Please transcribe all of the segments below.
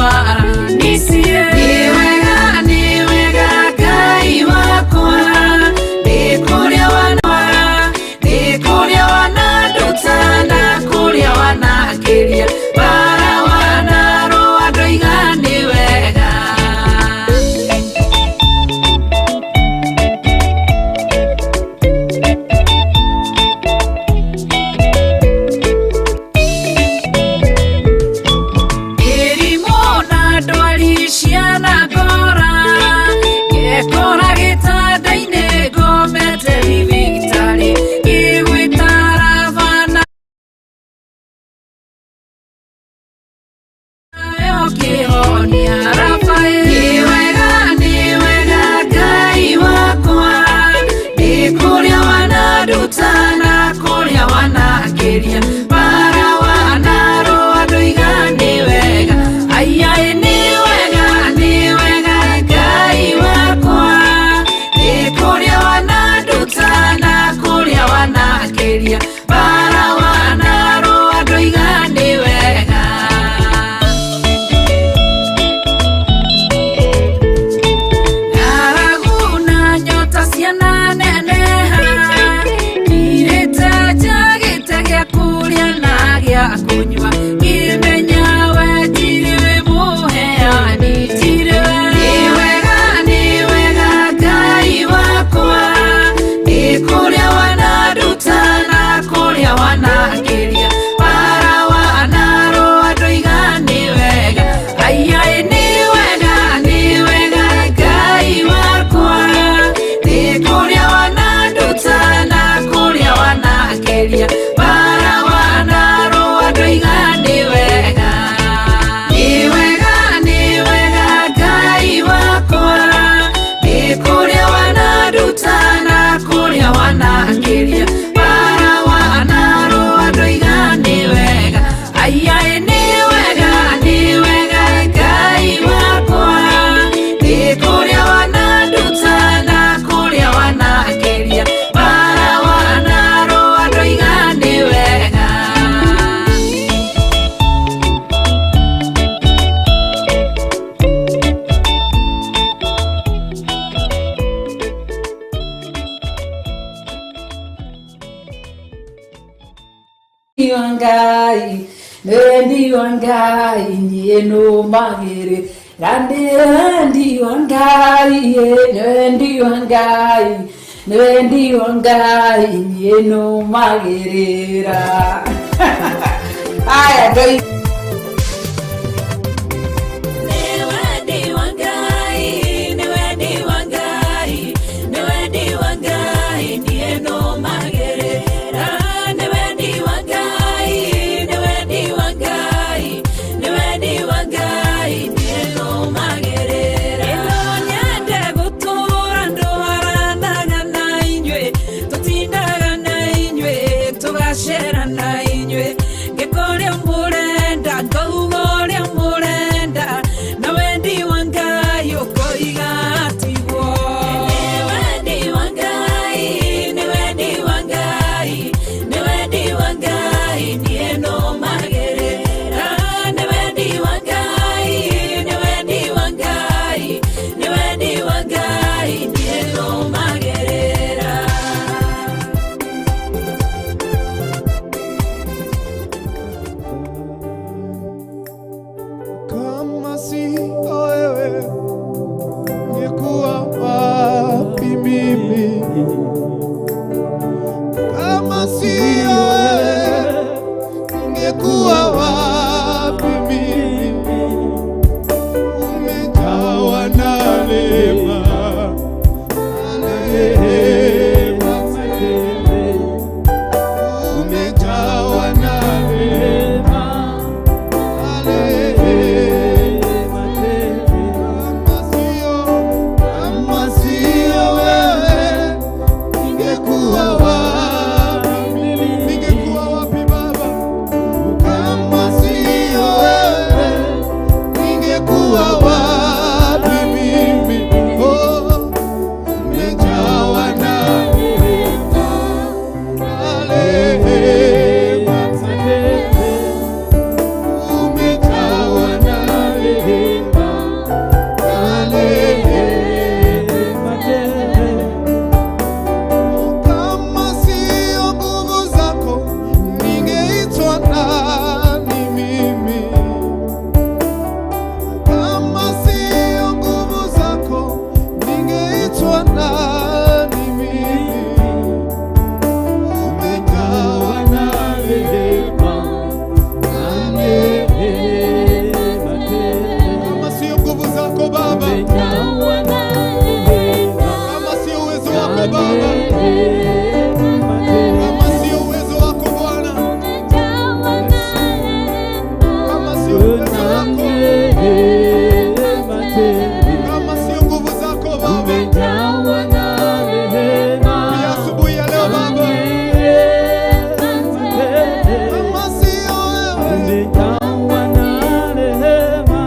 Wara nĩ wega, nĩ wega Ngai wakwa, nĩ kũrĩa wana, nĩ kũrĩa wananduta na kũrĩa wanakĩria bara wanarũa ndoiga nĩ wega. Mĩrimũ na ndwari cianangora, ngekora gĩtanda-inĩ ngomete thibitarĩ, ngĩgwĩtara bana ũkĩhonia Rafael. Nĩ wega, nĩ wega Ngai wakwa, nĩ kũrĩa wananduta na kũrĩa wanakĩria bara wanarũa ndoiga nĩ wega. Aiai, nĩ wega, nĩ wega Ngai wakwa, nĩ kũrĩa wananduta na kũrĩa wanakĩria bara wanarũa ndoiga nĩ wega. Ng'aragu na nyota ciananeneha, ngirĩte njagĩte gĩa kũrĩa na gĩa kũnyua, ngĩmenya we tirĩ mũheani, tirĩ we. Nĩ wega, nĩ wega Ngai wakwa, nĩ kũrĩa wananduta na kũrĩa wanakĩria bara wanarũa ndoiga nĩ wega. Aiai, nĩ wega, nĩ wega Ngai wakwa, nĩ kũrĩa wananduta na kũrĩa wanakĩria bara wanarũa ndoiga nĩ wega. Nĩ wega, nĩ wega Ngai wakwa, nĩ kũrĩa wananduta na kũrĩa wanakĩria bara wanarũa ndoiga nĩ wega. Aiai, nĩ wega, nĩ wega Ngai wakwa, nĩ kũrĩa wananduta na kũrĩa wanakĩria bara wanarũa ndoiga nĩ wega. Wa Ngai, nĩ wendi wa Ngai niĩ nũmagĩrĩra, nĩ wendi wa Ngai, nĩ wendi wa Ngai, nĩ wendi wa Ngai niĩ nũmagĩrĩra. Aya ndoi. Nĩ wendi wa Ngai, nĩ wendi wa Ngai, nĩ wendi wa Ngai niĩ nũmagĩrĩra. Nĩ wendi wa Ngai, nĩ wendi wa Ngai, nĩ wendi wa Ngai niĩ nũmagĩrĩra. Ĩno nyende gũtũũra ndwaranaga na inyuĩ, tũtindaga na inyuĩ, tũgacera na inyuĩ, ngĩkũrĩa mũrenda, ngauga ũrĩa mũrenda, na wendi wa Ngai ũkoiga tiguo. Nĩ wendi wa Ngai, nĩ wendi wa Ngai, nĩ wendi wa Ngai niĩ nũmagĩrĩra. Nĩ wendi wa Ngai, nĩ wendi wa Ngai, nĩ wendi wa Ngai niĩ nũmagĩrĩra. Kama sio wewe, ningekuwa wapi mimi? Kama sio wewe, ningekuwa wapi mimi? Umejawa na neema, na rehema tele. Umejawa na neema, na rehema tele. Kama sio wewe, ningekuwa wapi? Ningekuwa wapi Baba? Kama sio wewe, ningekuwa wapi mimi? Oh, umejawa Baba, kama sio uwezo wako Bwana, kama sio uwezo wako, kama sio nguvu zako Baba, pia asubuhi ya leo Baba, kama sio wewe, umejawa na rehema,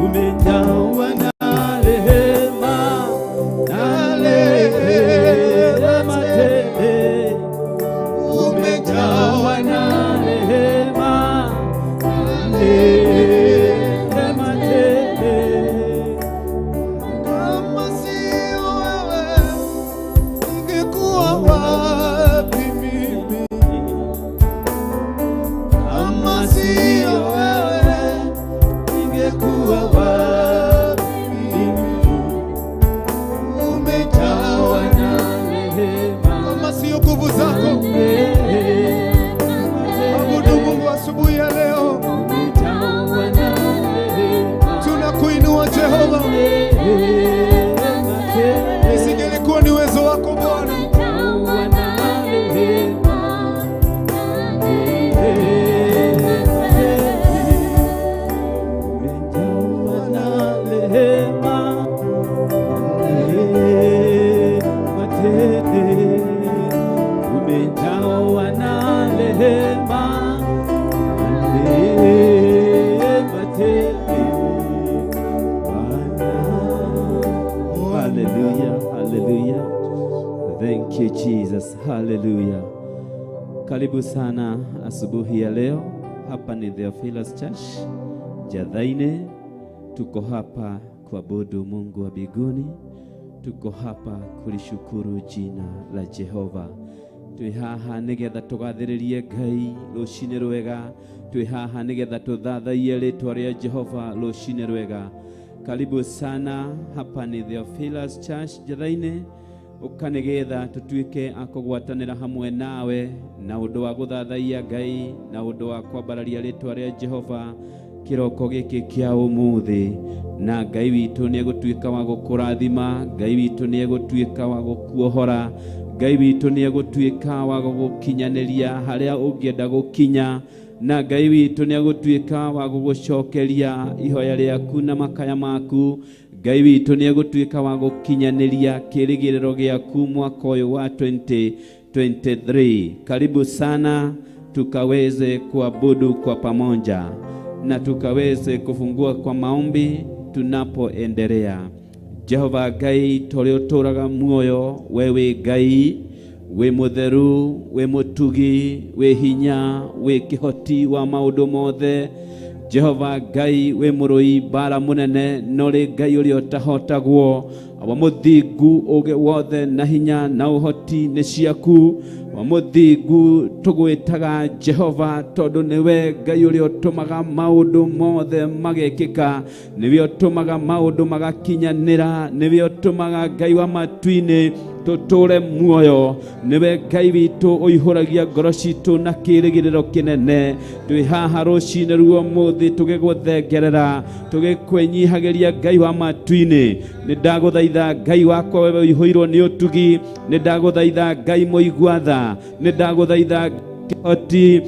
Umejawa na rehema na rehema tele, umejawa umejawa na rehema na rehema tele. Kama sio wewe, ningekuwa wapi mimi? Kama sio wewe, ningekuwa wapi mimi? Umejawa na rehema kama sio nguvu zako, abudu Mungu asubuhi ya leo. Umejawa na rehema Tunakuinua Jehova, rehema tele. isingelikuwa ni uwezo wako Bwana, Umejawa na rehema rehema tele. Umejawa na rehema rehema tele. Umejawa na rehema rehema tele. Bwana. Hallelujah, hallelujah. Thank you Jesus. Hallelujah. Karibu sana asubuhi ya leo. Hapa ni Theophilus Church Jathaine. Tuko hapa kuabudu Mungu wa mbinguni. Tuko hapa kulishukuru jina la Jehova. Twĩ haha nĩgetha tũgathĩrĩrie Ngai rũcinĩ rwega. Twĩ haha nĩgetha tũthathaiye rĩtwa rĩa Jehova rũcinĩ rwega. Karibu sana, hapa ni Theophilus Church Jathaine. Ũka nĩgetha tũtuĩke a kũgwatanĩra hamwe nawe na ũndũ wa gũthathaiya Ngai na ũndũ wa kwambararia rĩtwa rĩa Jehova kĩroko gĩkĩ kĩa ũmũthĩ. Na Ngai witũ nĩ egũtuĩka wa gũkũrathima, Ngai witũ nĩ egũtuĩka wa gũkuohora, Ngai witũ nĩ egũtuĩka wa gũgũkinyanĩria harĩa ũngĩenda gũkinya, na Ngai witũ nĩ egũtuĩka wa gũgũcokeria ihoya rĩaku na makaya maku. Ngai witũ nĩ egũtuĩka wa gũkinyanĩria kĩĩrĩgĩrĩro gĩaku mwaka ũyũ wa 2023. Karibu sana tukaweze kuabudu kwa pamoja na tukaweze kufungua kwa maombi tunapoendelea. Jehova Ngai torĩa ũtũũraga muoyo, we wĩ Ngai wĩ mũtheru, wĩ mũtugi, wĩ hinya, wĩ kĩhoti wa maũndũ mothe. Jehova Ngai wĩ mũrũi mbara mũnene, no rĩ Ngai ũrĩa ũtahotagwo. Wa mũthingu ũgĩ wothe na hinya na ũhoti nĩ ciaku. Wa mũthingu tũgwĩtaga Jehova tondũ nĩwe Ngai ũrĩa ũtũmaga maũndũ mothe magekĩka, nĩwe ũtũmaga maũndũ magakinyanĩra, nĩwe ũtũmaga Ngai wa matu-inĩ tũtũre muoyo, nĩwe Ngai witũ ũihũragia ngoro citũ na kĩĩrĩgĩrĩro kĩnene. Twĩ haha rũcinĩ ruo mũthĩ tũgĩgũthengerera, tũgĩkwĩnyihagĩria Ngai wa matu-inĩ. Nĩ ndagũthaitha Ngai wakwa wewe ũihũirwo nĩ ũtugi, nĩ ndagũthaitha Ngai mũigua tha, nĩ ndagũthaitha kĩhoti,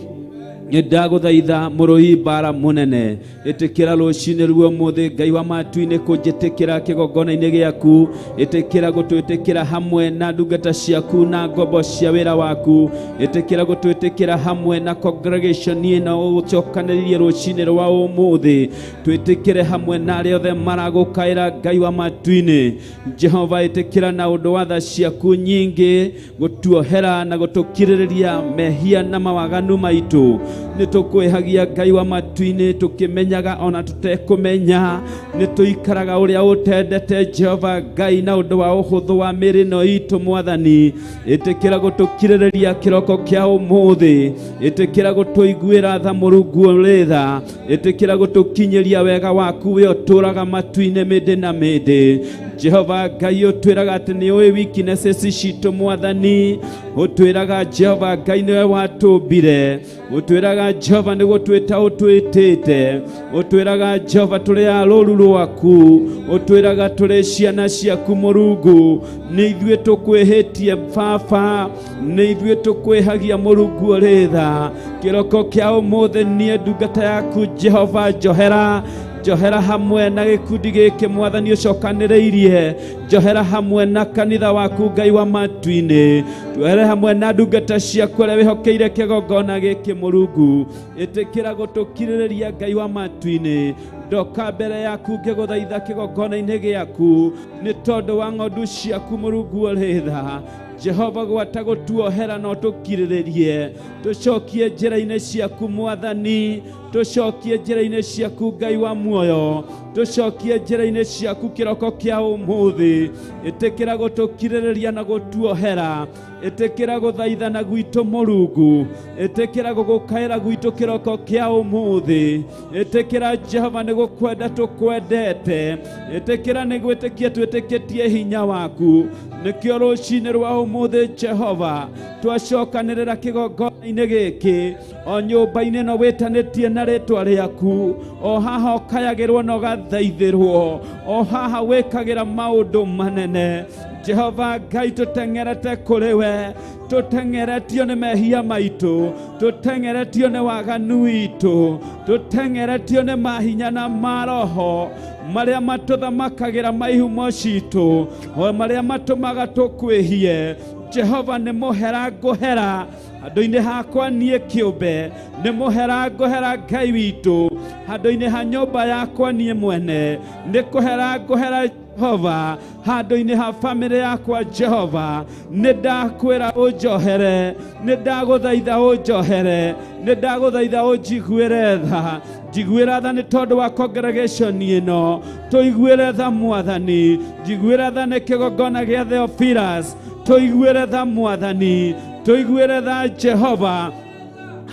nĩ ndagũthaitha mũrũi mbara mũnene. Ĩtĩkĩra rũcinĩ ruo mũthĩ Ngai wa matu-inĩ kũnjĩtĩkĩra kĩgongona-inĩ gĩaku, ĩtĩkĩra gũtwĩtĩkĩra hamwe na ndungata ciaku na ngombo cia wĩra waku, ĩtĩkĩra gũtwĩtĩkĩra hamwe na congregation ĩno ũcokanĩrĩrie rũcinĩ rwa ũmũthĩ, twĩtĩkĩre hamwe na arĩa othe maragũkaĩra Ngai wa matu-inĩ. Jehova ĩtĩkĩra na ũndũ wa tha ciaku nyingĩ gũtuohera na gũtũkirĩrĩria mehia na mawaganu maitũ. Nĩ tũkwĩhagia Ngai wa matu-inĩ tũkĩmenyaga ona tũtekũmenya, nĩ tũikaraga ũrĩa ũtendete Jehova Ngai na ũndũ wa ũhũthũ wa mĩĩrĩ ĩno itũ Mwathani. Ĩtĩkĩra gũtũkirĩrĩria kĩroko kĩa ũmũthĩ, ĩtĩkĩra gũtũiguĩra tha Mũrungu ũrĩ tha, ĩtĩkĩra gũtũkinyĩria wega waku we ũtũũraga matu-inĩ mĩndĩ na mĩndĩ. Jehova Ngai ũtwĩraga atĩ nĩ ũĩ weaknesses citũ Mwathani, ũtwĩraga Jehova Ngai nĩwe watũmbire, ũtwĩraga Jehova nĩ gũtwĩta ũtwĩtĩte, ũtwĩraga Jehova tũrĩ a rũũru rwaku, ũtwĩraga tũrĩ ciana ciaku Mũrungu, nĩ ithuĩ tũkwĩhĩtie Baba, nĩ ithuĩ tũkwĩhagia Mũrungu ũrĩ tha. Kĩroko kĩa ũmũthĩ niĩ ndungata yaku Jehova njohera, njohera hamwe na gĩkundi gĩkĩ Mwathani ũcokanĩrĩirie, njohera hamwe na kanitha waku Ngai wa matu-inĩ, tuohere hamwe na ndungata ciaku arĩa wĩhokeire kĩgongona gĩkĩ Mũrungu, ĩtĩkĩra gũtũkirĩrĩria Ngai wa matu-inĩ. Ndoka mbere yaku ngĩgũthaitha kĩgongona-inĩ gĩaku nĩ tondũ wa ng'ondu ciaku Mũrungu ũrĩ tha. Jehova gwata gũtuohera no tũkirĩrĩrie, tũcokie njĩra-inĩ ciaku Mwathani, tũcokie njĩra-inĩ ciaku Ngai wa muoyo, tũcokie njĩra-inĩ ciaku kĩroko kĩa ũmũthĩ. Ĩtĩkĩra gũtũkirĩrĩria na gũtuohera, ĩtĩkĩra gũthaithana gwitũ Mũrungu, ĩtĩkĩra gũgũkaĩra gwitũ kĩroko kĩa ũmũthĩ, ĩtĩkĩra Jehova nĩ gũkwenda tũkwendete, ĩtĩkĩra nĩ gwĩtĩkia twĩtĩkĩtie hinya waku. Nĩkĩo rũcinĩ rwa ũmũthĩ Jehova twacokanĩrĩra kĩgongona-inĩ gĩkĩ o nyũmba-inĩ ĩno wĩtanĩtie na rĩtwa rĩaku, o haha ũkayagĩrwo na ũgathaithĩrwo, o haha wĩkagĩra maũndũ manene. Jehova Ngai tũteng'erete kũrĩ we, tũteng'eretio nĩ mehia maitũ, tũteng'eretio nĩ waganu witũ, tũteng'eretio nĩ mahinya na maroho marĩa matũthamakagĩra maihumo citũ, o marĩa matũmaga tũkwĩhie. Jehova nĩ mũhera ngũhera handũ-inĩ hakwa niĩ kĩũmbe, nĩ mũhera ngũhera Ngai witũ handũ-inĩ ha nyũmba yakwa niĩ mwene, nĩ kũhera ngũhera Jehova handũ-inĩ ha bamĩrĩ yakwa Jehova, nĩ ndakwĩra ũnjohere, nĩ ndagũthaitha ũnjohere, nĩ ndagũthaitha ũnjiguĩre tha, njiguĩra tha nĩ tondũ wa congregation ĩno, tũiguĩre tha Mwathani, njiguĩra tha nĩ kĩgongona gĩa Theophilus, tũiguĩre tha Mwathani, tũiguĩre tha Jehova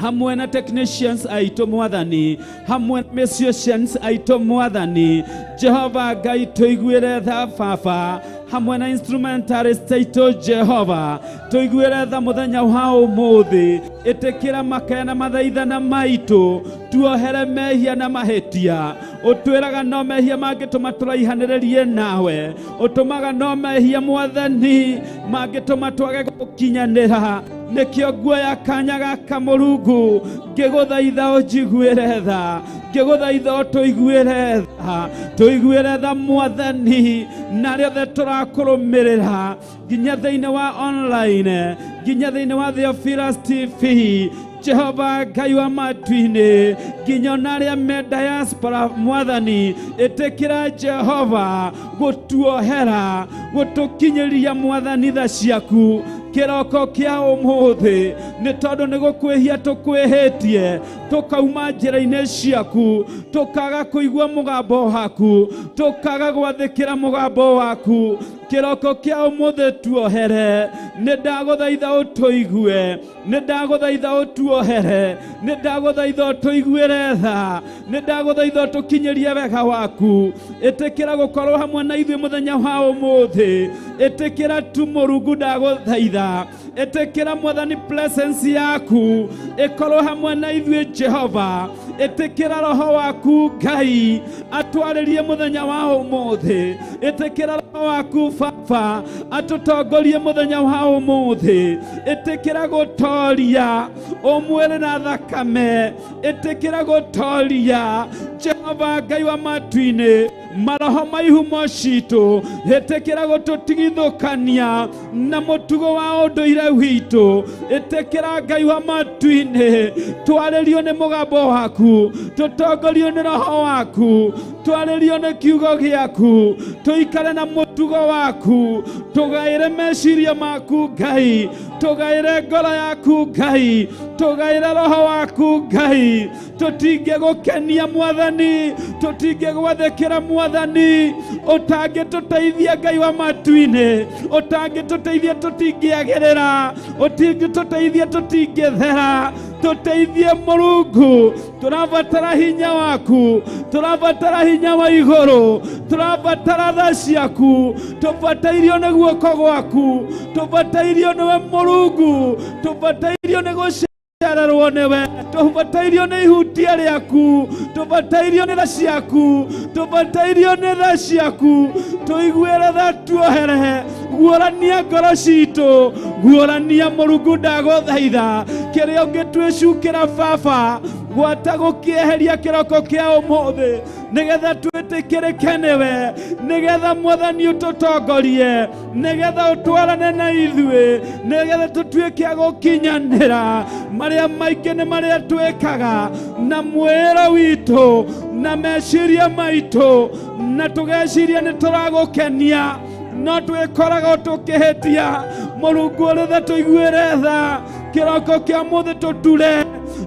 hamwe na technicians aitũ Mwathani, hamwe na musicians aitũ Mwathani, Jehova Ngai tũiguĩre tha Baba, hamwe na instrumentalist aitũ Jehova, tũiguĩre tha mũthenya wa ũmũthĩ, ĩtĩkĩra makaya na mathaithana maitũ, tuohere mehia na mahĩtia. Ũtwĩraga no mehia mangĩtũma tũraihanĩrĩrie nawe, ũtũmaga no mehia Mwathani mangĩtũma twage gũkinyanĩra. Nĩkĩo nguoya kanya gaka Mũrungu ngĩgũthaitha ũnjiguĩre tha, ngĩgũthaitha ũtũiguĩre tha, tũiguĩre tha Mwathani, na rĩothe tũrakũrũmĩrĩra nginya thĩinĩ wa online, nginya thĩinĩ wa Theophilus TV. Jehova Ngai wa matu-inĩ, nginya ona arĩa me diaspora Mwathani, ĩtĩkĩra Jehova gũtuohera, gũtũkinyĩria Mwathani tha ciaku kĩroko kĩa ũmũthĩ, nĩ tondũ nĩ gũkwĩhia tũkwĩhĩtie, tũkauma njĩra-inĩ ciaku, tũkaga kũigua mũgambo waku, tũkaga gwathĩkĩra mũgambo waku. Kĩroko kĩa ũmũthĩ tuohere, nĩ ndagũthaitha ũtũigue, nĩ ndagũthaitha ũtuohere, nĩ ndagũthaitha ũtũiguĩre tha, nĩ ndagũthaitha ũtũkinyĩrie wega waku. Ĩtĩkĩra gũkorwo hamwe na ithuĩ mũthenya wa ũmũthĩ, ĩtĩkĩra tu Mũrungu ndagũthaitha, ĩtĩkĩra Mwathani presence yaku ĩkorwo hamwe na ithuĩ Jehova, ĩtĩkĩra roho waku Ngai atwarĩrie mũthenya wa ũmũthĩ, ĩtĩkĩra roho waku Baba atũtongorie mũthenya wa ũmũthĩ, ĩtĩkĩra gũtoria ũmwĩrĩ na thakame, ĩtĩkĩra gũtoria Jehova Ngai wa matu-inĩ maroho ma ihumo citũ, ĩtĩkĩra gũtũtigithũkania na mũtugo wa ũndũire witũ, ĩtĩkĩra Ngai wa matu-inĩ twarĩrio nĩ mũgambo waku, tũtongorio nĩ roho waku, twarĩrio nĩ kiugo gĩaku, tũikare na mũtugo waku, tũgaĩre meciria maku Ngai, tũgaĩre ngoro yaku Ngai, tũgaĩre roho waku Ngai, tũtingĩgũkenia Mwathani, tũtingĩgwathĩkĩra Mwathani, ũtangĩtũteithia Ngai wa matu-inĩ, ũtangĩtũteithia tũtingĩagĩrĩra, ũtingĩtũteithia tũtingĩthera. Tũteithie Mũrungu, tũrabatara hinya waku, tũrabatara hinya wa igũrũ, tũrabatara tha ciaku, tũbatairio nĩ guoko gwaku, tũbatairio nĩwe Mũrungu, tũbatairio nĩ gũcererwo nĩwe, tũbatairio nĩ ihutia rĩaku, tũbatairio nĩ tha ciaku, tũbatairio nĩ tha ciaku, tũiguĩre tha, tuohere, guorania ngoro citũ, guorania Mũrungu, ndagũthaitha kĩrĩa ũngĩtwĩcukĩra baba, gwata gũkĩeheria kĩroko kĩa ũmũthĩ, nĩgetha twĩtĩkĩrĩke nĩwe, nĩgetha Mwathani ũtũtongorie, nĩgetha ũtwarane na ithuĩ, nĩgetha tũtuĩke a gũkinyanĩra. Marĩa maingĩ nĩ marĩa twĩkaga na mwĩra witũ na meciria maitũ, na tũgeciria nĩ tũragũkenia, no twĩkoragwo tũkĩhĩtia. Mũrungu ũrĩ tha, tũiguĩre tha kĩroko kĩa mũthĩ, tũture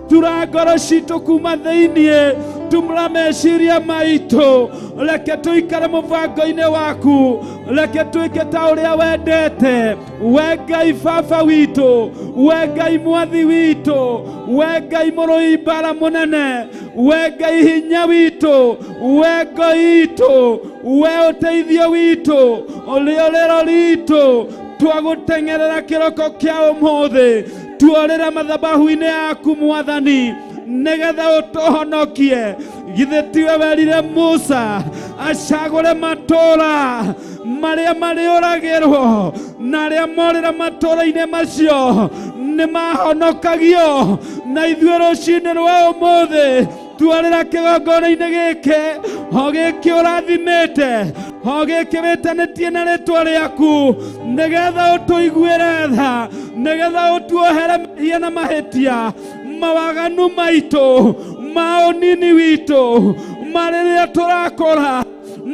tura ngoro citũ kuma thĩiniĩ, tumũra meciria maitũ, reke tũikare mũbango-inĩ waku, reke twĩke ta ũrĩa wendete. We Ngai baba witũ, we Ngai mwathi witũ, we Ngai mũrũi mbara mũnene, we Ngai hinya witũ, we ngo itũ, we ũteithio witũ, ũrĩorĩro ritũ, twagũteng'erera kĩroko kĩa ũmũthĩ, tuorĩra mathabahu-inĩ yaku Mwathani, nĩgetha ũtũhonokie. Githĩ tiwe werire Musa acagũre matũũra marĩa marĩũragĩrwo, na arĩa morĩra matũũra-inĩ macio nĩ mahonokagio? Na ithuĩ rũcinĩ rwa ũmũthĩ twarĩra kĩgongona-inĩ gĩkĩ, o gĩkĩ ũrathimĩte, o gĩkĩ wĩtanĩtie na rĩtwa rĩaku, nĩgetha ũtũiguĩre tha, nĩgetha ũtuohere mehia na mahĩtia, mawaganu maitũ, ma ũnini witũ, ma rĩrĩa tũrakũra,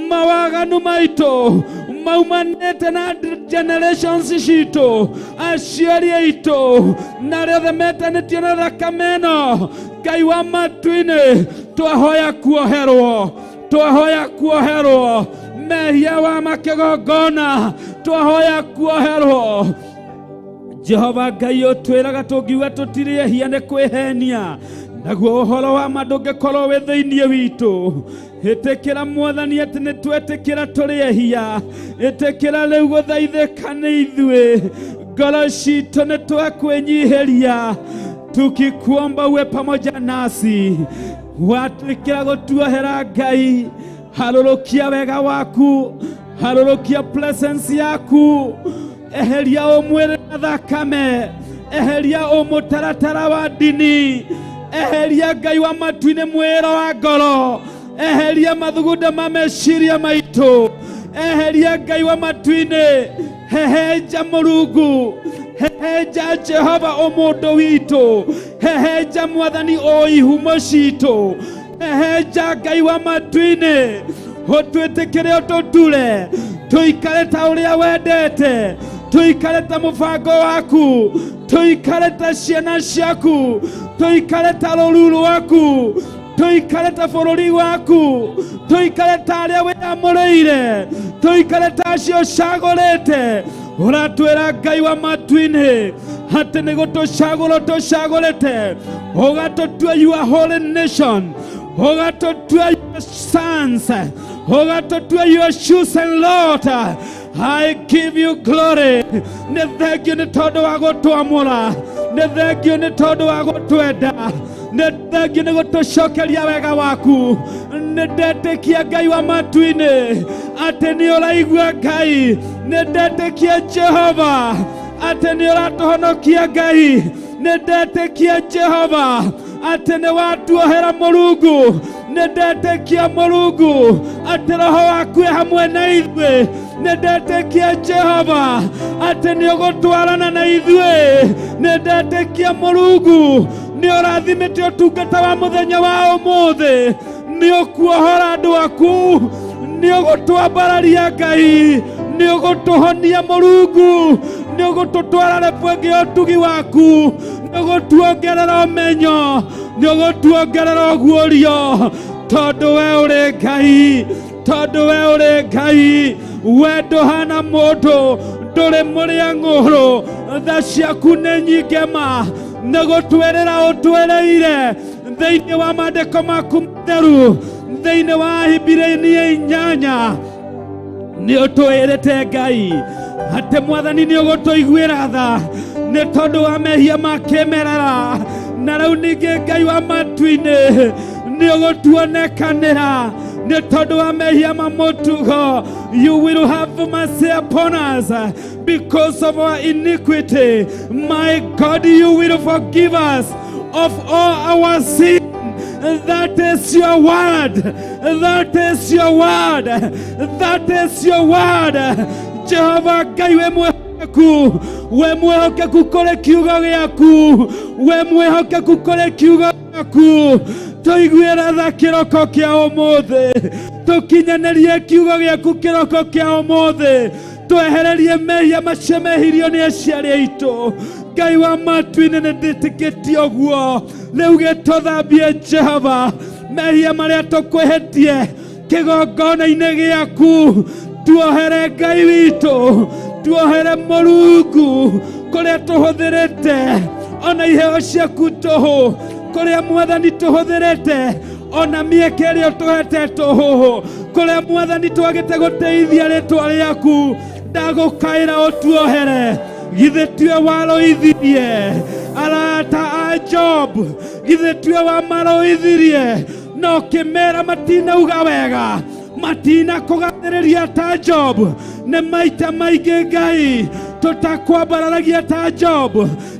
mawaganu maitũ maumanĩte na generations citũ, aciari aitũ na arĩa othe metanĩtio na thakame ĩno. Ngai wa matu-inĩ, twahoya kuoherwo, twahoya kuoherwo mehia wa makĩgongona, twahoya kuoherwo. Jehova Ngai, ũtwĩraga tũngiuga tũtirĩ ehia nĩ kwĩhenia, naguo ũhoro wa ma ndũngĩkorwo wĩ thĩinĩ witũ. Ĩtĩkĩra Mwathani atĩ nĩ twetĩkĩra tũrĩ ehia, ĩtĩkĩra rĩu gũthaithĩka nĩ ithuĩ, ngoro citũ nĩ twakwĩnyihĩria, tukikuomba uwe pamoja nasi. Watĩkĩra gũtuohera Ngai, harũrũkia wega waku, harũrũkia presence yaku, eheria ũmwĩrĩ na thakame, eheria ũmũtaratara wa ndini, eheria Ngai wa matu-inĩ mwĩro wa ngoro, eheria mathugunda ma meciria maitũ, eheria Ngai wa matu-inĩ, hehenja Mũrungu, hehenja Jehova ũmũndũ witũ, hehenja Mwathani o ihumo citũ, hehenja Ngai wa matu-inĩ, ũtwĩtĩkĩre, ũtũture, tũikare ta ũrĩa wendete, tũikare ta mũbango waku, tũikare ta ciana ciaku, tũikare ta rũru rwaku, tũikare ta bũrũri waku, tũikare ta arĩa wĩamũrĩire, tũikare ta acio ũcagũrĩte. Ũratwĩra Ngai wa matu-inĩ atĩ nĩ gũtũcagũra tũcagũrĩte, ũgatũtua your holy nation, ũgatũtua your sons, ũgatũtua your chosen lot. I give you glory. Nĩ thengio nĩ tondũ wa gũtwamũra, nĩ thengio nĩ tondũ wa gũtwenda, nĩ thengio nĩ gũtũcokeria wega waku. Nĩ ndetĩkia Ngai wa matu-inĩ atĩ nĩ ũraigua Ngai, nĩ ndetĩkia Jehova atĩ nĩ ũratũhonokia Ngai, nĩ ndetĩkia Jehova atĩ nĩ watuohera Mũrungu, nĩ ndetĩkia Mũrungu atĩ roho waku e hamwe na ithuĩ, nĩ ndetĩkia Jehova atĩ nĩ ũgũtwarana na ithuĩ, nĩ ndetĩkia Mũrungu nĩ ũrathimĩte ũtungata wa mũthenya wa ũmũthĩ, nĩ ũkuohora andũ aku, nĩ ũgũtwambararia Ngai, nĩ ũgũtũhonia Mũrungu, nĩ ũgũtũtwara level ĩngĩ ya ũtugi waku, nĩ ũgũtuongerera ũmenyo, nĩ ũgũtuongerera ũguũrio, tondũ we ũrĩ Ngai, tondũ we ũrĩ Ngai, we ndũhana mũndũ, ndũrĩ mũrĩa ng'ũrũ, tha ciaku nĩ nyingĩ ma. Nĩ gũtwĩrĩra ũtwĩrĩire thĩinĩ wa maandĩko maku matheru, thĩinĩ wa Ahibirania 8 nĩ ũtwĩrĩte Ngai atĩ Mwathani nĩ ũgũtũiguĩra tha nĩ tondũ wa mehia ma kĩmerera, na rĩu ningĩ Ngai wa matu-inĩ nĩ ũgũtuonekanĩra nĩ tondũ wa mehia ma mũtugo. You will have mercy upon us because of our iniquity. My God, you will forgive us of all our sin. That is your word. That is your word. That is your word. Jehovah Ngai, we mwĩhokeku, we mwĩhokeku kũrĩ kiugo gĩaku, we mwĩhokeku kũrĩ kiugo gĩaku. Tũiguĩre tha kĩroko kĩa ũmũthĩ, tũkinyanĩrie kiugo gĩaku kĩroko kĩa ũmũthĩ, twehererie mehia macio mehirio nĩ aciari aitũ. Ngai wa matu-inĩ, nĩ ndĩtĩkĩtie ũguo. Rĩu gĩtũthambie, Jehova, mehia marĩa tũkwĩhĩtie kĩgongona-inĩ gĩaku. Tuohere, Ngai witũ, tuohere, Mũrungu, kũrĩa tũhũthĩrĩte ona iheo ciaku tũhũ, kũrĩa, Mwathani, tũhũthĩrĩte ona mĩeke ĩrĩa ũtũhete tũhũ, kũrĩa, Mwathani, twagĩte gũteithia rĩtwa rĩaku. Ndagũkaĩra ũtuohere. Githĩ tiwe warũithirie arata a Job? Githĩ tiwe wamarũithirie no kĩmera matinauga wega, matina kũgathĩrĩria ta Job? Nĩ maita maingĩ, Ngai, tũtakwambararagia ta Job.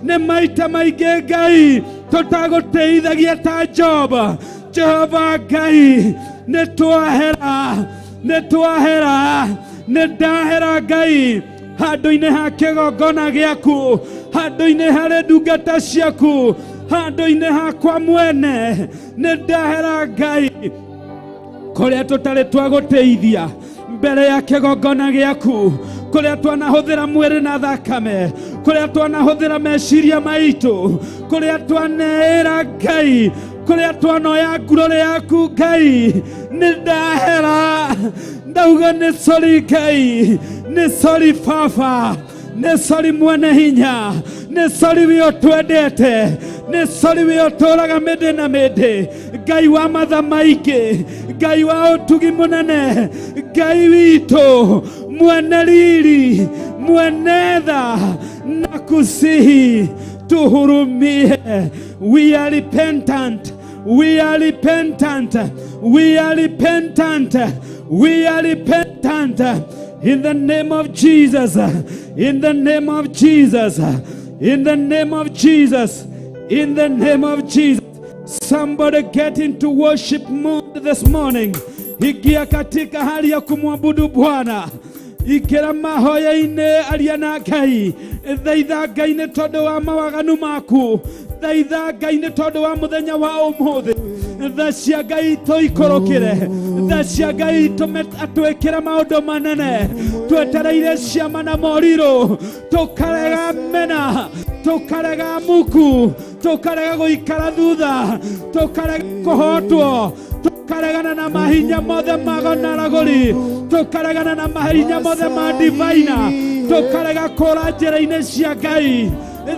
Nĩ maita maingĩ, Ngai, tũtagũtĩithagia ta Job. Jehova Ngai, nĩ twahera, nĩ twahera, nĩ ndahera, Ngai, handũ-inĩ ha kĩgongona gĩaku, handũ-inĩ harĩ ndungata ciaku, handũ-inĩ hakwa mwene. Nĩ ndahera, Ngai, kũrĩa tũtarĩ twagũtĩithia mbere ya kĩgongona gĩaku, kũrĩa twanahũthĩra mwĩrĩ na thakame, kũrĩa twanahũthĩra meciria maitũ, kũrĩa twaneĩra, Ngai, kũrĩa twanoya ngurũrĩ yaku. Ngai, nĩ ndahera, ndauga nĩ sorry, Ngai, nĩ sorry, Baba, nĩ sorry, mwene hinya, nĩ sorry, we ũtwendete, nĩ sorry, we ũtũraga mĩndĩ na mĩndĩ, Ngai wa matha maingĩ, Ngai wa ũtugi mũnene, Ngai witũ mwene riri, mwene tha, na kusihi tuhurumie. We are repentant. We are repentant. We are repentant. We are repentant. In the name of Jesus. In the name of Jesus. In the name of Jesus. In the name of Jesus. Somebody get into worship mood this morning. Ingia katika hali ya kumwabudu Bwana. Ingĩra mahoya-inĩ, aria na Ngai. Thaitha Ngai nĩ tondũ wa mawaganu maku. Thaitha Ngai nĩ tondũ wa mũthenya wa ũmũthĩ. Tha cia Ngai tũikũrũkĩre, tha cia Ngai tũme atwĩkĩre maũndũ manene. Twetereire ciama na morirũ, tũkarega mena, tũkarega muku, tũkarega gũikara thutha, tũkarega kũhotwo, tũkaregana na mahinya mothe magonaragũri, tũkaregana na mahinya mothe ma divaina, tũkarega kũra njĩra-inĩ cia Ngai.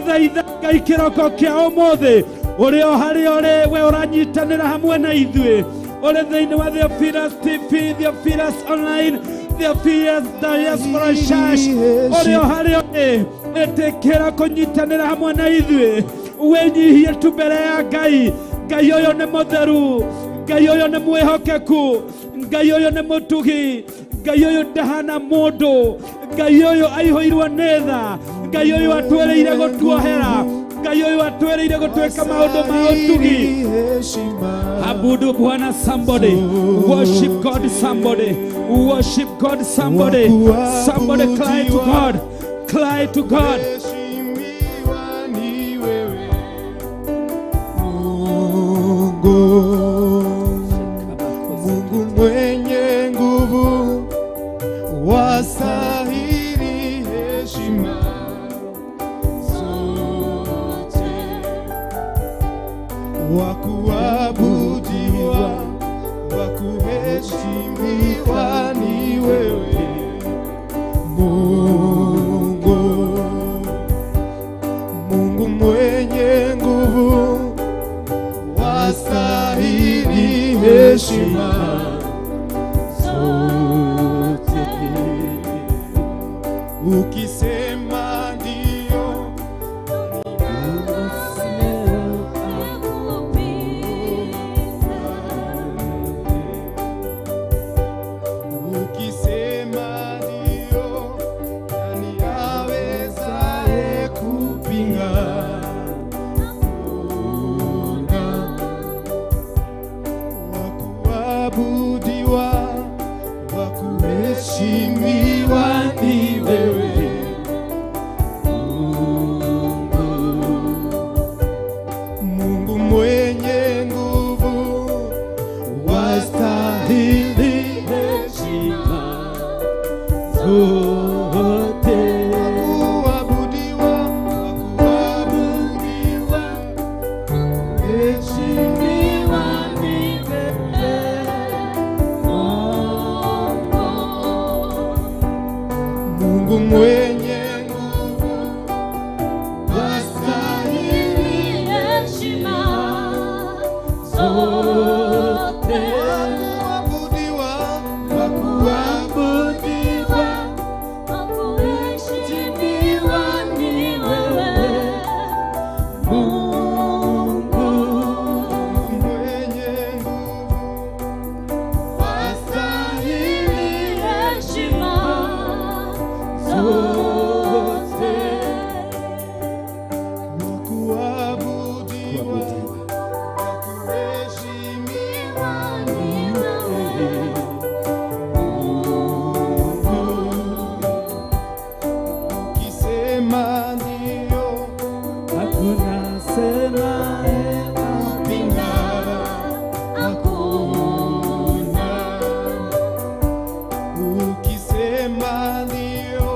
Thaitha Ngai kĩroko kĩa ũmũthĩ, ũrĩ o harĩa ũrĩ, we ũranyitanĩra hamwe na ithuĩ, ũrĩ thĩinĩ wa Theophilus TV, Theophilus Online, Theophilus Diaspora Church, ũrĩ o harĩa ũrĩ, ĩtĩkĩra kũnyitanĩra hamwe na ithuĩ, wĩnyihie tu mbere ya Ngai. Ngai ũyũ nĩ mũtheru, Ngai ũyũ nĩ mwĩhokeku, Ngai ũyũ nĩ mũtugi, Ngai ũyũ ndahana mũndũ, Ngai ũyũ aihũirwo nĩ tha, Ngai ũyũ atwĩrĩire gũtuohera, Ngai ũyũ atwĩrĩire gũtwĩka maũndũ ma ũtugi. Abudu Bwana, somebody. Worship God, somebody. Worship God, somebody. Somebody cry to God. Cry to God. Heshimiwa ni wewe Mungu, Mungu mwenye nguvu, wastahili heshima zote, wa kuabudiwa, wa kuheshimiwa ni wewe Mungu, Mungu. Mungu mwenye nguvu, wastahili heshima zote. Ukisema ndio, ukisema ndio, nani awezaye kupinga? Hakuna wa kuabudiwa, wa kuheshimiwa ni wewe Mungu. Mungu mwenye nguvu, wastahili heshima zote. Kuabudiwa, kuabudiwa, Heshimiwa ni wewe Mungu mwenye nguvu, wastahili Heshima zote. kuabudiwa, kuabudiwa, Kuheshimiwa ni wewe Mungu. mwenye nguvu, wastahili Heshima zote. kuabudiwa, kuheshimiwa Ni wewe Mungu. Ukisema ndio, Hakuna semaye pinga Hakuna. Ukisema ndio,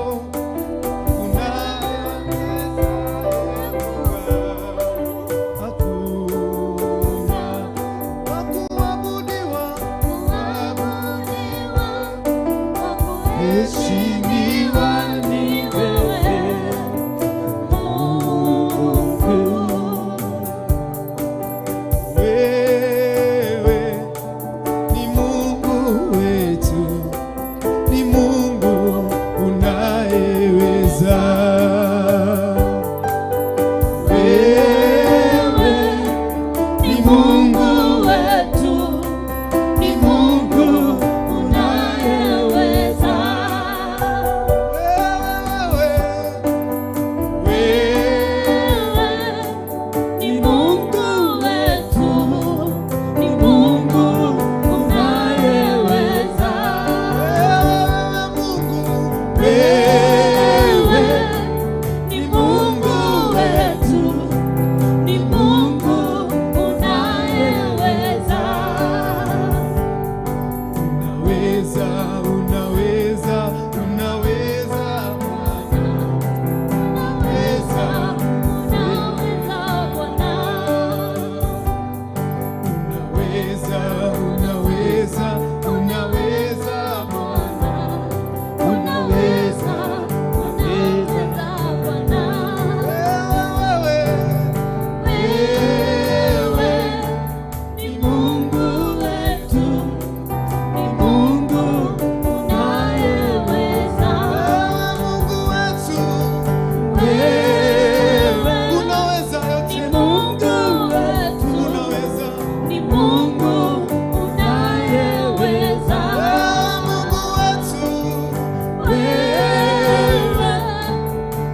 kuna hakuna wa kuabudiwa, Kuheshimiwa ni wewe Mungu. Wewe ni Mungu wetu, ni Mungu unayeweza. Wewe Ni Mungu wetu, ni Mungu unayeweza. wewe, wewe Ni Mungu wetu, ni Mungu unayeweza. Mungu, wewe Ni Mungu wetu, ni Mungu unayeweza. unaweza, unaweza, unaweza, Unaweza, unaweza Bwana. unaweza, unaweza, unaweza Bwana. Unaweza, unaweza Bwana. Wewe, Wewe ni Mungu wetu, ni Mungu unayeweza. wewe Mungu wetu, Wewe unaweza ni yote, Mungu wetu, unaweza. ni Mungu unayeweza. Wewe Mungu wetu, Wewe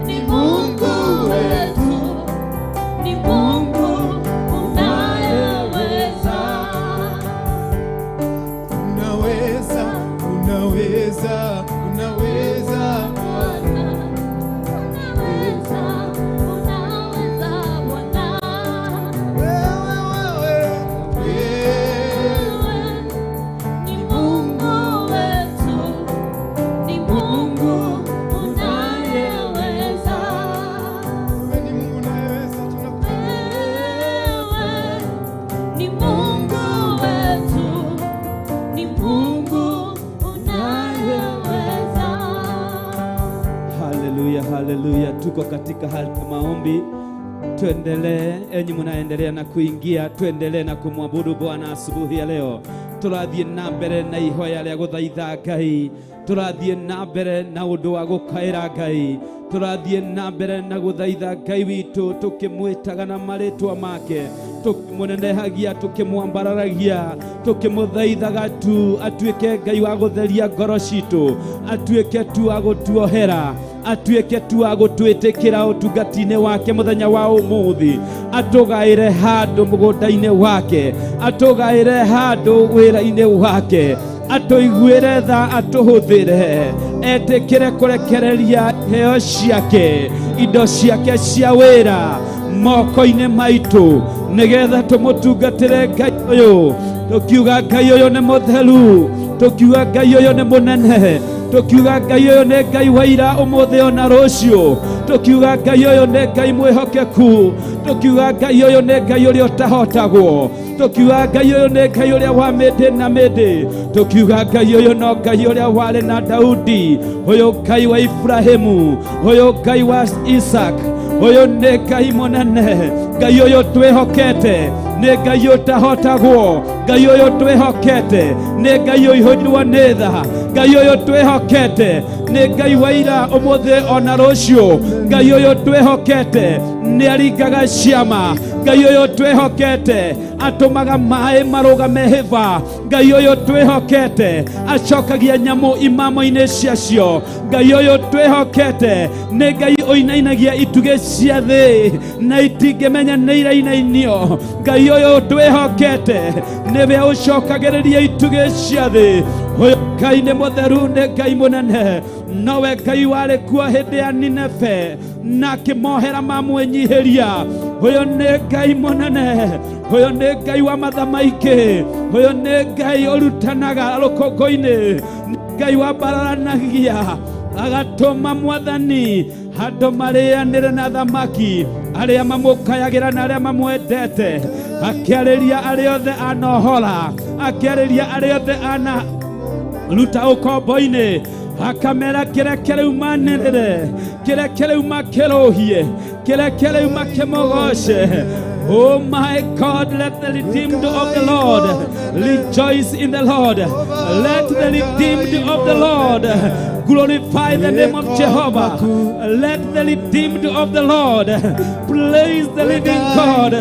ni Mungu wetu, ni Mungu unayeweza. unaweza, unaweza, unaweza Bwana. Unaweza, unaweza Bwana. Wewe, wewe, wewe Ni Mungu wetu, ni Mungu unayeweza. Wewe ni Mungu unayeweza, tunakuomba. Wewe ni Mungu wetu, ni Mungu unayeweza. Haleluya, haleluya. Tuko katika hali ya maombi. Tuendelee, enyi mnaendelea na kuingia, tuendelee na kumwabudu Bwana asubuhi ya leo. Tũrathiĩ na mbere na ihoya rĩa gũthaitha Ngai, tũrathiĩ na mbere na ũndũ wa gũkaĩra Ngai, tũrathiĩ na mbere na gũthaitha Ngai witũ tũkĩmwĩtaga na marĩtwa make, tũkĩmũnenehagia, tũkĩmwambararagia, tũkĩmũthaithaga tu atuĩke Ngai wa gũtheria ngoro citũ, atuĩke tu wa gũtuohera, atuĩke tu wa gũtwĩtĩkĩra ũtungati-inĩ wake mũthenya wa ũmũthĩ, atũgaĩre handũ mũgũnda-inĩ wake, atũgaĩre handũ wĩra-inĩ wake, atũiguĩre tha, atũhũthĩre, etĩkĩre kũrekereria iheo ciake, indo ciake cia wĩra moko-inĩ maitũ, nĩgetha tũmũtungatĩre Ngai ũyũ, tũkiuga Ngai ũyũ nĩ mũtheru, tũkiuga Ngai ũyũ nĩ mũnene, tũkiuga Ngai ũyũ nĩ Ngai wa ira ũmũthĩ ona rũciũ, tũkiuga Ngai ũyũ nĩ Ngai mwĩhokeku, tũkiuga Ngai ũyũ nĩ Ngai ũrĩa ũtahotagwo, tũkiuga Ngai ũyũ nĩ Ngai ũrĩa wa mĩndĩ na mĩndĩ, tũkiuga Ngai ũyũ no Ngai ũrĩa warĩ na Daudi, ũyũ Ngai wa Ibrahimu, ũyũ Ngai wa Isaac, ũyũ nĩ Ngai mũnene, Ngai ũyũ twĩhokete nĩ Ngai ũtahotagwo, Ngai ũyũ twĩhokete nĩ Ngai ũihũirwo nĩ tha, Ngai ũyũ twĩhokete nĩ Ngai wa ira ũmũthĩ ona rũciũ, Ngai ũyũ twĩhokete nĩ aringaga ciama, Ngai ũyũ twĩhokete atũmaga maĩ marũgame hĩba, Ngai ũyũ twĩhokete acokagia nyamũ imamo-inĩ ciacio, Ngai ũyũ twĩhokete nĩ Ngai ũinainagia itugĩ cia thĩ na itingĩmenya nĩ irainainio, Ngai ũyũ twĩhokete nĩwe ũcokagĩrĩria itugĩ cia thĩ. Ũyũ Ngai nĩ mũtheru, nĩ Ngai mũnene, nowe Ngai warĩ kuo hĩndĩ ya Nineve na akĩmohera mamwĩnyihĩria. Ũyũ nĩ Ngai mũnene, ũyũ nĩ Ngai wa matha maingĩ, ũyũ nĩ Ngai ũrutanaga rũkũngũ-inĩ, nĩ Ngai wambararanagia agatũma mwathani andũ marĩanĩre na thamaki, arĩa mamũkayagĩra na arĩa mamwendete, akĩarĩria arĩa othe anohora, akĩarĩria arĩa othe ana ruta ũkombo-inĩ, akamera kĩreke rĩu manĩrĩre, kĩreke rĩu makĩrũhie, kĩreke rĩu makĩmũgoce. Oh my God, let the redeemed of the Lord rejoice in the Lord. Let the redeemed of the Lord glorify the name of Jehovah. Let the redeemed of the Lord praise the living God.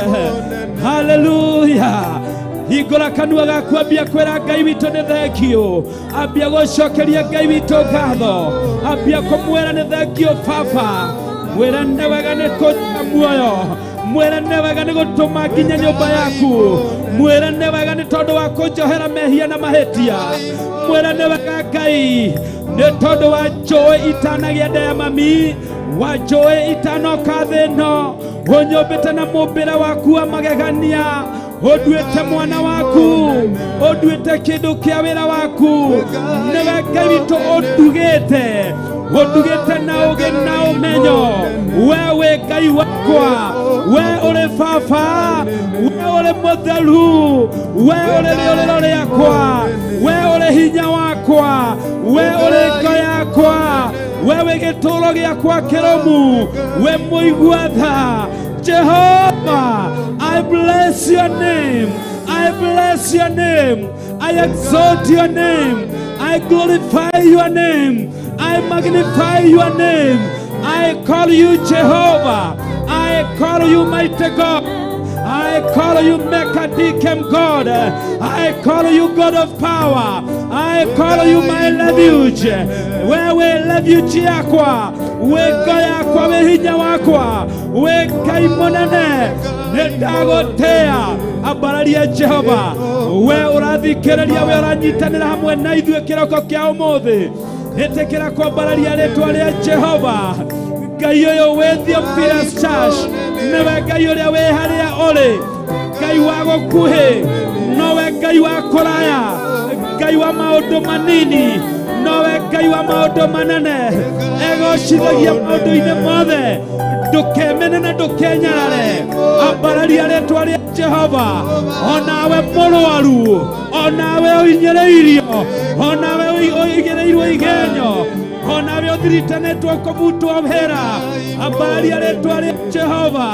Hallelujah. Hingũra kanua gaku, ambia kwĩra Ngai witũ nĩ thengio, ambia gũcokeria Ngai witũ ngatho, ambia kũmwĩra nĩ thengio baba, mwĩre nĩ wega nĩ kũnjĩra muoyo, mwĩre nĩ wega nĩ gũtũma nginya nyũmba yaku, mwĩre nĩ wega nĩ tondũ wa kũnjohera mehia na mahĩtia, mwĩre nĩ wega Ngai nĩ tondũ wa njũĩ itanagĩa nda ya mami, wa njũĩ itanoka thĩ ĩno, ũnyũmbĩte na mũmbĩre waku wa magegania, ũnduĩte mwana waku, ũnduĩte kĩndũ kĩa wĩra waku, nĩwe Ngai witũ ũndugĩte, ũndugĩte na ũgĩ na ũmenyo, we wĩ Ngai wakwa, we ũrĩ baba, we ũrĩ mũtheru, we ũrĩ rĩũrĩro rĩakwa, we ũrĩ hinya wakwa, we ũrĩ ngo yakwa, we wĩ gĩtũũro gĩakwa kĩrũmu, we mũigua tha. Jehovah, I bless your name. I bless your name. I exalt your name. I glorify your name. I magnify your name. I call you Jehovah. I call you mighty God. I call you Mekadikem God. I call you God of power. I call you my refuge. Wewe refuge yakwa, we ngo yakwa, we hinya wakwa, we Ngai mũnene, nĩ ndagũtĩa. Ambararia Jehova, we ũrathikĩrĩria, we ũranyitanĩra hamwe na ithuĩ kĩroko kĩa ũmũthĩ, ĩtĩkĩra kwambararia rĩtwa rĩa Jehova. Ngai ũyũ wĩ Theophilus Church nĩwe Ngai ũrĩa wĩ harĩa ũrĩ, Ngai wa gũkuhĩ nowe Ngai wa kũraya, Ngai wa maũndũ manini nowe Ngai wa maũndũ manene, egocithagia maũndũ-inĩ mothe. Ndũkemene na ndũkenyarare, ambararia rĩtwa rĩa Jehova. Onawe mũrwaru, onawe ũhinyĩrĩirio, onawe ũigĩrĩirwo igenyo, Onawe ũthiritanĩtwo kũbutwo wĩra, ambararia rĩtwa rĩa Jehova.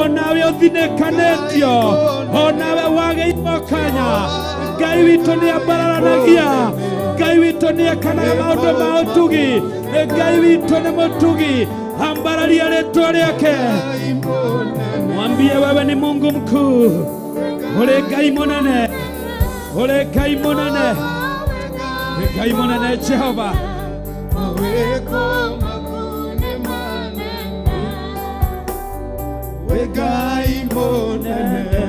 Onawe ũthinĩkanĩtio, onawe wagĩirwo kanya, Ngai witũ nĩ ambararanagia. Ngai witũ nĩ ekanaga maũndũ ma ũtugi. Ngai witũ nĩ mũtugi. Ambararia rĩtwa rĩake, mwambie wewe ni Mungu mkuu, ũrĩ Ngai mũnene, ũrĩ Ngai mũnene, Ngai mũnene Jehova. Mawĩko maku nĩ manene, wĩ Ngai mũnene.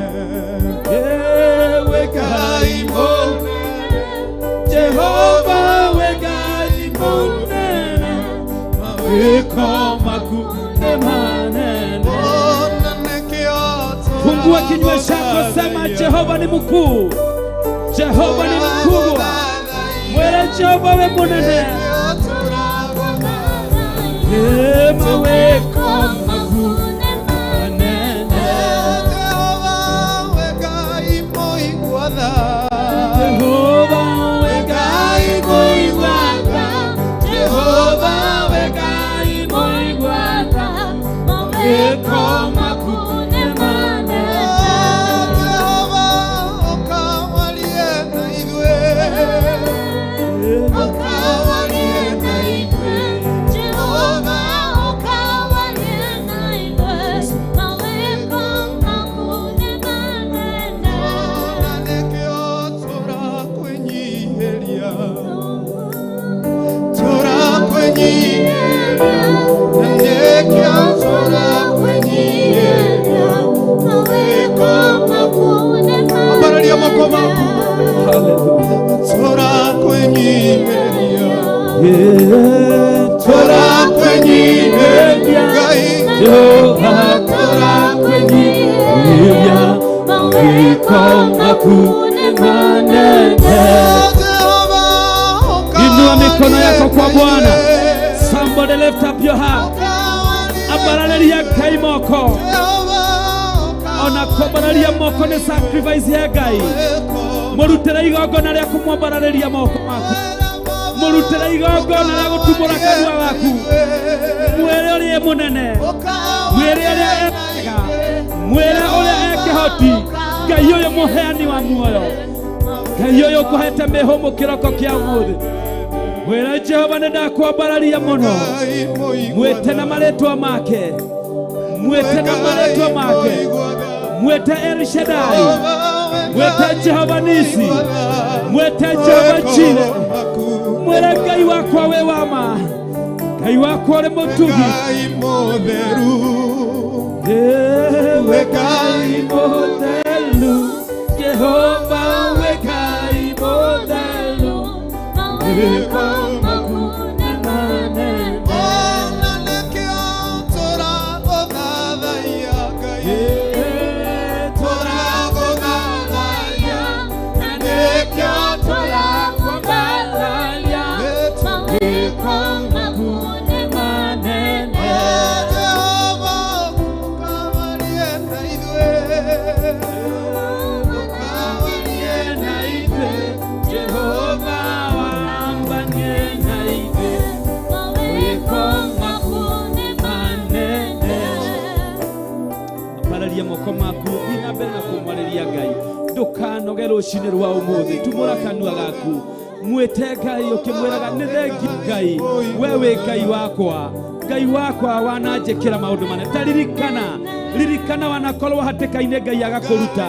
Wĩ Ngai mũnene, Jehova, wĩ Ngai mũnene, mawĩko maku nĩ manene. Ona nĩkĩo Fungua kinywa chako, sema Jehova ni mkuu, Jehova ni mkubwa. Mwere Jehova we munene. Mawĩko maku manene. Jehova wĩ Ngai mũigua tha. Jehova wĩ Ngai mũigua tha. Jehova wĩ Ngai mũigua tha. Mawĩko maku nĩ manene. Jehova ũkawarie na ithuĩ. Ũkawarie na ithuĩ. Jehova ũkawarie na ithuĩ, mawĩko maku nĩ manene. Ona nĩkĩo tũrakwĩnyihĩria. Tũrakwĩnyihĩria. Na nĩkĩo tũrakwĩnyihĩria. Mawĩko maku nĩ Ambararia moko maku. Hallelujah. Tũrakwĩnyihĩria. Yeah. Tũrakwĩnyihĩria. Ngai. Jehova tũrakwĩnyihĩria, mawĩko maku nĩ manene. Jehova Inua mikono yako kwa ũkawarie Bwana. na ithuĩ. Somebody lift up your hand. Ambararia Ngai moko. Ona kwambararia moko nĩ sacrifice ya Ngai. Mũrutĩre igongona rĩa kũmwambararĩria moko maku. Mũrutĩre igongona rĩa gũtumũra kanua gaku. Mwĩre ũrĩa e mũnene, mwĩre ũrĩa e mwega, mwĩre ũrĩa e kĩhoti. Ngai ũyũ mũheani wa muoyo, Ngai ũyũ ũkũhete mĩhũmũ kĩroko kĩa ũmũthĩ. Mwĩre Jehova nĩ ndakwambararia mũno. Mwĩte na marĩtwa make, mwĩte na marĩtwa make. Mwĩte El Shaddai, mwĩte Jehova Nisi, mwĩte Jehova Jire. Mwĩre Ngai wakwa wĩ wa ma, Ngai wakwa ũrĩ mũtugi. Ngai mũtheru. Wĩ Ngai mũtheru, Jehova wĩ Ngai mũtheru. Mawĩko maku nĩ manene. Ona nĩkĩo tũragũthathaiya Ngai. Tũragũthathaiya. Na nĩkĩo tũrakwambararia, mawĩko maku nĩ manene. Jehova ũkawarie na ithuĩ. Ũkawarie Na ithuĩ, Jehova wambanie na ithuĩ. Mawĩko maku nĩ manene. Ambararia moko maku, thiĩ na mbere na kũmwarĩria Ngai. Ndũkanoge rũcinĩ rwa ũmũthĩ, tumũra kanua gaku, mwĩte Ngai ũkĩmwĩraga nĩ thengiũ Ngai, we wĩ Ngai wakwa, Ngai wakwa wananjĩkĩra maũndũ manene. Ta ririkana, ririkana wanakorwo hatĩka-inĩ Ngai agakũruta,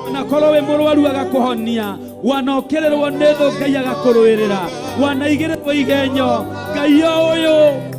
wanakorwo wĩ mũrwaru agakũhonia, wanokĩrĩrwo nĩ thũ Ngai agakũrũĩrĩra, wanaigĩrĩrwo igenyo Ngai o ũyũ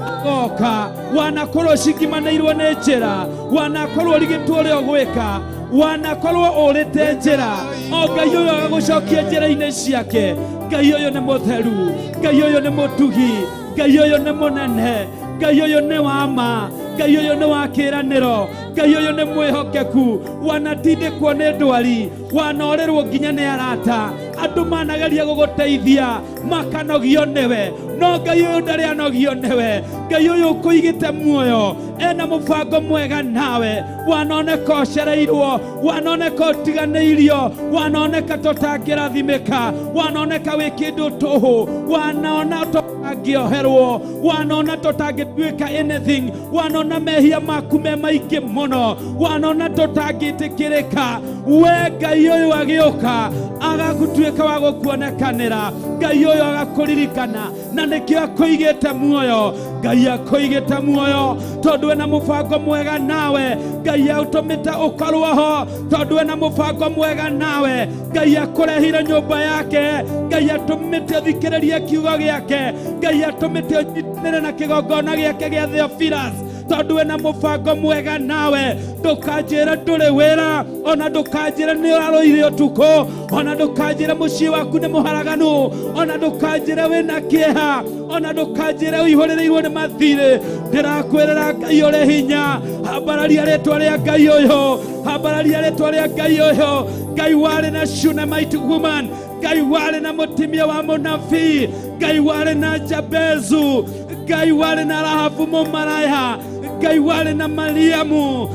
agoka, wanakorwo ũcingimanĩirwo nĩ njĩra, wanakorwo ũrigĩtwo ũrĩa ũgwĩka, wanakorwo ũrĩte njĩra, o Ngai ũyũ agagũcokia njĩra-inĩ ciake. Ngai ũyũ nĩ mũtheru, Ngai ũyũ nĩ mũtugi, Ngai ũyũ nĩ mũnene, Ngai ũyũ nĩ wa ma, Ngai ũyũ nĩ wa kĩĩranĩro, Ngai ũyũ nĩ mwĩhokeku. Wanatindĩkwo nĩ ndwari, wanorĩrwo nginya nĩ arata, andũ manageria gũgũteithia makanogio nĩwe, no Ngai ũyũ ndarĩ anogio nĩwe. Ngai ũyũ ũkũigĩte muoyo ena mũbango mwega nawe. Wanoneka ũcereirwo, wanoneka ũtiganĩirio, wanoneka tũtangĩrathimĩka, wanoneka wĩ kĩndũ tũhũ, wanona tũtangĩ Tũtangĩoherwo, wanona tũtangĩtuĩka anything, wanona mehia maku me maingĩ mũno, wanona tũtangĩtĩkĩrĩka, we Ngai ũyũ agĩũka agagũtuĩka wa gũkuonekanĩra, Ngai ũyũ agakũririkana, na nĩkĩo akũigĩte muoyo. Ngai akũigĩte muoyo tondũ ena mũbango mwega nawe. Ngai aũtũmĩte ũkorwo ho tondũ ena mũbango mwega nawe. Ngai akũrehire nyũmba yake. Ngai atũmĩte ũthikĩrĩrie kiugo gĩake. Ngai atũmĩte ũnyitanĩre na kĩgongona gĩake gĩa Theophilus tondũ ena mũbango mwega nawe. Ndũkanjĩre ndũrĩ wĩra, ona ndũkanjĩre nĩ ũrarũire ũtukũ, ona ndũkanjĩre mũciĩ waku nĩ mũharaganu, ona ndũkanjĩre wĩna kĩeha, ona ndũkanjĩre ũihũrĩrĩirwo nĩ mathirĩ. Ndĩrakwĩrĩra Ngai ũrĩ hinya. Ambararia rĩtwa rĩa Ngai ũyũ, ambararia rĩtwa rĩa Ngai ũyũ. Ngai warĩ na Shunammite woman, Ngai warĩ na mũtumia wa mũnabii, Ngai warĩ na Jabezu, Ngai warĩ na Rahabu mũmaraya, Ngai warĩ na Mariamu,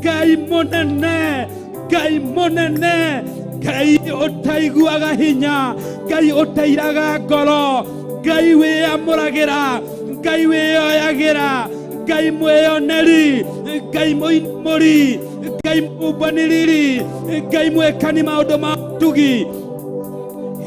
Ngai mũnene, Ngai mũnene, Ngai ũtaiguaga hinya, Ngai ũtairaga ngoro, Ngai wĩyamũragĩra, Ngai wĩyoyagĩra, Ngai mwĩyoneri, Ngai mũinamũri, Ngai mũmbanĩrĩri, Ngai mwĩkani maũndũ ma ũtugi.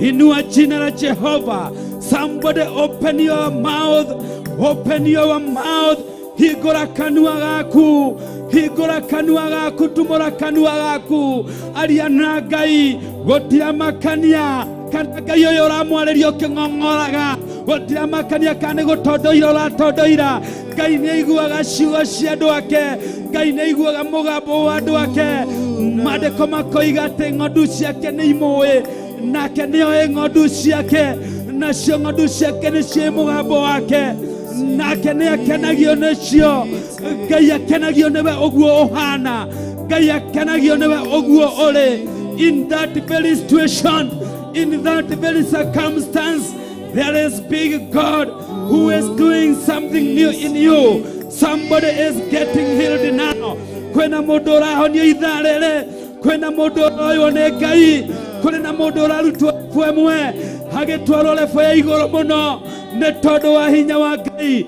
Inua jina la Jehova. Somebody open your mouth. Open your mouth. Hingũra kanua gaku. Hingũra kanua gaku. Tumũra kanua gaku. Aria na Ngai. Gũtiramakania kana Ngai ũyũ ũramwarĩria ũkĩng'ong'oraga. Gũtiramakania kana nĩ gũtondoira ũratondoira. Ngai nĩ aiguaga ciugo cia andũ ake. Ngai nĩ aiguaga mũgambo wa andũ ake. Maandĩko makoiga atĩ ng'ondu ciake nĩ imũĩ, nake nĩ oĩ ng'ondu ciake, nacio ng'ondu ciake nĩ ciĩ mũgambo wake, nake nĩ akenagio nĩcio. Ngai akenagio nĩwe ũguo ũhana. Ngai akenagio nĩwe ũguo ũrĩ. In that very situation, in that very circumstance, there is big God who is doing something new in you. Somebody is getting healed now. Kwĩna mũndũ ũrahonio ithaa rĩrĩ, kwĩna mũndũ ũroywo nĩ Ngai, kũrĩ na mũndũ ũrarutwo level ĩmwe agĩtwarwo level ya igũrũ mũno nĩ tondũ wa hinya wa Ngai.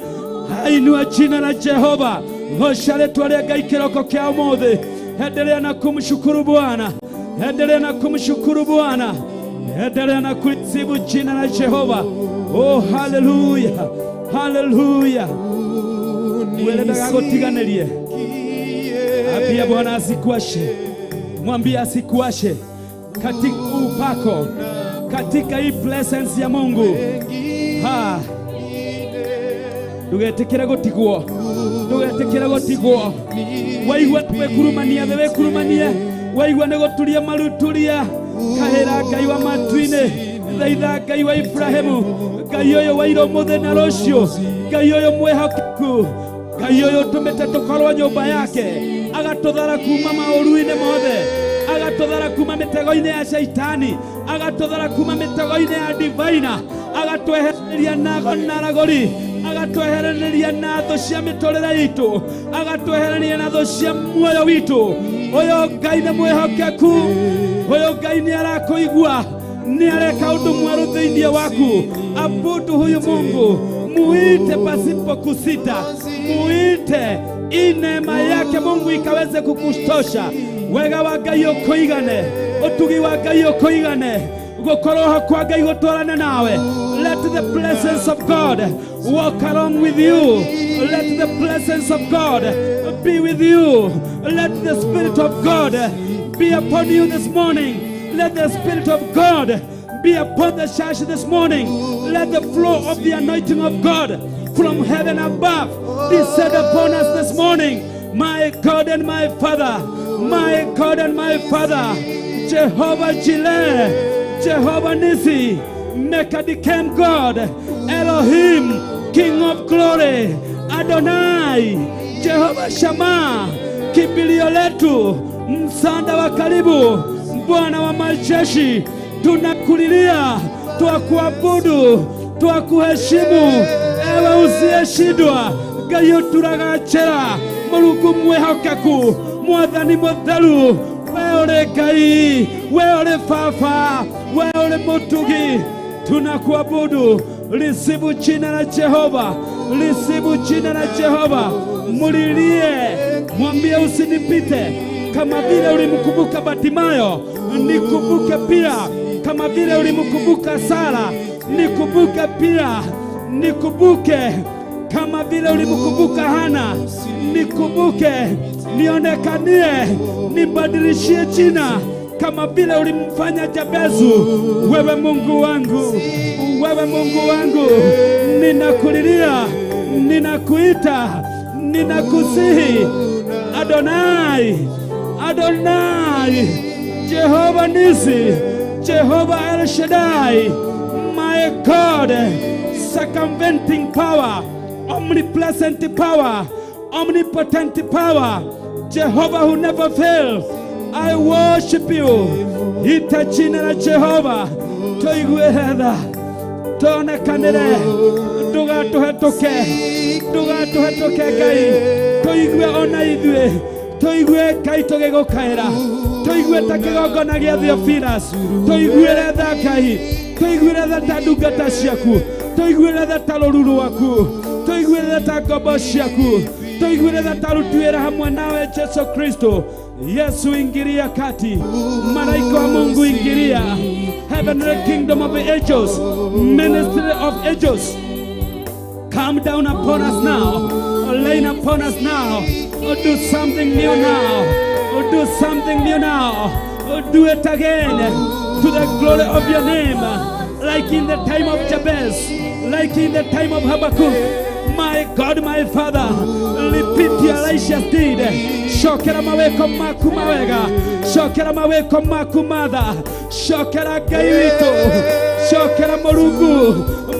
Inua jina la Jehova, goca rĩtwa rĩa Ngai kĩroko kĩa ũmũthĩ. Endelea na kumshukuru Bwana, endelea na kumshukuru Bwana, endelea na kulisifu jina la Jehova. Oh, haleluya, haleluya. Wele ndagagũtiganĩrie. Ambia Bwana asikuache, mwambie asikuache katika upako, katika hii presence ya Mungu. Ha, ndugetikire gutigwo, ndugetikire gutigwo. Waigua wĩkurumania thĩ, wĩkurumanie. Waigua nĩ gũturia maruturia, kahĩra Ngai wa matu-inĩ, thaitha Ngai wa Ibrahimu, Ngai ũyũ wa ira, ũmũthĩ na rũciũ, Ngai ũyũ mwĩhokeku, Ngai ũyũ ũtũmĩte tũkorwo nyũmba yake, agatũthara kuma maũru-inĩ mothe, agatũthara kuma mĩtego-inĩ ya shaitani, agatũthara kuma mĩtego-inĩ ya divaina, agatwehereria na aragũri, agatwehereria na thũ cia mĩtũrĩre itũ, agatwehereria na thũ cia muoyo witũ. Ũyũ Ngai nĩ mwĩhokeku, ũyũ Ngai nĩ arakũigua, nĩ areka ũndũ mwerũ thĩinĩ waku. Abudu huyu Mungu, muite pasipo kusita, muite hii neema yake Mungu ikaweze kukutosha. Wega wa Ngai ũkũigane, ũtugi wa Ngai ũkũigane, gũkorwo kwa Ngai gũtwarane nawe. Let the presence of God walk along with you. Let the presence of God be with you. Let the Spirit of God be upon you this morning. Let the Spirit of God be upon the church this morning. Let the flow of the anointing of God from heaven above descend upon us this morning. My God and my Father, my God and my Father, Jehovah Jireh, Jehovah Nisi, Mekadikem God, Elohim, King of glory, Adonai, Jehovah Shammah, kimbilio letu, msaada wa karibu, Bwana wa majeshi, tunakulilia, twakuabudu, twakuheshimu, ewe usiyeshindwa, Ngai ũturaga njĩra, Mũrungu mwĩhokeku, Mwathani mũtheru, we ũrĩ Ngai, we ũrĩ Baba, we ũrĩ mũtugi, tunakuabudu. Lisifu jina la Jehova, lisifu jina la Jehova, mulilie, mwambie usinipite. Kama vile ulimkumbuka Batimayo, nikumbuke pia. Kama vile ulimkumbuka Sara, nikumbuke pia, nikumbuke. Kama vile ulimkumbuka Hana, nikumbuke, nionekanie, nibadilishie jina kama vile ulimfanya Jabezu. Wewe Mungu wangu, wewe Mungu wangu, ninakulilia, ninakuita, ninakusihi. Adonai, Adonai, Jehova Nisi, Jehova El Shaddai, my God, circumventing power, omnipresent power, omnipotent power, Jehovah who never fails. I worship you. Ita jina la Jehova, tuigue tha, tuonekanĩre, ndũgatũhetũke, ndũgatũhetũke Ngai, tũigue ona ithuĩ, tũigue Ngai tũgĩgũkaĩra, tũigue ta kĩgongona gĩa Theophilus, tũiguĩre tha Ngai, tũiguĩre tha ta ndungata ciaku, tũiguĩre tha ta rũru rwaku, tũiguĩre tha ta ngombo ciaku, tũiguĩre tha ta aruti wĩra hamwe nawe Jesu Kristo. Yesu, ingilia kati, malaika wa Mungu ingilia, heavenly kingdom of the angels, ministry of angels, come down upon us now, rain upon us now, do something new now, do something new now, do it again to the glory of your name, like in the time of Jabez, like in the time of Habakkuk. My God, my Father, repeat your righteous deed. Cokera maweko maku mawega, cokera maweko maku matha, cokera Ngai witũ, cokera Mũrungu,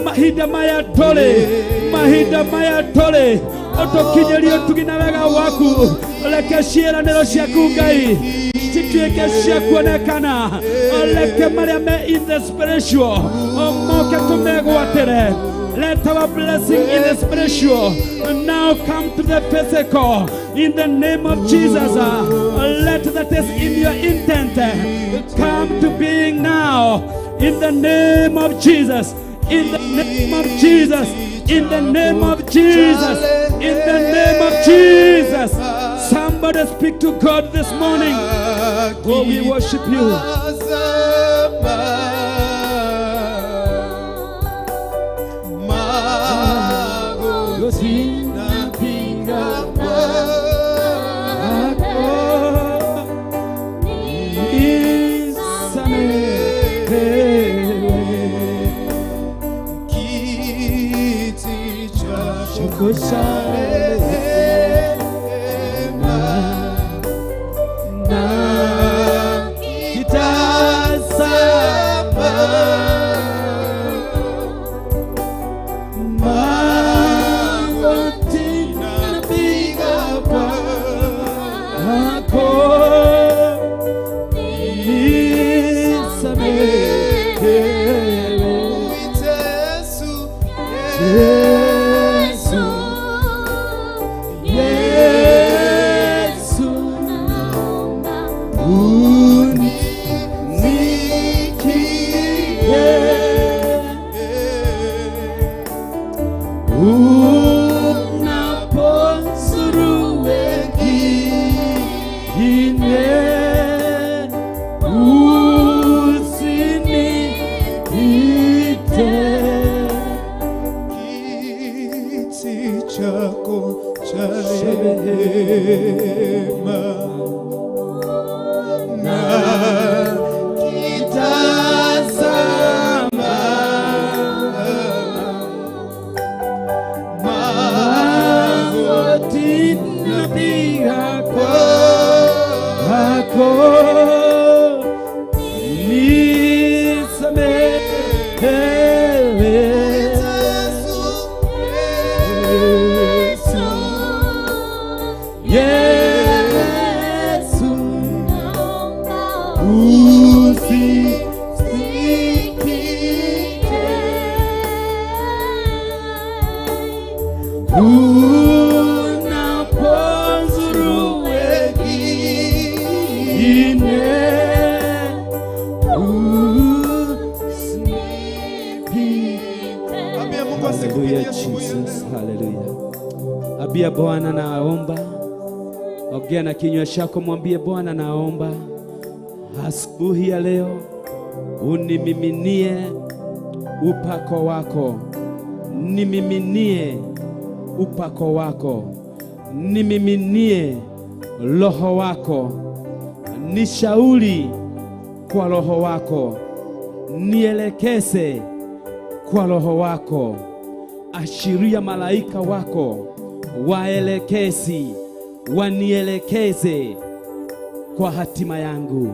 mahinda maya tũrĩ, mahinda maya tũrĩ, ũtũkinyĩrie ũtugi na wega waku, reke ciĩranĩro ciaku Ngai cituĩke cia kuonekana, reke marĩa me in the spiritual moke tũmegwatĩre. Let our blessing in the spiritual now come to the physical. In the name of Jesus, let that is in your intent come to being now. In the name of Jesus. In the name of Jesus. In the name of Jesus. In the name of Jesus. Somebody speak to God this morning. Oh, we worship you. Kiti chako cha rehema na kitazama magoti napiga kwako, nisamehewe. Yesu, Yesu, unisikie. Unapozuru wengine, usinipite. Kiti chako cha rehema na kitazama Magoti napiga kwako, nisamehewe. Yesu, Yesu, usisikite. Unapozuru wengine, usinipite. Jesus, hallelujah. Ambia Bwana naomba, ongea na kinywa chako, mwambie Bwana naomba asubuhi ya leo unimiminie upako wako, nimiminie upako wako, nimiminie roho wako, nishauri kwa roho wako, nielekeze kwa roho wako, ashiria malaika wako waelekezi, wanielekeze kwa hatima yangu.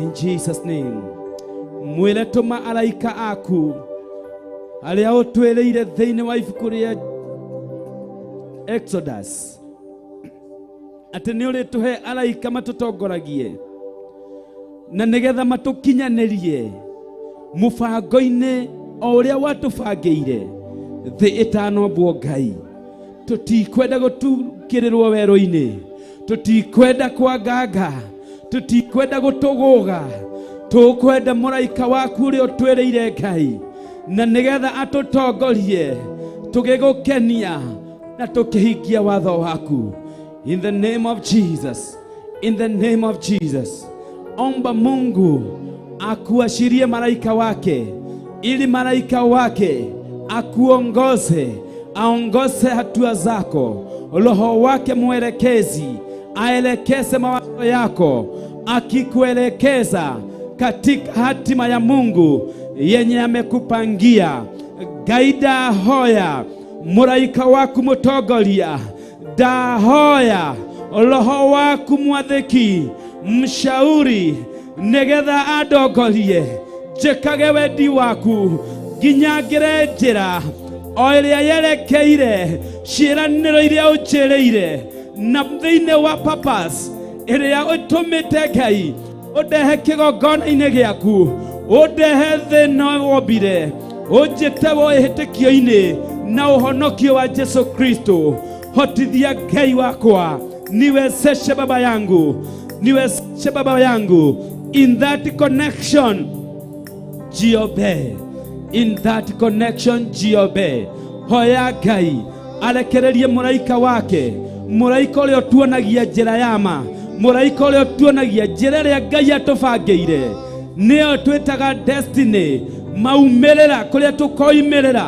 In Jesus name. Mwĩre tũma araika aku arĩa ũtwĩrĩire thĩinĩ wa ibuku rĩa Exodus atĩ nĩ ũrĩtũhe araika matũtongoragie na nĩgetha matũkinyanĩrie mũbango-inĩ o ũrĩa watũbangĩire thĩ ĩtanombwo. Ngai, tũtikwenda gũtukĩrĩrwo werũ-inĩ, tũtikwenda kwanganga, tũtikwenda gũtũgũga, tũkwenda mũraika waku ũrĩa ũtwĩrĩire, Ngai, na nĩgetha atũtongorie tũgĩgũkenia na tũkĩhingia watho waku. In the name of Jesus, in the name of Jesus. Omba Mungu akuashirie malaika wake ili malaika wake akuongoze, aongoze hatua zako, roho wake mwelekezi aelekeze mawazo yako, akikuelekeza katika hatima ya Mungu yenye amekupangia. Ngai, ndahoya mũraika waku mũtongoria, ndahoya roho waku mwathĩki mshauri, nĩgetha andongorie njĩkage wendi waku nginya ngĩre njĩra o ĩrĩa yerekeire ciĩranĩro iria ũnjĩrĩire na thĩinĩ wa purpose ĩrĩa ũtũmĩte. Ngai, ũndehe kĩgongona-inĩ gĩaku, ũndehe thĩna wombire, ũnjĩte wĩhĩtĩkio-inĩ na ũhonokio wa Jesu Kristo. Hotithia, Ngai wakwa, niwezeshe baba yangu, niwezeshe baba yangu in that connection. Jiobe in that connection, jiobe. Hoya Ngai arekererie mũraika wake, mũraika ũrĩa ũtuonagia njĩra ya ma, mũraika ũrĩa ũtuonagia njĩra ĩrĩa Ngai atũbangĩire, nĩyo twĩtaga destiny, maumĩrĩra kũrĩa tũkoimĩrĩra,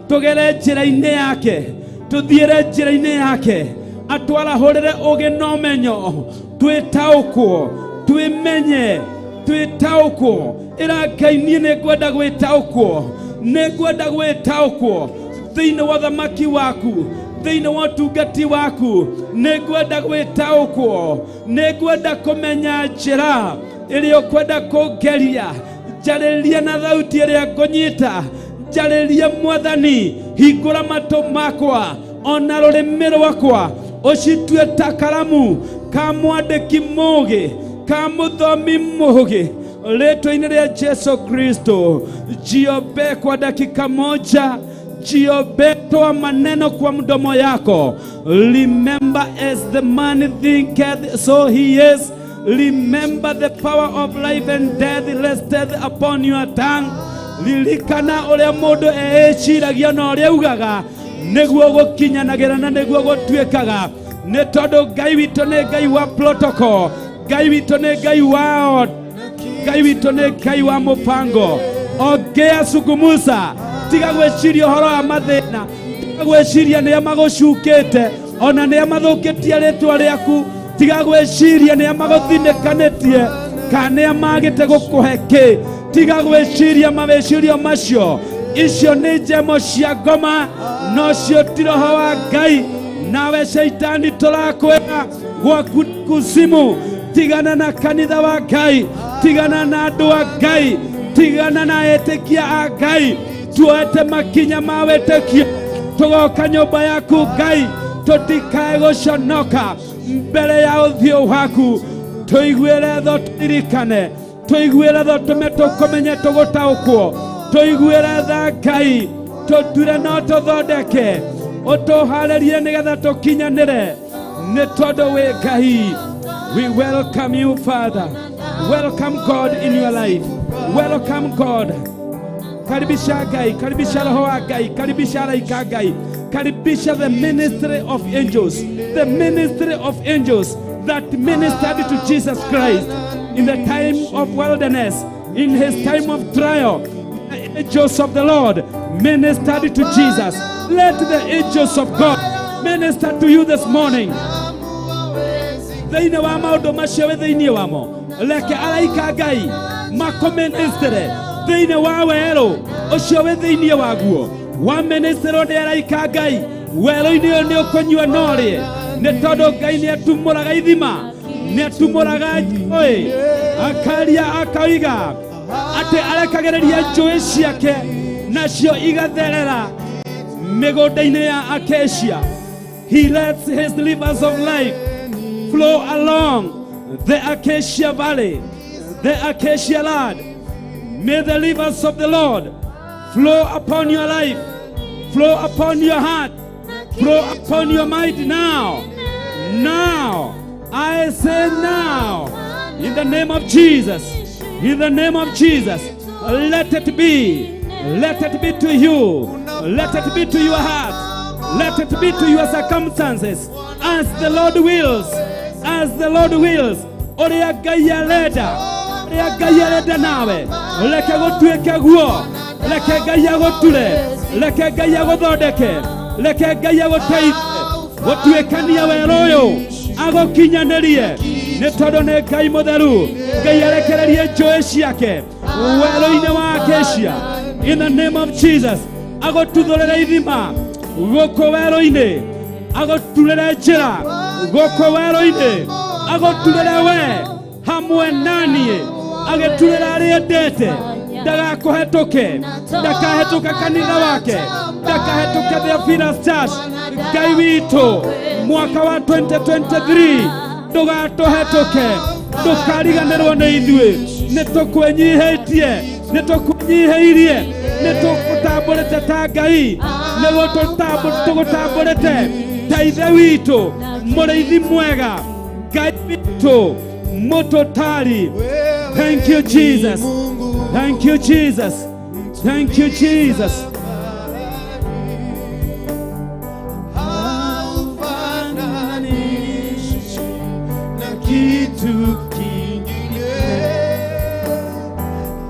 tũgere njĩra-inĩ yake, tũthiĩre njĩra-inĩ yake, atwarahũrĩre ũgĩ na ũmenyo, twĩtaũkwo, twĩmenye, twĩtaũkwo. Ĩra Ngai, niĩ nĩ ngwenda gwĩtaũkwo, nĩ ngwenda gwĩtaũkwo thĩinĩ wa thamaki waku, thĩinĩ wa ũtungati waku. Nĩ ngwenda gwĩtaũkwo, nĩ ngwenda kũmenya njĩra ĩrĩa ũkwenda kũngeria. Njarĩria na thauti ĩrĩa ngũnyita, njarĩrie Mwathani, hingũra matũ makwa ona rũrĩmĩ rwakwa, ũcitue ta karamu ka mwandĩki mũũgĩ, ka mũthomi mũũgĩ, rĩtwa-inĩ rĩa Jesu Kristo. Jiombe kwa dakika moja, jiombe, toa maneno kwa mdomo yako. Remember, as the man thinketh, so he is. Remember, the power of life and death resteth upon your tongue. Ririkana ũrĩa mũndũ eĩciragia na ũrĩa augaga nĩguo gũkinyanagĩra na nĩguo gũtuĩkaga, nĩ tondũ Ngai witũ nĩ Ngai wa protocol, Ngai witũ nĩ Ngai wa, Ngai witũ nĩ Ngai wa mũbango. Ongea, zungumza, tiga gwĩciria ũhoro wa mathĩna, tiga gwĩciria nĩa magũcukĩte ona nĩa mathũkĩtie rĩtwa rĩaku, tiga gwĩciria nĩa magũthinĩkanĩtie kana nĩa magĩte gũkũhe kĩ. Tiga gwĩciria mawĩcirio macio, icio nĩ njemo cia ngoma, nocio ti roho wa Ngai. Nawe Shaitani, tũrakwĩra gwaku kuzimu. Tigana na kanitha wa Ngai, tigana na andũ a Ngai, tigana na etĩkia a Ngai. Tuoete makinya ma wĩtĩkio, tũgoka nyũmba yaku, Ngai, tũtikae gũconoka mbere ya ũthiũ waku. Tũiguĩre tho, tũririkane, tũiguĩre tho, tũme tũkũmenye, tũgũtaũkwo. Tũiguĩre tha, Ngai, tũture no tũthondeke, ũtũharĩrie nĩgetha tũkinyanĩre, nĩ tondũ wĩ Ngai. We welcome you, Father. Welcome God in your life. Welcome God. Karibisha Ngai, karibisha Roho wa Ngai, karibisha araika Ngai, karibisha the ministry of angels, the ministry of angels that ministered to Jesus Christ in the time of wilderness, in his time of trial. The angels of the Lord ministered to Jesus. Let the angels of God minister to you this morning. Thĩinĩ wa maũndũ macio wĩ thĩinĩ wamo, reke araika Ngai makũministere thĩinĩ wa werũ ũcio wĩ thĩinĩ waguo. Waministerwo nĩ araika Ngai, werũ-inĩ ũyũ nĩ ũkũnyua no rĩe, nĩ tondũ Ngai nĩ atumũraga ithima, nĩ atumũraga njũĩ, akaria akauga atĩ arekagĩrĩria njũĩ ciake nacio igatherera mĩgũnda-inĩ ya Acacia. He lets his rivers of life flow along the Acacia Valley, the Acacia land. May the rivers of the Lord flow upon your life, flow upon your heart, flow upon your mind now. Now, I say now, in the name of Jesus, in the name of Jesus, let it be. Let it be to you. Let it be to your heart. Let it be to your circumstances. As the Lord wills. As the Lord wills. Ũrĩa Ngai arenda. Ũrĩa Ngai arenda nawe. Reke gũtuĩke guo. Reke Ngai agũture. Reke Ngai agũthondeke. Reke Ngai agũteithie. Gũtuĩkania werũ ũyũ. Agũkinyanĩrie. Nĩ tondũ nĩ Ngai mũtheru. Ngai arekererie njũĩ ciake werũ-inĩ wa Acacia. In the name of Jesus, agũtuthũrĩre ithima gũkũ werũ-inĩ, agũturĩre njĩra gũkũ werũ-inĩ, agũturĩre we hamwe naniĩ, agĩturĩra arĩa endete, ndagakũhetũke, ndakahetũke kanitha wake, ndakahetũke Theophilus Church. Ngai witũ, mwaka wa 2023 ndũgatũhetũke, ndũkariganĩrwo nĩ ithuĩ, nĩ tũkwĩnyihĩtie, nĩ tũkwĩnyihĩirie, nĩ tũgũtambũrĩte ta Ngai, nĩ tũgũtambũrĩte ta ithe witũ, mũrĩithi mwega, Ngai witũ, mũtũtari. Thank you, Jesus. Thank you, Jesus. Thank you, Jesus. Haufananishwi na kitu kingine.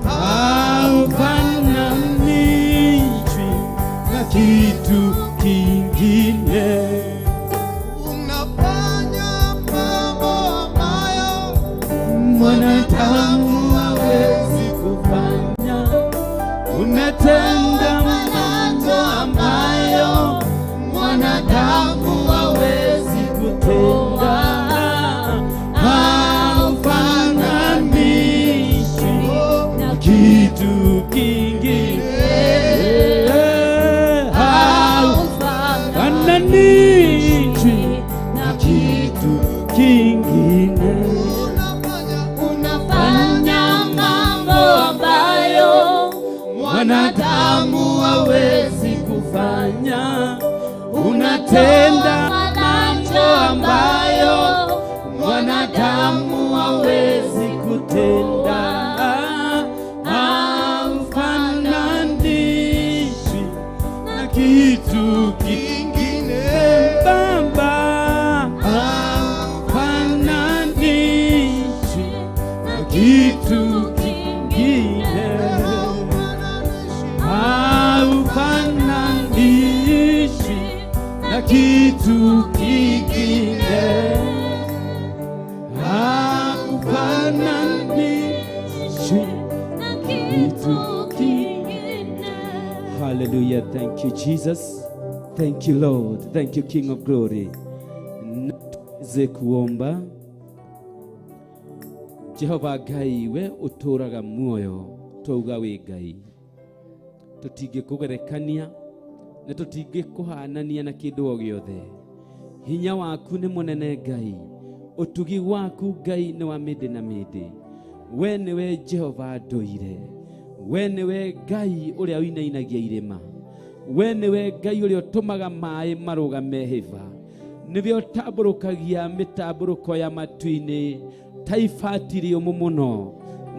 Haufananishwi na kitu kingine. Unafanya mambo ambayo mwanadamu hawezi kufanya. Umetenda mambo ambayo mwanadamu hawezi kutenda. Haufananishwi na kitu kingine. Haufananishwi na kitu kingine. Unafanya mambo ambayo mwanadamu hawezi kufanya. Unatenda mambo ambayo mwanadamu hawezi kutenda. Haufananishwi na kitu kingine. Baba, haufananishwi na kitu kingine. Haufananishwi na kitu kingine. Haufananishwi na kitu kingine. Hallelujah. Thank you, Jesus. Thank you, Lord. Thank you, King of Glory. Na tuweze kuomba. Jehova Ngai, we ũtũũraga muoyo, twauga wĩ Ngai, tũtingĩkũgerekania na tũtingĩkũhanania na kĩndũ o gĩothe. Hinya waku nĩ mũnene Ngai, ũtugi waku Ngai nĩ wa mĩndĩ na mĩndĩ. We nĩwe Jehova ndũire, we nĩwe Ngai ũrĩa ũinainagia irĩma, we nĩwe Ngai ũrĩa ũtũmaga maĩ marũgame hĩba, nĩwe ũtambũrũkagia mĩtambũrũko ya matu-inĩ ta ibati rĩũmũ mũno,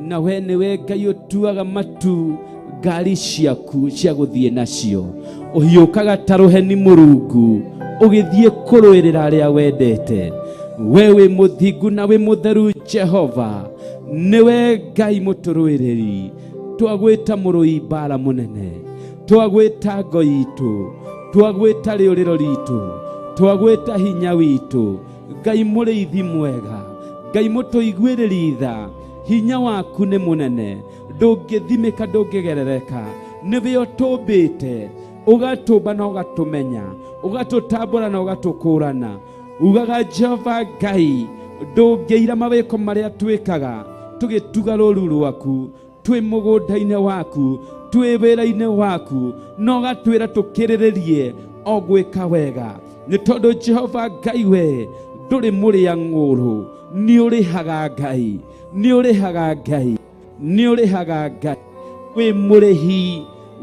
na we nĩwe Ngai ũtuaga matu. Ngari ciaku cia gũthiĩ nacio ũhiũkaga ta rũheni mũrungu ũgĩthiĩ kũrũĩrĩra arĩa wendete. We wĩ mũthingu na wĩ mũtheru Jehova, nĩwe Ngai mũtũrũĩrĩri. Twagwĩta mũrũi mbara mũnene, twagwĩta ngo itũ, twagwĩta rĩũrĩro ritũ, twagwĩta hinya witũ, Ngai mũrĩithi mwega, Ngai mũtũiguĩrĩri tha. Hinya waku nĩ mũnene, ndũngĩthimĩka, ndũngĩgerereka. Nĩwe ũtũmbĩte, ũgatũmba na ũgatũmenya, ũgatũtambũra na ũgatũkũrana. Ugaga Jehova Ngai, ndũngĩira mawĩko marĩa twĩkaga tũgĩtuga rũru rwaku, twĩ mũgũnda-inĩ waku, twĩ wĩra-inĩ waku, na ũgatwĩra tũkĩrĩrĩrie o gwĩka wega, nĩ tondũ Jehova Ngai we ndũrĩ mũrĩa ng'ũrũ. Nĩ ũrĩhaga Ngai, nĩ ũrĩhaga Ngai, nĩ ũrĩhaga Ngai. Wĩ mũrĩhi,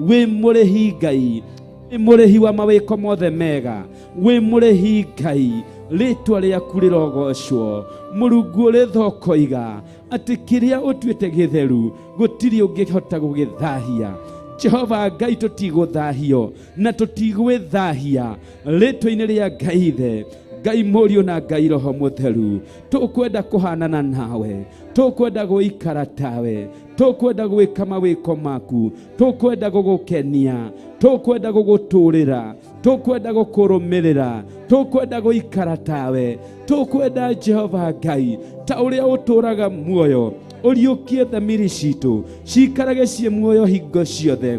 wĩ mũrĩhi Ngai, wĩ mũrĩhi wa mawĩko mothe mega, wĩ mũrĩhi Ngai. Rĩtwa rĩaku rĩrogocwo. Mũrungu ũrĩ tha ũkoiga atĩ kĩrĩa ũtuĩte gĩtheru gũtirĩ ũngĩhota gũgĩthahia. Jehova Ngai, tũtigũthahio na tũtigwĩthahia rĩtwa-inĩ rĩa Ngai Ithe, Ngai Mũriũ na Ngai Roho Mũtheru. Tũkwenda kũhanana nawe, tũkwenda gũikara tawe, tũkwenda gwĩka mawĩko maku, tũkwenda gũgũkenia, tũkwenda gũgũtũrĩra, tũkwenda gũkũrũmĩrĩra, tũkwenda gũikara tawe, tũkwenda Jehova Ngai ta ũrĩa ũtũraga muoyo. Ũriũkie thamiri citũ ciikarage ciĩ muoyo hingo ciothe,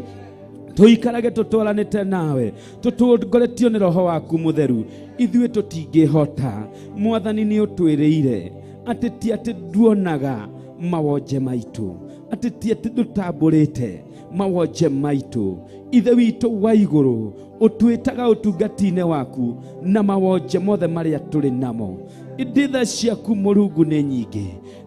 tũikarage tũtwaranĩte nawe, tũtongoretio nĩ Roho waku Mũtheru. Ithuĩ tũtingĩhota, Mwathani. Nĩ ũtwĩrĩire atĩ ti atĩ nduonaga mawonje maitũ, atĩ ti atĩ ndũtambũrĩte mawonje maitũ. Ithe witũ wa igũrũ, ũtwĩtaga ũtungati-inĩ waku na mawonje mothe marĩa tũrĩ namo. Ĩndĩ tha ciaku Mũrungu nĩ nyingĩ,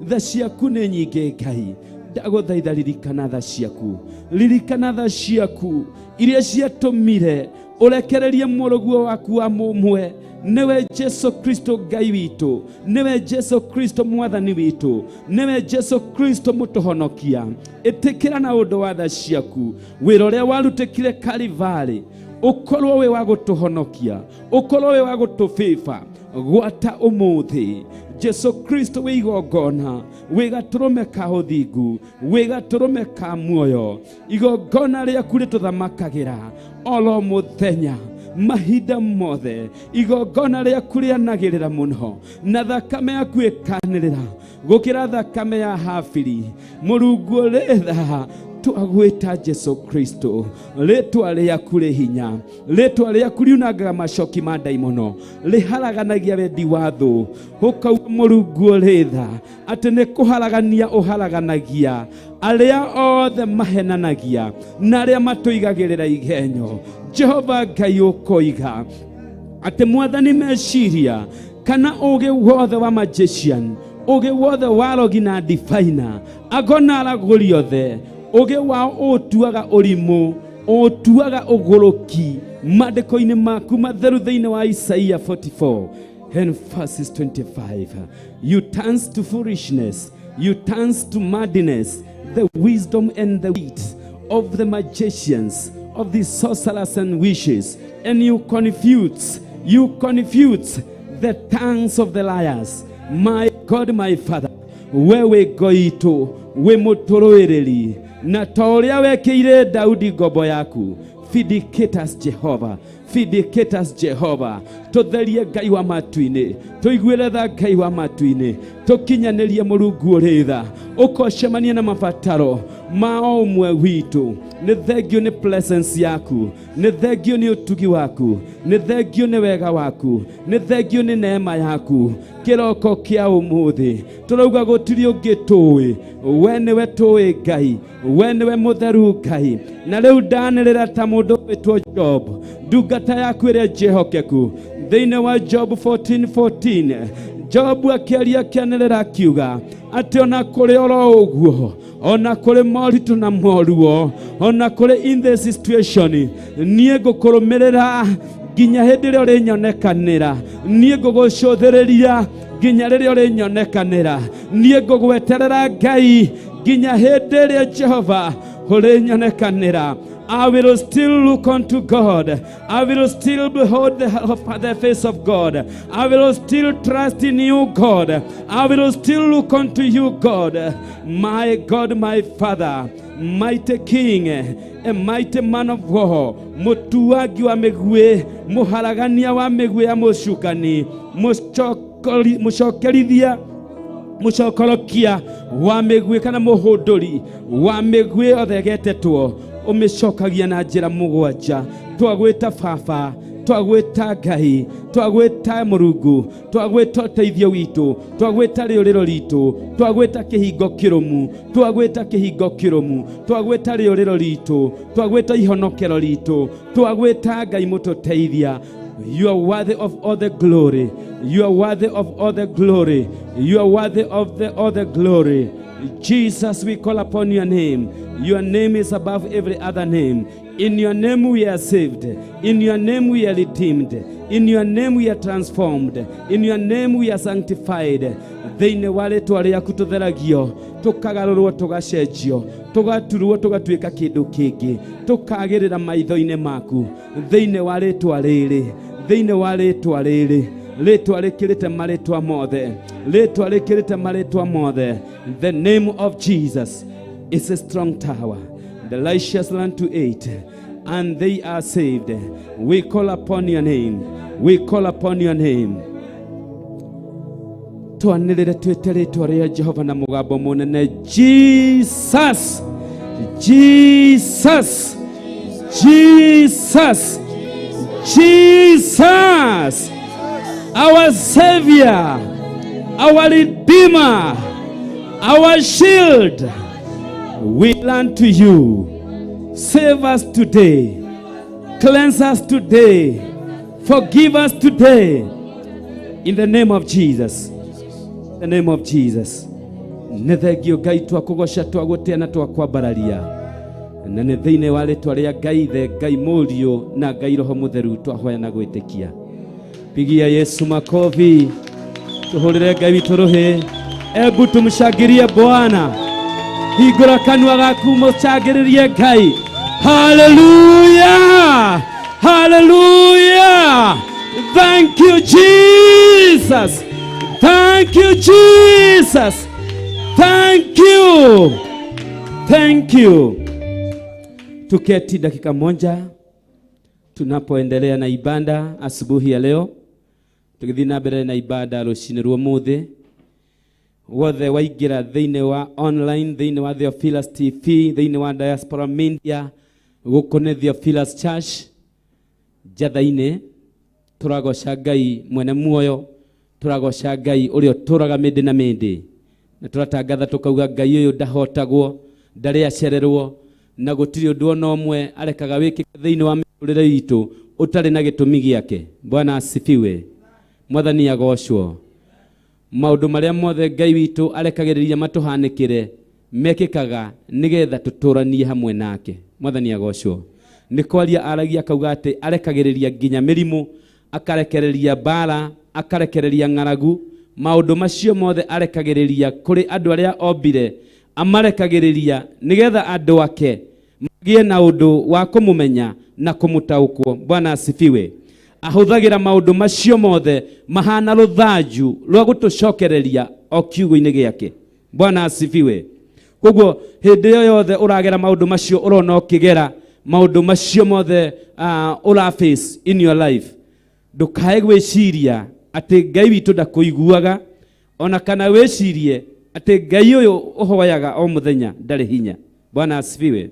tha ciaku nĩ nyingĩ Ngai. Ndagũthaitha ririkana tha ciaku, ririkana tha ciaku iria ciatũmire ũrekererie mũrũguo waku wa mũmwe, nĩwe Jesu Kristo Ngai witũ, nĩwe Jesu Kristo Mwathani witũ, nĩwe Jesu Kristo mũtũhonokia. Ĩtĩkĩra na ũndũ wa tha ciaku wĩra ũrĩa warutĩkire Kalivarĩ ũkorwo wĩ wa gũtũhonokia, ũkorwo wĩ wa gũtũbĩba gwata ũmũthĩ. Jesu Kristo wĩ igongona, wĩ gatũrũme ka ũthingu, wĩ gatũrũme ka muoyo. Igongona rĩaku rĩtũthamakagĩra oro mũthenya, mahinda mothe. Igongona rĩaku rĩanagĩrĩra mũno, na thakame yaku ĩkanĩrĩra gũkĩra thakame ya Habili. Mũrungu ũrĩ tha, twagwĩta Jesu Kristo. Rĩtwa rĩaku rĩ hinya, rĩtwa rĩaku riunangaga macoki ma ndaimono, rĩharaganagia wendi wa thũ. Ũkauga Mũrungu ũrĩ tha atĩ nĩ kũharagania ũharaganagia arĩa othe mahenanagia na arĩa matũigagĩrĩra igenyo. Jehova Ngai, ũkoiga atĩ Mwathani, meciria kana ũgĩ wothe wa magician, ũgĩ wothe wa rogi na difaina, ago na aragũri othe, ũgĩ wao ũũtuaga ũrimũ, ũũtuaga ũgũrũki. Maandĩko-inĩ maku matheru thĩinĩ wa Isaia 44 and verses 25, you turns to foolishness, you turns to madness the wisdom and the wit of the magicians, of the sorcerers and witches, and you confuse the tongues of the liars. My God, my Father, wewe ngo itũ, wĩ mũtũrũĩrĩri, na ta ũrĩa wekĩire Daudi ngombo yaku. Vindicate us, Jehovah. Vindicate us, Jehovah. Tũtherie Ngai wa matu-inĩ, tũiguĩre tha Ngai wa matu-inĩ, tũkinyanĩrie Mũrungu ũrĩ tha, ũkocemania na mabataro ma o ũmwe witũ. Nĩ thengio nĩ presence yaku, nĩ thengio nĩ ũtugi waku, nĩ thengio nĩ wega waku, nĩ thengio nĩ neema yaku. Kĩroko kĩa ũmũthĩ tũrauga gũtirĩ ũngĩ tũĩ, we nĩwe tũĩ Ngai, we nĩwe mũtheru Ngai. Na rĩu ndanĩrĩra ta mũndũ wĩtwo Job, ndungata yaku ĩrĩa njĩhokeku. Thĩinĩ wa Job 14:14, Job akĩaria akĩanĩrĩra akiuga atĩ ona kũrĩ oro ũguo, ona kũrĩ moritũ na moruo, ona kũrĩ in this situation, niĩ ngũkũrũmĩrĩra nginya hĩndĩ ĩrĩa ũrĩnyonekanĩra. Niĩ ngũgũcũthĩrĩria nginya rĩrĩa ũrĩnyonekanĩra. Niĩ ngũgweterera Ngai nginya hĩndĩ ĩrĩa Jehova Ũrĩnyonekanĩra. I will still look unto God. I will still behold the face of God. I will still trust in you, God. I will still look unto you, God. My God, my Father, mighty King, a mighty man of war, mutuagi wa mĩguĩ, mũharagania wa mĩguĩ ya mũcukani, mũcokerithia, mũcokorokia wa mĩguĩ kana mũhũndũri wa mĩguĩ othegetetwo, ũmĩcokagia na njĩra mũgwanja. Twagwĩta Baba, twagwĩta Ngai, twagwĩta Mũrungu, twagwĩta ũteithio witũ, twagwĩta rĩũrĩro ritũ, twagwĩta kĩhingo kĩrũmu, twagwĩta kĩhingo kĩrũmu, twagwĩta rĩũrĩro ritũ, twagwĩta ihonokero ritũ, twagwĩta Ngai mũtũteithia. You are worthy of all the glory. You are worthy of all the glory. You are worthy of all the glory. Jesus, we call upon your name. Your name is above every other name. In your name we are saved. In your name we are redeemed. In your name we are transformed. In your name we are sanctified. Thĩinĩ wa rĩtwa rĩaku tũtheragio, tũkagarũrwo, tũgacenjio, tũgaturwo, tũgatuĩka kĩndũ kĩngĩ, tũkagĩrĩra maitho-inĩ maku. Thĩinĩ wa rĩtwa rĩrĩ, thĩinĩ wa rĩtwa rĩrĩ, rĩtwa rĩkĩrĩte marĩtwa mothe, rĩtwa rĩkĩrĩte marĩtwa mothe. The name of Jesus is a strong tower. The righteous run to it, and they are saved. We call upon your name. We call upon your name. Twanĩrĩre twĩte rĩtwa rĩa Jehova na mũgambo mũnene. Jesus, Jesus, Jesus, Jesus, our Savior, our Redeemer, our shield. We run to you. Save us today. Cleanse us today. Forgive us today. In the name of Jesus. The name of Jesus. Nĩ thengio Ngai, twakũgoca, twagũtĩa na twakwambararia, na nĩ thĩinĩ wa rĩtwa rĩa Ngai Ithe, Ngai Mũriũ na Ngai Roho Mũtheru twahoya na gwĩtĩkia. Pigia Yesu makofi, tũhũrĩre Ngai witũ rũhĩ. Ebu tumshangilie Bwana. Hingũra kanua gaku mũcangĩrĩrie Ngai. Hallelujah! Hallelujah! Thank you, Jesus. Thank you, Jesus. Thank you. Thank you. Tuketi dakika moja tunapoendelea na ibada asubuhi ya leo, tugĩthiĩ na mbere na ibada rũcinĩ rwa ũmũthĩ. Wothe waingĩra thĩinĩ wa online, thĩinĩ wa Theophilus TV, thĩinĩ wa Diaspora Media, gũkũ nĩ Theophilus Church Njatha-inĩ. Tũragoca Ngai mwene muoyo, tũragoca Ngai ũrĩa ũtũraga mĩndĩ na mĩndĩ, na tũratangatha tũkauga Ngai ũyũ ndahotagwo, ndarĩ acererwo, na gũtirĩ ũndũ ona ũmwe arekaga wĩkĩke thĩinĩ wa mĩtũrĩre itũ ũtarĩ na gĩtũmi gĩake. Bwana asifiwe. Mwathani agocwo. Maũndũ marĩa mothe Ngai witũ arekagĩrĩria matũhanĩkĩre mekĩkaga nĩgetha tũtũranie hamwe nake. Mwathani agocwo. Nĩ kwaria aragia akauga atĩ arekagĩrĩria nginya mĩrimũ, akarekereria mbara, akarekereria ng'aragu. Maũndũ macio mothe arekagĩrĩria kũrĩ andũ arĩa ombire, amarekagĩrĩria nĩgetha andũ ake magĩe na ũndũ wa kũmũmenya na kũmũtaũkwo. Bwana asifiwe. Ahũthagĩra maũndũ macio mothe mahana rũthanju rwa gũtũcokereria o kiugo-inĩ gĩake. Bwana asifiwe. Koguo hĩndĩ ĩyo yothe ũragera maũndũ macio, ũrona ũkĩgera maũndũ macio mothe, ũra face in your life, ndũkae gwĩciria atĩ Ngai witũ ndakũiguaga, ona kana wĩcirie atĩ Ngai ũyũ ũhoyaga o mũthenya ndarĩ hinya. Bwana asifiwe.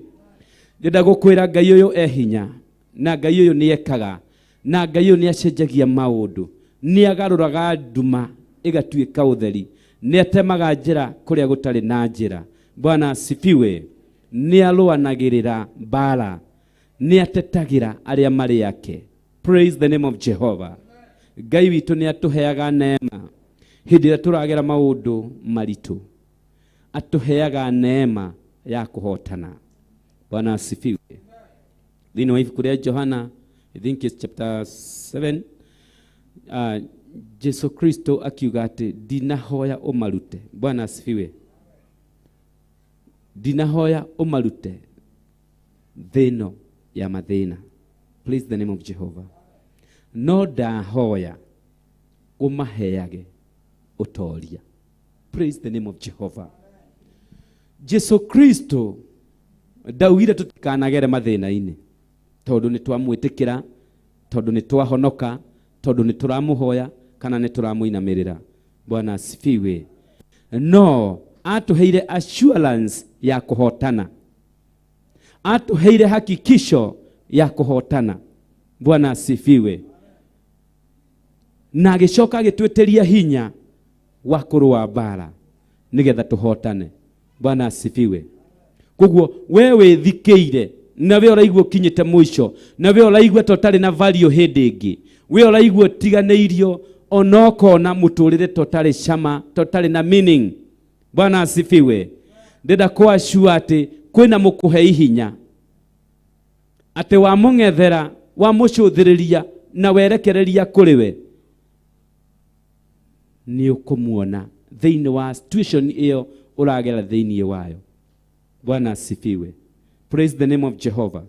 Ndĩrenda gũkwĩra Ngai ũyũ e hinya, na Ngai ũyũ nĩ ekaga, na Ngai ũyũ nĩ acenjagia maũndũ, nĩ agarũraga nduma ĩgatuĩka ũtheri, nĩ atemaga njĩra kũrĩa gũtarĩ na njĩra. Bwana asifiwe. Nĩ arũanagĩrĩra mbara, nĩ atetagĩra arĩa marĩ ake. Praise the name of Jehovah. Ngai witũ nĩ atũheaga neema hĩndĩ ĩrĩa tũragera maũndũ maritũ, atũheaga neema ya kũhotana. Bwana asifiwe. Thĩinĩ wa ibuku rĩa Johana, I think it's chapter 7, Jesu Kristo akiuga atĩ ndinahoya ũmarute. Bwana asifiwe. Ndinahoya ũmarute Thĩ ĩno ya mathĩna. Praise the name of Jehovah. No ndahoya ũmaheage ũtoria. Praise the name of Jehovah. Jesu Kristo ndaugire tũtikanagere mathĩna-inĩ tondũ nĩ twamwĩtĩkĩra, tondũ nĩ twahonoka, tondũ nĩ tũramũhoya kana nĩ tũramũinamĩrĩra. Bwana asifiwe. No atũheire assurance ya kũhotana, atũheire hakikisho ya kũhotana. Bwana asifiwe. Na agĩcoka agĩtwĩtĩria hinya wa kũrũa mbara nĩgetha tũhotane. Bwana asifiwe. Koguo we wĩthikĩire na we ũraigua ũkinyĩte mũico, na we ũraigua ta ũtarĩ na value hĩndĩ ĩngĩ, we ũraigua ũtiganĩirio, ona ũkona mũtũrĩre ta ũtarĩ cama, ta ũtarĩ na meaning. Bwana asifiwe. Ndĩrenda kũacua atĩ kwĩna mũkũhe ihinya, atĩ wamũng'ethera, wamũcũthĩrĩria na werekereria kũrĩ we, nĩ ũkũmuona thĩinĩ wa situation ĩyo ũragera thĩinĩ wayo. Bwana asifiwe. Praise the name of Jehovah.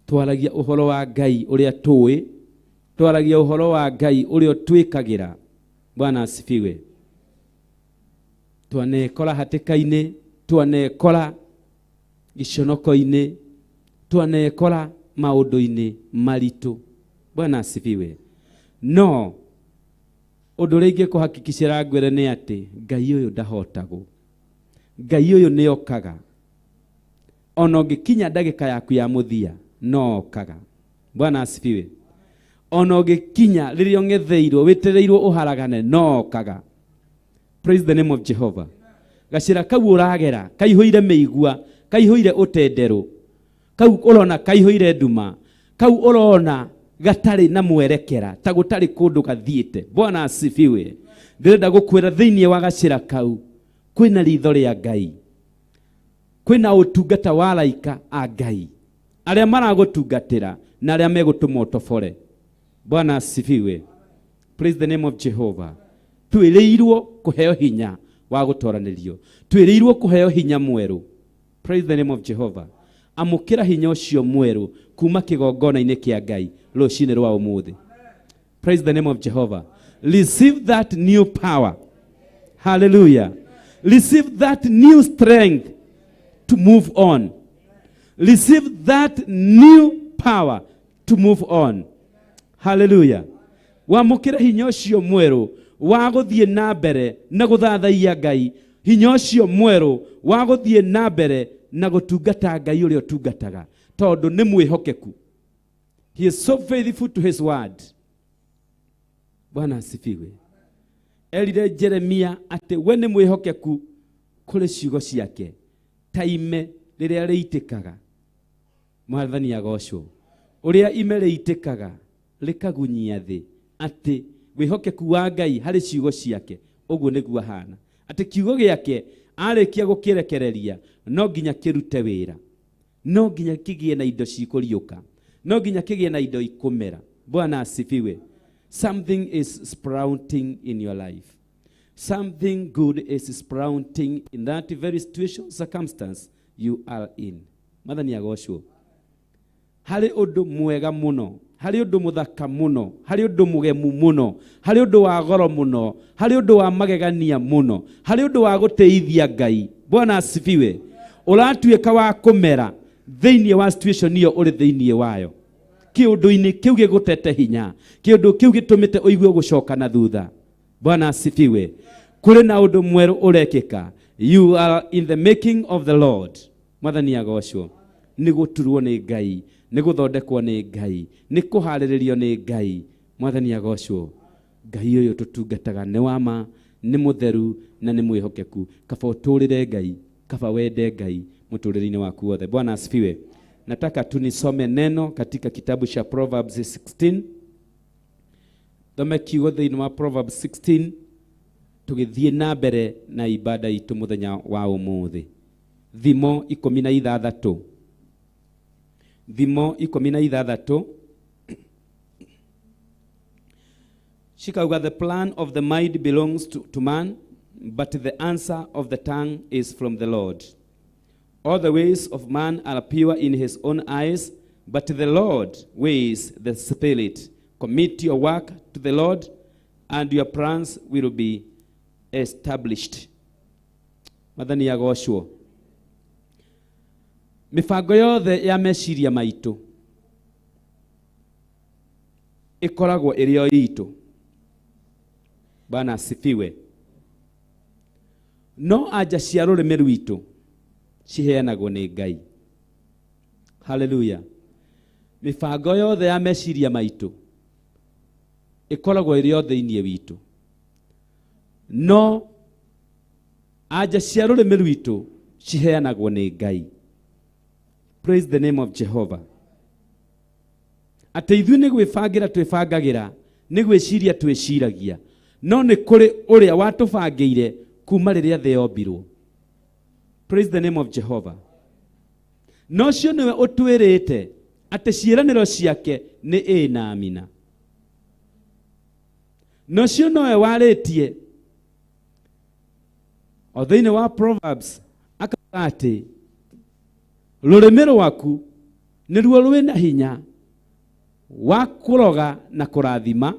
Twaragia ũhoro wa Ngai ũrĩa tũĩ, twaragia ũhoro wa Ngai ũrĩa ũtwĩkagĩra. Bwana asifiwe. Twanekora hatĩka-inĩ, twanekora gĩconoko-inĩ, twanekora maũndũ-inĩ maritũ. Bwana asifiwe. No ũndũ ũrĩa ingĩkũhakikicĩra ngwĩre nĩ atĩ Ngai ũyũ ndahotagwo, Ngai ũyũ nĩ okaga. Ona ũngĩkinya ndagĩka yaku ya mũthia no okaga. Bwana asifiwe. Ona ũngĩkinya rĩrĩa ũng'etheirwo, wĩtereirwo ũharagane, no okaga. Praise the name of Jehovah. Gacĩra kau ũragera kaihũire mĩigua, kaihũire ũtenderũ, kau ũrona kaihũire nduma, kau ũrona gatarĩ na mwerekera, ta gũtarĩ kũndũ gathiĩte. Bwana asifiwe. Ndĩrenda gũkwĩra thĩinĩ wa gacĩra kau kwĩna ritho rĩa Ngai, kwĩna ũtungata wa araika a Ngai arĩa maragũtungatĩra na arĩa megũtũma ũtobore. Bwana asifiwe. Praise the name of Jehovah. Twĩrĩirwo kũheo hinya wa gũtoranĩrio, twĩrĩirwo kũheo hinya mwerũ. Praise the name of Jehovah. Amũkĩra hinya ũcio mwerũ kuma kĩgongona-inĩ kĩa Ngai rũcinĩ rwa ũmũthĩ. Praise the name of Jehovah. Receive that new power. Hallelujah. Receive that new strength to move on. Receive that new power to move on. Hallelujah. Wamũkĩra hinya ũcio mwerũ wa gũthiĩ na mbere na gũthathaiya Ngai, hinya ũcio mwerũ wa gũthiĩ na mbere na gũtungata Ngai ũrĩa ũtungataga, tondũ nĩ mwĩhokeku. He is so faithful to his word. Bwana asifiwe. Erire Jeremia atĩ we nĩ mwĩhokeku kũrĩ ciugo ciake, ta ime rĩrĩa rĩitĩkaga. Mwathani agocwo. Ũrĩa ime rĩitĩkaga rĩkagunyia thĩ, atĩ wĩhokeku wa Ngai harĩ ciugo ciake ũguo nĩguo ahana, atĩ kiugo gĩake arĩkia gũkĩrekereria no nginya kĩrute wĩra, no nginya kĩgĩe na indo cikũriũka, no nginya kĩgĩe na indo ikũmera. Bwana asifiwe. Something is sprouting in your life. Something good is sprouting in that very situation, circumstance you are in. Mwathani agocwo. Harĩ ũndũ mwega mũno, harĩ ũndũ mũthaka mũno, harĩ ũndũ mũgemu mũno, harĩ ũndũ wa goro mũno, harĩ ũndũ wa magegania mũno, harĩ ũndũ wa gũtĩithia Ngai. Bwana asifiwe. Ũratuĩka wa kũmera thĩinĩ wa situation ĩyo ũrĩ thĩinĩ wayo. Kĩũndũ-inĩ kĩu gĩgũtete hinya, kĩũndũ kĩu gĩtũmĩte ũigue gũcoka na thutha. Bwana asifiwe. Kũrĩ na ũndũ mwerũ ũrekĩka. You are in the making of the Lord. Mwathani agocwo. Nĩ gũturwo nĩ Ngai, nĩ gũthondekwo nĩ Ngai, nĩ kũharĩrĩrio nĩ Ngai. Mwathani agocwo. Ngai ũyũ tũtungataga nĩ wa ma, nĩ mũtheru na nĩ mwĩhokeku. Kaba ũtũrĩre Ngai, kaba wende Ngai mũtũrĩre-inĩ waku wothe. Bwana asifiwe. Nataka tu nisome neno katika kitabu cha Proverbs 16. Thome kiugo thĩinĩ wa Proverbs 16 tũgĩthiĩ na mbere na ibada itũ mũthenya wa ũmũthĩ. Thimo 16. Thimo 16. Cikauga, the plan of the mind belongs to man, but the answer of the tongue is from the Lord. All the ways of man are pure in his own eyes, but the Lord weighs the spirit. Commit your work to the Lord, and your plans will be established. Mwathani agocwo. Mĩbango yothe ya meciria maitũ ĩkoragwo ĩrĩ o itũ. Bwana asifiwe. No anja cia rũrĩmĩ rwitũ ciheanagwo nĩ Ngai. Haleluya. Mĩbango yothe ya meciria maitũ ĩkoragwo ĩrĩ o thĩinĩ witũ, no anja cia rũrĩmĩ rwitũ ciheanagwo nĩ Ngai. Praise the name of Jehovah. Atĩ ithuĩ nĩ gwĩbangĩra twĩbangagĩra, nĩ gwĩciria twĩciragia, no nĩ kũrĩ ũrĩa watũbangĩire kuma rĩrĩa thĩ yombirwo. Praise the name of Jehovah. No ũcio nĩwe ũtwĩrĩte atĩ ciĩranĩro ciake nĩ ĩ na amina. Na ũcio nowe warĩtie o thĩinĩ wa Proverbs akauga atĩ rũrĩmĩ rwaku nĩruo rwĩna hinya wa kũroga na kũrathima,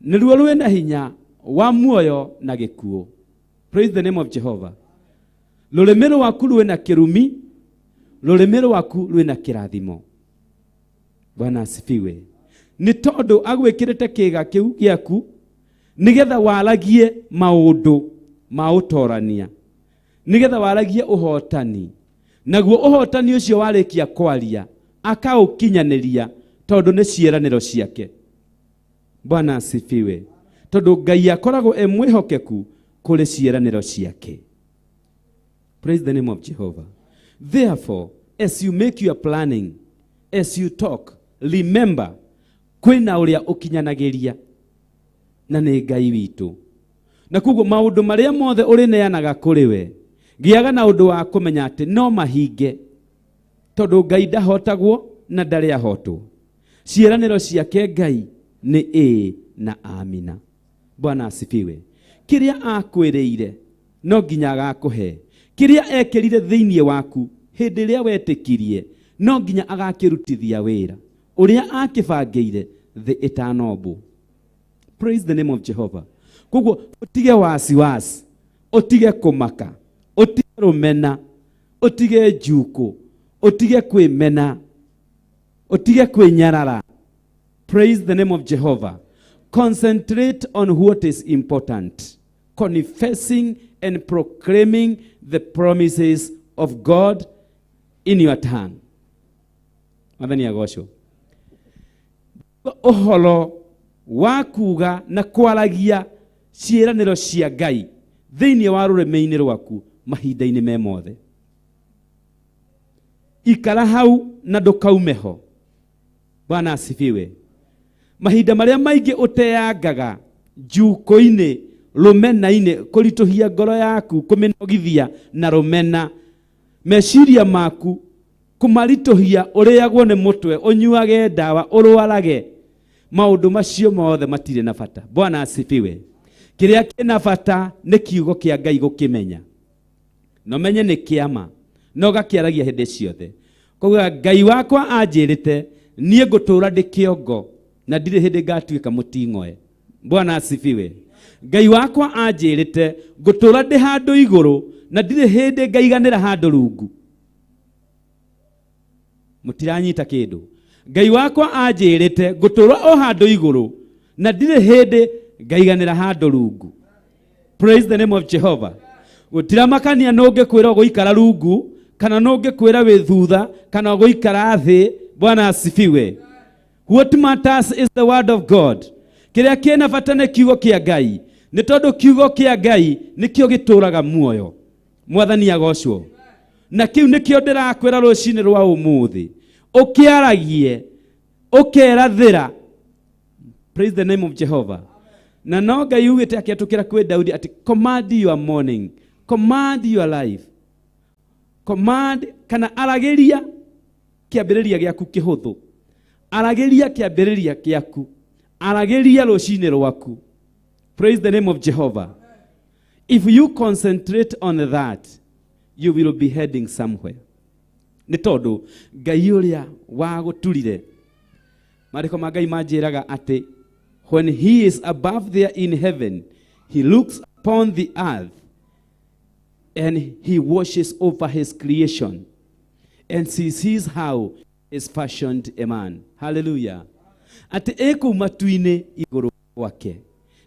nĩruo rwĩna hinya wa muoyo na gĩkuũ. Praise the name of Jehovah. Rũrĩmĩ rwaku rwĩna kĩrumi, rũrĩmĩ rwaku rwĩna kĩrathimo. Bwana asifiwe. Nĩ tondũ agwĩkĩrĩte kĩga kĩu gĩaku nĩgetha waragie maũndũ ma ũtorania, nĩgetha waragie ũhotani, naguo ũhotani ũcio warĩkia kwaria akaũkinyanĩria tondũ nĩ ciĩranĩro ciake. Bwana asifiwe. Tondũ Ngai akoragwo e mwĩhokeku kũrĩ ciĩranĩro ciake. Praise the name of Jehovah. Therefore, as you make your planning, as you talk, remember kwĩna ũrĩa ũkinyanagĩria na nĩ Ngai witũ. Na koguo maũndũ marĩa mothe ũrĩneanaga kũrĩ we, gĩaga na ũndũ wa kũmenya atĩ no mahinge, tondũ Ngai ndahotagwo na ndarĩ ahotwo. Ciĩranĩro ciake Ngai nĩ ĩĩ na amina. Bwana asifiwe. Kĩrĩa akwĩrĩire no nginya agakũhe. Kĩrĩa ekĩrire thĩinĩ waku hĩndĩ ĩrĩa wetĩkirie no nginya agakĩrutithia wĩra ũrĩa akĩbangĩire thĩ ĩtanombwo. Praise the name of Jehovah. Koguo ũtige wasiwasi, ũtige kũmaka, ũtige rũmena, ũtige njukũ, ũtige kwĩmena, ũtige kwĩnyarara. Praise the name of Jehovah. Concentrate on what is important. Confessing and proclaiming the promises of God in your tongue. Mwathani agocwo. Ũhoro wa kuga na kwaragia ciĩranĩro cia Ngai thĩinĩ wa rũrĩmĩ-inĩ rwaku mahinda-inĩ me mothe. Ikara hau na ndũkaume ho. Bwana asifiwe. Mahinda marĩa maingĩ ũteangaga njukũ-inĩ, rũmena-inĩ, kũritũhia ngoro yaku, kũmĩnogithia na rũmena, meciria maku kũmaritũhia, ũrĩagwo nĩ mũtwe, ũnyuage ndawa, ũrwarage, maũndũ macio mothe matirĩ na bata. Bwana asifiwe. Kĩrĩa kĩna bata nĩ kiugo kĩa Ngai gũkĩmenya, na ũmenye nĩ kĩama, na ũgakĩaragia hĩndĩ ciothe. Koguo Ngai wakwa anjĩrĩte niĩ ngũtũũra ndĩ kĩongo na ndirĩ hĩndĩ ngatuĩka mũting'oe. Bwana asifiwe. Ngai wakwa anjĩrĩte ngũtũũra ndĩ handũ igũrũ na ndirĩ hĩndĩ ngaiganĩra handũ rungu. Mũtiranyita kĩndũ. Ngai wakwa anjĩrĩte ngũtũũra o handũ igũrũ na ndirĩ hĩndĩ ngaiganĩra handũ rungu. Praise the name of Jehovah. Gũtiramakania nũngĩkwĩra ũgũikara rungu kana nũngĩkwĩra wĩ thutha kana ũgũikara thĩ. Bwana asifiwe. What matters is the word of God. Kĩrĩa kĩna bata nĩ kiugo kĩa Ngai, nĩ tondũ kiugo kĩa Ngai nĩkĩo gĩtũũraga muoyo. Mwathani agocwo. Na kĩu nĩkĩo ndĩrakwĩra rũcinĩ rwa ũmũthĩ, ũkĩaragie, ũkerathĩra. Praise the name of Jehovah. Na no Ngai ugĩte akĩatũkĩra kwĩ Daudi atĩ command your morning, command your life, command kana aragĩria kĩambĩrĩria gĩaku kĩhũthũ, aragĩria kĩambĩrĩria gĩaku, aragĩria rũcinĩ rwaku. Praise the name of Jehovah. If you concentrate on that, You will be heading somewhere. Nĩ tondũ Ngai ũrĩa wagũturire, maandĩko ma Ngai manjĩraga atĩ when he is above there in heaven, he looks upon the earth and he watches over his creation and he sees how is fashioned a man. Hallelujah. Atĩ ĩ kũu matu-inĩ igũrũ gwake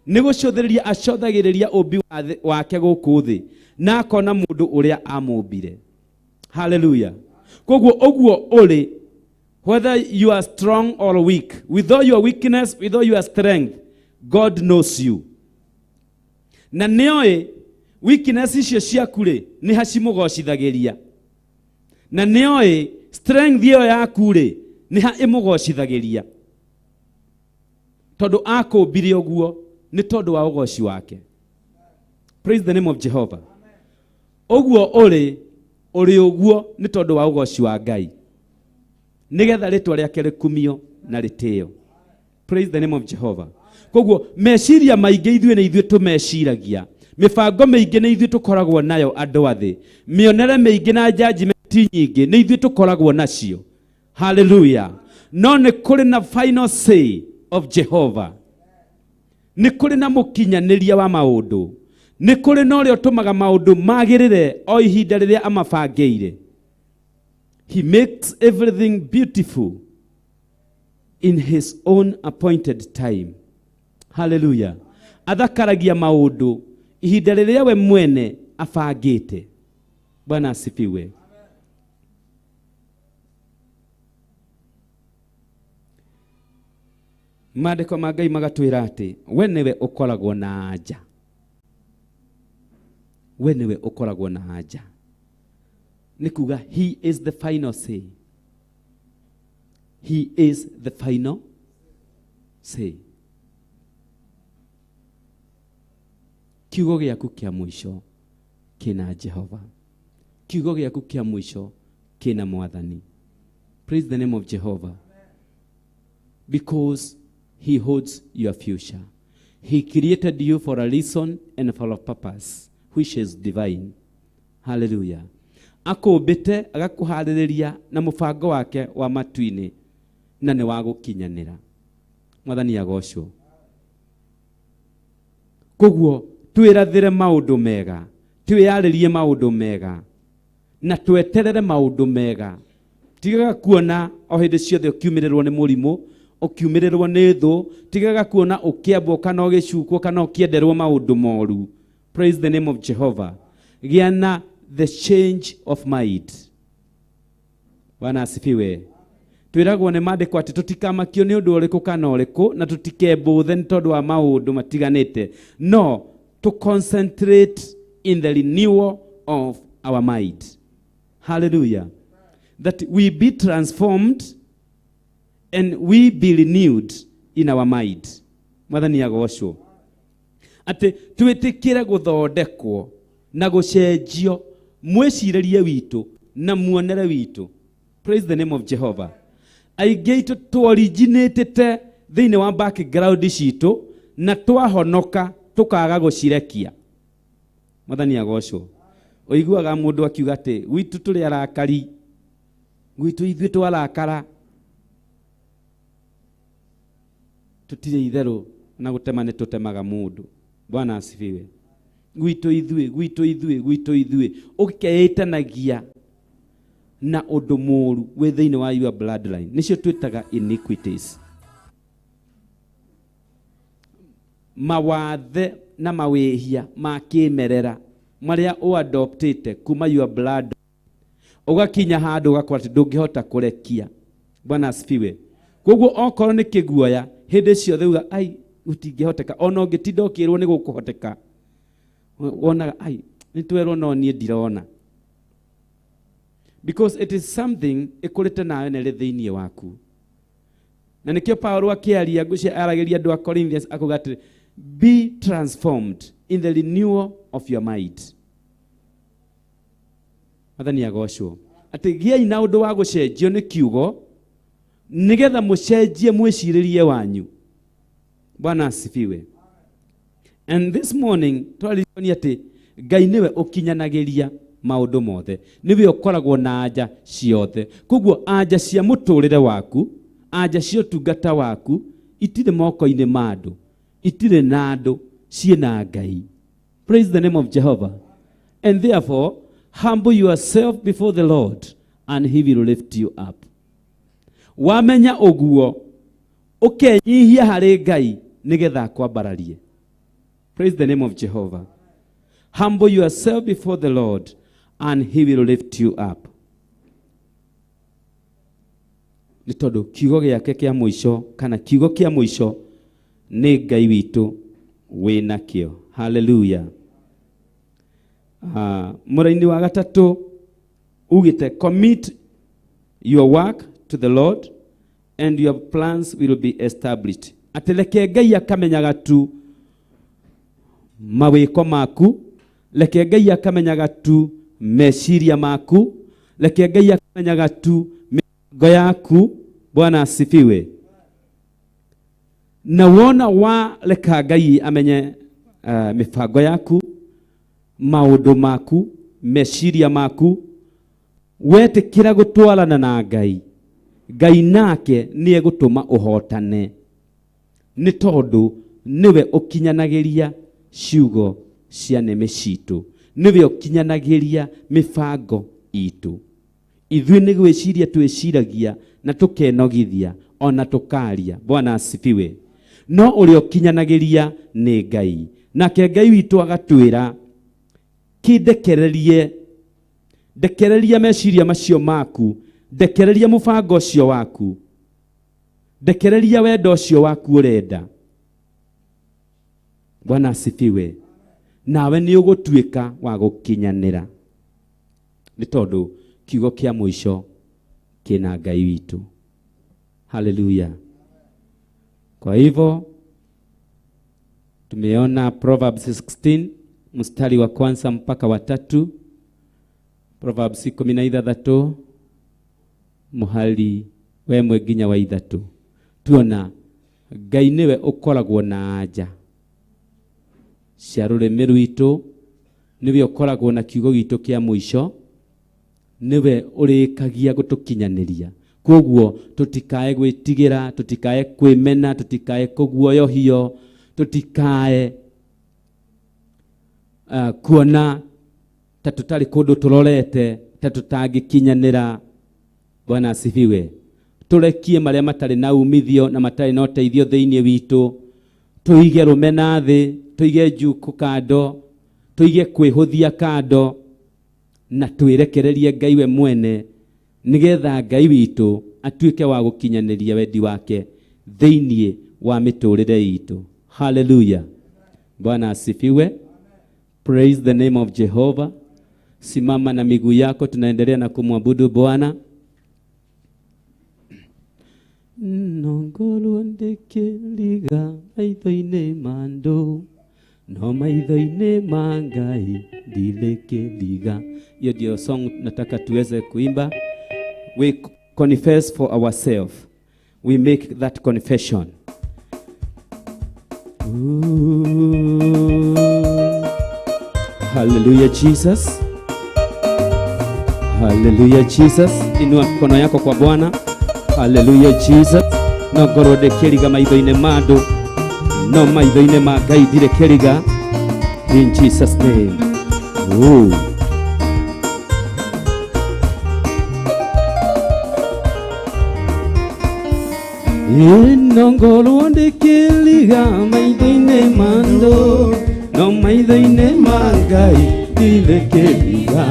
nĩ gũcũthĩrĩria acũthagĩrĩria ũmbi wake gũkũ thĩ na akona mũndũ ũrĩa amũmbire. Hallelujah. Koguo ũguo ũrĩ, whether you are strong or weak, with all your weakness, with all your strength, God knows you. Na nĩoĩ weakness icio ciaku rĩ, nĩ hacimũgocithagĩria. Na nĩoĩ strength ĩyo yaku rĩ, nĩ ha ĩmũgocithagĩria. Tondũ akũmbire ũguo nĩ tondũ wa ũgoci wake. Praise the name of Jehovah. Ũguo ũrĩ, ũrĩ ũguo nĩ tondũ wa ũgoci wa Ngai. Nĩgetha rĩtwa rĩake rĩkumio na rĩtĩo. Praise the name of Jehovah. Koguo meciria maingĩ ithuĩ nĩ ithuĩ tũmeciragia. Mĩbango mĩingĩ nĩ ithuĩ tũkoragwo nayo andũ a thĩ. Mĩonere mĩingĩ na judgment nyingĩ nĩ ithuĩ tũkoragwo nacio. Hallelujah. No nĩ kũrĩ na final say of Jehovah. Nĩ kũrĩ na mũkinyanĩria wa maũndũ. Nĩ kũrĩ na ũrĩa ũtũmaga maũndũ magĩrĩre o ihinda rĩrĩa amabangĩire. He makes everything beautiful in his own appointed time. Hallelujah. Athakaragia maũndũ ihinda rĩrĩa we mwene abangĩte. Bwana asifiwe. Maandĩko ma Ngai magatwĩra atĩ we nĩwe ũkoragwo na anja. We nĩwe ũkoragwo na anja. Nĩ kuga he is the final say. He is the final say. Kiugo gĩaku kĩa mũico kĩna Jehova. Kiugo gĩaku kĩa mũico kĩna Mwathani. Praise the name of Jehovah. Because he holds your future. He created you for a reason and for a purpose, which is divine. Hallelujah. Akũmbĩte agakũharĩrĩria na mũbango wake wa matu-inĩ na nĩ wa gũkinyanĩra. Mwathani agocwo. Koguo twĩrathĩre maũndũ mega, twĩyarĩrie maũndũ mega, na tweterere maũndũ mega. Tigaga kuona o hĩndĩ ciothe ũkiumĩrĩrwo nĩ mũrimũ, ũkiumĩrĩrwo nĩ thũ, tigaga kuona ũkĩambwo kana ũgĩcukwo kana ũkĩenderwo maũndũ moru. Praise the name of Jehovah. Gĩa na the change of mind. Bwana asifiwe. Twĩragwo nĩ maandĩko atĩ tũtikamakio nĩ ũndũ ũrĩkũ kana ũrĩkũ na tũtikembũthe nĩ tondũ wa maũndũ matiganĩte. No to concentrate in the renewal of our mind. Hallelujah. That we be transformed and we be renewed in our mind. Mwathani agocwo. Atĩ twĩtĩkĩre gũthondekwo na gũcenjio mwĩcirĩrie witũ na muonere witũ. Praise the name of Jehovah. Aingĩ aitũ tũoriginĩtĩte thĩinĩ wa background citũ na twahonoka tũkaga gũcirekia. Mwathani agocwo. Ũiguaga mũndũ akiuga atĩ gwitũ tũrĩ arakari, gwitũ ithuĩ twarakara tũtirĩ itherũ na gũtema nĩ tũtemaga mũndũ. Bwana asifiwe. Gwitũ ithuĩ, gwitũ ithuĩ, gwitũ ithuĩ ũkeĩtanagia na ũndũ mũũru wĩ thĩinĩ wa your bloodline. Nĩcio twĩtaga iniquities. Mawathe na mawĩhia ma kĩmerera marĩa ũadoptĩte kuma your blood ũgakinya handũ ũgakora atĩ ndũngĩhota kũrekia. Bwana asifiwe. Koguo okorwo nĩ kĩguoya hĩndĩ ciothe uga ai gũtingĩhoteka, ona ũngĩtinda ũkĩrwo nĩ gũkũhoteka wonaga ai nĩ twerwo no niĩ ndirona, because it is something ĩkũrĩte nawe na ĩrĩ thĩinĩ waku. Na nĩkĩo Paulo akĩaria ngũcia aragĩria andũ a Corinthians akauga atĩrĩ, be transformed in the renewal of your mind. Mwathani agocwo. Atĩ gĩai na ũndũ wa gũcenjio nĩ kiugo nĩgetha mũcenjie mwĩcirĩrie wanyu. Bwana asifiwe. And this morning twaririkania atĩ Ngai nĩwe ũkinyanagĩria. Maũndũ mothe nĩwe ũkoragwo na anja ciothe. Koguo anja cia mũtũrĩre waku, anja cia ũtungata waku itirĩ moko-inĩ ma andũ, itirĩ na andũ, ciĩna Ngai. Praise the name of Jehovah. And therefore humble yourself before the Lord and he will lift you up. Wamenya ũguo ũkenyihia harĩ Ngai nĩgetha akwambararie. Praise the name of Jehovah. Humble yourself before the Lord and he will lift you up. Nĩ tondũ kiugo gĩake kĩa mũico kana kiugo kĩa mũico nĩ Ngai witũ wĩnakĩo. Hallelujah. Mũraini wa gatatũ ugĩte commit your work to the Lord and your plans will be established. Atĩ reke Ngai akamenyaga tu mawĩko maku, reke Ngai akamenyaga tu meciria maku, reke Ngai akamenyaga tu mĩbango yaku. Bwana asifiwe. Na wona wa reka Ngai amenye mĩbango yaku, maũndũ maku, meciria maku, wetĩkĩra gũtwarana na Ngai, Ngai nake nĩ egũtũma ũhotane, nĩ tondũ nĩwe ũkinyanagĩria ciugo cia nĩmĩ citũ, nĩwe ũkinyanagĩria mĩbango itũ. Ithuĩ nĩ gwĩciria twĩciragia na tũkenogithia ona tũkaria. Bwana asifiwe. No ũrĩa ũkinyanagĩria nĩ Ngai. Nake Ngai witũ agatwĩra kĩndekererie, ndekereria meciria macio maku, ndekereria mũbango ũcio waku, ndekereria wendo ũcio waku ũrenda. Bwana asifiwe. Nawe nĩ ũgũtuĩka wa gũkinyanĩra, nĩ tondũ kiugo kĩa mũico kĩna Ngai witũ. Haleluya. Kwa hivyo tumeona Proverbs 16 mstari wa kwanza mpaka wa 3, Proverbs 16 muhali wemwe nginya wa 3. Tuona Ngai nĩwe ũkoragwo na anja cia rũrĩmĩ rwitũ, nĩwe ũkoragwo na kiugo gitũ kĩa mũico, nĩwe ũrĩkagia gũtũkinyanĩria. Koguo tũtikae gwĩtigĩra, tũtikae kwĩmena, tũtikae kũguoyohio, tũtikae kuona ta tũtarĩ kũndũ tũrorete, ta tũtangĩkinyanĩra. Bwana asifiwe. Tũrekie marĩa matarĩ na umithio na matarĩ na ũteithio thĩinĩ witũ, tũige rũmena thĩ, tũige njuku kando, tũige kwĩhũthia kando, na twĩrekererie Ngai we mwene, nĩgetha Ngai witũ atuĩke wa gũkinyanĩria wendi wake thĩinĩ wa mĩtũrĩre itũ. Haleluya. Bwana asifiwe. Praise the name of Jehovah. Simama na miguu yako, tunaendelea na kumwabudu Bwana. Nongorwo ndĩkĩriga maitho-inĩ ma andũ, no maitho-inĩ ma Ngai ndirĩkĩriga. Hiyo ndio song nataka tuweze kuimba. We confess for ourselves. We make that confession. Ooh. Hallelujah Jesus. Hallelujah Jesus. Inua mkono yako kwa Bwana. Hallelujah Jesus. No ngorwo ndĩkĩriga maitho-inĩ ma andũ, no maitho-inĩ ma Ngai ndirĩkĩriga. In Jesus name. Ooh. No ngorwo ndĩkĩriga maitho-inĩ ma andũ, no maitho-inĩ ma Ngai ndirĩkĩriga.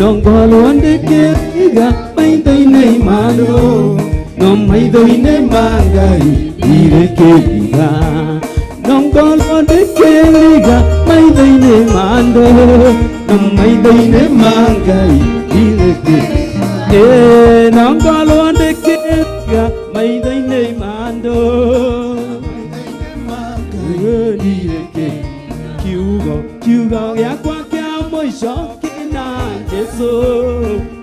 No ngorwo ndĩkĩriga maitho-inĩ ma andũ, no maitho-inĩ ma Ngai ndirĩkĩriga. No ngorwo ndĩkĩriga maitho-inĩ ma andũ, no maitho-inĩ ma Ngai ndirĩkĩriga. No ngorwo ndĩkĩriga maitho-inĩ ma andũ, ndirĩkĩriga. Kiugo, kiugo gĩakwa kĩa mũico kĩna Jesũ.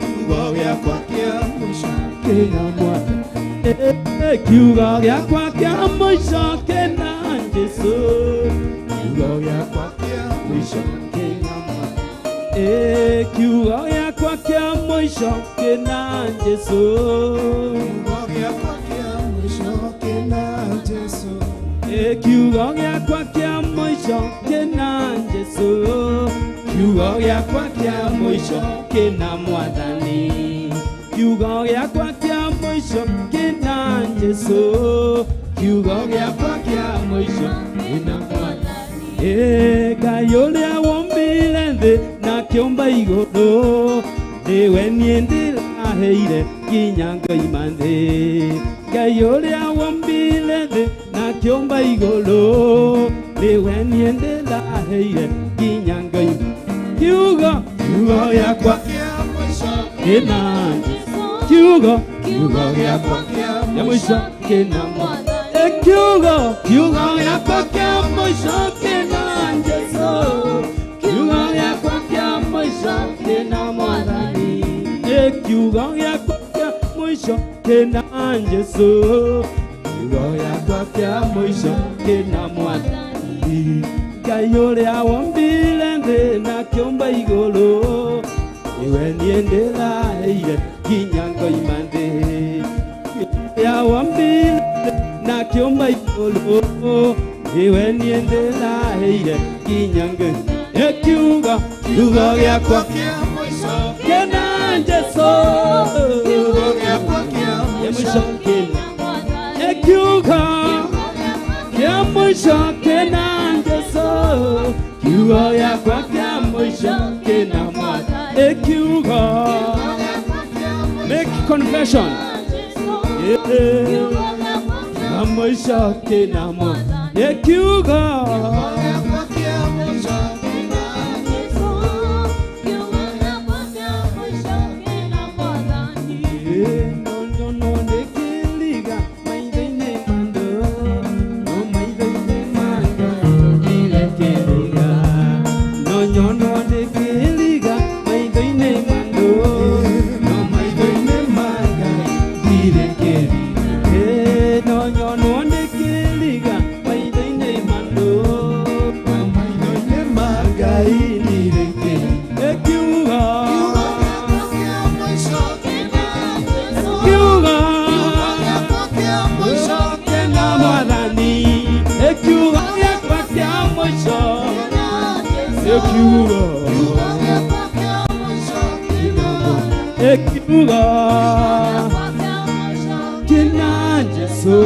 Kiugo gĩakwa kĩa mũico kĩna Mwathani. Kiugo gĩakwa kĩa mũico kĩna Jesũ. Kiugo gĩakwa kĩa mũico kĩna Mwathani. Kiugo gĩakwa kĩa mũico kĩna Jesũ. Kiugo gĩakwa kĩa mũico kĩna Jesũ. Kiugo gĩakwa kĩa mũico kĩna Jesũ. Kiugo gĩakwa kĩa mũico kĩna Mwathani. Kiugo gĩakwa kĩa mũico kĩna Jesũ. Kiugo gĩakwa kĩa mũico kĩna Mwathani. Ngai ũrĩa wombire thĩ na kĩũmba igũrũ, nĩwe niĩ ndĩraheire nginya ngoima thĩ. Ngai ũrĩa wombire thĩ na kĩũmba igũrũ, nĩwe niĩ ndĩraheire nginya ngoima. Kiugo, kiugo gĩakwa kĩa mũico kĩna Jesũ. Kiugo, kiugo gĩakwa kĩa mũico kĩna Mwathani. Kiugo, kiugo gĩakwa kĩa mũico kĩna Jesũ. Kiugo gĩakwa kĩa mũico kĩna Mwathani. Kiugo gĩakwa kĩa mũico kĩna Jesũ. Kiugo gĩakwa kĩa mũico kĩna Mwathani. Ngai ũrĩa wombire thĩ na kĩũmba igũrũ, nĩwe niĩ ndĩraheire nginya ngoima thĩ. Ũrĩa wombire na kĩũmba igũrũ, nĩwe niĩ ndĩraheire nginya ngoima. Kiugo, kiugo gĩakwa kĩa mũico kĩna Jesũ. Kiugo gĩakwa kĩa mũico kĩna Kiugo kĩa mũico kĩna Jesũ. Kiugo gĩakwa kĩa mũico kĩna Mwathani. Kiugo, make confession. Kĩa mũico kĩna Mwathani. Kiugo gĩakwa kĩa mũico kĩna Kiugo kĩna Jesũ.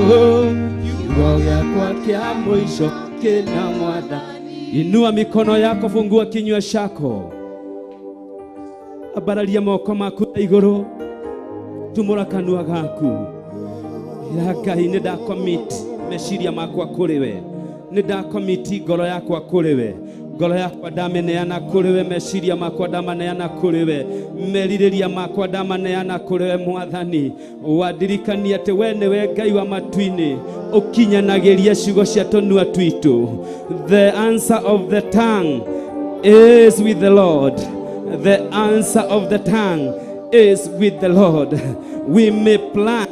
Kiugo gĩakwa kĩa mũico kĩna Mwathani. Inua mikono yako, fungua kinywa chako, ambararia moko maku na igũrũ, tumũra kanua gaku. Ĩra Ngai, nĩ ndacommit meciria makwa kũrĩ we, nĩ ndacommit ngoro yakwa kũrĩ we, ngoro yakwa ndamĩneana kũrĩ we, meciria makwa ndamaneana kũrĩ we, merirĩria makwa ndamaneana kũrĩ we. Mwathani, wandirikania atĩ we nĩwe Ngai wa matu-inĩ, ũkinyanagĩria ciugo cia tũnua twitũ. The answer of the tongue is with the Lord. The answer of the tongue is with the Lord. We may plan,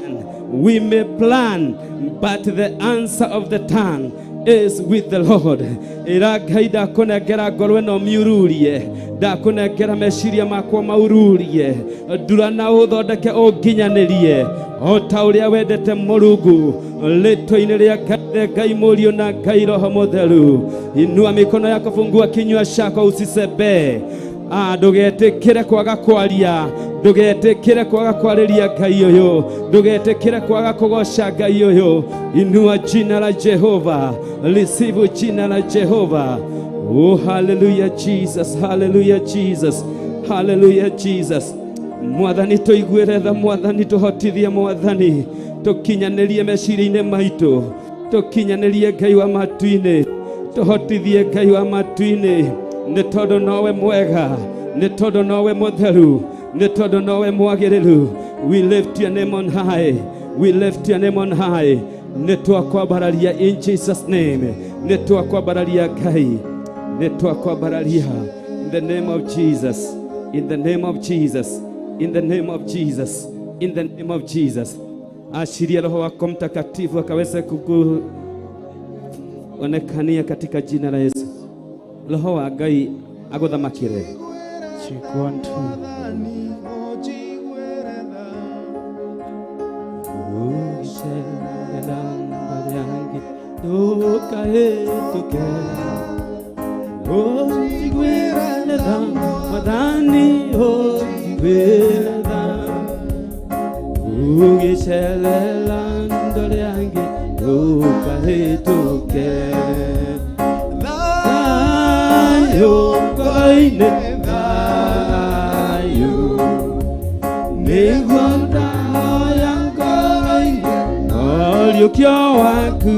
we may plan, but the answer of the tongue is with the Lord. Ĩra Ngai, ndakũnengera ngoro ĩno miururie, ndakũnengera meciria makwa maururie, ndura na ũthondeke ũnginyanĩrie o ta ũrĩa wendete Mũrungu, rĩtwa-inĩ rĩa Ngai Ngai Mũriũ na Ngai Roho Mũtheru. Inua mikono yako, fungua kinywa chako, usisebee. Ndũgetĩkĩre kwaga kwaria, ndũgetĩkĩre kwaga kwarĩria Ngai ũyũ, ndũgetĩkĩre kwaga kũgoca Ngai ũyũ. Inua jina la Jehova, lisifu jina la Jehova. Oh, hallelujah Jesus, hallelujah Jesus, hallelujah Jesus. Mwathani tũiguĩre tha, Mwathani tũhotithie, Mwathani tũkinyanĩrie meciria-inĩ maitũ, tũkinyanĩrie Ngai wa matu-inĩ, tũhotithie Ngai wa matu-inĩ, nĩ tondũ nowe mwega, nĩ tondũ nowe mũtheru, nĩ tondũ nowe mwagĩrĩru. We lift your name on high, we lift your name on high. Nĩ twakwambararia in Jesus name, nĩ twakwambararia Ngai, nĩ twakwambararia in the name of Jesus, in the name of Jesus, in the name of Jesus, in the name of Jesus. Ashiria Roho wako Mtakatifu akaweze kukuonekania katika jina la Yesu. Roho wa Ngai aguthamakire. Check one, two. Ũriũkio waku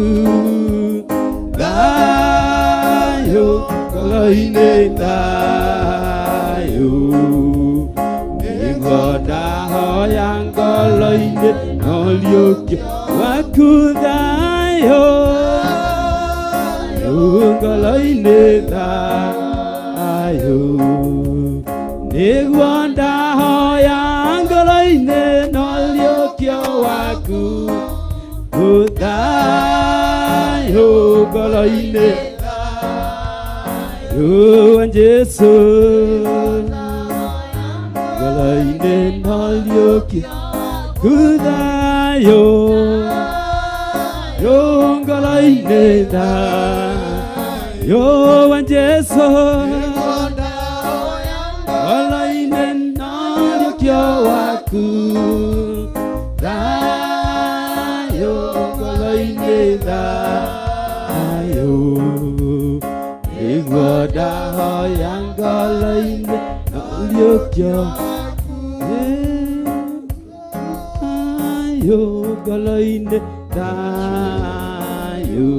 thayũ ngoro-inĩ thayũ nĩguo ndahoya ngoro-inĩ ũriũkio waku thayũ ngoro-inĩ thayũ nĩguo ndahoya ngoro-inĩ ũriũkio waku thayũ ngoro-inĩ thayũ Jesu ngoro-inĩ ũriũkio thayũ ngoro-inĩ thayũ Jesu ngoro-inĩ ũriũkio waku thayũ ngoro-inĩ thayũ nĩguo ndahoya ngoro-inĩ ũriũkio thayũ ngoro-inĩ thayũ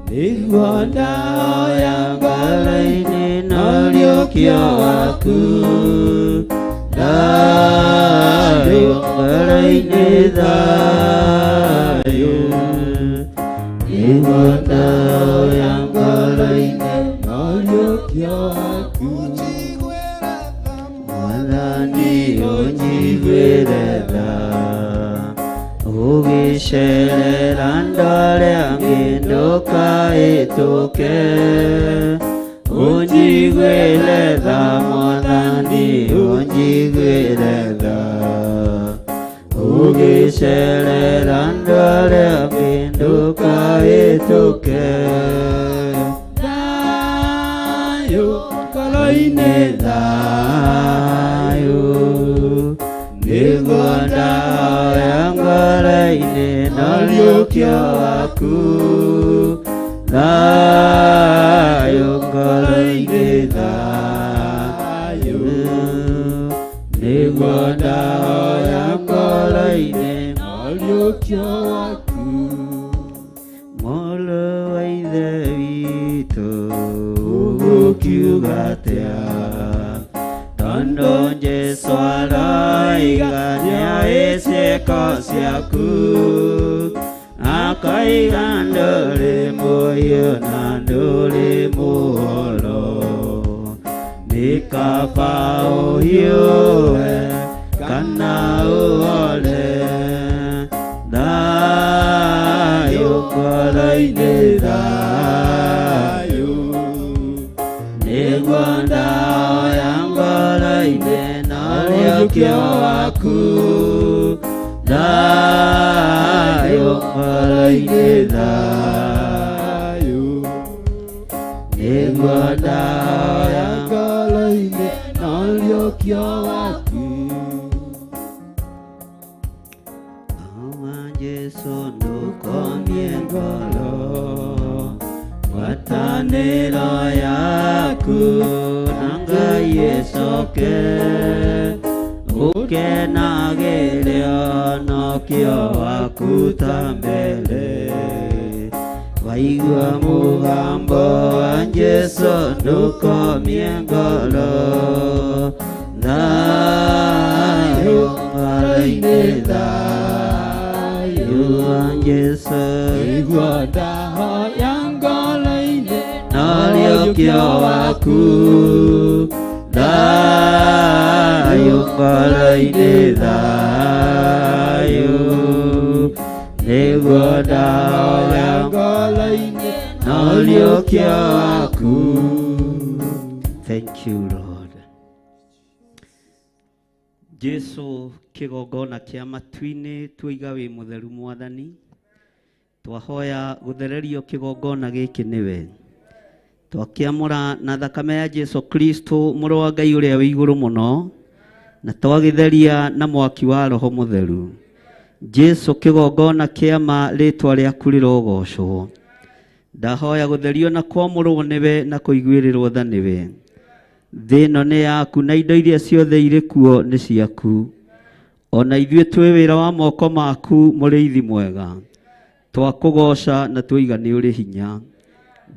nĩguo ndahoya ngoro-inĩ ũriũkio waku thayũ ngoro-inĩ thayũ nĩguo ndahoya ngoro-inĩ ũriũkio waku Mwathani ũnjiguĩre tha ũgĩcerera andũ arĩa angĩ ndũkahĩtũke ũnjiguĩre tha Mwathani ũnjiguĩre tha ũgĩcerera andũ arĩa angĩ ndũkahĩtũke thayũ ngoro-inĩ thayũ nĩguo ndahoya ngoro-inĩ ũriũkio waku thayũ ngoro-inĩ thayũ nĩguo ndahoya ngoro-inĩ ũriũkio waku Mũrũ wa Ithe witũ ũgũkiuga atĩa tondũ Jesũ aroiga nĩoĩ ciĩko ciaku akoiga ndũrĩ mũhiũ na ndũrĩ mũhoro nĩ kaba ũhiũhe kana ũhore thayũ ngoro-inĩ thayũ nĩguo ndahoya ngoro-inĩ ũriũkio waku thayũ ngoro-inĩ thayũ nĩguo ndahoya ngoro-inĩ ũriũkio waku Mama Jesu ndũkomie ngoro ngwatanĩro yaku na Ngai ĩcoke ũkenagĩre ũhonokio waku ta mbere waigua mũgambo wa Jesu ndũkomie ngoro thayũ ngoro-inĩ thayũ wa Jesu nĩguo ndahoya ngoro-inĩ ũriũkio waku thayũ ngoro-inĩ thayũ nĩguo ndahoya Jesu kigongona kia matu-inĩ tuiga wĩ mũtheru mwathani twahoya gũthererio kigongona gĩkĩ nĩwe twakiamũra na thakame ya Jesu Kristo mũrũ wa Ngai ũrĩa wĩ igũrũ mũno na twagĩtheria na mwaki wa Roho Mũtheru. Jesu kigongona kĩa ma rĩtwa rĩaku rĩrogocwo. Ndahoya gũtherio na kwamũrwo nĩwe na kũiguĩrĩrwo tha nĩwe. Thĩ ĩno nĩ yaku na indo iria ciothe irĩ kuo nĩ ciaku. Ona ithuĩ twĩ wĩra wa moko maku mũrĩithi mwega. Twakũgoca na twoiga nĩ ũrĩ hinya.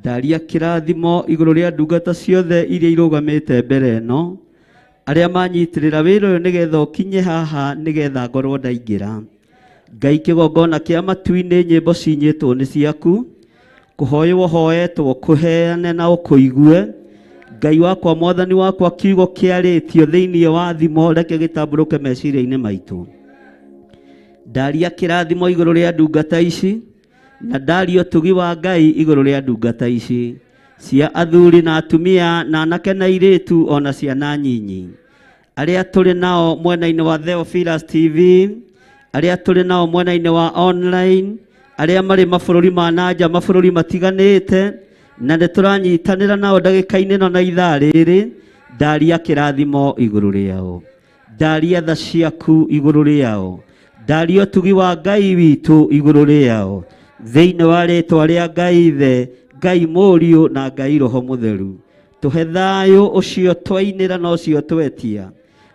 Ndaria kĩrathimo igũrũ rĩa ndungata ciothe iria irũgamĩte mbere ĩno arĩa manyitĩrĩra wĩra ũyũ nĩgetha ũkinye haha nĩgetha ngorwo ndaingĩra. Ngai kĩgongona kĩa matu-inĩ nyĩmbo cinyĩtwo nĩ ciaku kũhoywo hoetwo kũheane na ũkũigue. Ngai wakwa mwathani wakwa kiugo kĩarĩtio thĩinĩ wa thimo reke gĩtambũrũke meciria-inĩ maitũ. Ndaria kĩrathimo igũrũ rĩa ndungata ici na ndaria ũtugi wa Ngai igũrũ rĩa ndungata ici cia athuri na atumia na anake na airĩtu ona ciana nyinyi arĩa tũrĩ nao mwena-inĩ wa Theophilus TV, arĩa tũrĩ nao mwena-inĩ wa online, arĩa marĩ mabũrũri ma nanja mabũrũri matiganĩte na nĩ tũranyitanĩra nao ndagĩka-inĩ ĩno na ithaa rĩrĩ. Ndaria kĩrathimo igũrũ rĩao, ndaria tha ciaku igũrũ rĩao, ndaria ũtugi wa Ngai witũ igũrũ rĩao thĩinĩ wa rĩtwa rĩa Ngai Ithe, Ngai Mũriũ na Ngai Roho Mũtheru. Tũhe thayũ ũcio twainĩra na ũcio twetia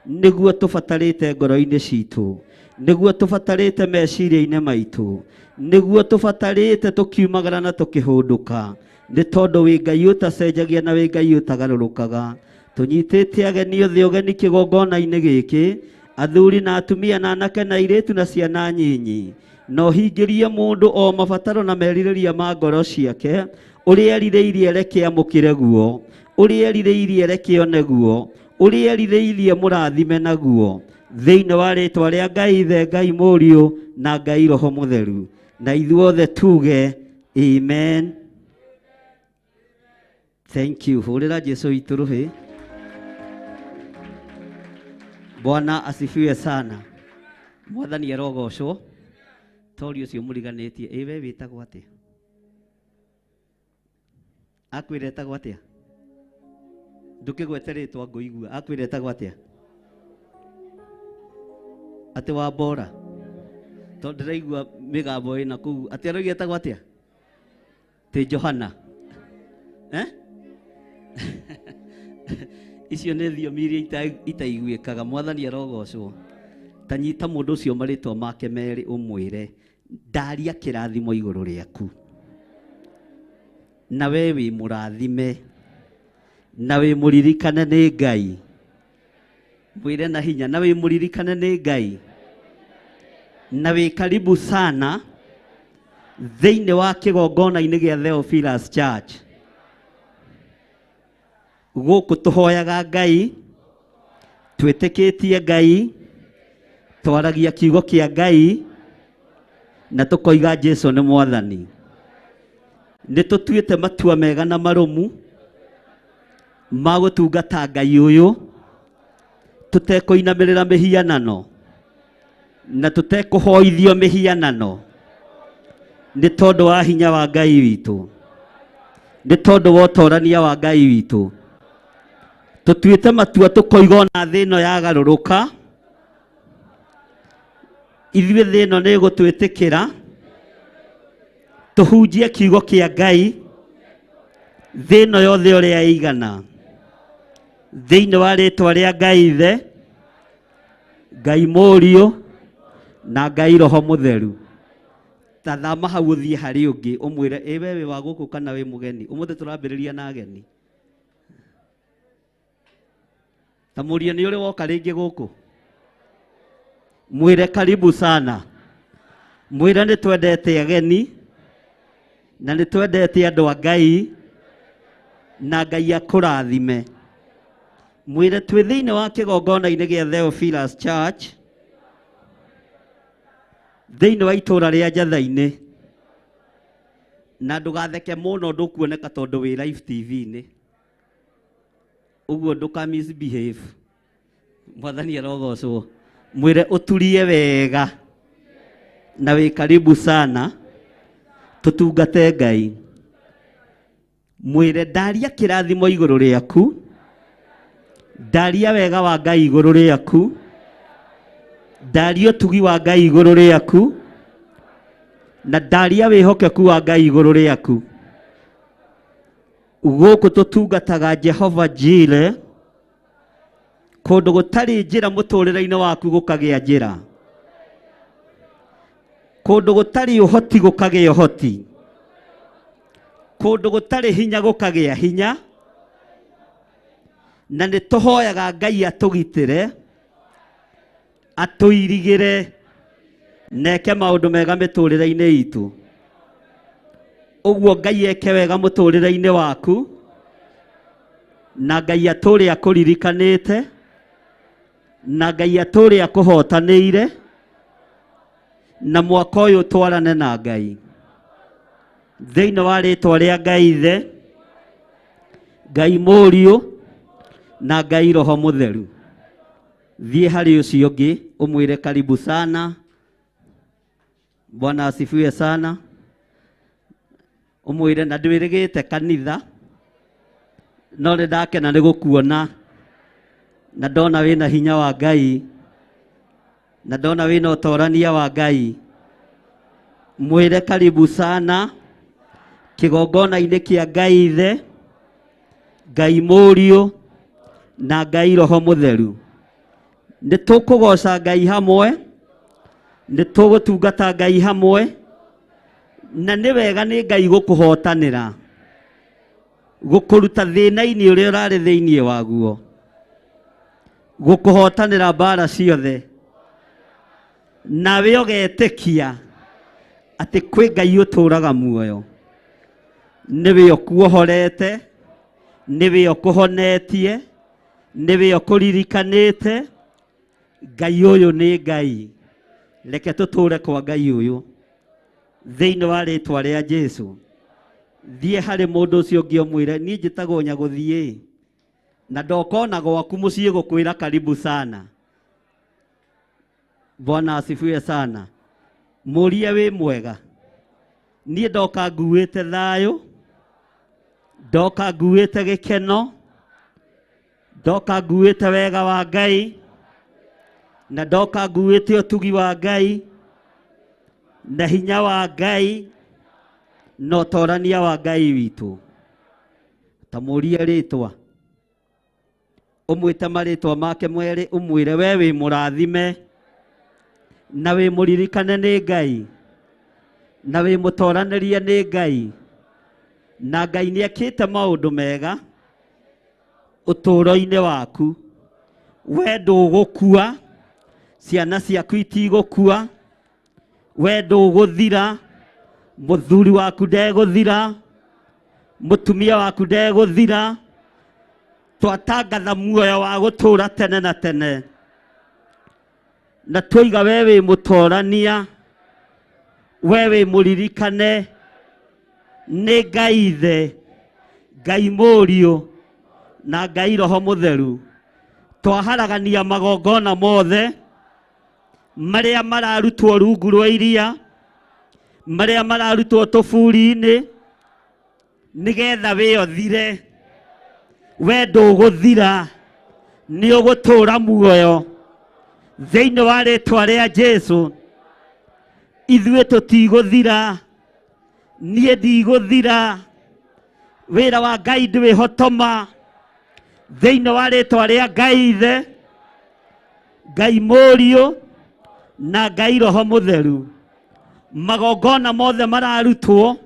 nĩguo tũbatarĩte ngoro-inĩ citũ, nĩguo tũbatarĩte meciria-inĩ maitũ, nĩguo tũbatarĩte tũkiumagara na tũkĩhũndũka, nĩ tondũ wĩ Ngai ũtacenjagia na wĩ Ngai ũtagarũrũkaga. Tũnyitĩte ageni othe ũgeni kĩgongona-inĩ gĩkĩ, athuri na atumia na anake na airĩtu na ciana nyinyi, na ũhingĩrie mũndũ o mabataro na merirĩria ma ngoro ciake, ũrĩa erirĩirie reke amũkĩre guo, ũrĩa erirĩirie reke one guo, ũrĩa erirĩirie mũrathime naguo thĩinĩ wa rĩtwa rĩa Ngai Ithe, Ngai Mũriũ na Ngai Roho Mũtheru. Na ithuothe tuge amen. Thank you. Hũrĩra Jesu witũ rũhĩ. Bwana asifiwe sana. Mwathani arogocwo. Tori ũcio mũriganĩtie ĩ we wĩtagwo atĩa? Akwĩra etagwo atĩa? Ndũkĩgwete rĩtwa ngũigua. Akwĩra etagwo atĩa? Atĩ wa Bora. Tondũ ndĩraigua mĩgambo ĩna kũu. Atĩ arauga etagwo atĩa? Tĩ Johana. Eh? Icio nĩ thiomi iria itaiguĩkaga. Mwathani arogocwo. Ta nyita mũndũ ũcio marĩtwa make merĩ ũmwĩre ndaria kĩrathimo igũrũ rĩaku, na we wĩ mũrathime na wĩ mũririkane nĩ Ngai. Mwĩre na hinya, na wĩ mũririkane nĩ Ngai, na wĩ karibu sana thĩinĩ wa kĩgongona-inĩ gĩa Theophilus Church. Gũkũ tũhoyaga Ngai, twĩtĩkĩtie Ngai, twaragia kiugo kĩa Ngai na tũkoiga Jesu nĩ mwathani. Nĩ tũtuĩte matua mega na marũmu ma gũtungata Ngai ũyũ tũtekũinamĩrĩra mĩhianano na tũtekũhoithio mĩhianano, nĩ tondũ wa hinya wa Ngai witũ, nĩ tondũ wa ũtorania wa Ngai witũ. Tũtuĩte matua tũkoiga ona thĩ ĩno yagarũrũka, ithuĩ thĩ ĩno nĩ ĩgũtwĩtĩkĩra tũhunjie kiugo kĩa Ngai thĩ ĩno yothe ũrĩa ĩigana, thĩinĩ wa rĩtwa rĩa Ngai Ithe, Ngai Mũriũ na Ngai Roho Mũtheru. Ta thama hau ũthiĩ harĩ ũngĩ ũmwĩre ĩ we wĩ wa gũkũ kana wĩ mũgeni. Ũmũthĩ tũrambĩrĩria na ageni. Ta mũrie nĩ ũrĩ woka rĩngĩ gũkũ? Mwĩre karibu sana. Mwĩre nĩ twendete ageni na nĩ twendete andũ a Ngai na Ngai akũrathime. Mwĩre twĩ thĩinĩ wa kĩgongona-inĩ gĩa Theophilus Church thĩinĩ wa itũũra rĩa Njatha-inĩ, na ndũgatheke mũno ndũkuoneka tondũ wĩ live TV-inĩ, ũguo ndũka misbehave. Mwathani arogocwo. Mwĩre ũturie wega na wĩ karibu sana tũtungate Ngai. Mwĩre ndaria kĩrathimo igũrũ rĩaku, ndaria wega wa Ngai igũrũ rĩaku, ndaria ũtugi wa Ngai igũrũ rĩaku, na ndaria wĩhokeku wa Ngai igũrũ rĩaku. Gũkũ tũtungataga Jehova Jire, kũndũ gũtarĩ njĩra mũtũrĩre-inĩ waku gũkagĩa njĩra, kũndũ gũtarĩ ũhoti gũkagĩa ũhoti, kũndũ gũtarĩ hinya gũkagĩa hinya. Na nĩ tũhoyaga Ngai atũgitĩre, atũirigĩre, na eke maũndũ mega mĩtũrĩre-inĩ itũ. Ũguo Ngai eke wega mũtũrĩre-inĩ waku, na Ngai atũre akũririkanĩte, na Ngai atũre akũhotanĩire, na mwaka ũyũ twarane na Ngai. Thĩinĩ wa rĩtwa rĩa Ngai Ithe, Ngai Mũriũ, na Ngai Roho Mũtheru. Thiĩ harĩ ũcio ũngĩ ũmwĩre karibu sana. Bwana asifiwe sana. Ũmwĩre na ndwĩrĩgĩte kanitha, no nĩ ndakena nĩ gũkuona, na ndona wĩna hinya wa Ngai, na ndona wĩna ũtorania wa Ngai. Mwĩre karibu sana kĩgongona-inĩ kĩa Ngai Ithe, Ngai Mũriũ, na Ngai Roho Mũtheru. Nĩ tũkũgoca Ngai hamwe, nĩ tũgũtungata Ngai hamwe, na nĩ wega nĩ Ngai gũkũhotanĩra, gũkũruta thĩna-inĩ ũrĩa ũrarĩ thĩinĩ waguo, gũkũhotanĩra mbara ciothe, nawe ũgetĩkia atĩ kwĩ Ngai ũtũraga muoyo. Nĩwe ũkuohorete, nĩwe ũkũhonetie, nĩwe ũkũririkanĩte. Ngai ũyũ nĩ Ngai. Reke tũtũre kwa Ngai ũyũ thĩinĩ wa rĩtwa rĩa Jesu. Thiĩ harĩ mũndũ ũcio ũngĩ ũmwĩre niĩ njĩtagwo Nyagũthiĩ, na ndokona gwaku mũciĩ gũkwĩra karibu sana. Bwana asifiwe sana. Mũrie wĩ mwega. Niĩ ndoka nguĩte thayũ, ndoka nguĩte gĩkeno, ndoka nguĩte wega wa Ngai, na ndoka nguĩte ũtugi wa Ngai, na hinya wa Ngai, na ũtorania wa Ngai witũ. Ta mũrie rĩtwa, ũmwĩte marĩtwa make mweri, ũmwĩre we wĩ mũrathime, na wĩ mũririkane nĩ Ngai, na wĩ mũtoranĩrie nĩ Ngai, na Ngai nĩ ekĩte maũndũ mega ũtũũro-inĩ waku. We ndũgũkua, ciana ciaku itigũkua, we ndũgũthira, mũthuri waku ndegũthira, mũtumia waku ndegũthira. Twatangatha muoyo wa gũtũũra tene na tene, na twaiga we wĩ mũtorania, we wĩ mũririkane nĩ Ngai Ithe, Ngai Mũriũ, na Ngai Roho Mũtheru. Twaharagania magongona mothe marĩa mararutwo rungu rwa iria, marĩa mararutwo tũburi-inĩ, nĩgetha wĩothire. We ndũgũthira, nĩ ũgũtũũra muoyo thĩinĩ wa rĩtwa rĩa Jesu. Ithuĩ tũtigũthira, niĩ ndigũthira, wĩra wa Ngai ndwĩhotoma thĩinĩ wa rĩtwa rĩa Ngai Ithe, Ngai Mũriũ, na Ngai Roho Mũtheru. Magongona mothe mararutwo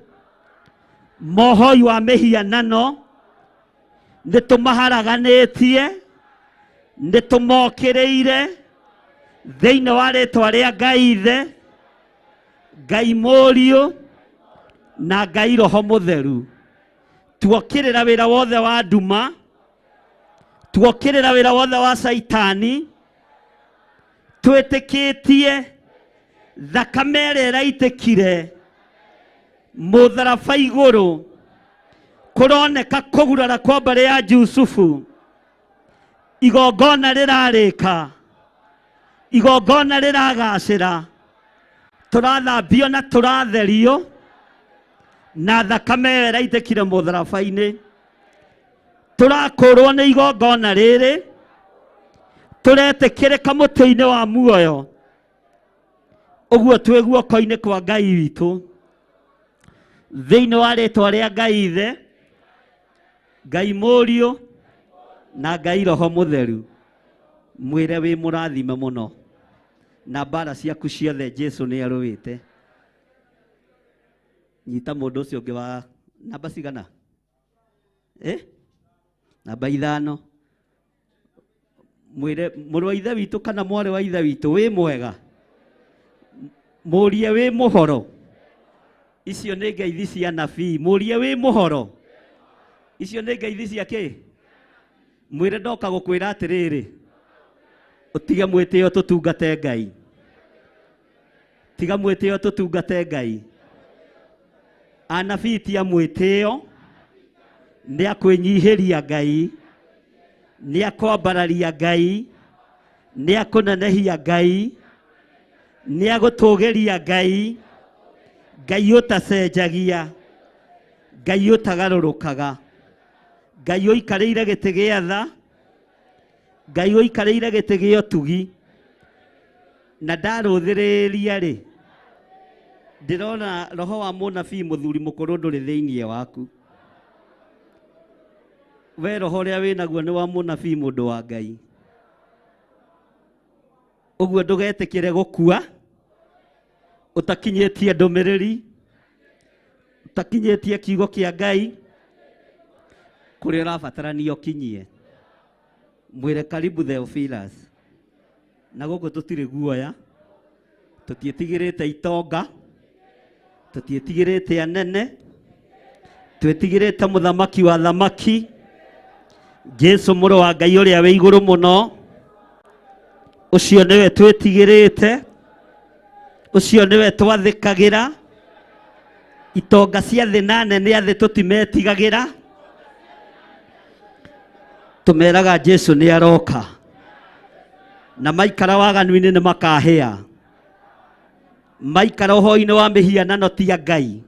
mohoi wa mĩhianano nĩ tũmaharaganĩtie, nĩ tũmokĩrĩire thĩinĩ wa rĩtwa rĩa Ngai Ithe, Ngai Mũriũ, na Ngai Roho Mũtheru. Tuokĩrĩra wĩra wothe wa nduma, tuokĩrĩra wĩra wothe wa Caitani, twĩtĩkĩtie thakame ĩrĩa ĩraitĩkire mũtharaba igũrũ, kũroneka kũgurara kwa mbarĩ ya Jusufu, igongona rĩrarĩka. Igongona rĩragacĩra, tũrathambio na tũratherio na thakame ĩyo ĩraitĩkire mũtharaba-inĩ. Tũrakũrwo nĩ igongona rĩrĩ, tũretĩkĩrĩka mũtĩ-inĩ wa muoyo, ũguo twĩ guoko-inĩ kwa Ngai witũ. Thĩinĩ wa rĩtwa rĩa Ngai Ithe, Ngai Mũriũ na Ngai Roho Mũtheru, mwĩre wĩ mũrathime mũno na mbara ciaku ciothe Jesu nĩ arũĩte. Nyita mũndũ ũcio ũngĩ wa namba cigana? Namba 5. Mwĩre mũrũ wa ithe witũ kana mwarĩ wa ithe witũ wĩ mwega, mũrie wĩ mũhoro. Icio nĩ ngeithi cia nabii. Mũrie wĩ mũhoro. Icio nĩ ngeithi cia kĩ? Mwĩre ndoka gũkwĩra atĩrĩrĩ, ũtige mwĩtĩo tũtungate Ngai. Tiga mwĩtĩo tũtungate Ngai. Anabii ti a mwĩtĩo, nĩ akwĩnyihĩria Ngai, nĩ akwambararia Ngai, nĩ akũnenehia Ngai, nĩ agũtũgĩria Ngai, Ngai ũtacenjagia, Ngai ũtagarũrũkaga, Ngai ũikarĩire gĩtĩ gĩa tha, Ngai ũikarĩire gĩtĩ gĩa ũtugi. Na ndarũthĩrĩria rĩ, ndĩrona roho wa mũnabii mũthuri mũkũrũ ndũrĩ thĩinĩ waku. We roho ũrĩa wĩnaguo nĩ wa mũnabii mũndũ wa Ngai. Ũguo ndũgetĩkĩre gũkua ũtakinyĩtie ndũmĩrĩri, ũtakinyĩtie kiugo kĩa Ngai kũrĩa ũrabatarania ũkinyie. Mwĩre karibu Theophilus. Na gũkũ tũtirĩ guoya, tũtiĩtigĩrĩte itonga, tũtiĩtigĩrĩte anene, twĩtigĩrĩte mũthamaki wa thamaki, Jesu mũrũ wa Ngai ũrĩa wĩ igũrũ mũno. Ũcio nĩwe twĩtigĩrĩte, ũcio nĩwe twathĩkagĩra. Itonga cia thĩ na nene a thĩ tũtimetigagĩra, tũmeraga Jesu nĩ aroka, na maikara waganu-inĩ nĩ makahĩa, maikara ũhoi-inĩ wa mĩhianano ti a Ngai,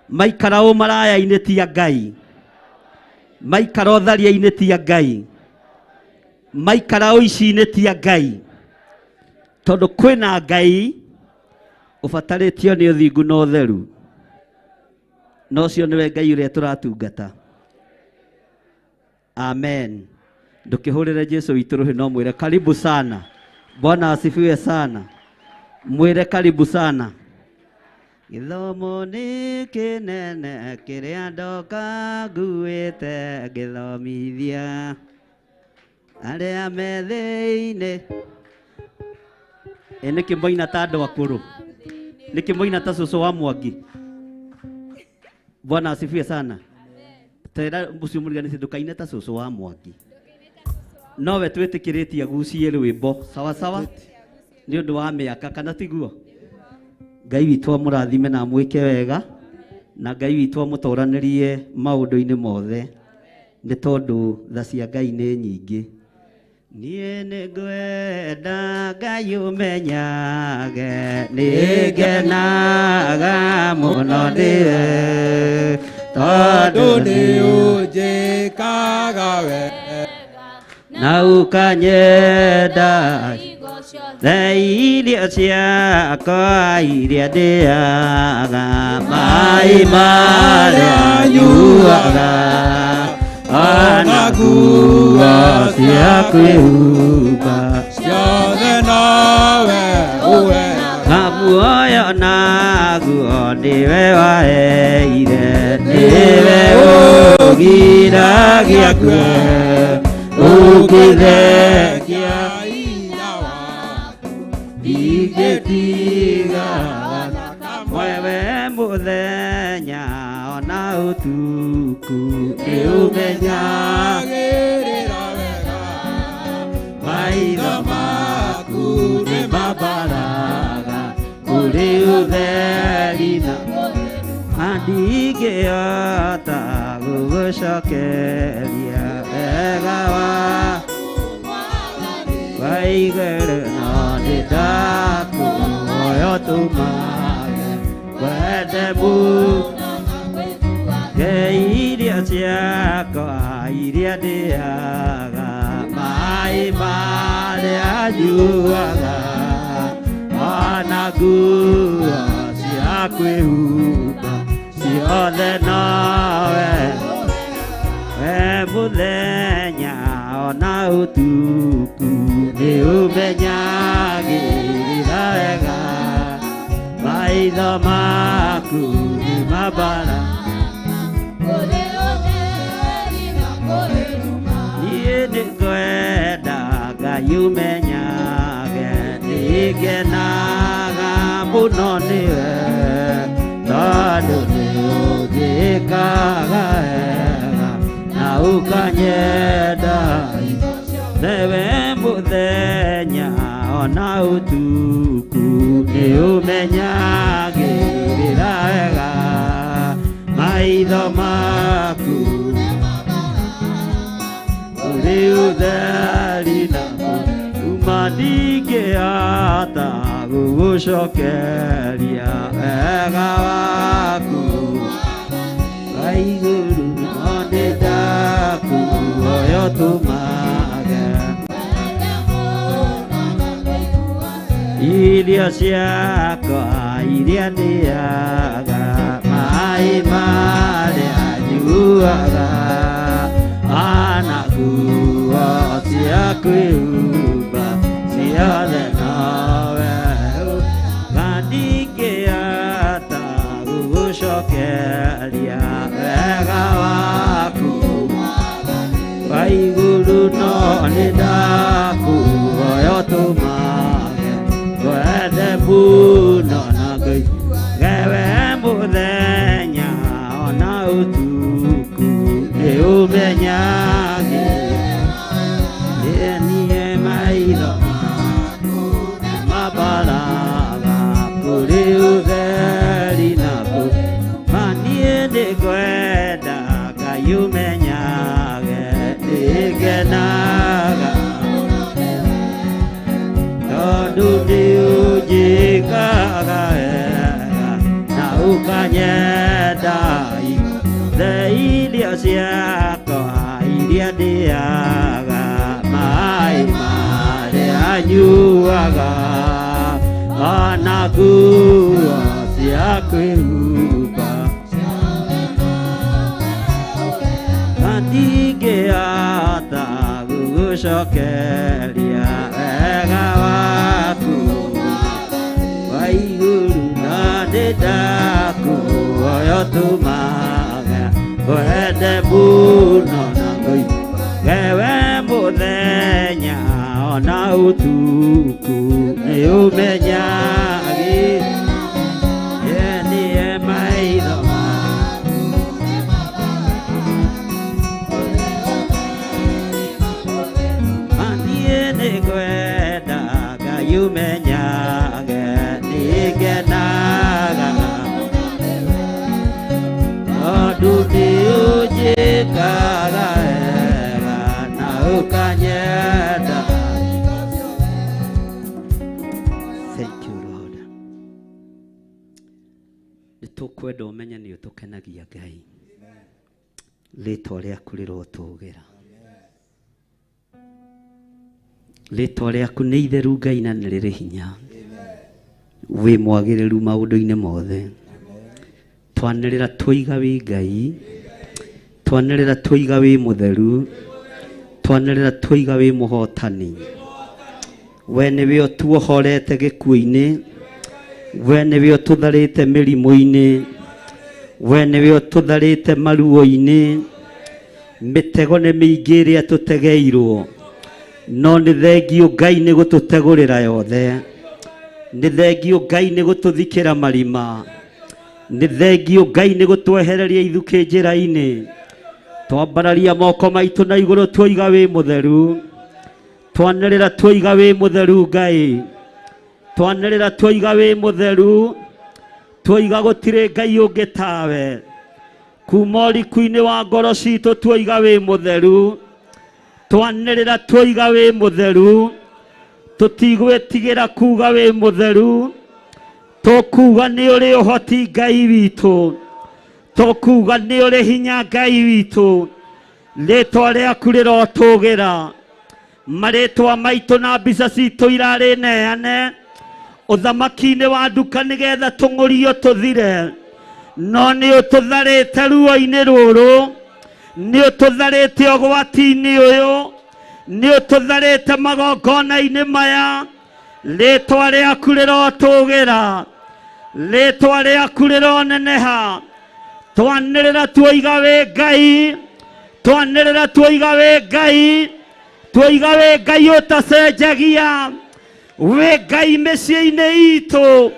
maikara ũmaraya-inĩ ti a Ngai, maikara ũtharia-inĩ ti a Ngai, maikara ũici-inĩ ti a Ngai, tondũ kwĩna Ngai ũbatarĩtio nĩ ũthingu na ũtheru, na ũcio nĩwe Ngai ũrĩa tũratungata. Amen. Ndũkĩhũrĩre Jesu witũ rũhĩ, no mwĩre karibu sana. Bwana asifiwe sana. Mwĩre karibu sana. Gĩthomo nĩ kĩnene kĩrĩa ndoka nguĩte ngĩthomithia arĩa me thĩinĩ. Ĩ nĩkĩ moina ta andũ akũrũ? Nĩkĩ moina ta cũcũ wa Mwangi? Bwana asifiwe sana. Tera ũcio mũriganĩtie ndũkaine ta cũcũ wa Mwangi. Nowe twĩtĩkĩrĩtie agucie rwĩmbo sawa sawa nĩ ũndũ wa mĩaka, kana tiguo? Ngai witũ amũrathime na amwĩke wega, na Ngai witũ amũtoranĩrie maũndũ-inĩ mothe, nĩ tondũ tha cia Ngai nĩ nyingĩ. Niĩ nĩngwenda Ngai ũmenyage, nĩngenaga mũno ndĩwe, tondũ nĩ ũnjĩkaga wega na ũkanyenda irio ciakwa iria ndĩaga, maĩ marĩa nyuaga, ona nguo cia kwĩhumba ciothe nowe ũheaga. Na muoyo naguo nĩwe waheire, nĩwe ũgiragia ngue, ũngĩthengia hinya waku ndingĩtiga mwewe mũthenya ona ũtukũ, nĩũmenyagĩrĩra wega maitho maku nĩ mambaraga kũrĩ ũtheri na ndingĩhota gũgũcokeria wega wa waigwe tũmage wende mũno irio ciakwa iria ndĩaga maĩ marĩa nyuaga ona nguo cia kwĩhumba ciothe nowe we mũthenya ona ũtukũ nĩ ũmenyagĩrĩra wega maitho maku nĩ mabara niĩ nĩngwenda Ngai ũmenyage nĩngenaga mũno nĩwe tondũ nĩ ũnjĩkaga wega na ũkanyenda newe mũthenya ona ũtukũ nĩ ũmenyagĩrĩra wega maitho maku ũrĩ ũtheri na uma ndingĩhota gũgũcokeria wega waku wa igũrũ no nĩ ndakuoya ũtũmage irio ciakwa iria ndĩaga maĩ marĩa nyuaga ona nguo cia kwĩhumba ciothe nowe na ndingĩhota gũgũcokeria wega waku wa igũrũ no nĩ ndakuoya ũtũmage wende mũno na Ngai gewe mũthenya ona ũtukũ nĩ ũmenyage niĩ maitho maku mabaraga kũrĩ ũtheri na ma niĩ nĩngwenda Ngai ũmenyage nĩngenaga tondũ nĩ ũnjĩkaga wega na ũkanyenda the irio ciakwa iria ndĩaga maĩ marĩa nyuaga ona nguo cia kwĩhumba na ndingĩhota gũgũcokeria wega waku wa igũrũ na nĩ ndakuoya ũtũmage wende mũno na Ngai gewe mũthenya ona ũtukũ nĩ ũmenyagĩ niĩ maitho niĩ nĩngwenda Ngai ũmenyage nĩngenaga tondũ nĩ ũnjĩkaga wega na ũkanyenda. Thank you Lord. Nĩ tũkwenda ũmenye nĩ ũtũkenagia Ngai. Rĩtwa rĩaku rĩrotũgĩra. Rĩtwa rĩaku nĩ itheru Ngai na nĩ rĩrĩ hinya. Wĩ mwagĩrĩru maũndũ-inĩ mothe. Twanĩrĩra twoiga wĩ Ngai, twanĩrĩra twoiga wĩ mũtheru, twanĩrĩra twoiga wĩ mũhotani. We nĩwe ũtuohorete gĩkuũ-inĩ, we nĩwe ũtũtharĩte mĩrimũ-inĩ, we nĩwe ũtũtharĩte maruo-inĩ. Mĩtego nĩ mĩingĩ ĩrĩa tũtegeirwo, no nĩ thengio Ngai nĩ gũtũtegũrĩra yothe. Nĩ thengio Ngai nĩ gũtũthikĩra marima. Nĩ thengio Ngai nĩ gũtwehereria ithukĩ njĩra-inĩ. Twambararia moko maitũ na igũrũ tuoiga wĩ mũtheru. Twanĩrĩra tuoiga wĩ mũtheru Ngai. Twanĩrĩra tuoiga wĩ mũtheru. Tuoiga gũtirĩ Ngai ũngĩ tawe. Kuma ũriku-inĩ wa ngoro citũ tuoiga wĩ mũtheru. Twanĩrĩra tuoiga wĩ mũtheru. Tũtigwĩtigĩra kuga wĩ mũtheru. Tũkuga nĩ ũrĩ ũhoti Ngai witũ, tũkuga nĩ ũrĩ hinya Ngai witũ, rĩtwa rĩaku rĩrotũgĩra. Marĩtwa maitũ na mbica citũ irarĩ neane ũthamaki-inĩ wa nduka nĩgetha tũng'ũrio tũthire, no nĩ ũtũtharĩte ruo-inĩ rũrũ, nĩ ũtũtharĩte ũgwati-inĩ ũyũ, nĩ ũtũtharĩte magongona-inĩ maya. Rĩtwa rĩaku rĩrotũgĩra, rĩtwa rĩaku rĩroneneha. Twanĩrĩra tuoiga wĩ Ngai, twanĩrĩra tuoiga wĩ Ngai, tuoiga wĩ Ngai ũtacenjagia, wĩ Ngai mĩciĩ-inĩ itũ,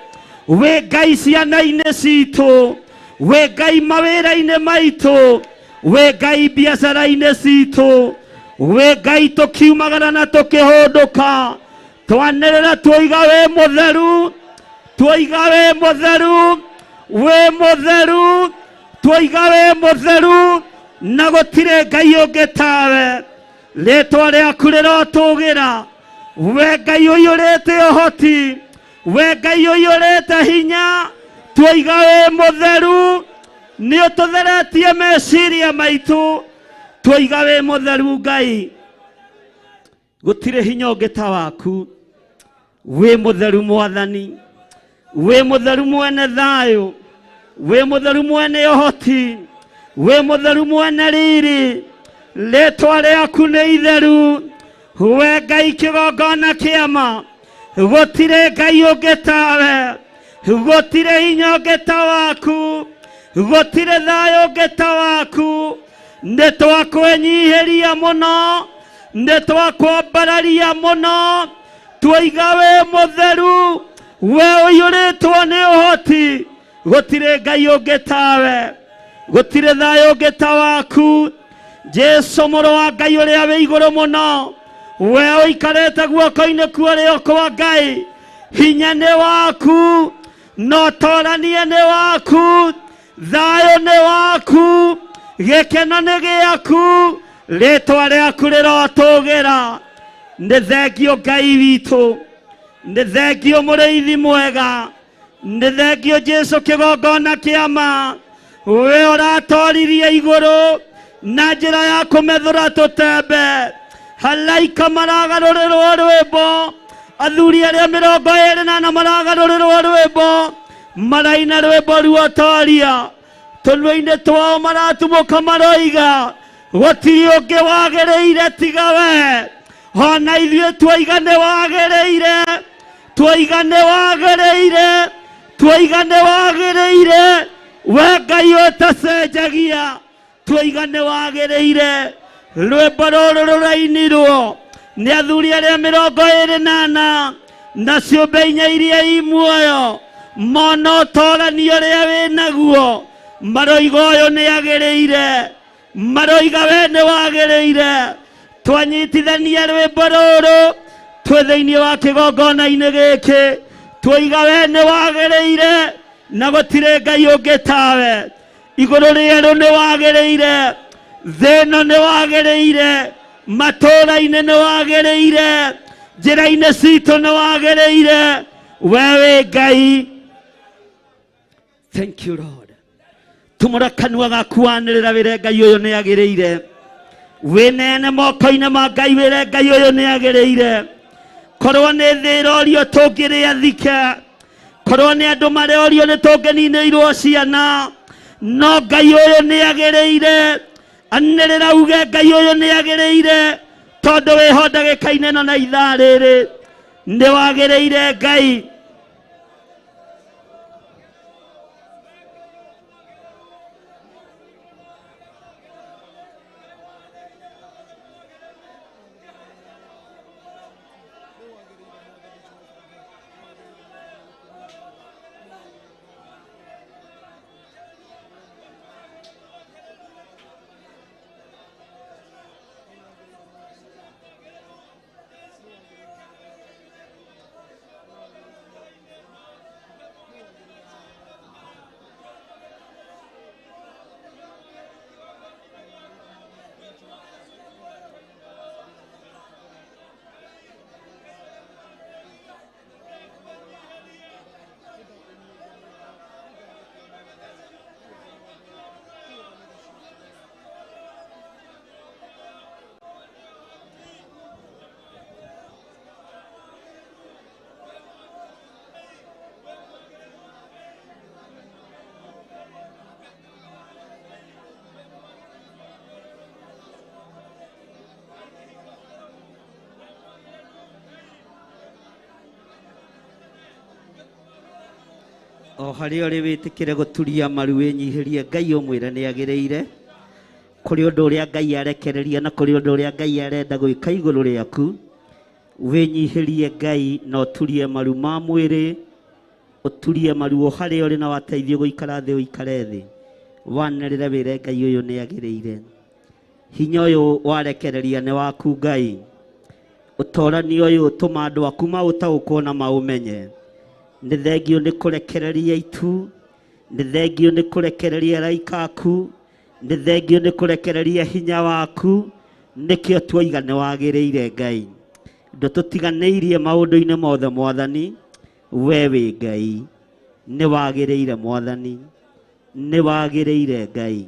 wĩ Ngai ciana-inĩ citũ, wĩ Ngai mawĩra-inĩ maitũ, wĩ Ngai biacara-inĩ citũ, wĩ Ngai tũkiumagara na tũkĩhũndũka. Twanĩrĩra tuoiga wĩ mũtheru, tuoiga wĩ mũtheru, wĩ mũtheru, tuoiga wĩ mũtheru, na gũtirĩ Ngai ũngĩ tawe. Rĩtwa rĩaku rĩrotũgĩra, we Ngai ũiyũrĩte ũhoti, we Ngai ũiyũrĩte hinya, tuoiga wĩ mũtheru, nĩ ũtũtheretie meciria maitũ, tuoiga wĩ mũtheru Ngai, gũtirĩ hinya ũngĩ ta waku. Wĩ mũtheru Mwathani, wĩ mũtheru mwene thayũ, wĩ mũtheru mwene ũhoti, wĩ mũtheru mwene riri, rĩtwa rĩaku nĩ itheru. We Ngai kĩgongona kĩama, gũtirĩ Ngai ũngĩ tawe, gũtirĩ hinya ũngĩ ta waku, gũtirĩ thayũ ũngĩ ta waku. Nĩ twakwĩnyihĩria mũno, nĩ twakwambararia mũno, tuoiga wĩ mũtheru, we ũiyũrĩtwo nĩ ũhoti, gũtirĩ Ngai ũngĩ tawe, gũtirĩ thayũ ũngĩ ta waku. Jesu mũrũ wa Ngai ũrĩa wĩ igũrũ mũno, we ũikarĩte guoko-inĩ kwa ũrĩo kwa Ngai, hinya nĩ waku, na ũtorania nĩ waku, thayũ nĩ waku, gĩkeno nĩ gĩaku, rĩtwa rĩaku rĩrotũgĩra. Nĩ thengio Ngai witũ, nĩ thengio mũrĩithi mwega, nĩ thengio Jesu kĩgongona kĩama, we ũratoririe igũrũ na njĩra ya kũmethũra tũtembe. Halaika maragarũrĩrwo rwĩmbo, athuri arĩa 24 maragarũrĩrwo rwĩmbo, maraina rwĩmbo ruotoria, tũnua-inĩ twao maratumũka maroiga gũtirĩ ũngĩ wagĩrĩire tiga we. Ona ithuĩ tuoiga nĩ wagĩrĩire, tuoiga nĩ wagĩrĩire, tuoiga nĩ wagĩrĩire, we Ngai ũtacenjagia, tuoiga nĩ wagĩrĩire. Rwĩmbo rũrũ rũrainirwo nĩ athuri arĩa 24 na ciũmbe inya iria i muoyo, mona ũtorani ũrĩa wĩ naguo, maroiga ũyũ nĩ agĩrĩire, maroiga we nĩ wagĩrĩire. Twanyitithania rwĩmbo rũrũ twĩ thĩinĩ wa kĩgongona-inĩ gĩkĩ, tuoiga we nĩ wagĩrĩire na gũtirĩ Ngai ũngĩ tawe. Igũrũ rĩerũ nĩ wagĩrĩire, thĩ ĩno nĩ wagĩrĩire, matũũra-inĩ nĩ wagĩrĩire, njĩra-inĩ citũ nĩ wagĩrĩire, we wĩ Ngai. Thank you Lord. Tumũra kanua gaku wanĩrĩra wĩre Ngai ũyũ nĩ agĩrĩire. Wĩneane moko-inĩ ma Ngai wĩre Ngai ũyũ nĩ agĩrĩire. Korwo nĩ thĩ ĩrorio tũngĩrĩa thike, korwo nĩ andũ marorio nĩ tũngĩninĩirwo ciana, no Ngai ũyũ nĩ agĩrĩire. Anĩrĩra uge Ngai ũyũ nĩ agĩrĩire, tondũ wĩho ndagĩka-inĩ ĩno na ithaa rĩrĩ nĩ wagĩrĩire Ngai. O harĩa ũrĩ wĩtĩkĩre gũturia maru wĩnyihĩrie Ngai ũmwĩre nĩ agĩrĩire. Kũrĩ ũndũ ũrĩa Ngai arekereria na kũrĩ ũndũ ũrĩa Ngai arenda gwĩka igũrũ rĩaku. Wĩnyihĩrie Ngai na ũturie maru ma mwĩrĩ, ũturie maru o harĩa ũrĩ na wateithio gũikara thĩ ũikare thĩ. Wanĩrĩre wĩre Ngai ũyũ nĩ agĩrĩire. Hinya ũyũ warekereria nĩ waku Ngai. Ũtorani ũyũ tũma andũ aku maũtaũkwo na maũmenye. Nĩ thengio nĩ kũrekereria itu, nĩ thengio nĩ kũrekereria araika aku, nĩ thengio nĩ kũrekereria hinya waku, nĩkĩo tuoiga nĩ wagĩrĩire Ngai. Ndũtũtiganĩirie maũndũ-inĩ mothe Mwathani, we wĩ Ngai, nĩ wagĩrĩire Mwathani, nĩ wagĩrĩire Ngai.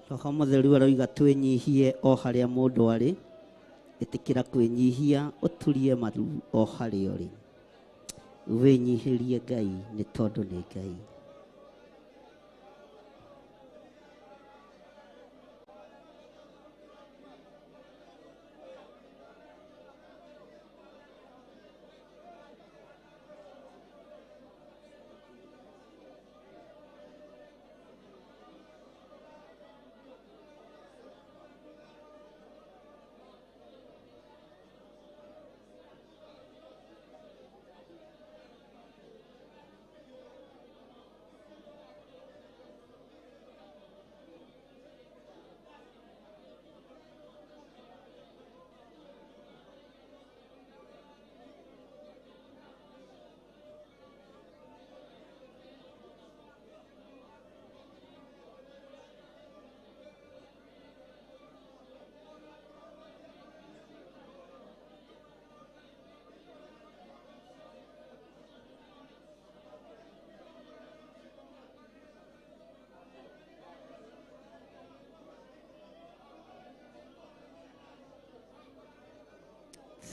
Roho Mũtheru aroiga twĩnyihie o harĩa mũndũ arĩ, ĩtĩkĩra kwĩnyihia ũturie maru o harĩa ũrĩ. Wĩnyihĩrie Ngai nĩ tondũ nĩ Ngai.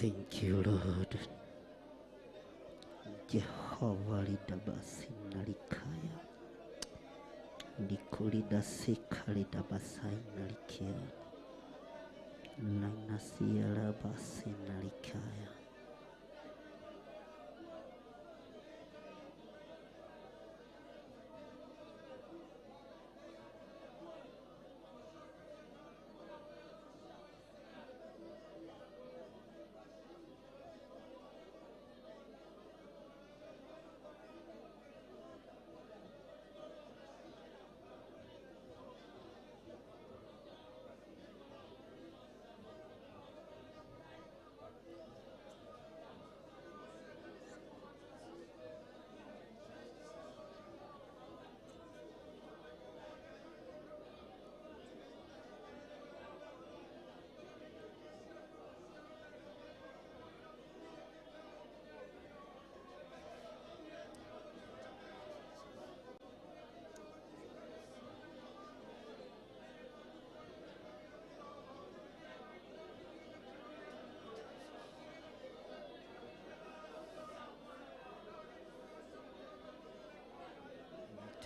Thank you, Lord. Jehovah lidabasinalikaya likulidasikalidabasinalikaya lainasiyalabasinalikaya.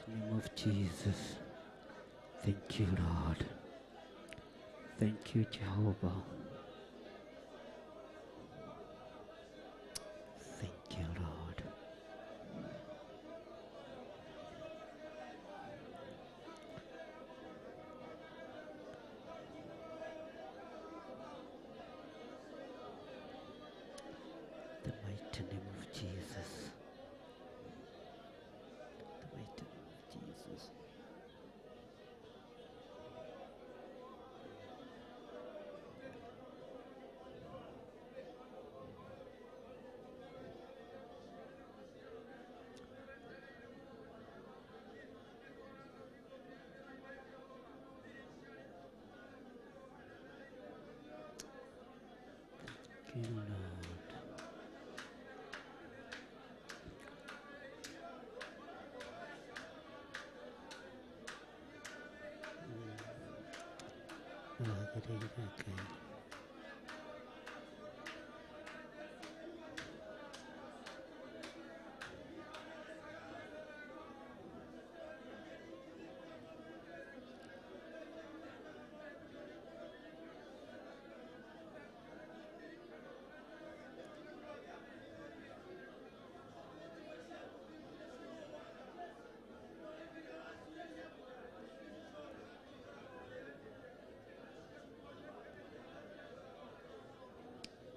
In the name of Jesus. Thank you, Lord. Thank you, Jehovah. Thank you, Lord. The mighty name of Jesus. The mighty name of Jesus. Wagĩrĩire Ngai.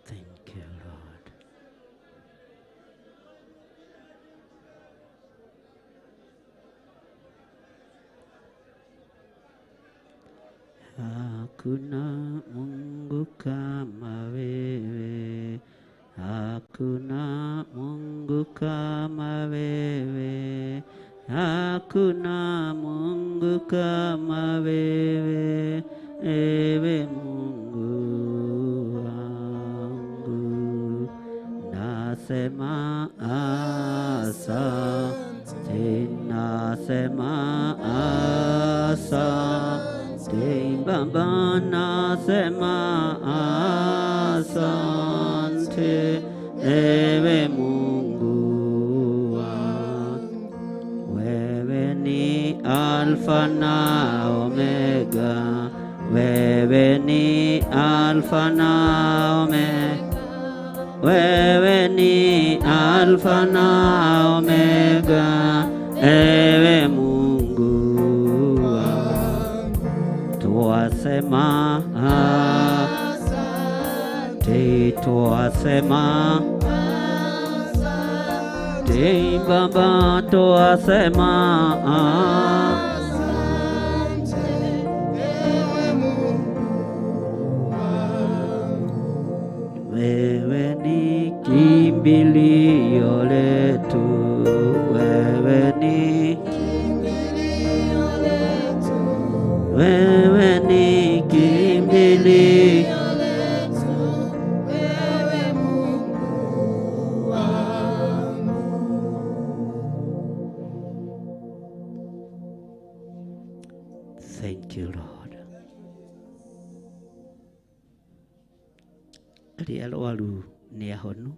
Thank you, Lord. Hakuna Mungu kama wewe, hakuna Mungu kama wewe, hakuna Mungu kama wewe, ewe Mungu wangu. Nasema asante, nasema asante Baba, nasema asante, ewe Mungu wangu. Wewe ni Alfa na Omega, wewe ni Alfa na Omega, wewe ni Alfa na Omega, ewe Mungu wangu. Twasema asante, twasema asante Baba, twasema wewe ni kimbilio letu, wewe ni wewe ni kimbilio Thank you, Lord. Arĩa arwaru nĩ ahonu,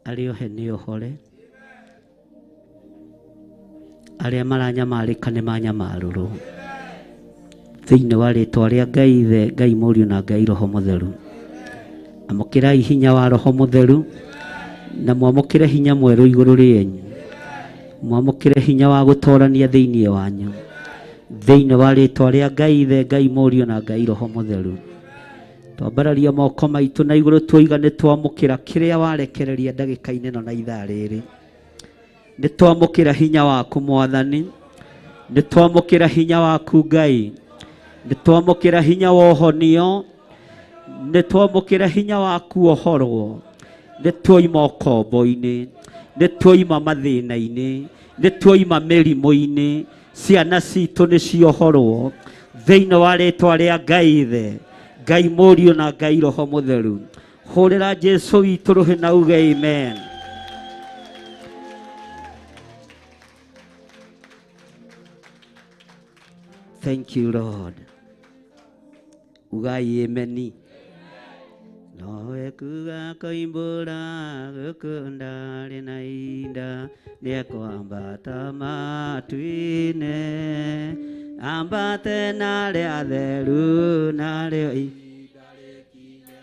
arĩa ohe nĩ ohore, arĩa maranyamarĩka nĩ manyamarũrwo. Thĩinĩ wa rĩtwa rĩa Ngai Ithe, Ngai Mũriũ na Ngai Roho Mũtheru. Amũkĩrai hinya wa Roho Mũtheru na mwamũkĩre hinya mwerũ igũrũ rĩenyu. Mwamũkĩre hinya wa gũtorania thĩinĩ wanyu. Thĩinĩ wa rĩtwa rĩa Ngai Ithe, Ngai Mũriũ na Ngai Roho Mũtheru. Twambararia moko maitũ na igũrũ tuoiga nĩ twamũkĩra kĩrĩa warekereria ndagĩka-inĩ ĩno na ithaa rĩrĩ. Nĩ twamũkĩra hinya waku Mwathani, nĩ twamũkĩra hinya waku Ngai, nĩ twamũkĩra hinya wa ũhonio, nĩ twamũkĩra hinya wa kuohorwo, nĩ tuoima ũkombo-inĩ, nĩ tuoima mathĩna-inĩ, nĩ tuoima mĩrimũ-inĩ, ciana citũ nĩ ciohorwo thĩinĩ wa rĩtwa rĩa Ngai Ithe, Ngai Mũriũ na Ngai Roho Mũtheru. Hũrĩra Jesũ witũ rũhĩ na uge amen. Thank you, Lord. Ugai ameni. Nowe kuga koimbũra gũkũ ndarĩ na inda nĩekwambata matu-inĩ ambate na arĩa atheru narĩo ihinda rĩkinye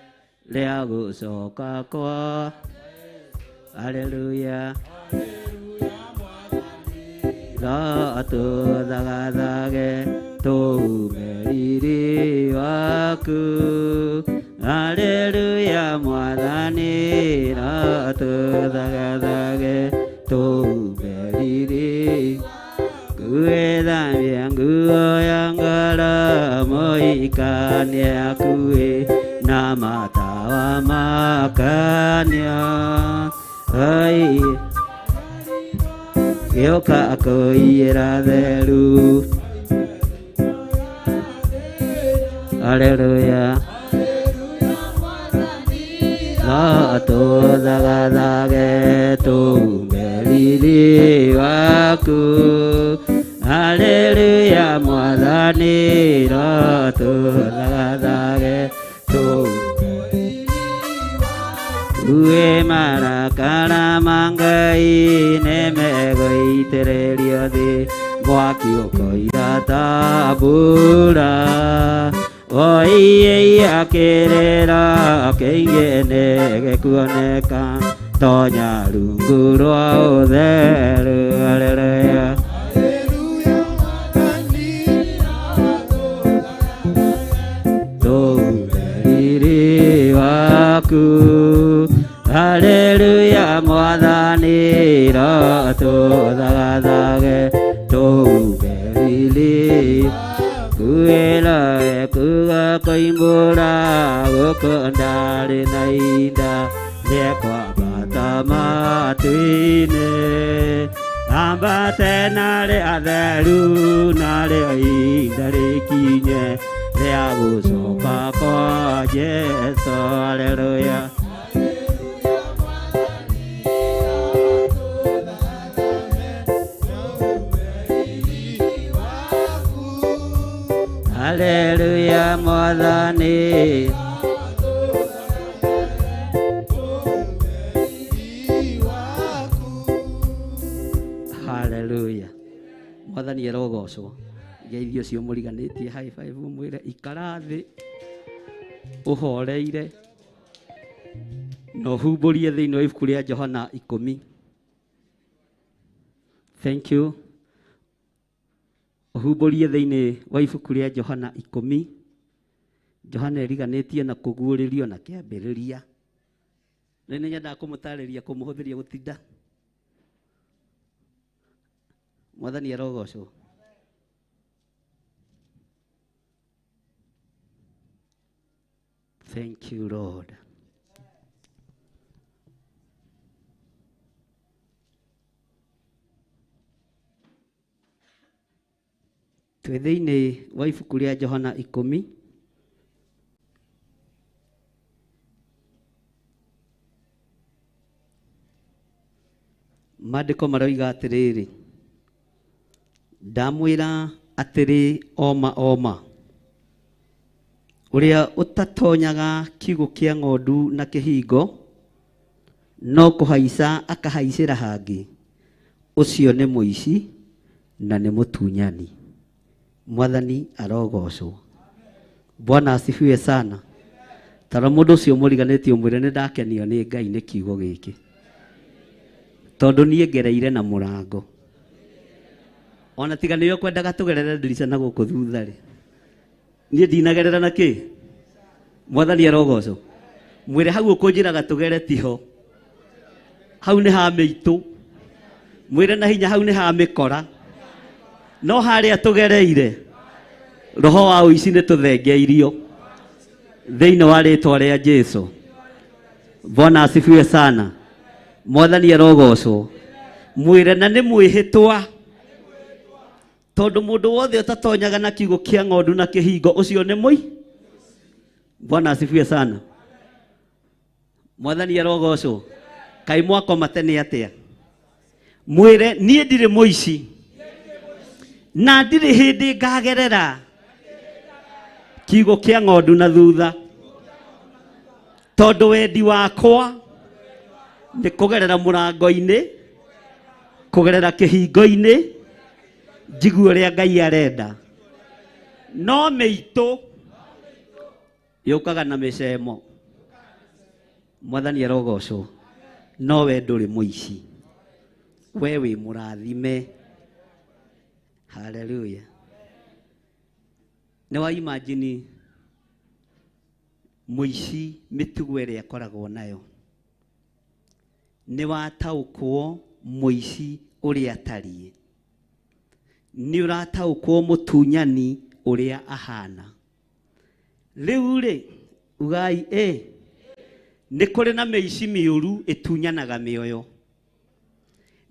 rĩa gũcoka kwa Haleluya no tũthagathage tũume riri waku Haleluya Mwathani no tũthagathage tũume riri Gwĩthambia nguo ya ngoro mũhikania akuĩ na matawa makanio Oi gĩũka kũiyĩra theru Haleluya no tũthagathage tũume riri waku Haleluya Mwathani no Rotũthagathage tũuge Uwe marakara ma Ngai nĩmegũitĩrĩrio thĩ mwaki ũkoira ta mbura oiĩ kĩrĩra kĩingĩ nĩgĩkuoneka tonya rungu rwa ũtheru haleluya tũuge riri waku haleluya mwathani rotũthagathage tũuge riri kuĩra kuga koimbũra gũkũ ndarĩ na inda nĩekwambata matu-inĩ ambate narĩ atheru narĩo ihinda rĩkinye rĩa gũcoka kwa Jesũ haleluya Haleluya mwathani Haleluya mwathani arogocwo ngeithio ũcio mũriganĩtie high five ũmwĩre ikara thĩ ũhoreire na ũhumbũrie thĩinĩ wa ibuku rĩa Johana 10. Thank you. Ũhumbũrie thĩinĩ wa ibuku rĩa Johana 10. Johana eriganĩtie na kũguũrĩrio na kĩambĩrĩria. Nĩ nyendaga kũmũtarĩria kũmũhũthĩria gũtinda. Mwathani arogocwo. Thank you, Lord. Twĩ thĩinĩ wa ibuku rĩa Johana 10. Maandĩko maroiga atĩrĩrĩ, ndamwĩra atĩrĩ oma oma, ũrĩa ũtatonyaga kiugũ kĩa ng'ondu na kĩhingo no kũhaica akahaicĩra hangĩ, ũcio nĩ mũici na nĩ mũtunyani. Mwathani arogocwo. Bwana asifiwe sana. Tara mũndũ ũcio mũriganĩtie ũmwĩre nĩ ndakenio nĩ Ngai nĩ kiugo gĩkĩ, tondũ niĩ ngereire na mũrango. Ona tiga nĩwe ũkwendaga tũgerere ndirica na gũkũ thutha rĩ, niĩ ndinagerera na kĩ. Mwathani arogocwo. Mwĩre hau ũkũnjĩraga tũgere tiho, hau nĩ ha mĩitũ. Mwĩre na hinya hau nĩ ha mĩkora, no harĩa tũgereire roho wa ũici nĩ tũthengeirio thĩinĩ wa rĩtwa rĩa Jesũ. Bwana asifiwe sana. Mwathani arogocwo. Mwĩre na nĩ mwĩhĩtwa, tondũ mũndũ wothe ũtatonyaga na kiugũ kĩa ng'ondu na kĩhingo ũcio nĩ mũi. Bwana asifiwe sana. Mwathani arogocwo. Kaĩ mwakoma tene atĩa? Mwĩre niĩ ndirĩ mũici na ndirĩ hĩndĩ ngagerera kiugũ kĩa ng'ondu na thutha, tondũ wendi wakwa nĩ kũgerera mũrango-inĩ, kũgerera kĩhingo-inĩ, njigue ũrĩa Ngai arenda. No mĩitũ yũkaga na mĩcemo. Mwathani arogocwo. No we ndũrĩ mũici, we wĩ mũrathime. Haleluya. Nĩ wa imagine mũici mĩtugo ĩrĩa akoragwo nayo. Nĩ wataũkwo mũici ũrĩa atariĩ, nĩ ũrataũkwo mũtunyani ũrĩa ahana. Rĩu rĩ, ugai ĩ, nĩ kũrĩ na mĩici mĩũru ĩtunyanaga mĩoyo.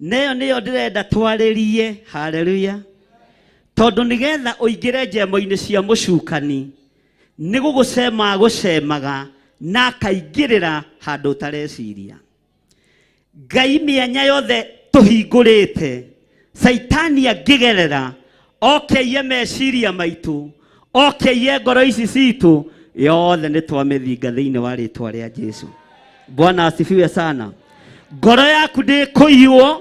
Neyo nĩyo ndĩrenda twarĩrie. Haleluya. Tondũ nĩgetha ũingĩre njemo-inĩ cia mũcukani, nĩ gũgũcema gũcemaga na akaingĩrĩra handũ ũtareciria. Ngai mĩanya yothe tũhingũrĩte, Caitani angĩgerera oke aiye meciria maitũ, Oke iye ngoro ici citũ yothe nĩ twamĩthinga thĩinĩ wa rĩtwa rĩa Jesu. Bwana asifiwe sana. Ngoro yaku ndĩkũiywo,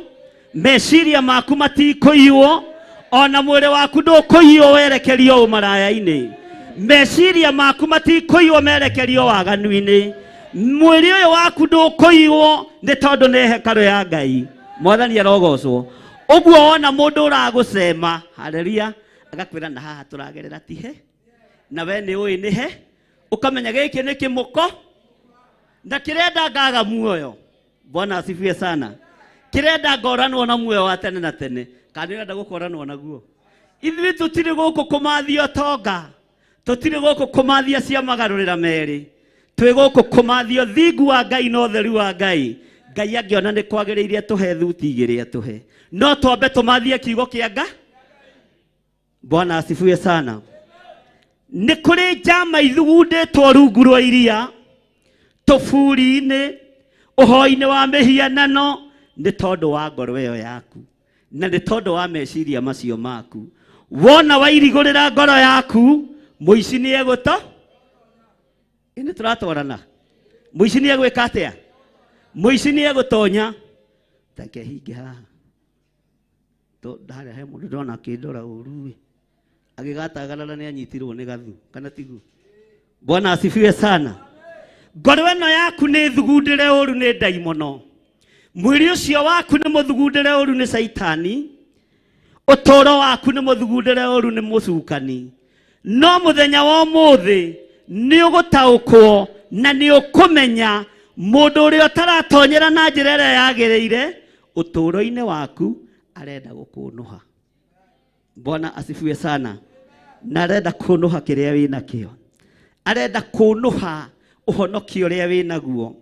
meciria maku matikũiywo, ona mwĩrĩ waku ndũkũiywo werekerio ũmaraya-inĩ. Meciria maku matikũiywo merekerio waganu-inĩ. Mwĩrĩ ũyũ waku ndũkũiywo nĩ tondũ nĩ hekarũ ya Ngai. Mwathani arogocwo. Ũguo wona mũndũ ũragũcema, haleluya, agakwĩra na haha tũragerera ti he, na we nĩ ũĩ nĩ he, ũkamenya gĩkĩ nĩ kĩmũko na kĩrenda ngaga muoyo. Bwana asifiwe sana. Kĩrenda ngoranwo na muoyo wa tene na tene, kana nĩ ũrenda gũkoranwo naguo? Ithuĩ tũtirĩ gũkũ kũmathia ũtonga, tũtirĩ gũkũ kũmathia cia magarũrĩra merĩ, twĩ gũkũ kũmathia ũthingu wa Ngai na ũtheru wa Ngai. Ngai angĩona nĩ kwagĩrĩire tũhe thuti igĩrĩ atũhe, no twambe tũmathie kiugo kĩa Ngai. Bwana asifiwe sana. Nĩ kũrĩ njama ithugundĩtwo rungu rwa iria, tũburi-inĩ, ũhoi-inĩ wa mĩhianano, nĩ tondũ wa ngoro ĩyo yaku na nĩ tondũ wa meciria macio maku. Wona wairigũrĩra ngoro yaku, mũici nĩ egũto. Ĩ nĩ tũratwarana. Mũici nĩ egwĩka atĩa? Mũici nĩ egũtonya. Take hinge haha. Harĩa he mũndũ ndona akĩndora ũru ĩ. Agĩgatagarara nĩ anyitirwo nĩ gathu, kana tiguo? Bwana asifiwe sana. Ngoro ĩno yaku nĩ thugundĩre ũru nĩ ndaimono. Mwĩrĩ ũcio waku nĩ mũthugundĩre ũru nĩ Caitani. Ũtũũro waku nĩ mũthugundĩre ũru nĩ mũcukani. No mũthenya wa ũmũthĩ nĩ ũgũtaũkwo na nĩ ũkũmenya mũndũ ũrĩa ũtaratonyera na njĩra ĩrĩa yagĩrĩire ũtũũro-inĩ waku arenda gũkũnũha. Bwana asifiwe sana. Na arenda kũnũha kĩrĩa wĩnakĩo, arenda kũnũha ũhonokio ũrĩa wĩnaguo,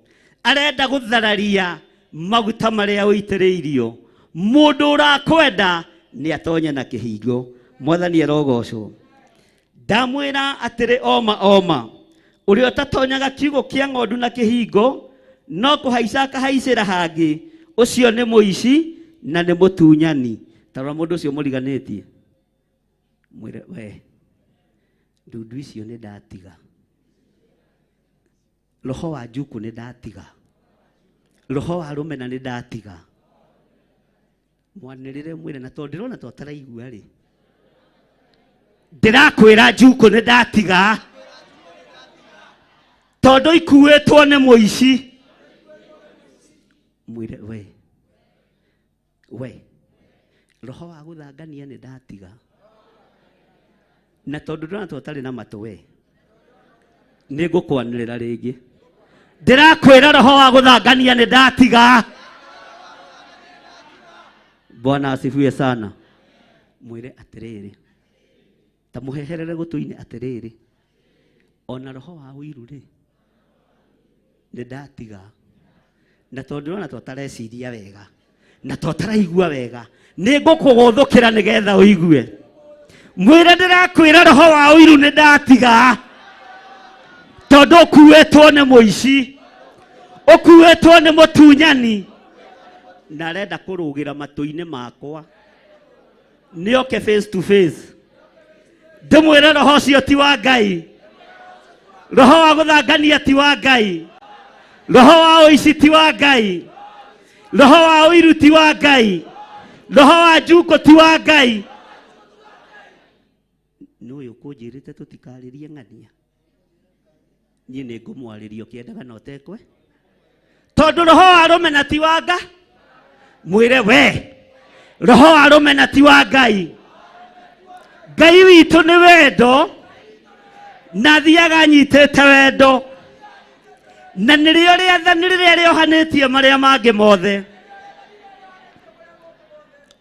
arenda gũthararia maguta marĩa ũitĩrĩirio. Mũndũ ũrakwenda nĩ atonye na kĩhingo. Mwathani arogocwo. Ndamwĩra atĩrĩ oma oma, ũrĩa ũtatonyaga kiugũ kĩa ng'ondu na kĩhingo, no kũhaica akahaicĩra hangĩ, ũcio nĩ mũici na nĩ mũtunyani. Ta rora mũndũ ũcio mũriganĩtie, mwĩre we ndundu icio nĩ ndatiga, roho wa njuku nĩ ndatiga, roho wa rũmena nĩ ndatiga. Mwanĩrĩre mwĩre, na tondũ ndĩrona ta ũtaraigua rĩ, ndĩrakwĩra njuku nĩ ndatiga, tondũ ikuĩtwo nĩ mũici. Mwĩre we, we roho wa gũthangania nĩ ndatiga, na tondũ ndĩrona ta ũtarĩ na matũ we, nĩ ngũkwanĩrĩra rĩngĩ. Ndĩrakwĩra roho wa gũthangania nĩ ndatiga. Bwana asifiwe sana. Mwĩre atĩrĩrĩ, ta mũheherere gũtũ-inĩ atĩrĩrĩ, ona roho wa ũiru rĩ nĩ ndatiga, na tondũ ndĩrona ta ũtareciria wega na ta ũtaraigua wega, nĩ ngũkũgũthũkĩra nĩgetha ũigue. Mwĩre ndĩrakwĩra roho wa ũiru nĩ ndatiga, tondũ ũkuĩtwo nĩ mũici, ũkuĩtwo nĩ mũtunyani, na arenda kũrũgĩra matũ-inĩ makwa nĩoke face to face. Ndĩmwĩre roho ũcio ti wa Ngai, roho wa gũthangania ti wa Ngai, roho wa ũici ti wa Ngai, roho wa ũiru ti wa Ngai, roho wa njukũ ti wa Ngai. Nĩ ũyũ ũkũnjĩrĩte tũtikarĩrie ng'ania, niĩ nĩ ngũmwarĩria ũkĩendaga na ũtekwe, tondũ roho wa rũmena ti wa Ngai. Mwĩre we roho wa rũmena ti wa Ngai. Ngai witũ nĩ wendo, na athiaga anyitĩte wendo, na nĩrĩo rĩathani rĩrĩa rĩohanĩtie marĩa mangĩ mothe.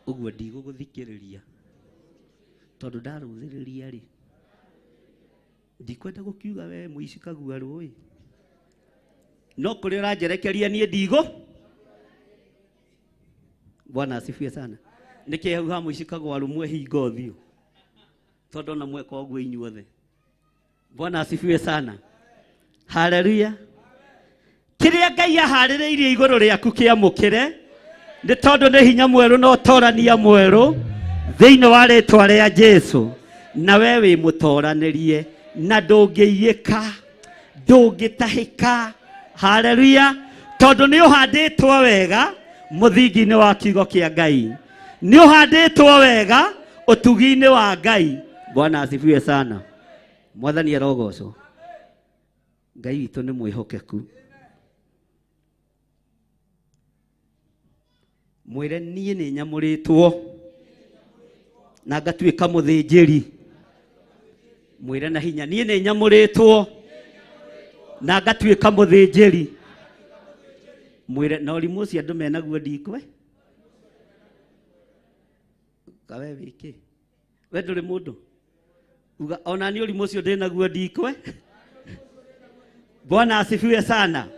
Ũguo ndigũgũthikĩrĩria, tondũ ndarũthĩrĩria rĩ, ndikwenda gũkiuga we mũici kagua rũĩ, no kũrĩa ũranjerekeria niĩ ndigũ. Bwana asifiwe sana. Nĩkĩ hau ha mũici kagwa rũmwe hingo ũthiũ, tondũ ona mweka ũguo inyuothe. Bwana asifiwe sana. Haleluya. Kĩrĩa Ngai aharĩrĩirie igũrũ rĩaku kĩamũkĩre, nĩ tondũ nĩ hinya mwerũ na ũtorania mwerũ thĩinĩ wa rĩtwa rĩa Jesu. Na we wĩ mũtoranĩrie na ndũngĩiyĩka, ndũngĩtahĩka. Haleluya! Tondũ nĩ ũhandĩtwo wega mũthingi-inĩ wa kiugo kĩa Ngai, nĩ ũhandĩtwo wega ũtugi-inĩ wa Ngai. Bwana asifiwe sana. Mwathani arogocwo. Ngai witũ nĩ mwĩhokeku. Mwĩre niĩ nĩ nyamũrĩtwo na ngatuĩka mũthĩnjĩri. Mwĩre na hinya, niĩ nĩ nyamũrĩtwo na ngatuĩka mũthĩnjĩri. Mwĩre na ũrimũ ũcio andũ menaguo ndikwe kawe wĩkĩ we ndũrĩ mũndũ uga ona niĩ ũrimũ ũcio ndĩnaguo ndikwe. Bwana asifiwe sana.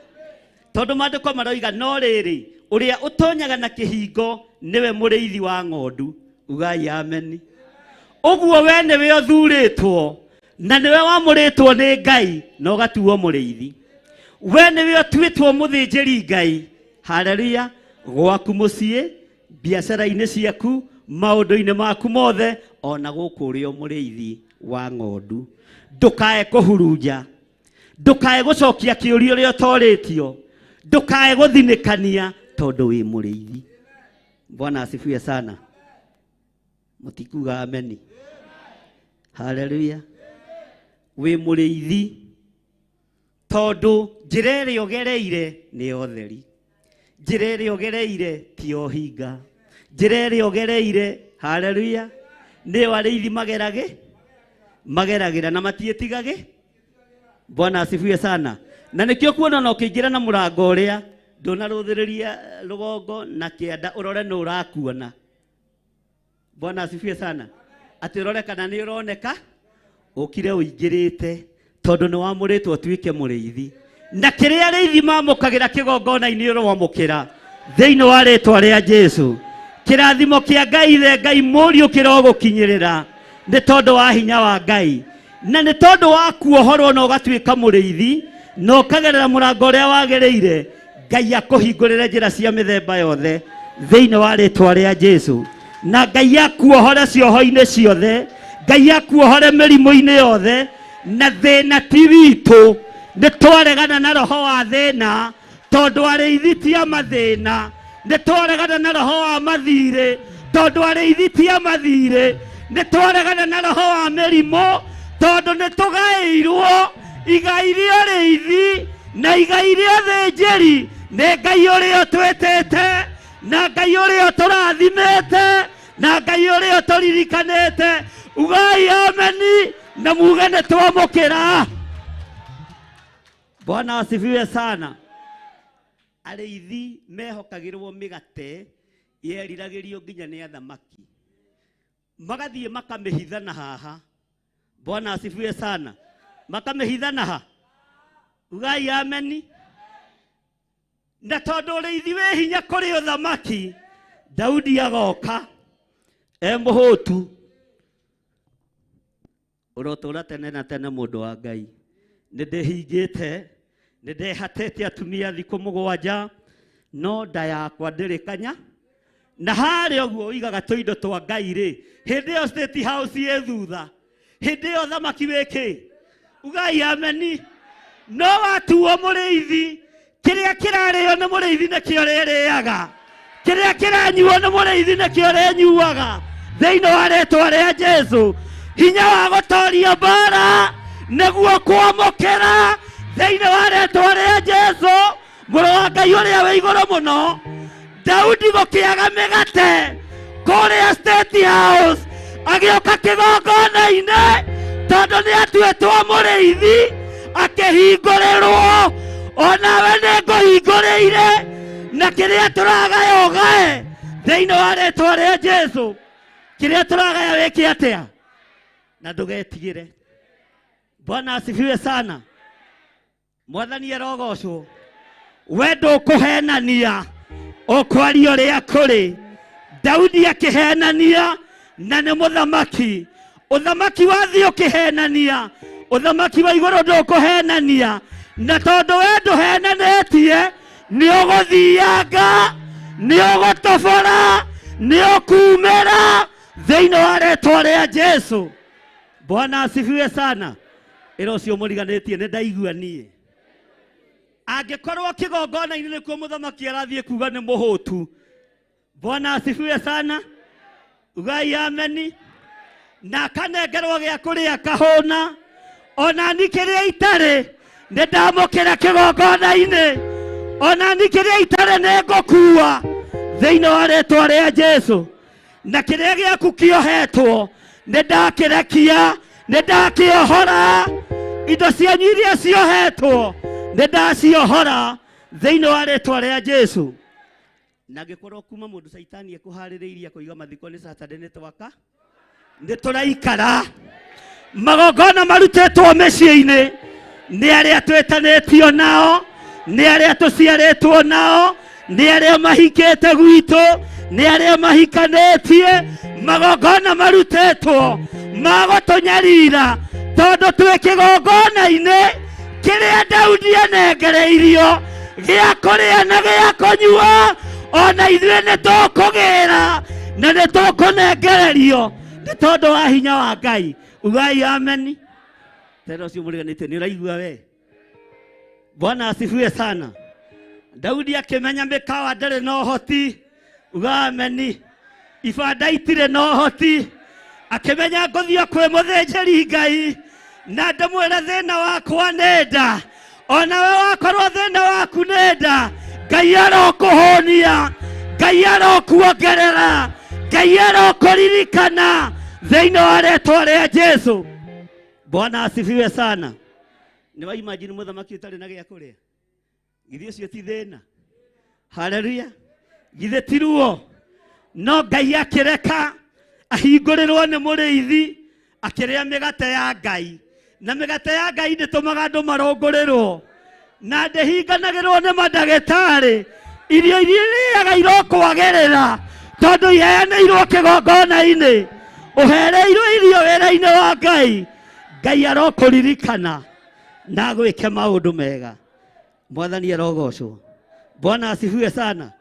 Tondũ maandĩko maroiga no rĩrĩ, ũrĩa ũtonyaga na kĩhingo nĩwe mũrĩithi wa ng'ondu. Ugai ameni. Ũguo we nĩwe ũthurĩtwo na nĩwe wamũrĩtwo nĩ Ngai na ũgatuo mũrĩithi. We nĩwe ũtuĩtwo mũthĩnjĩri Ngai. Haleluya. Gwaku mũciĩ, biacara-inĩ ciaku, maũndũ-inĩ maku mothe, ona gũkũ ũrĩ o mũrĩithi wa ng'ondu. Ndũkae kũhurunja, ndũkae gũcokia kĩũria ũrĩa ũtorĩtio, ndũkae gũthinĩkania tondũ wĩ mũrĩithi. Bwana asifiwe sana. Mũtikuga ameni. Haleluya. Wĩ mũrĩithi tondũ njĩra ĩrĩa ũgereire nĩ ya ũtheri, njĩra ĩrĩa ũgereire ti ya ũhinga, njĩra ĩrĩa ũgereire, haleluya, nĩyo arĩithi mageragĩra na matiĩtigagĩ. Bwana asifiwe sana. Na nĩkĩo kuona ona ũkĩingĩra na mũrango ũrĩa ndũnarũthĩrĩria rũgongo na kĩanda ũrore nũ ũrakuona. Bwana asifiwe sana. Atĩ ũrore kana nĩ ũroneka, ũkire ũingĩrĩte tondũ nĩ wamũrĩtwo ũtuĩke mũrĩithi. Na kĩrĩa arĩithi mamũkagĩra kĩgongona-inĩ ũromũkĩra thĩinĩ wa rĩtwa rĩa Jesu. Kĩrathimo kĩa Ngai Ithe, Ngai Mũriũ kĩrogũkinyĩrĩra nĩ tondũ wa hinya wa Ngai na nĩ tondũ wa kuohorwo na ũgatuĩka mũrĩithi na ũkagerera mũrango ũrĩa wagĩrĩire. Ngai akũhingũrĩre njĩra cia mĩthemba yothe thĩinĩ wa rĩtwa rĩa Jesu. Na Ngai akuohore cioho-inĩ ciothe, Ngai akuohore mĩrimũ-inĩ yothe. Na thĩna ti witũ, nĩ twaregana na roho wa thĩna tondũ arĩithi ti a mathĩna. Nĩ twaregana na roho wa mathirĩ tondũ arĩithi ti a mathirĩ. Nĩ twaregana na roho wa mĩrimũ tondũ nĩ tũgaĩirwo igai rĩa ũrĩithi na igai rĩa ũthĩnjĩri nĩ Ngai ũrĩa ũtwĩtĩte na Ngai ũrĩa ũtũrathimĩte na Ngai ũrĩa ũtũririkanĩte. Ugai ameni na muge nĩ twamũkĩra. Bwana asifiwe sana. Arĩithi mehokagĩrwo mĩgate yeriragĩrio nginya nĩ athamaki, magathiĩ makamĩhithana haha. Bwana asifiwe sana. Makamĩhithana ha. Ugai ameni. Na tondũ ũrĩithi wĩ hinya kũrĩ ũthamaki, Daudi agoka e mũhũtu. Ũrotũra tene na tene mũndũ wa Ngai. Nĩ ndĩhingĩte, nĩ ndehatĩte atumia thikũ mũgwanja, no nda yakwa ndĩrĩ kanya. Na harĩa ũguo ũigaga tũindo twa Ngai rĩ, hĩndĩ ĩyo State House ĩ thutha, hĩndĩ ĩyo thamaki wĩ kĩ? Ugai ameni. No watuo mũrĩithi, kĩrĩa kĩrarĩo nĩ mũrĩithi nĩkĩo rĩrĩaga, kĩrĩa kĩranyuo nĩ mũrĩithi nĩkĩo rĩnyuaga. Thĩinĩ wa rĩtwa rĩa Jesu, hinya wa gũtoria mbara nĩguo kwamũkĩra thĩinĩ wa rĩtwa rĩa Jesu, mũrũ wa Ngai ũrĩa wĩ igũrũ mũno. Daudi gũkĩaga mĩgate kũrĩa State House, agĩũka kĩgongona-inĩ tondũ nĩ atuĩtwo mũrĩithi, akĩhingũrĩrwo. Onawe nĩ ngũhingũrĩire, na kĩrĩa tũragaya ũgae thĩinĩ wa rĩtwa rĩa Jesu. Kĩrĩa tũragaya wĩke atĩa? Na ndũgetigĩre. Bwana asifiwe sana. Mwathani arogocwo. We ndũkũhenania, ũkwaria ũrĩa kũrĩ. Daudi akĩhenania na nĩ mũthamaki. Ũthamaki wa thĩ ũkĩhenania, ũthamaki wa igũrũ ndũkũhenania. Na tondũ we ndũhenanĩtie, nĩ ũgũthianga, nĩ ũgũtobora, nĩ ũkumĩra thĩinĩ wa rĩtwa rĩa Jesu. Bwana asifiwe sana. Ĩra ũcio mũriganĩtie nĩ ndaigua niĩ. Angĩkorwo kĩgongona-inĩ nĩkuo mũthamaki arathiĩ kuga nĩ mũhũtu. Bwana asifiwe sana. Ugai ameni. Na akanengerwo gĩa kũrĩa kahũna. Ona ni kĩrĩa itarĩ nĩ ndamũkĩra kĩgongona-inĩ. Ona ni kĩrĩa itarĩ nĩ ngũkua thĩinĩ wa rĩtwa rĩa Jesu. Na kĩrĩa gĩaku kĩohetwo nĩ ndakĩrekia, nĩ ndakĩohora. Indo cianyu iria ciohetwo nĩ ndaciohora thĩinĩ wa rĩtwa rĩa Jesu. Na angĩkorwo kuma mũndũ caitani ekũharĩrĩirie kũiga mathiko nĩ Saturday nĩ twaka nĩ tũraikara magongona marutĩtwo mĩciĩ-inĩ nĩ arĩa twĩtanĩtio nao, nĩ arĩa tũciarĩtwo nao, nĩ arĩa mahikĩte gwitũ, nĩ arĩa mahikanĩtie. Magongona marutĩtwo ma gũtũnyarira tondũ twĩ kĩgongona-inĩ kĩrĩa Daudi anengereirio gĩa kũrĩa na gĩa kũnyua, ona ithuĩ nĩ tũkũgĩra na nĩ tũkũnengererio nĩ tondũ wa hinya wa Ngai. Ugai ameni. Tena ũcio mũriganĩtie nĩ ũraigua we. Bwana asifiwe sana. Daudi akĩmenya mĩkawa ndarĩ na ũhoti. Uga ameni. Ibanda itirĩ na ũhoti. Akĩmenya ngũthiĩ kwĩ mũthĩnjĩri Ngai na ndĩmwĩre thĩna wakwa nĩ nda. Onawe wakorwo thĩna waku nĩ nda, Ngai arokũhũnia, Ngai arokuongerera, Ngai arokũririkana thĩinĩ wa rĩtwa rĩa Jesu. Bwana asifiwe sana. Nĩ wa imagine mũthamaki ũtarĩ na gĩa kũrĩa? Githĩ ũcio ti thĩna? Haleluya. Githĩ ti ruo? No Ngai akĩreka ahingũrĩrwo nĩ mũrĩithi akĩrĩa mĩgate ya Ngai. Na mĩgate ya Ngai ndĩtũmaga andũ marũngũrĩrwo na ndĩhinganagĩrwo nĩ mandagĩtarĩ. Irio iria irĩaga irokwagĩrĩra tondũ iheanĩirwo kĩgongona-inĩ. Ũhereirwo irio wĩra-inĩ wa Ngai. Ngai arokũririkana na agwĩke maũndũ mega. Mwathani arogocwo. Bwana asifiwe sana.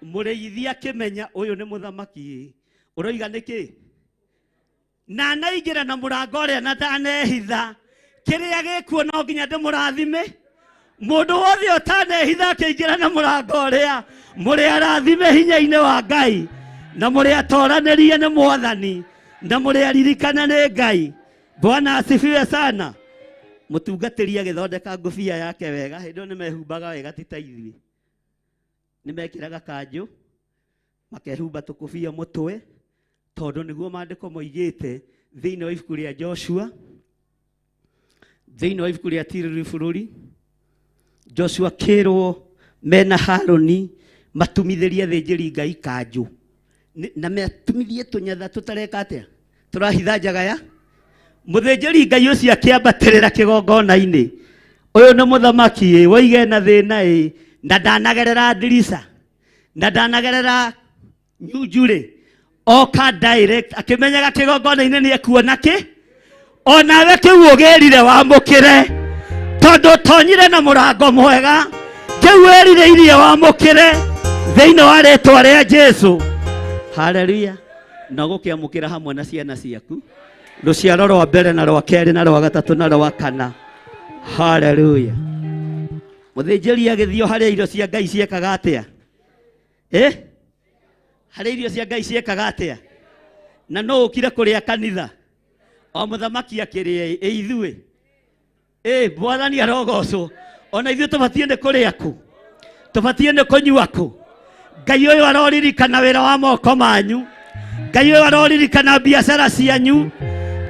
Mũrĩithi akĩmenya ũyũ nĩ mũthamaki ũroiga nĩkĩ? Na anaingĩra na mũrango ũrĩa na ndanehitha. Kĩrĩa gĩkuo no nginya ndĩmũrathime. Mũndũ wothe ũtanehitha akĩingĩra na mũrango ũrĩa, mũrĩ arathime hinya-inĩ wa Ngai, na mũrĩ atoranĩrie nĩ Mwathani, na mũrĩ aririkane nĩ Ngai. Bwana asifiwe sana. Mũtungatĩri agĩthondeka ngũbia yake wega, hĩndĩ ĩyo nĩmehumbaga wega ti ta ithuĩ. Nĩmekĩraga kanjũ, makehumba tũkũbia mũtwe, tondũ nĩguo maandĩko moigĩte thĩinĩ wa ibuku rĩa Joshua, thĩinĩ wa ibuku rĩa Tirĩrĩ bũrũri. Joshua akĩrwo mena Harũni matumithĩrie athĩnjĩri Ngai kanjũ. Na matumithie tũnyatha tũtareka atĩa? Tũrahitha njaga ya mũthĩnjĩri Ngai ũcio akĩambatĩrĩra kĩgongona-inĩ. Ũyũ nĩ mũthamaki ĩ, woige na thĩna ĩ, na ndanagerera ndirica, na ndanagerera nyunjurĩ. Oka direct akĩmenyaga kĩgongona-inĩ nĩ ekuona kĩ? Onawe kĩu ũgĩrire wamũkĩre, tondũ ũtonyire na mũrango mwega. Kĩu wĩrirĩirie wamũkĩre thĩinĩ wa rĩtwa rĩa Jesu. Haleluya. Na ũgũkĩamũkĩra hamwe na ciana ciaku, rũciaro rwa mbere na rwa kerĩ na rwa gatatũ na rwa kana. Haleluya. Mũthĩnjĩri agĩthiĩ o harĩa irio cia Ngai ciekaga atĩa? Harĩa irio cia Ngai ciekaga atĩa? Na no ũkire kũrĩa kanitha o mũthamaki akĩrĩa ĩ ithuĩ. Mwathani arogocwo. Ona ithuĩ tũbatiĩ nĩ kũrĩa kũ? Tũbatiĩ nĩ kũnyua kũ? Ngai ũyũ aroririkana wĩra wa moko manyu. Ngai ũyũ aroririkana biacara cianyu.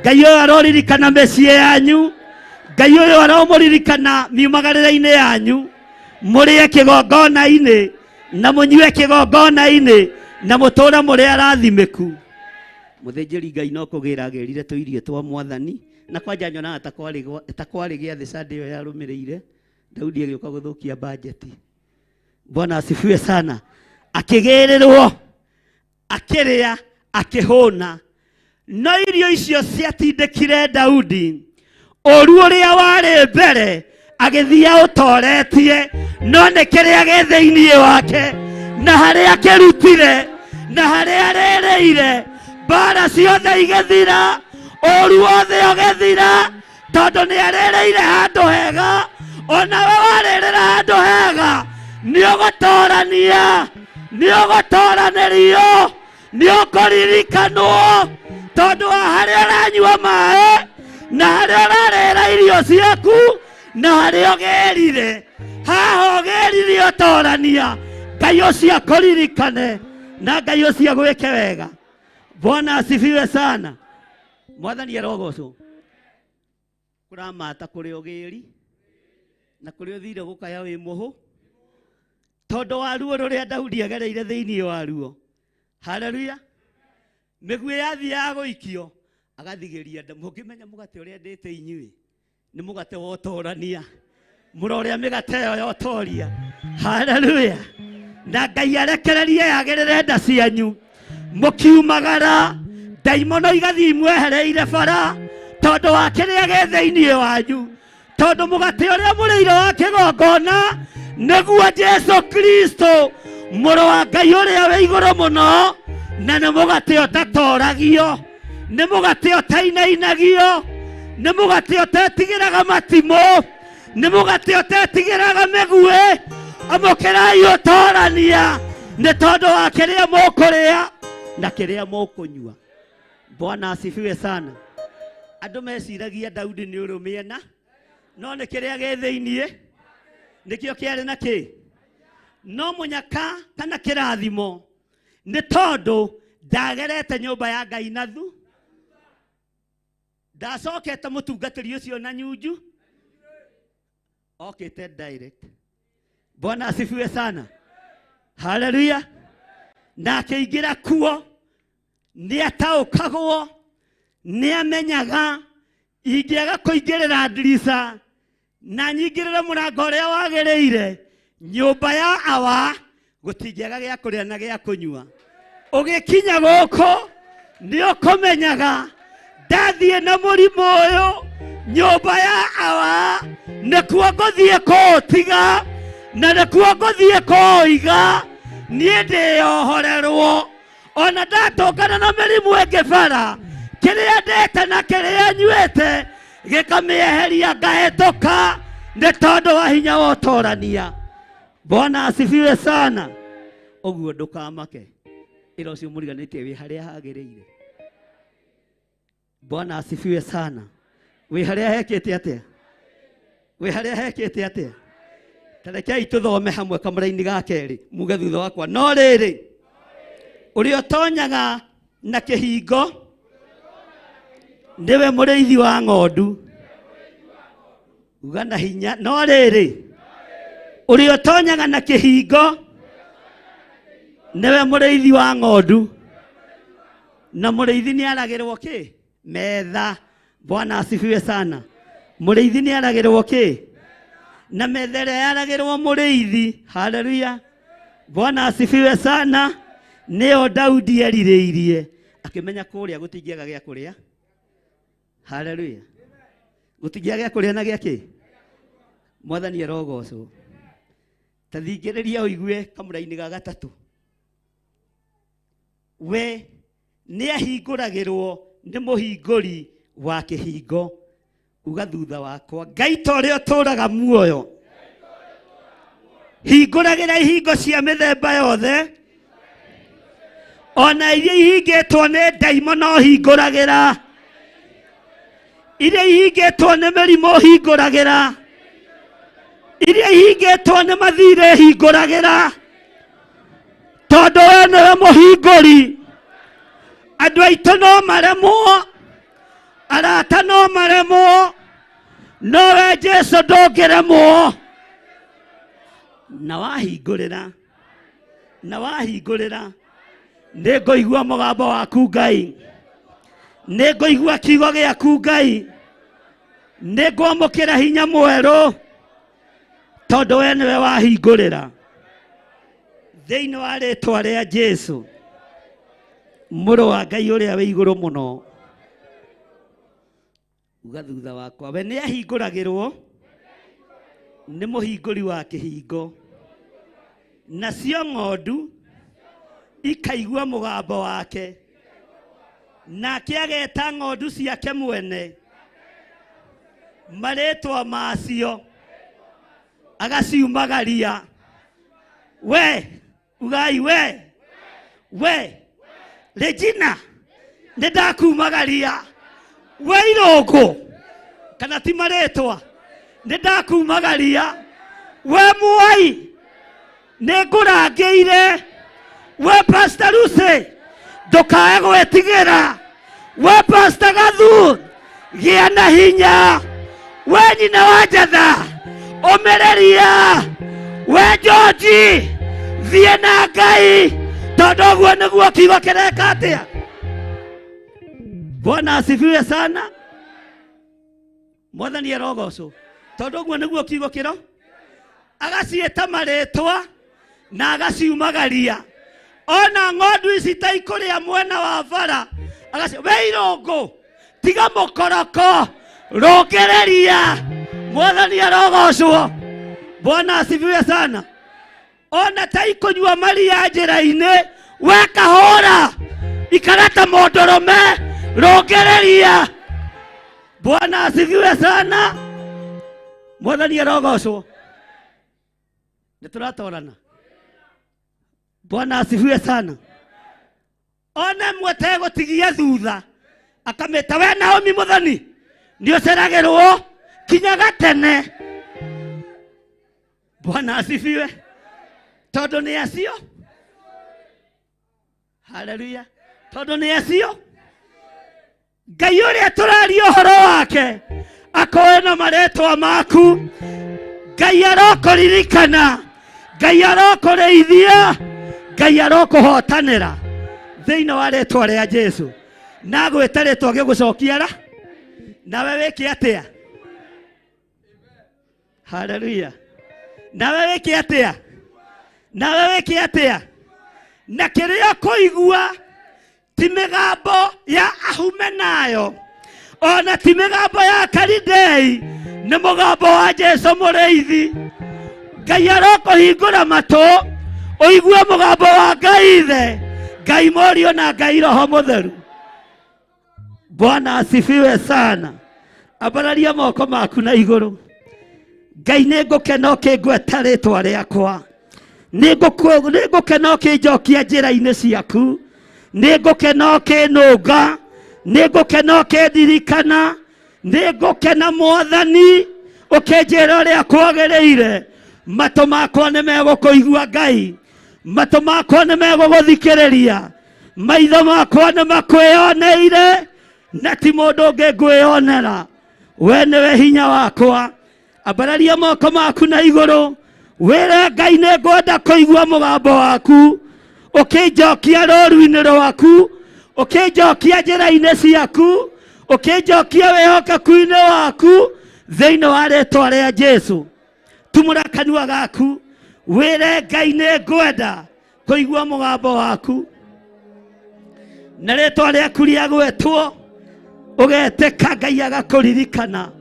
Ngai ũyũ aroririkana mĩciĩ yanyu. Ngai ũyũ aromũririkana miumagarĩre-inĩ yanyu. Mũrĩe kĩgongona-inĩ na mũnyue kĩgongona-inĩ na mũtũre mũrĩ arathimĩku. Mũthĩnjĩri Ngai no kũgĩra agĩrire tũirio twa Mwathani, na kwanja nyonaga ta kwarĩ gĩathĩ Sunday ĩyo yarũmĩrĩire. Daudi agĩũka gũthũkia bajeti. Bwana asifiwe sana. Akĩgĩrĩrwo, akĩrĩa, akĩhũna. No irio icio ciatindĩkire Daudi ũru ũrĩa warĩ mbere agĩthiĩ aũtoretie, no nĩ kĩrĩa gĩ thĩinĩ wake na harĩa akĩrutire na harĩa arĩrĩire, mbara ciothe igĩthira. Ũru wothe ũgĩthira tondũ nĩ arĩrĩire handũ hega. Onawe warĩrĩra handũ hega nĩ ũgũtorania, nĩ ũgũtoranĩrio, nĩ ũkũririkanwo tondũ wa harĩa ũranyua maĩ na harĩa ũrarĩra irio ciaku na harĩa ũgĩrire. Haha ũgĩrire ũtorania, Ngai ũcio akũririkane na Ngai ũcio agwĩke wega. Bwana asifiwe sana. Mwathani arogocwo. Kũramata kũrĩa ũgĩri na kũrĩa ũthire gũkaya wĩ mũhũ tondũ wa ruo rũrĩa Daudi agereire thĩinĩ wa ruo. Haleluya. Mĩguĩ yathiaga gũikio agathigĩria nda. Mũngĩmenya mũgate ũrĩa ndĩte inyuĩ nĩ mũgate wa ũtorania, mũrorĩa mĩgate ĩyo ya ũtoria. Haleluya. Na Ngai arekererie yagĩrĩre nda cianyu mũkiumagara, ndaimono igathiĩ imwehereire bara tondũ wa kĩrĩa gĩ thĩinĩ wanyu, tondũ mũgate ũrĩa mũrĩire wa kĩgongona nĩguo Jesu Kristo mũrũ wa Ngai ũrĩa wĩ igũrũ mũno, na nĩ mũgate ũtatoragio, nĩ mũgate ũtainainagio, nĩ mũgate ũtetigĩraga matimũ, nĩ mũgate ũtetigĩraga mĩguĩ. Amũkĩrai ũtorania nĩ tondũ wa kĩrĩa mũkũrĩa na kĩrĩa mũkũnyua. Bwana asifiwe sana. Andũ meciragia Daudi nĩ ũrũmĩena, no nĩ kĩrĩa gĩ thĩiniĩ nĩkĩo kĩarĩ na kĩ. No mũnyaka kana kĩrathimo nĩ tondũ ndagerete nyũmba ya Ngai nathu, ndacokete mũtungatĩri ũcio na nyunju, okĩte direct. Bwana asifiwe sana. Haleluya. Na akĩingĩra kuo nĩ ataũkagwo, nĩ amenyaga ingĩaga kũingĩrĩra ndirica na nyingĩrĩre mũrango ũrĩa wagĩrĩire nyũmba ya awa gũtingĩaga gĩa kũrĩa na gĩa kũnyua. Ũgĩkinya gũkũ nĩ ũkũmenyaga ndathiĩ na mũrimũ ũyũ nyũmba ya awa nĩkuo ngũthiĩ kũũtiga na nĩkuo ngũthiĩ kũũiga, niĩ ndĩyohorerwo. Ona ndatũngana na mĩrimũ ĩngĩ bara, kĩrĩa ndĩte na kĩrĩa nyuĩte gĩkamĩeheria ngahĩtũka nĩ tondũ wa hinya wa ũtorania. Bwana asifiwe sana. Ũguo ndũkamake, ĩra ũcio mũriganĩtie wĩ harĩa hagĩrĩire. Bwana asifiwe sana. Wĩ harĩa hekĩte atĩa? Wĩ harĩa hekĩte atĩa? Ta rekei tũthome hamwe kamũraini ga kerĩ, muge thutha wakwa. No rĩrĩ, ũrĩa ũtonyaga na kĩhingo nĩwe mũrĩithi wa ng'ondu. Uga na hinya. No rĩrĩ, ũrĩa ũtonyaga na kĩhingo nĩwe mũrĩithi wa ng'ondu. Na mũrĩithi nĩ aragĩrwo kĩ? Metha. Bwana asifiwe sana. Mũrĩithi nĩ aragĩrwo kĩ? Na metha ĩrĩa yaragĩrwo mũrĩithi. Haleluya. Bwana asifiwe sana. Nĩyo Daudi erirĩirie akĩmenya kũrĩa gũtingĩaga gĩa kũrĩa. Haleluya. Gũtingĩaga gĩa kũrĩa na gĩa kĩ? Mwathani arogocwo. Ta thingĩrĩria ũigue kamũraini ga gatatũ. We nĩ ahingũragĩrwo nĩ mũhingũri wa kĩhingo. Uga thutha wakwa, Ngai ta ũrĩa ũtũũraga muoyo, hingũragĩra ihingo cia mĩthemba yothe, ona iria ihingĩtwo nĩ ndaimono hingũragĩra, iria ihingĩtwo nĩ mĩrimũ hingũragĩra, iria ihingĩtwo nĩ mathirĩ hingũragĩra, tondũ we nĩwe mũhingũri. Andũ aitũ no maremwo, arata no maremwo, no we Jesu ndũngĩremwo. Na wahingũrĩra, na wahingũrĩra, nĩ ngũigua mũgambo waku Ngai, nĩ ngũigua kiugo gĩaku Ngai, nĩ ngwamũkĩra hinya mwerũ tondũ we nĩwe wahingũrĩra. Thĩinĩ wa rĩtwa rĩa Jesu mũrũ wa Ngai ũrĩa wĩ igũrũ mũno. Uga thutha wakwa, we nĩ ahingũragĩrwo nĩ mũhingũri wa kĩhingo, nacio ng'ondu ikaigua mũgambo wake. Nake ageta ng'ondu ciake mwene marĩtwa macio agaciumagaria. We ugai we Regina nĩ ndakumagaria. We Irũngũ kana ti marĩtwa nĩ ndakumagaria. We Mwai nĩ ngũrangĩire. We Pastor Lucy ndũkae gwĩtigĩra. We Pastor Gathu gĩa na hinya. We nyina wa Njatha ũmĩrĩria. We George thiĩ na Ngai tondũ ũguo nĩguo kiugo kĩreka atĩa. Bwana asifiwe sana. Mwathani arogocwo tondũ ũguo nĩguo kiugo kĩro agaciĩta marĩtwa na agaciumagaria. Ona ng'ondu ici ta ikũrĩa mwena wa bara agaci we Irũngũ tiga mũkoroko rũngĩrĩria. Mwathani arogocwo. Bwana asifiwe sana. Ona ta ikũnyua maria njĩra-inĩ we kahũra ikara ta mũndũrũme rũngĩrĩria. Bwana asifiwe sana. Mwathani arogocwo. Nĩ tũratorana. Bwana asifiwe sana. Ona mwetegũtigia thutha akamĩta we Naomi mũthoni nĩ ũceragĩrwo kinya gatene. Bwana asifiwe. Tondũ nĩ acio. Haleluya. Tondũ nĩ acio. Ngai ũrĩa tũraria ũhoro wake akoe na marĩtwa maku. Ngai arokũririkana. Ngai arokũrĩithia. Ngai arokũhotanĩra thĩinĩ wa rĩtwa rĩa Jesu. Na gwĩta rĩtwa gĩgũcokia ra nawe wĩke atĩa? Haleluya. Nawe wĩke atĩa? Nawe wĩke atĩa? Na kĩrĩa kũigua ti mĩgambo ya ahume nayo ona ti mĩgambo ya Kalidei, nĩ mũgambo wa Jesu mũrĩithi. Ngai arokũhingũra matũ ũigue mũgambo wa Ngai Ithe, Ngai Mũriũ na Ngai Roho Mũtheru. Bwana asifiwe sana. Ambararia moko maku na igũrũ. Ngai nĩ ngũkena ũkĩngweta rĩtwa rĩakwa. Nĩ ngũkena ũkĩnjokia njĩra-inĩ ciaku. Nĩ ngũkena ũkĩnũnga. Nĩ ngũkena ũkĩndirikana. Nĩ ngũkena Mwathani ũkĩnjĩra ũrĩa kwagĩrĩire. Matũ makwa nĩ megũkũigua Ngai. Matũ makwa nĩ megũgũthikĩrĩria. Maitho makwa nĩ makwĩoneire na ti mũndũ ũngĩ ngwĩonera. We nĩwe hinya wakwa. Ambararia moko maku na igũrũ wĩre Ngai nĩ ngwenda kũigua mũgambo waku ũkĩnjokia rũru-inĩ rwaku, ũkĩnjokia njĩra-inĩ ciaku, ũkĩnjokia wĩhokeku-inĩ waku thĩinĩ wa rĩtwa rĩa Jesu. Tumũra kanua gaku wĩre Ngai nĩ ngwenda kũigua mũgambo waku na rĩtwa rĩaku rĩagwetwo ũgetĩka Ngai agakũririkana.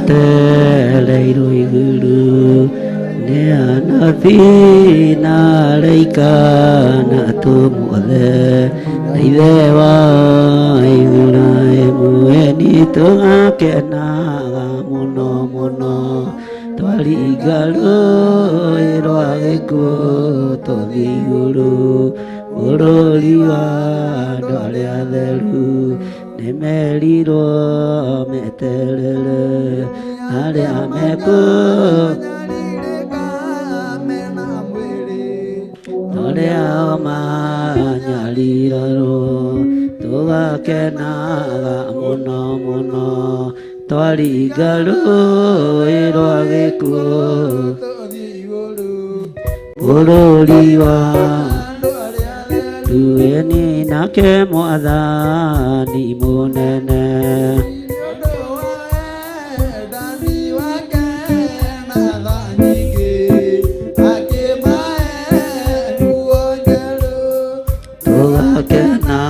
Twetereirwo igũrũ nĩ anabii na araika na atũmwo othe na Ithe wa Iburahĩmu eni tũgakenaga mũno mũno twaringa rũĩ rwa gĩkuũ tũthiĩ igũrũ bũrũri wa andũ arĩa atheru nĩmerirwo meterere arĩa mekũ Torĩa manyarirarwo tũgakenaga mũno mũno twaringa rũĩ rwa gĩkuũ bũrũri wa Rueni nake mwathani mũnene tũgakena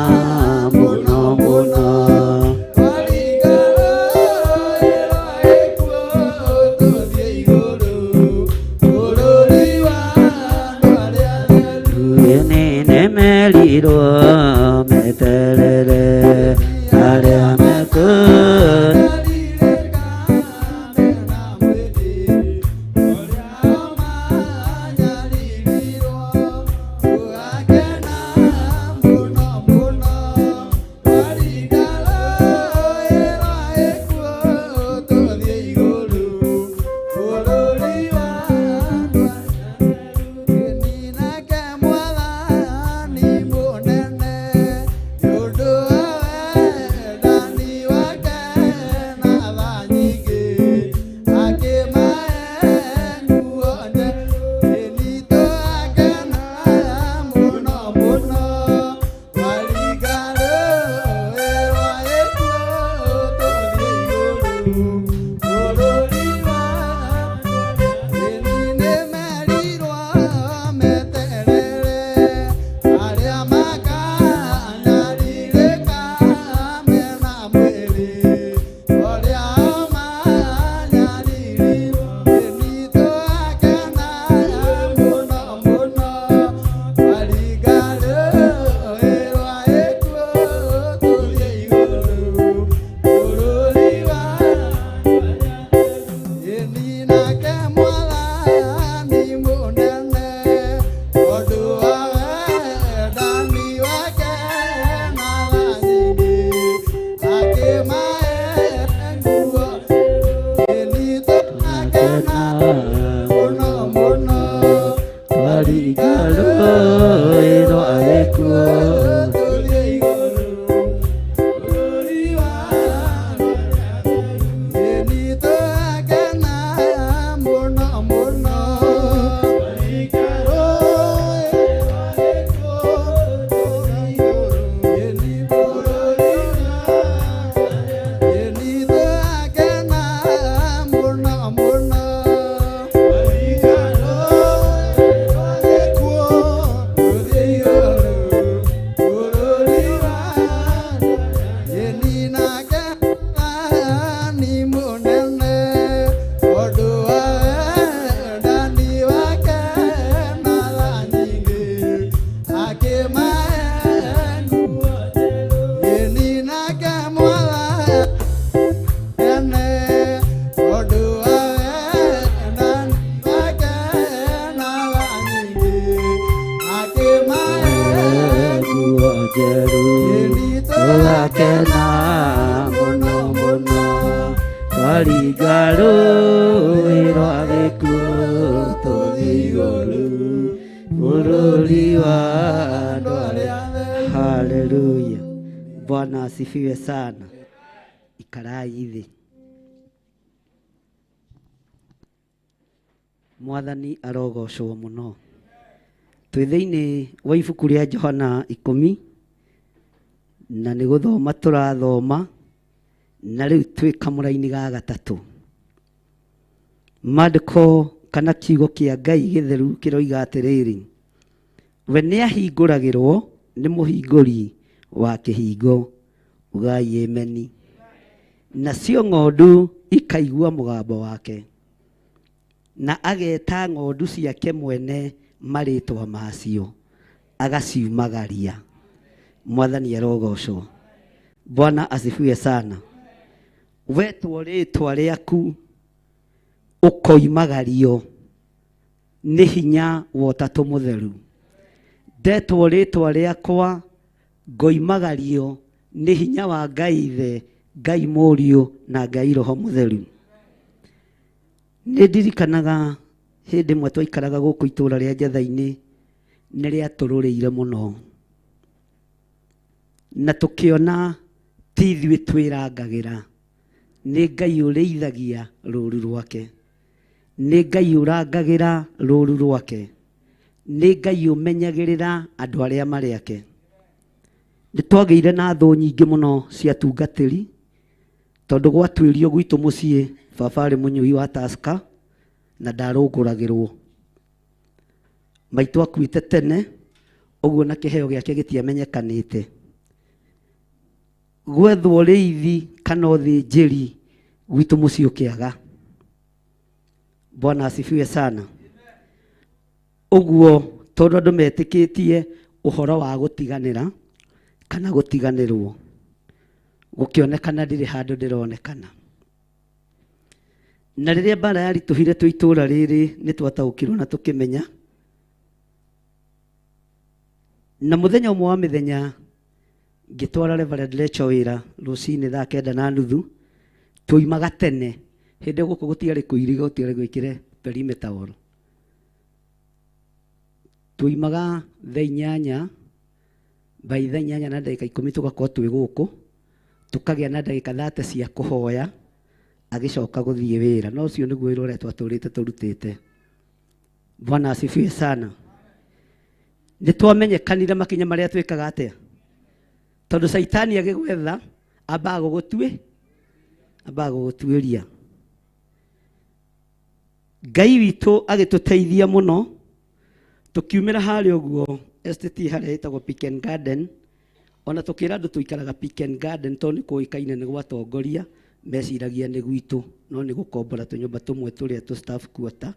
mũno mũno Rueni nĩmerirwo meterere arĩa mekũ tũgakena mũno mũno twaringa rũĩ rwa gĩkuũ nguo njerũ tũgakena mũno mũno twaringa rũĩ rwa gĩkuũ tũthiĩ igũrũ bũrũri wa andũ arĩa. Haleluya, Bwana asifiwe sana. Ikarai thĩ. Mwathani arogocwo mũno. Twĩ thĩinĩ wa ibuku rĩa Johana 10 na nĩ gũthoma tũrathoma na rĩu twĩ kamũra-inĩ ga gatatũ. Maandĩko kana kiugo kĩa Ngai gĩtheru kĩroiga atĩrĩrĩ, we nĩahingũragĩrwo nĩ mũhingũri wa kĩhingo, ugai ameni. Nacio ng'ondu ikaigua mũgambo wake na ageta ng'ondu ciake mwene marĩtwa macio agaciumagaria. Mwathani arogocwo. Bwana asifiwe sana. Wetwo rĩtwa rĩaku ũkoimagario nĩ hinya wa Ũtatũ Mũtheru. Ndetwo rĩtwa rĩakwa ngoimagario nĩ hinya wa Ngai Ithe, Ngai Mũriũ na Ngai Roho Mũtheru. Nĩ ndirikanaga hĩndĩ ĩmwe twaikaraga gũkũ itũũra rĩa Njetha-inĩ nĩ rĩatũrũrĩire mũno na tũkĩona ti ithuĩ twĩrangagĩra, nĩ Ngai ũrĩithagia rũũru rwake, nĩ Ngai ũrangagĩra rũũru rwake, nĩ Ngai ũmenyagĩrĩra andũ arĩa marĩ ake. Nĩ twagĩire na thũ nyingĩ mũno cia tungatĩri tondũ gwatuĩrio gwitũ mũciĩ baba arĩ mũnyui wa Tusker na ndarũngũragĩrwo. Maitũ akuĩte tene ũguo na kĩheo gĩake gĩtiamenyekanĩte. Gwethwo rĩithi kana ũthĩnjĩri gwitũ mũciĩ ũkĩaga. Bwana asifiwe sana. Ũguo tondũ andũ metĩkĩtie ũhoro wa gũtiganĩra kana gũtiganĩrwo, gũkĩonekana ndirĩ handũ ndĩronekana. Na rĩrĩa mbara yaritũhire twĩ itũũra rĩrĩ nĩ twataũkirwo na tũkĩmenya. Na mũthenya ũmwe wa mĩthenya ngĩtwara Reverend Lecho wĩra rũcinĩ thaa 9:30, tuoimaga tene hĩndĩ ĩyo gũkũ gũtiarĩ kũiriga, gũtiarĩ gwĩkĩre perimeter wall. Tuoimaga thaa 8, by thaa 8:10 tũgakorwo twĩ gũkũ, tũkagĩa na ndagĩka 30 cia kũhoya agĩcoka gũthiĩ wĩra. No ũcio nĩguo wĩra ũrĩa twatũrĩte tũrutĩte. Bwana asifiwe sana. Nĩ twamenyekanire makinya marĩa twĩkaga atĩa, tondũ Caitani agĩgwetha ambaga gũgũtuĩria. Ngai witũ agĩtũteithia mũno tũkiumĩra harĩa ũguo STT harĩa ĩtagwo Pick and Garden. Ona tũkĩra andũ tũikaraga Pick and Garden tondũ nĩ kũĩkaine nĩ gwatongoria meciragia nĩ gwitũ, no nĩ gũkombora tũnyũmba tũmwe tũrĩa tũ staff quarter.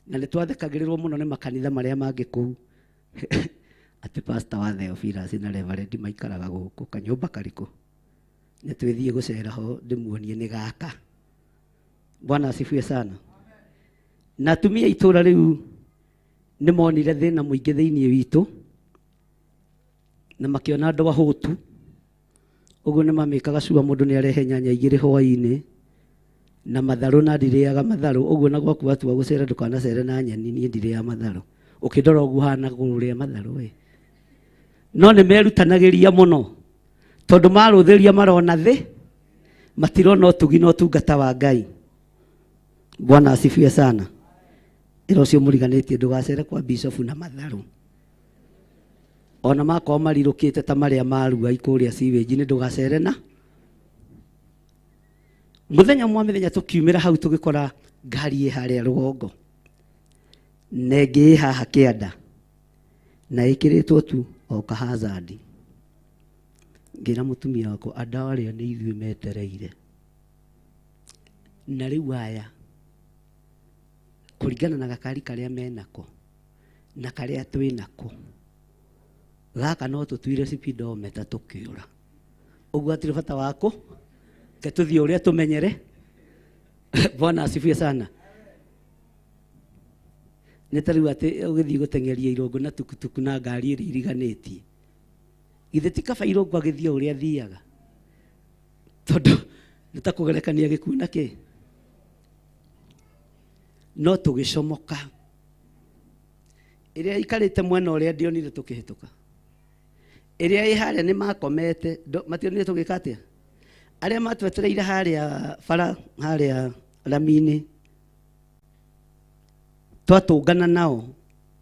Na nĩ twathekagĩrĩrwo mũno nĩ makanitha marĩa mangĩ kũu atĩ pastor wa Theophilus na Reverend maikaraga gũkũ kanyũmba karĩkũ, nĩ twĩthiĩ gũcera ho ndĩmuonie nĩ gaka. Bwana asifiwe sana. Na atumia itũũra rĩu nĩ monire thĩna mũingĩ thĩinĩ witũ na makĩona andũ ahũtu, ũguo nĩ mamĩkaga cua mũndũ nĩ arehe nyanya 2 hwaĩ-inĩ na matharũ, na ndirĩaga matharũ ũguo, na gwaku watua gũcera ndũkanacere na nyeni, niĩ ndirĩaga matharũ. Ũkĩndora ũguo hana kũrĩa matharũ ĩ. No nĩ merutanagĩria mũno tondũ marũthĩria marona thĩ, matirona ũtugi na ũtungata wa Ngai. Bwana asifiwe sana. Ĩra ũcio mũriganĩtie ndũgacere kwa bishop na matharũ, ona makorwo marirũkĩte ta marĩa marua ikũrĩa sewage-inĩ, ndũgacere na. Mũthenya ũmwe wa mĩthenya tũkiumĩra hau tũgĩkora ngari ĩ harĩa rũgongo na ĩngĩ ĩ haha kĩanda na ĩkĩrĩtwo tu o ka hazard. Ngĩra mũtumia wakwa andũ arĩa nĩ ithuĩ metereire, na rĩu aya kũringana na gakari karĩa menako na karĩa twĩnako gaka no tũtuire speedometer tũkĩũra. Ũguo hatirĩ bata wako ke tũthiĩ ũrĩa tũmenyere. Bwana asifiwe sana. Nĩ ta rĩu atĩ ũgĩthiĩ gũteng'eria irũngũ na tukutuku na ngari ĩrĩa iriganĩtie, githĩ ti kaba irũngũ agĩthiĩ ũrĩa athiaga, tondũ nĩ ta kũgerekania gĩkuũ na kĩ. No tũgĩcomoka ĩrĩa ikarĩte mwena ũrĩa ndionire tũkĩhĩtũka, ĩrĩa ĩ harĩa nĩ makomete, mationire tũgĩka atĩa. Arĩa matwetereire harĩa bara harĩa rami-inĩ twatũngana nao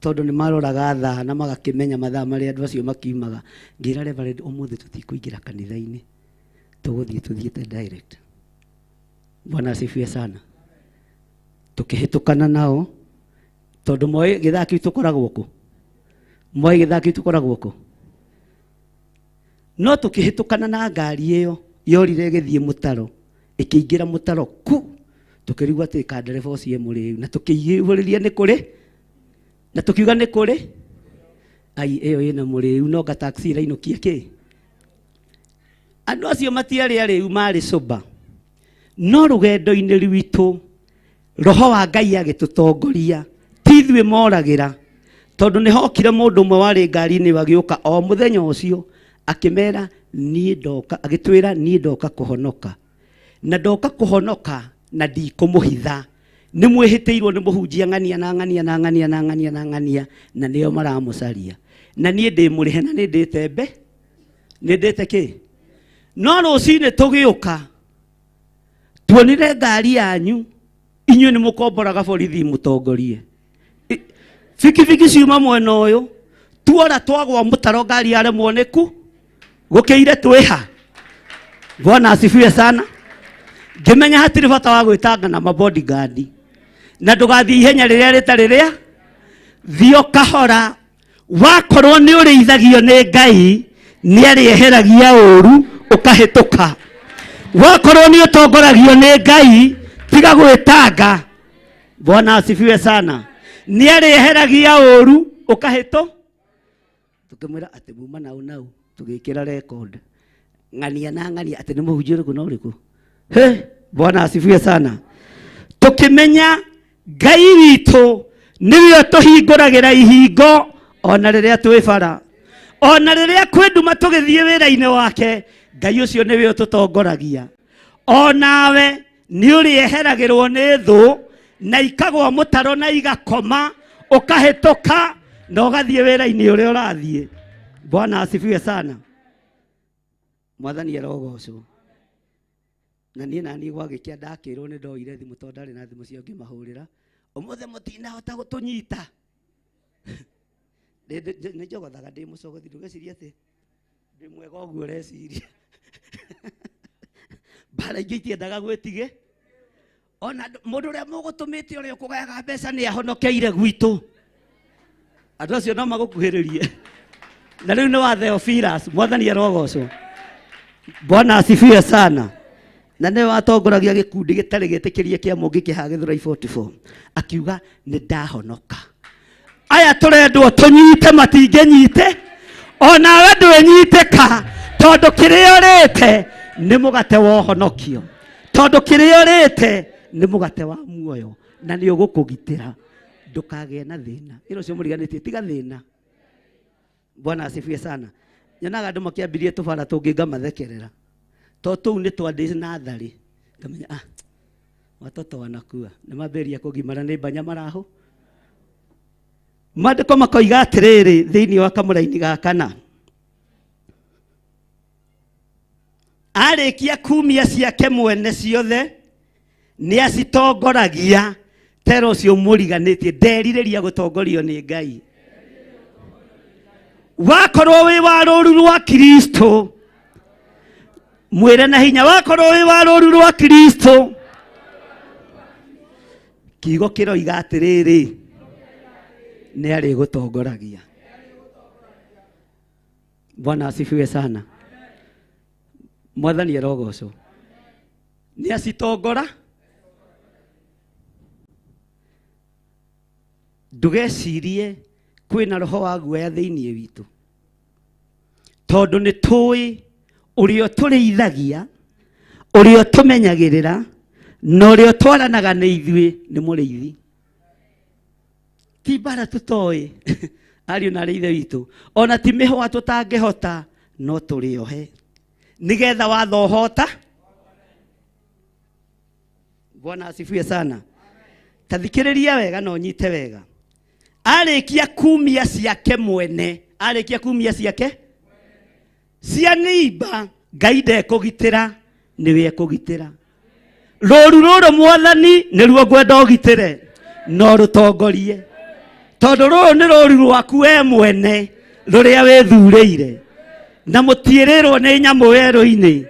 tondũ nĩ maroraga thaa na magakĩmenya mathaa marĩa andũ acio makiumaga. Ngĩra Reverend ũmũthĩ tũtikũingĩra kanitha-inĩ, tũgũthiĩ tũthiĩte direct. Bwana asifiwe sana. Tũkĩhĩtũkana nao tondũ moĩ gĩthaa kĩu tũkoragwo kũ, moĩ gĩthaa kĩu tũkoragwo kũ. No tũkĩhĩtũkana na ngari ĩyo yorire ĩgĩthiĩ mũtaro Ĩkĩingĩra mũtaro ku, tũkĩrigwo atĩ kandereba ũcio e mũrĩu, na tũkĩihũrĩria nĩ kũrĩ, na tũkiuga nĩ kũrĩ ai ĩyo ĩna mũrĩu, no nga taxi ĩrainũkia kĩ. Andũ acio matiarĩ arĩu, marĩ sober. No rũgendo-inĩ rwitũ roho wa Ngai agĩtũtongoria, ti ithuĩ moragĩra, tondũ nĩ hokire mũndũ ũmwe warĩ ngari-inĩ ĩyo agĩũka o mũthenya ũcio akĩmera niĩ ndoka, agĩtwĩra niĩ ndoka kũhonoka, na ndoka kũhonoka na ndikũmũhitha, nĩ mwĩhĩtĩirwo nĩ mũhunjia ng'ania na ng'ania na ng'ania na ng'ania na ng'ania, na nĩo maramũcaria, na niĩ ndĩ mũrĩhe na nĩ ndĩte mbe, nĩ ndĩte kĩ. No rũcinĩ tũgĩũka tuonire ngari yanyu, inyuĩ nĩ mũkomboraga borithi mũtongorie bikibiki ciuma mwena ũyũ, tuora twagwa mũtaro, ngari yaremwo nĩ ku gũkĩire twĩha. Bwana asifiwe sana. Ngĩmenya hatirĩ bata wa gwĩtanga na mabodyguard, na ndũgathiĩ ihenya rĩrĩa rĩtarĩ rĩa thiĩ o kahora. Wakorwo nĩ ũrĩithagio nĩ Ngai, nĩ arĩeheragia ũru ũkahĩtũka. Wakorwo nĩ ũtongoragio nĩ Ngai, tiga gwĩtanga. Bwana asifiwe sana. Nĩ arĩeheragia ũru ũkahĩtũ. Tũkĩmwĩra atĩ muma nau nau, tũgĩkĩra record ng'ania na ng'ania atĩ nĩ mũhunjia ũrĩkũ na ũrĩkũ. He, Bwana asifiwe sana. Tũkĩmenya Ngai witũ nĩwe ũtũhingũragĩra ihingo ona rĩrĩa twĩ bara, ona rĩrĩa kwĩ nduma tũgĩthiĩ wĩra-inĩ wake, Ngai ũcio nĩwe ũtũtongoragia. Onawe nĩ ũrĩeheragĩrwo nĩ thũ na ikagwa mũtaro na igakoma, ũkahĩtũka na ũgathiĩ wĩra-inĩ ũrĩa ũrathiĩ. Bwana asifiwe sana. Mwathani arogocwo. Na niĩ naniĩ gwagĩkĩa ndakĩrwo nĩ ndoire thimũ, tondũ ndarĩ na thimũ cio ngĩmahũrĩra, ũmũthĩ mũtinahota gũtũnyita. Nĩ njogothaga ndĩ mũcogothi, ndũgecirie atĩ ndĩ mwega ũguo ũreciria. Mbara ingĩ itiendaga gwĩtige. Ona mũndũ ũrĩa mũgũtũmĩte ũrĩa ũkũgayaga mbeca nĩ ahonokeire gwitũ. Andũ acio no magũkuhĩrĩrie. Na rĩu nĩ wa Theophilus, Mwathani arogocwo. Bwana asifiwe sana. Na nĩwe watongoragia gĩkundi gĩtarĩ gĩtĩkĩrie kĩa mũngĩ kĩa Gĩthũrai 44, akiuga nĩ ndahonoka. Aya tũrendwo tũnyite matingĩnyite, onawe ndwĩnyitĩka, tondũ kĩrĩa ũrĩte nĩ mũgate wa ũhonokio, tondũ kĩrĩa ũrĩte nĩ mũgate wa muoyo, na nĩ ũgũkũgitĩra ndũkagĩe na thĩna. Ĩno ũcio mũriganĩtie, tiga thĩna. Bwana asifiwe sana. Nyonaga andũ makĩambirie tũbara tũngĩ ngamathekerera, to tũu nĩ twa ndĩ natharĩ, ngamenya ah, watoto wanakua nĩ mambĩrĩria kũgimara nĩ mbanya marahu. Maandĩko makoiga atĩrĩrĩ thĩinĩ wa kamũraini ga kana, arĩkia kumia ciake mwene ciothe nĩ acitongoragia. Tera ũcio mũriganĩtie, nderirĩria gũtongorio nĩ Ngai. Wakorwo wĩ wa rũru rwa Kristo, mwĩre na hinya, wakorwo wĩ wa rũru rwa Kristo, kiugo kĩroiga atĩrĩrĩ, nĩ arĩgũtongoragia. Bwana asifiwe sana. Mwathani arogocwo. Nĩ acitongora. Ndũgecirie kwĩna roho wa guoya thĩinĩ witũ, tondũ nĩ tũĩ ũrĩa ũtũrĩithagia, ũrĩa ũtũmenyagĩrĩra, na ũrĩa ũtwaranaga nĩ ithuĩ nĩ mũrĩithi. Ti mbara tũtoĩ, ariũ na arĩ ithe witũ, ona ti mĩhũa tũtangĩhota, no tũrĩohe nĩgetha watho ũhota. Bwana asifiwe sana. Tathikĩrĩria wega na ũnyite wega. Arĩkia kumia ciake mwene, arĩkia kumia ciake cia nĩimba, Ngai ndekũgitĩra, nĩwe ekũgitĩra. Rũru rũrũ Mwathani nĩruo ngwenda ũgitĩre no rũtongorie, tondũ rũrũ nĩ rũru rwaku we mwene rũrĩa wĩthurĩire, na mũtiĩrĩrwo nĩ nyamũ werũ-inĩ,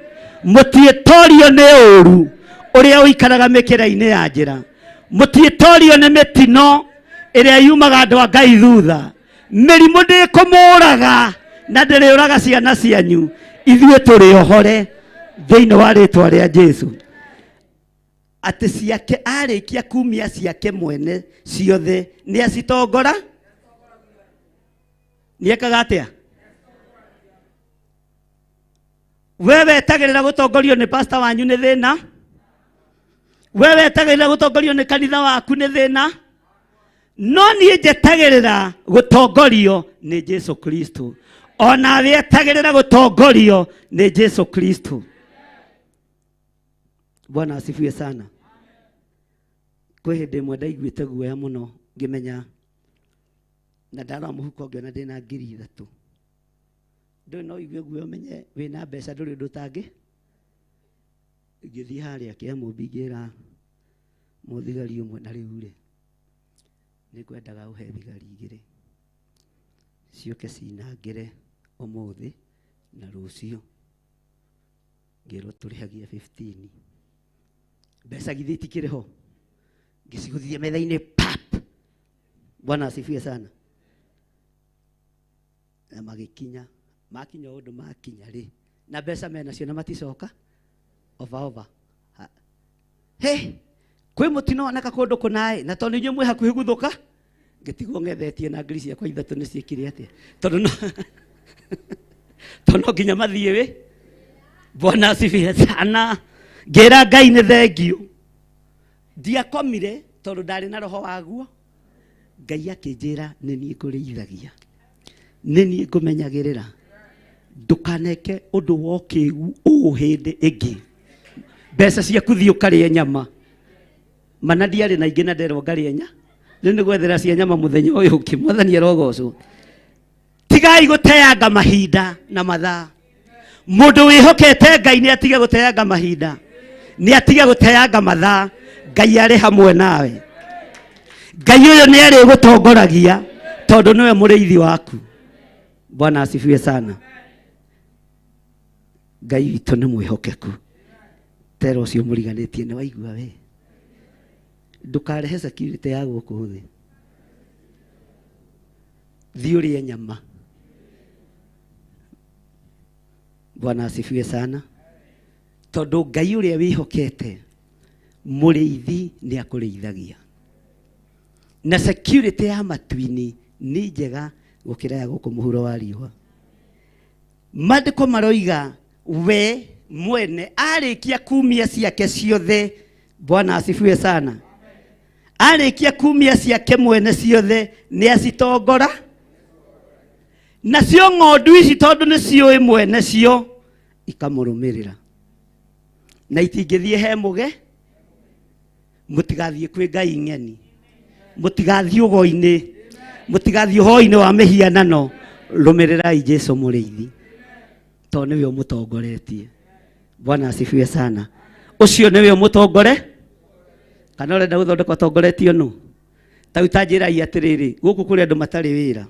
mũtiĩtorio nĩ ũru ũrĩa ũikaraga mĩkĩra-inĩ ya njĩra, mũtiĩtorio nĩ mĩtino ĩrĩa yumaga andũ a Ngai thutha. Mĩrimũ ndĩkũmũraga na ndĩrĩũraga ciana cianyu. Ithuĩ tũrĩ ohore thĩinĩ wa rĩtwa rĩa Jesu. Atĩ ciake arĩkia kumia ciake mwene ciothe nĩ acitongora. Nĩ ekaga atĩa? We wetagĩrĩra gũtongorio nĩ pastor wanyu nĩ thĩna. We wetagĩrĩra gũtongorio nĩ kanitha waku nĩ thĩna. No niĩ njetagĩrĩra gũtongorio nĩ Jesu Kristo. Ona wetagĩrĩra gũtongorio nĩ Jesu Kristo. Bwana asifiwe sana. Kwĩ hĩndĩ ĩmwe ndaiguĩte guoya mũno ngĩmenya na ndarora mũhuko ngĩona ndĩna 3,000. Ndũĩ no igue guoya ũmenye wĩna mbeca ndũrĩ ũndũ ũtangĩ. Ngĩthiĩ harĩa Kĩamũmbi ngĩra mũthigari ũmwe na rĩu rĩ nĩngwendaga ũhe thigari 2 ciũke cinangĩre ũmũthĩ na rũciũ. Ngĩrwo tũrĩhagia 15. Mbeca githĩ itikĩrĩ ho? Ngĩcigũthithia metha-inĩ pap. Bwana asifiwe sana. Na magĩkinya, makinya ũndũ makinya rĩ, na mbeca menacio na maticoka over over. He, kwĩ mũtino woneka kũndũ kũnaĩ, na tondũ inyuĩ mwĩ hakuhĩ gũthũka, ngĩtigwo ng'ethetie na ngiri ciakwa 3 nĩ ciĩkire atĩa? Tondũ no tondũ no nginya mathiĩ wĩ. Bwana asifiwe sana. Ngĩra Ngai nĩ thengiũ. Ndiakomire tondũ ndarĩ na roho waguo. Ngai akĩnjĩra nĩ niĩ ngũrĩithagia, nĩ niĩ ngũmenyagĩrĩra, ndũkaneke ũndũ wa ũkĩgu ũũ hĩndĩ ĩngĩ. Mbeca ciaku thiĩ ũkarĩe nyama. Mana ndiarĩ na ingĩ na nderwo ngarĩe nya. Rĩu nĩ gwethera cia nyama mũthenya ũyũ ũngĩ. Mwathani arogocwo. Tigai gũteanga mahinda na mathaa. Mũndũ wĩhokete Ngai nĩ atige gũteanga mahinda, nĩ atige gũteanga mathaa. Ngai arĩ hamwe nawe. Ngai ũyũ nĩ arĩgũtongoragia tondũ nĩwe mũrĩithi waku. Bwana asifiwe sana. Ngai witũ nĩ mwĩhokeku. Tera ũcio mũriganĩtie nĩ waigua we. Ndũkarehe security ya gũkũ thĩ. Thiĩ ũrĩe nyama. Bwana asifiwe sana. Tondũ Ngai ũrĩa wĩhokete mũrĩithi nĩ akũrĩithagia. Na security ya matu-inĩ nĩ njega gũkĩra ya gũkũ mũhuro wa riũa. Maandĩko maroiga we mwene arĩkia kumia ciake ciothe. Bwana asifiwe sana. Arĩkia kumia ciake mwene ciothe nĩ acitongora. Nacio ng'ondu ici tondũ nĩ ciũĩ mwene cio ikamũrũmĩrĩra. Na itingĩthiĩ he mũge, mũtigathiĩ kwĩ Ngai ng'eni, mũtigathiĩ ũgo-inĩ, mũtigathiĩ ũhoi-inĩ wa mĩhianano. Rũmĩrĩrai Jesu mũrĩithi tondũ nĩwe ũmũtongoretie. Bwana asifiwe sana. Ũcio nĩwe ũmũtongore. Kana ũrenda gũthondeka ũtongoretio nũ? Ta rĩu ta njĩrai atĩrĩrĩ, gũkũ kũrĩ andũ matarĩ wĩra,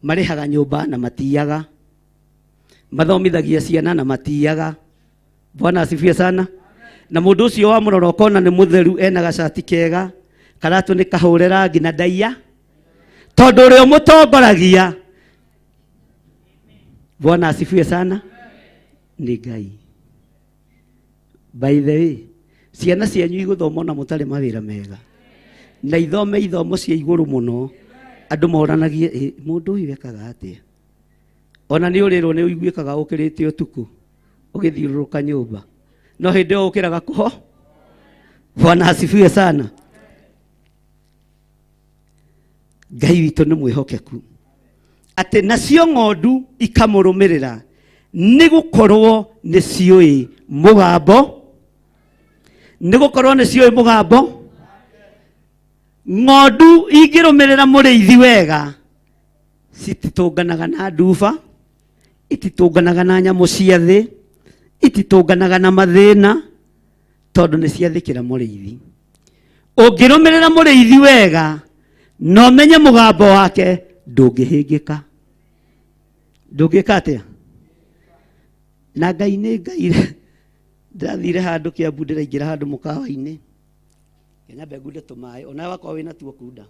marĩhaga nyũmba na matiaga, mathomithagia ciana na matiaga. Bwana asifiwe sana. Na mũndũ ũcio wamũrora ũkona nĩ mũtheru, ena gacati kega, karatũ nĩ kahũre rangi na ndaiya, tondũ ũrĩa ũmũtongoragia. Bwana asifiwe sana. Nĩ Ngai. By the way, ciana cianyu igũthoma ona mũtarĩ mawĩra mega, na ithome ithomo cia igũrũ mũno, andũ moranagie, mũndũ ũyũ ekaga atĩa? Ona nĩ ũrĩrwo nĩ ũiguĩkaga ũkĩrĩte ũtukũ ũgĩthiũrũrũka nyũmba, no hĩndĩ ĩyo ũkĩraga kũho. Bwana asifiwe sana. Ngai witũ nĩ mwĩhokeku, atĩ nacio ng'ondu ikamũrũmĩrĩra, nĩ gũkorwo nĩ ciũĩ mũgambo, nĩ gũkorwo nĩ ciũĩ mũgambo. Ng'ondu ingĩrũmĩrĩra mũrĩithi wega, cititũnganaga na nduba, ititũnganaga na nyamũ cia thĩ, ititũnganaga na mathĩna, tondũ nĩ ciathĩkĩra mũrĩithi. Ũngĩrũmĩrĩra mũrĩithi wega na ũmenye mũgambo wake, ndũngĩhĩngĩka. Ndũngĩka atĩa? Na Ngai nĩ Ngai. Ndĩrathire handũ Kĩambu, ndĩraingĩra handũ mũkawa-inĩ, nyambe ngunde tũmaĩ, onawe wakorwo wĩna tuo kunda.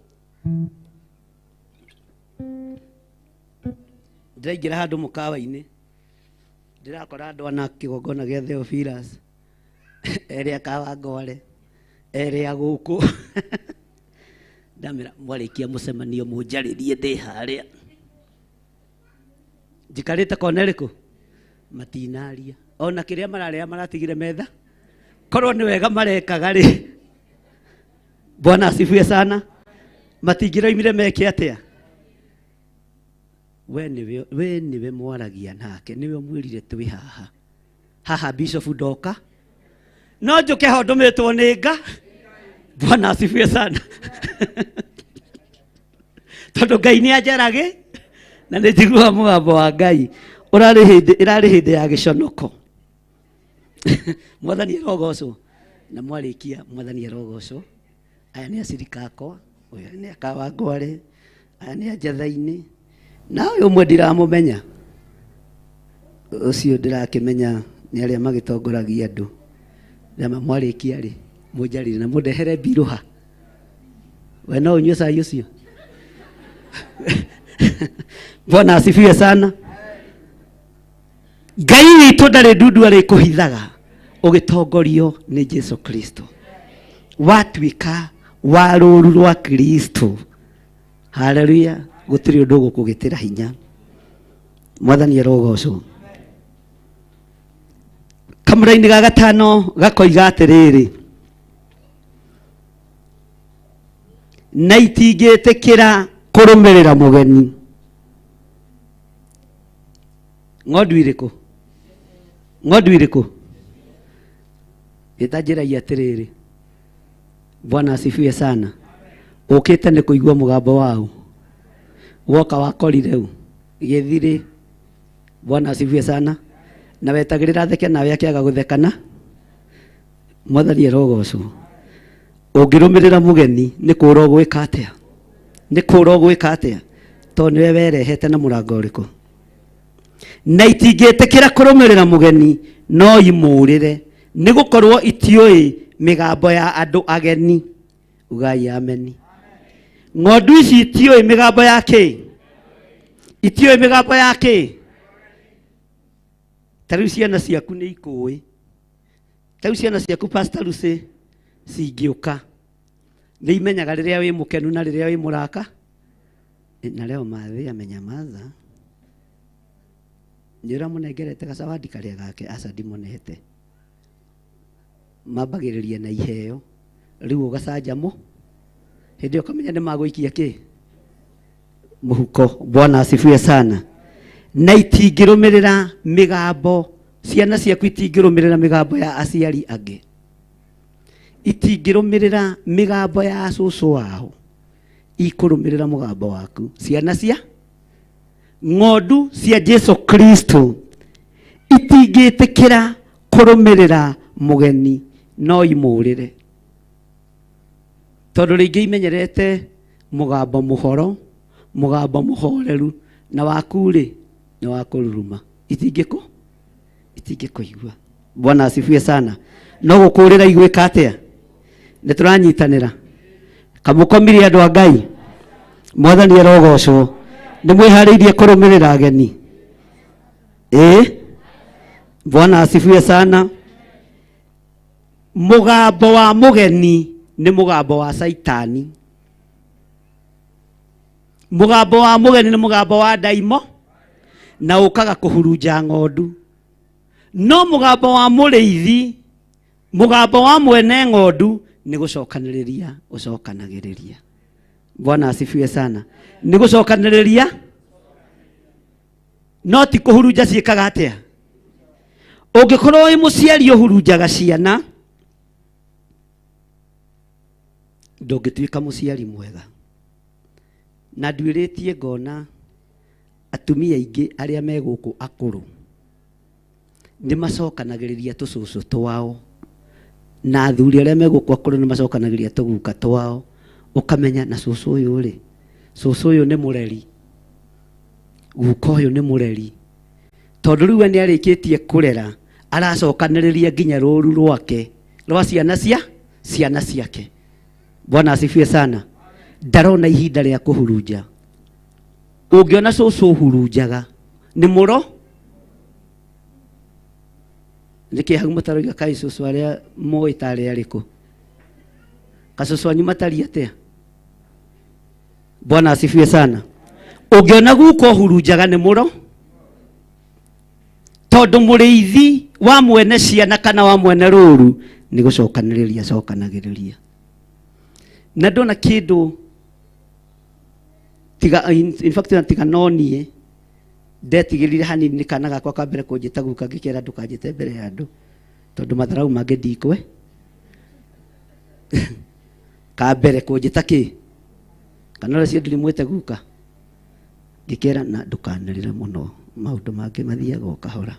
Ndĩraingĩra handũ mũkawa-inĩ, ndĩrakora andũ ana kĩgongona gĩa Theophilus, erĩ a Kawangware, Erĩ a gũkũ ndamera mwarĩkia mũcemanio mũnjarĩrie ndĩ harĩa njikarĩte kona ĩrĩkũ matinaria ona kĩrĩa mararĩa maratigire metha korwo nĩ wega marekaga rĩ Bwana asifiwe sana matingĩroimire meke atĩa we nĩwe mwaragia nake nĩwe mwĩrire twĩ haha haha bishop ndoka no njũke ho ndũmĩtwo nĩ nga Bwana asifiwe sana tondũ Ngai nĩ anjarage na nĩ njiguaga mũgambo wa Ngai ũrarĩ hĩndĩ ĩrarĩ hĩndĩ ya gĩconoko Mwathani arogocwo na mwarĩkia Mwathani arogocwo aya nĩ acirika akwa ũyũ nĩ akawangware aya nĩ anjatha-inĩ na ũyũ ũmwe ndiramũmenya ũcio ndĩrakĩmenya nĩ arĩa magĩtongoragia andũ na mwarĩkia rĩ mũnjarĩrie na mũndehere mbirũha we no ũnyue cai ũcio Bwana asifiwe sana Ngai witũ ndarĩ ndundu arĩkũhithaga ũgĩtongorio nĩ Jesu Kristo watuĩka wa rũru rwa Kristo haleluya gũtirĩ ũndũ ũgũkũgĩtĩra hinya Mwathani arogocwo kamũra-inĩ ga gatano gakoiga atĩrĩrĩ na itingĩtĩkĩra kũrũmĩrĩra mũgeni ng'ondu irĩkũ ng'ondu irĩkũ ĩtanjĩragia atĩrĩrĩ Bwana asifiwe sana ũkĩte nĩ kũigua mũgambo wau woka wakorire u gĩthirĩ Bwana asifiwe sana na wetagĩrĩra theke nawe akĩaga gũthekana Mwathani arogocwo ũngĩrũmĩrĩra mũgeni nĩ kũra ũgwĩka atĩa nĩ kũra ũgwĩka atĩa tondũ nĩwe werehete na mũrango ũrĩkũ na itingĩtĩkĩra kũrũmĩrĩra mũgeni no imũrĩre nĩ gũkorwo itiũĩ mĩgambo ya andũ ageni ugai ameni ng'ondu ici itiũĩ mĩgambo ya kĩ itiũĩ mĩgambo ya kĩ ta rĩu ciana ciaku nĩ ikũĩ ta rĩu ciana ciaku Pastor Lucy cingĩũka nĩ imenyaga rĩrĩa wĩ mũkenu na rĩrĩa wĩ mũraka na leo mathĩ amenyamaza nĩ ũramũnengerete gacawadi karĩa gake aca ndimũnete mambagĩrĩria na iheo rĩu ũgacanjamũ hĩndĩ ĩyo ũkamenya nĩ magũikia kĩ mũhuko Bwana asifiwe sana na itingĩrũmĩrĩra mĩgambo ciana ciaku itingĩrũmĩrĩra mĩgambo ya aciari angĩ itingĩrũmĩrĩra mĩgambo ya cũcũ wao ikũrũmĩrĩra mũgambo waku ciana cia ng'ondu cia Jesu Kristo itingĩtĩkĩra kũrũmĩrĩra mũgeni no imũrĩre tondũ rĩngĩ imenyerete mũgambo mũhoro mũgambo mũhoreru na waku rĩ nĩ wa kũruruma itingĩkũigua Bwana asifiwe sana no gũkũrĩra igwĩka atĩa nĩ tũranyitanĩra kamũkomire andũ a Ngai Mwathani arogocwo nĩ mwĩharĩirie kũrũmĩrĩra ageni ĩĩ Bwana asifiwe sana mũgambo wa mũgeni nĩ mũgambo wa Saitani mũgambo wa mũgeni nĩ mũgambo wa ndaimo na ũkaga kũhurunja ng'ondu no mũgambo wa mũrĩithi mũgambo wa mwene ng'ondu nĩ gũcokanĩrĩria ũcokanagĩrĩria Bwana asifiwe sana nĩ gũcokanĩrĩria no ti kũhurunja ciĩkaga atĩa ũngĩkorwo wĩ mũciari ũhurunjaga ciana ndũngĩtuĩka mũciari mwega na nduĩrĩtie ngona atumia aingĩ arĩa me gũkũ akũrũ nĩ macokanagĩrĩria tũcũcũ twao na athuri arĩa me gũkũ akũrũ nĩ macokanagĩrĩria tũguka twao ũkamenya na cũcũ ũyũ rĩ cũcũ ũyũ nĩ mũreri guka ũyũ nĩ mũreri tondũ rĩu we nĩ arĩkĩtie kũrera aracokanĩrĩria nginya rũru rwake rwa ciana ciake Bwana asifiwe sana ndarona ihinda rĩa kũhurunja ũngĩona cũcũ ũhurunjaga nĩ mũro nĩkĩ hau mũtaroiga kaĩ cũcũ arĩa moĩ tarĩ arĩkũ Gacũcũ anyu matariĩ atĩa? Bwana asifiwe sana. Ũngĩona guka ũhurunjaga nĩ mũro, tondũ mũrĩithi wa mwene ciana kana wa mwene rũru nĩ gũcokanĩrĩria acokanagĩrĩria. Na ndona kĩndũ tiga, in fact tiga no niĩ ndetigĩrire hanini nĩ kana gakwa ka mbere kũnjĩta guka, ngĩkera ndũkanjĩte mbere ya andũ tondũ matharau mangĩ ndikwe. Ka mbere kũnjĩta kĩ kana ũrĩa cio ndirimwĩte guka, ngĩkera na ndũkanĩrĩre mũno, maũndũ mangĩ mathiaga o kahora.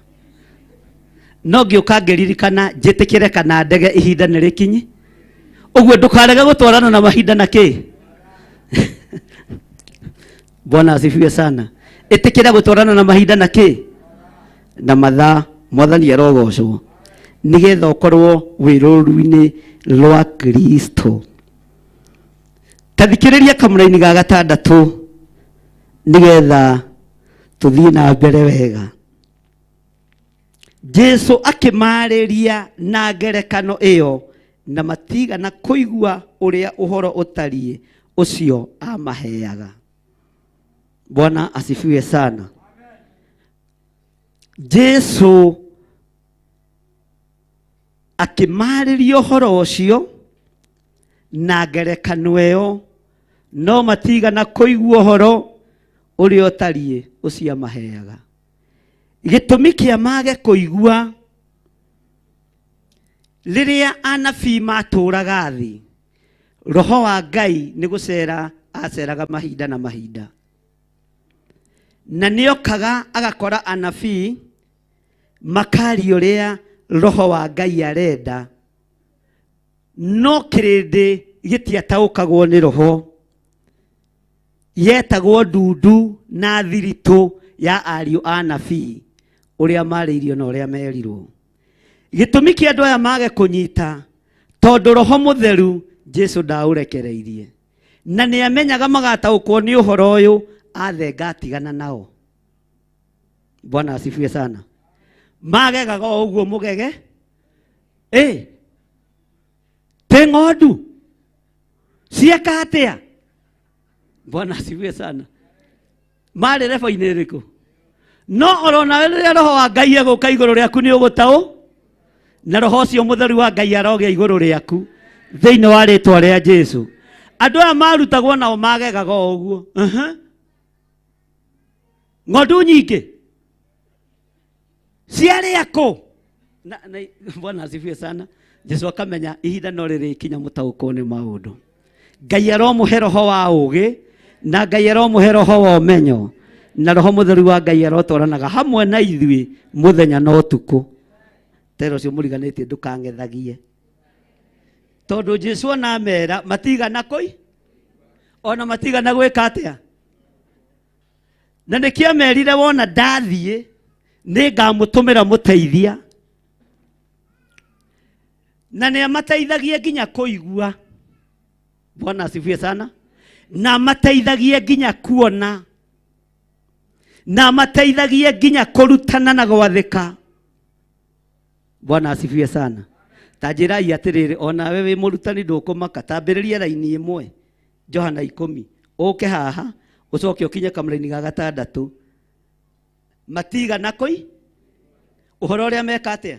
No ngĩũka ngĩririkana njĩtĩkĩre kana ndege ihinda nĩ rĩkinyi, ũguo ndũkarege gũtwarana na mahinda na kĩ. Bwana asifiwe sana. Ĩtĩkĩra gũtwarana na mahinda na kĩ na mathaa. Mwathani arogocwo, nĩgetha ũkorwo wĩ rũru-inĩ rwa Kristo. Ta thikĩrĩria kamũraini ga gatandatũ nĩgetha tũthiĩ na mbere wega. Jesu akĩmarĩria na ngerekano ĩyo, na matigana kũigua ũrĩa ũhoro ũtariĩ ũcio amaheaga. Bwana asifiwe sana. Jesu akĩmarĩria ũhoro ũcio na ngerekano ĩyo, no matigana kũigua ũhoro ũrĩa ũtariĩ ũcio amaheaga. Gĩtũmi kĩa mage kũigua, rĩrĩa anabii matũraga thĩ, roho wa Ngai nĩ gũcera aceraga mahinda na mahinda, na nĩokaga agakora anabii makaria ũrĩa roho wa Ngai arenda, no kĩrĩndĩ gĩtiataũkagwo nĩ roho. Yetagwo ndundu na thiritũ ya ariũ a nabii ũrĩa marĩirio na ũrĩa merirwo. Gĩtũmi kĩa andũ aya mage kũnyita, tondũ roho mũtheru Jesu ndaũrekereirie, na nĩ amenyaga magataũkwo nĩ ũhoro ũyũ, athenga atigana nao. Bwana asifiwe sana. Magegaga o ũguo mũgege, ĩ tĩ ng'ondu cieka atĩa? Bwana asifiwe sana. Marĩ rebo-inĩ ĩrĩkũ? No oro nawe rĩrĩa roho wa Ngai egũka igũrũ rĩaku nĩ ũgũtaũ, na roho ũcio mũtheru wa Ngai arogĩa igũrũ rĩaku thĩinĩ wa rĩtwa rĩa Jesu. Andũ aya marutagwo nao magegaga o ũguo. Ng'ondu nyingĩ ciarĩ akũ? Na Bwana asifiwe sana. Jesu akamenya ihinda no rĩrĩkinya mũtaũkwo nĩ maũndũ. Ngai aromũhe roho wa ũũgĩ, na Ngai aromũhe roho wa ũmenyo, na roho mũtheru wa Ngai arotwaranaga hamwe na ithuĩ mũthenya na ũtukũ. Tero ũcio mũriganĩtie ndũkang'ethagie, tondũ Jesu ona amera matigana kũi, ona matigana gwĩka atĩa, na nĩkĩo amerire wona ndathiĩ nĩngamũtũmĩra mũteithia, na nĩ amateithagie nginya kũigua. Bwana asifiwe sana. Na amateithagie nginya kuona, na amateithagie nginya kũrutana na gwathĩka. Bwana asifiwe sana. Ta njĩrai atĩrĩrĩ, onawe wĩ mũrutani ndũkũmaka, tambĩrĩria raini ĩmwe Johana 10, ũke haha ũcoke ũkinye kamũraini ga gatandatũ. Matigana kũi ũhoro ũrĩa meka atĩa,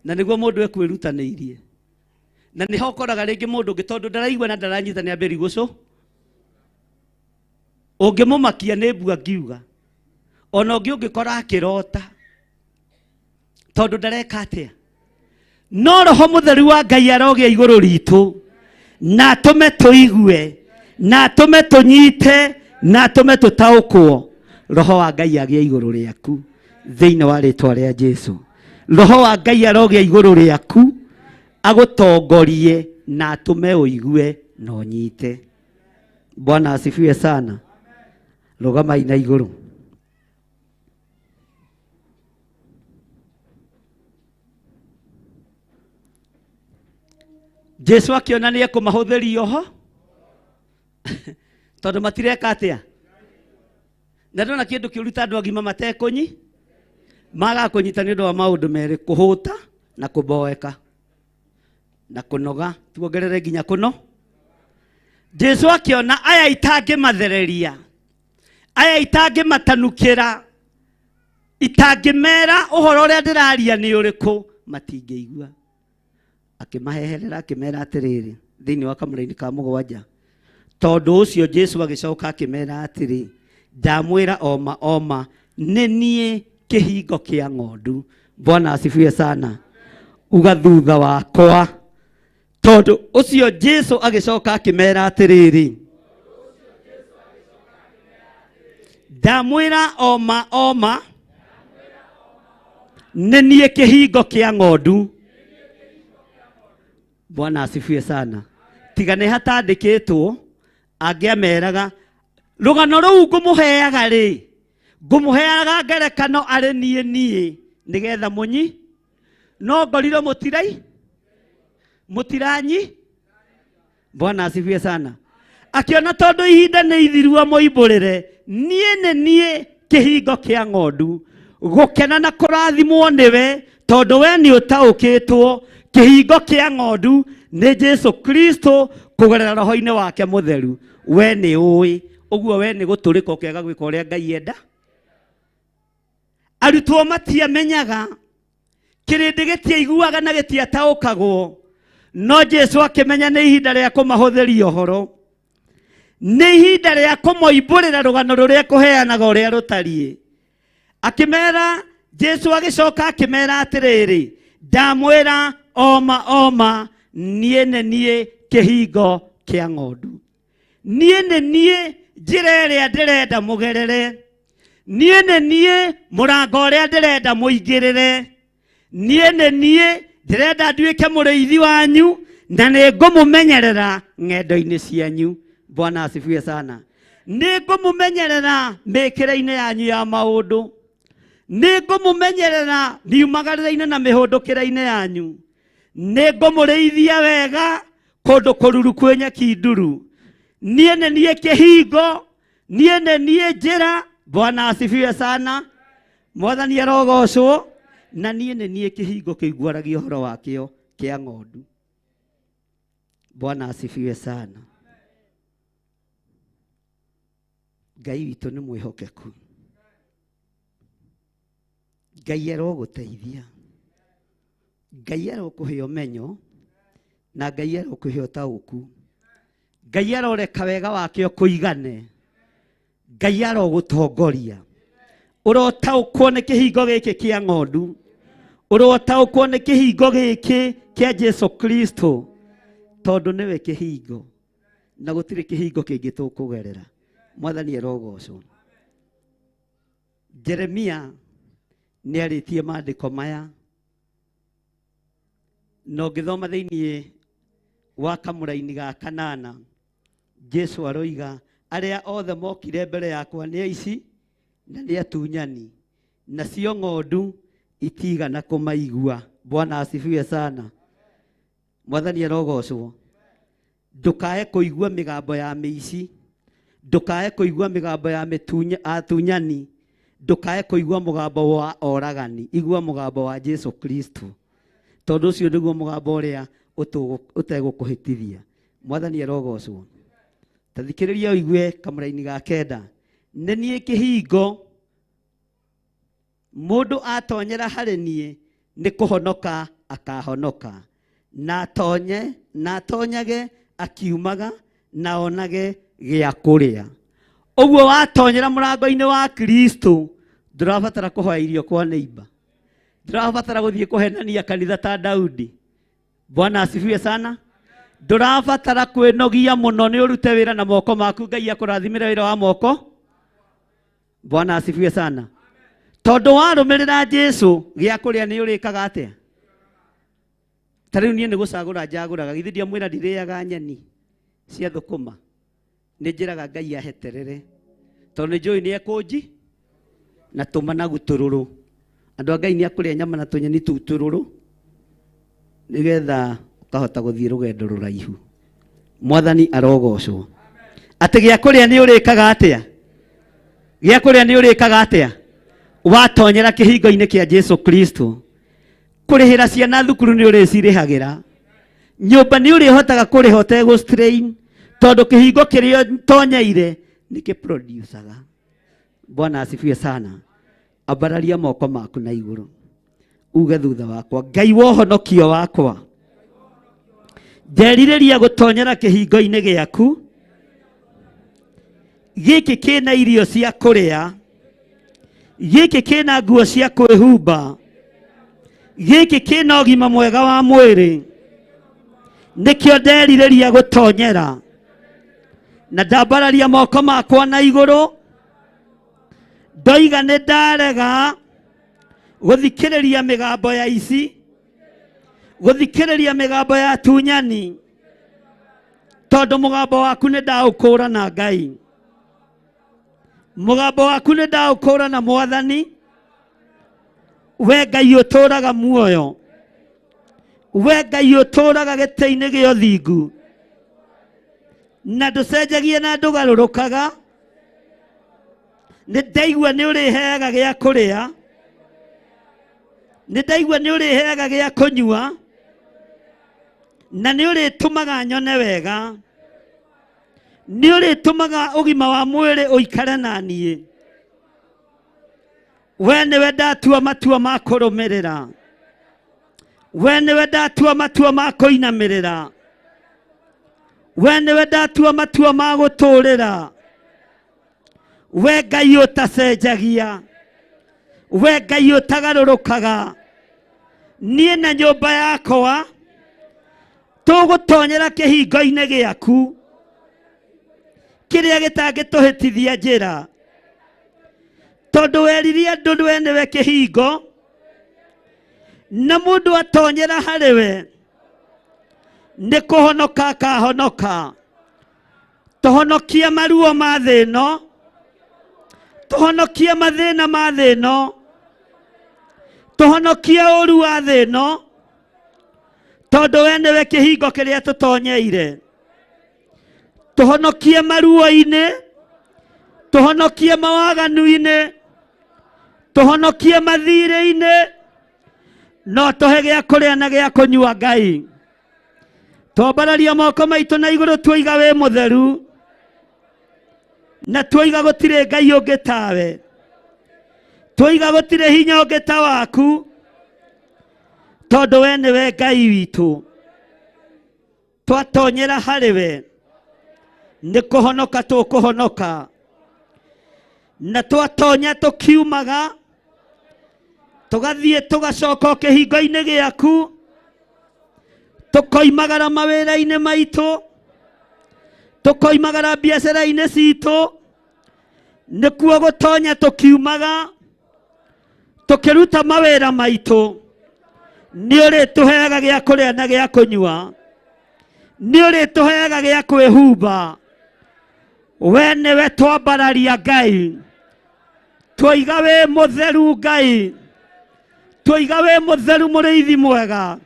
na nĩguo mũndũ ekwĩrutanĩirie, na nĩho ũkoraga rĩngĩ mũndũ ũngĩ tondũ ndaraigua na ndaranyita nĩ ambĩrĩria gũcũ. Ũngĩmũmakia nĩ mbua ngiuga, ona ũngĩ ũngĩkora akĩrota tondũ ndareka atĩa. No roho mũtheru wa Ngai arogĩa igũrũ ritũ, na atũme tũigue, na atũme tũnyite, na atũme tũtaũkwo. Roho wa Ngai agĩe igũrũ rĩaku thĩinĩ wa rĩtwa rĩa Jesu. Roho wa Ngai arogĩa igũrũ rĩaku agũtongorie na atũme ũigue na ũnyite. Bwana asifiwe sana. Rũgamai na igũrũ. Jesu akĩona nĩ ekũmahũthĩria oho tondũ matireka atĩa, na ndona kĩndũ kĩũru ta andũ agima matekũnyi magaga kũnyita nĩ ũndũ wa maũndũ merĩ, kũhũta na kũboeka na kũnoga. Tuongerere nginya kũno. Jesu akĩona aya itangĩmathereria, aya itangĩmatanukĩra, itangĩmera ũhoro ũrĩa ndĩraria nĩ ũrĩkũ, matingĩigua. Akĩmaheherera akĩmera atĩrĩrĩ, thĩinĩ wa kamũraini ka 7, tondũ ũcio Jesu agĩcoka akĩmera atĩrĩ, ndamwĩra oma oma, nĩ niĩ kĩhingo kĩa ng'ondu. Bwana asifiwe sana. Uga thutha wakwa. Tondũ ũcio Jesu agĩcoka akĩmera atĩrĩrĩ, ndamwĩra oma oma, nĩ niĩ kĩhingo kĩa ng'ondu. Bwana asifiwe sana. Tiga nĩ hatandĩkĩtwo, angĩameraga rũgano rũu ngũmũheaga rĩ, ngũmũheaga ngerekano arĩ niĩ niĩ, nĩgetha mũnyi no ngorirwo mũtirai mũtiranyi. Bwana asifiwe sana. Akĩona tondũ ihinda nĩ ithiru amũimbũrĩre, niĩ nĩ niĩ kĩhingo kĩa ng'ondu. Gũkena na kũrathimwo nĩwe, tondũ we nĩ ũtaũkĩtwo kĩhingo kĩa ng'ondu nĩ Jesu Kristo kũgerera roho-inĩ wake mũtheru. We nĩ ũĩ ũguo, we nĩ gũtũrĩka ũkĩaga gwĩka ũrĩa Ngai enda. Arutwo matiamenyaga, kĩrĩndĩ gĩtiaiguaga na gĩtiataũkagwo, no Jesu akĩmenya nĩ ihinda rĩa kũmahũthĩria ũhoro, nĩ ihinda rĩa kũmoimbũrĩra rũgano rũrĩa kũheanaga ũrĩa rũtariĩ. Akĩmera, Jesu agĩcoka akĩmera atĩrĩrĩ, ndamwĩra oma oma, niĩ nĩ niĩ kĩhingo kĩa ng'ondu. Niĩ nĩ niĩ njĩra ĩrĩa ndĩrenda mũgerere, niĩ nĩ niĩ mũrango ũrĩa ndĩrenda mũingĩrĩre, niĩ nĩ niĩ ndĩrenda nduĩke mũrĩithi wanyu, na nĩ ngũmũmenyerera ng'endo-inĩ cianyu. Bwana asifiwe sana. Nĩ ngũmũmenyerera mĩkĩre-inĩ yanyu ya maũndũ, nĩ ngũmũmenyerera miumagarĩre-inĩ na mĩhũndũkĩre-inĩ yanyu, nĩ ngũmũrĩithia wega kũndũ kũruru kwĩ nyeki nduru. Niĩ nĩ niĩ kĩhingo, niĩ nĩ niĩ njĩra. Bwana asifiwe sana. Mwathani arogocwo. Na niĩ nĩ niĩ kĩhingo kĩiguaragia ũhoro wakĩo kĩa ng'ondu. Bwana asifiwe sana. Ngai witũ nĩ mwĩhokeku. Ngai arogũteithia, Ngai arokũhe ũmenyo, na Ngai arokũhe ũtaũku. Ngai aroreka wega wake ũkũigane. Ngai arogũtongoria. Ũrotaũkwo nĩ kĩhingo gĩkĩ kĩa ng'ondu, ũrotaũkwo nĩ kĩhingo gĩkĩ kĩa Jesu Kristo, tondũ nĩwe kĩhingo na gũtirĩ kĩhingo kĩngĩ tũkũgerera. Mwathani arogocwo. Jeremia nĩ arĩtie maandĩko maya, na ũngĩthoma thĩinĩ wa kamũraini ga 8, Jesu aroiga arĩa othe mokire mbere yakwa nĩ aici na nĩ atunyani, nacio ng'ondu itigana kũmaigua. Bwana asifiwe sana. Mwathani arogocwo. Ndũkae kũigua mĩgambo ya mĩici, ndũkae kũigua mĩgambo ya atunyani, ndũkae kũigua mũgambo wa oragani. Igua mũgambo wa Jesu Kristo, tondũ ũcio nĩguo mũgambo ũrĩa ũtegũkũhĩtithia. Mwathani arogocwo. Ta thikĩrĩria ũigue kamũraini ga 9. Nĩ niĩ kĩhingo, mũndũ atonyera harĩ niĩ nĩ kũhonoka akahonoka, na atonye na atonyage akiumaga na onage gĩa kũrĩa. Ũguo watonyera mũrango-inĩ wa Kristo, ndũrabatara kũhoya irio kwa neighbor, ndũrabatara gũthiĩ kũhenania kanitha ta Daudi. Bwana asifiwe sana. Ndũrabatara kwĩnogia mũno nĩ ũrute wĩra na moko maku, Ngai akũrathimĩre wĩra wa moko. Bwana asifiwe sana. Tondũ warũmĩrĩra Jesu, gĩa kũrĩa nĩ ũrĩkaga atĩa? Ta rĩu niĩ nĩ gũcagũra njagũraga, githĩ ndiamwĩra ndirĩaga nyeni cia thũkũma? Nĩ njĩraga Ngai aheterere, tondũ nĩ njũĩ nĩ ekũnji na tũmanagu tũrũrũ. Andũ a Ngai nĩ akũrĩa nyama na tũnyeni tũu tũrũrũ, nĩgetha ũkahota gũthiĩ rũgendo rũraihu. Mwathani arogocwo. Atĩ gĩa kũrĩa nĩ ũrĩkaga atĩa? Gĩa kũrĩa nĩ ũrĩkaga atĩa? Watonyera kĩhingo-inĩ kĩa Jesu Kristo, kũrĩhĩra ciana thukuru nĩ ũrĩcirĩhagĩra, nyũmba nĩ ũrĩhotaga kũrĩha ũtegũ strain, Tondũ kĩhingo kĩrĩa tonyeire nĩ kĩproducaga. Bwana asifiwe sana. Ambararia moko maku na igũrũ, uge thutha wakwa, Ngai wa ũhonokio wakwa, nderirĩria gũtonyera kĩhingo-inĩ gĩaku gĩkĩ kĩna irio cia kũrĩa, gĩkĩ kĩna nguo cia kwĩhumba, gĩkĩ kĩna ũgima mwega wa mwĩrĩ, nĩkĩo nderirĩria gũtonyera. Na ndambararia moko makwa na igũrũ, ndoiga nĩ ndarega gũthikĩrĩria mĩgambo ya ici, gũthikĩrĩria mĩgambo ya tunyani, tondũ mũgambo waku nĩ ndaũkũũrana Ngai, mũgambo waku nĩ ndaũkũũrana Mwathani, we Ngai ũtũũraga muoyo, we Ngai ũtũũraga gĩtĩ-inĩ gĩa ũthingu, na ndũcenjagia na ndũgarũrũkaga. Nĩ ndaigua nĩ ũrĩheaga gĩa kũrĩa, nĩ ndaigua nĩ ũrĩheaga gĩa kũnyua, na nĩ ũrĩtũmaga nyone wega, nĩ ũrĩtũmaga ũgima wa mwĩrĩ ũikare na niĩ. We nĩwe ndatua matua ma kũrũmĩrĩra, we nĩwe ndatua matua ma kũinamĩrĩra, we nĩwe ndatua matua ma gũtũũrĩra. We Ngai ũtacenjagia, we Ngai ũtagarũrũkaga, niĩ na nyũmba yakwa tũgũtonyera kĩhingo-inĩ gĩaku kĩrĩa gĩtangĩtũhĩtithia njĩra, tondũ weririe andũ we nĩwe kĩhingo, na mũndũ atonyera harĩ we nĩ kũhonoka akahonoka. Tũhonokie maruo ma thĩ ĩno, tũhonokie mathĩna ma thĩ ĩno, tũhonokie ũru wa thĩ ĩno, tondũ we nĩwe kĩhingo kĩrĩa tũtonyeire. Tũhonokie maruo-inĩ, tũhonokie mawaganu-inĩ, tũhonokie mathirĩ-inĩ, no tũhe gĩa kũrĩa na gĩa kũnyua Ngai. Twambararia moko maitũ na igũrũ, tuoiga wĩ mũtheru, na tuoiga gũtirĩ Ngai ũngĩ tawe, tuoiga gũtirĩ hinya ũngĩ ta waku, tondũ we nĩwe Ngai witũ. Twatonyera harĩ we nĩ kũhonoka tũkũhonoka, na twatonya tũkiumaga tũgathiĩ tũgacoka o kĩhingo-inĩ gĩaku, tũkoimagara mawĩra-inĩ maitũ, tũkoimagara biacara-inĩ citũ, nĩkuo gũtonya tũkiumaga tũkĩruta mawĩra maitũ. Nĩ ũrĩtũheaga gĩa kũrĩa na gĩa kũnyua, nĩ ũrĩtũheaga gĩa kwĩhumba. We nĩwe twambararia Ngai, twoiga wĩ mũtheru Ngai, twoiga wĩ mũtheru mũrĩithi mwega,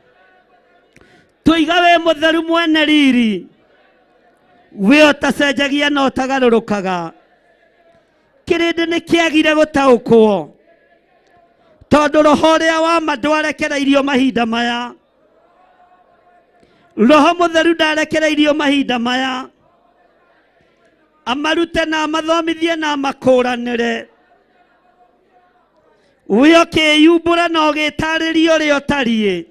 twoiga wĩ mũtheru mwene riri, wĩ ũtacenjagia na ũtagarũrũkaga. Kĩrĩndĩ nĩ kĩagire gũtaũkwo, tondũ roho ũrĩa wa ma ndwarekereirio mahinda maya, roho mũtheru ndarekereirio mahinda maya amarute na amathomithie na amakũranĩre. We ũkĩyumbũra na ũgĩtarĩria ũrĩa ũtariĩ,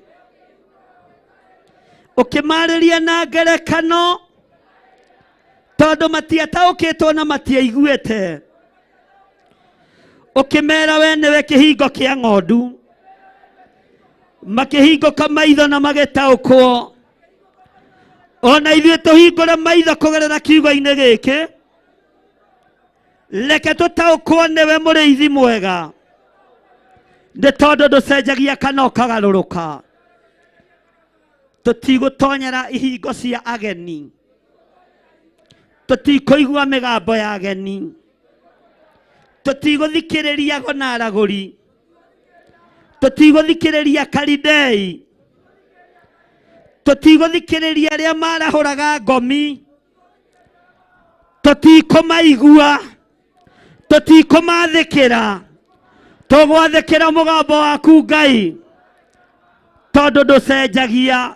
ũkĩmarĩria na ngerekano, tondũ matiataũkĩtwo na matiaiguĩte. Ũkĩmera we nĩwe kĩhingo kĩa ng'ondu, makĩhingũka maitho na magĩtaũkwo. Ona ithuĩ tũhingũre maitho kũgerera kiugo-inĩ gĩkĩ, reke tũtaũkwo nĩwe mũrĩithi mwega, nĩ tondũ ndũcenjagia kana ũkagarũrũka. Tũtigũtonyera ihingo cia ageni, tũtikũigua mĩgambo ya ageni, tũtigũthikĩrĩria ago na aragũri, tũtigũthikĩrĩria Kalidei, tũtigũthikĩrĩria arĩa marahũraga ngomi, tũtikũmaigua, tũtikũmathĩkĩra, tũgwathĩkĩra mũgambo waku Ngai, tondũ ndũcenjagia.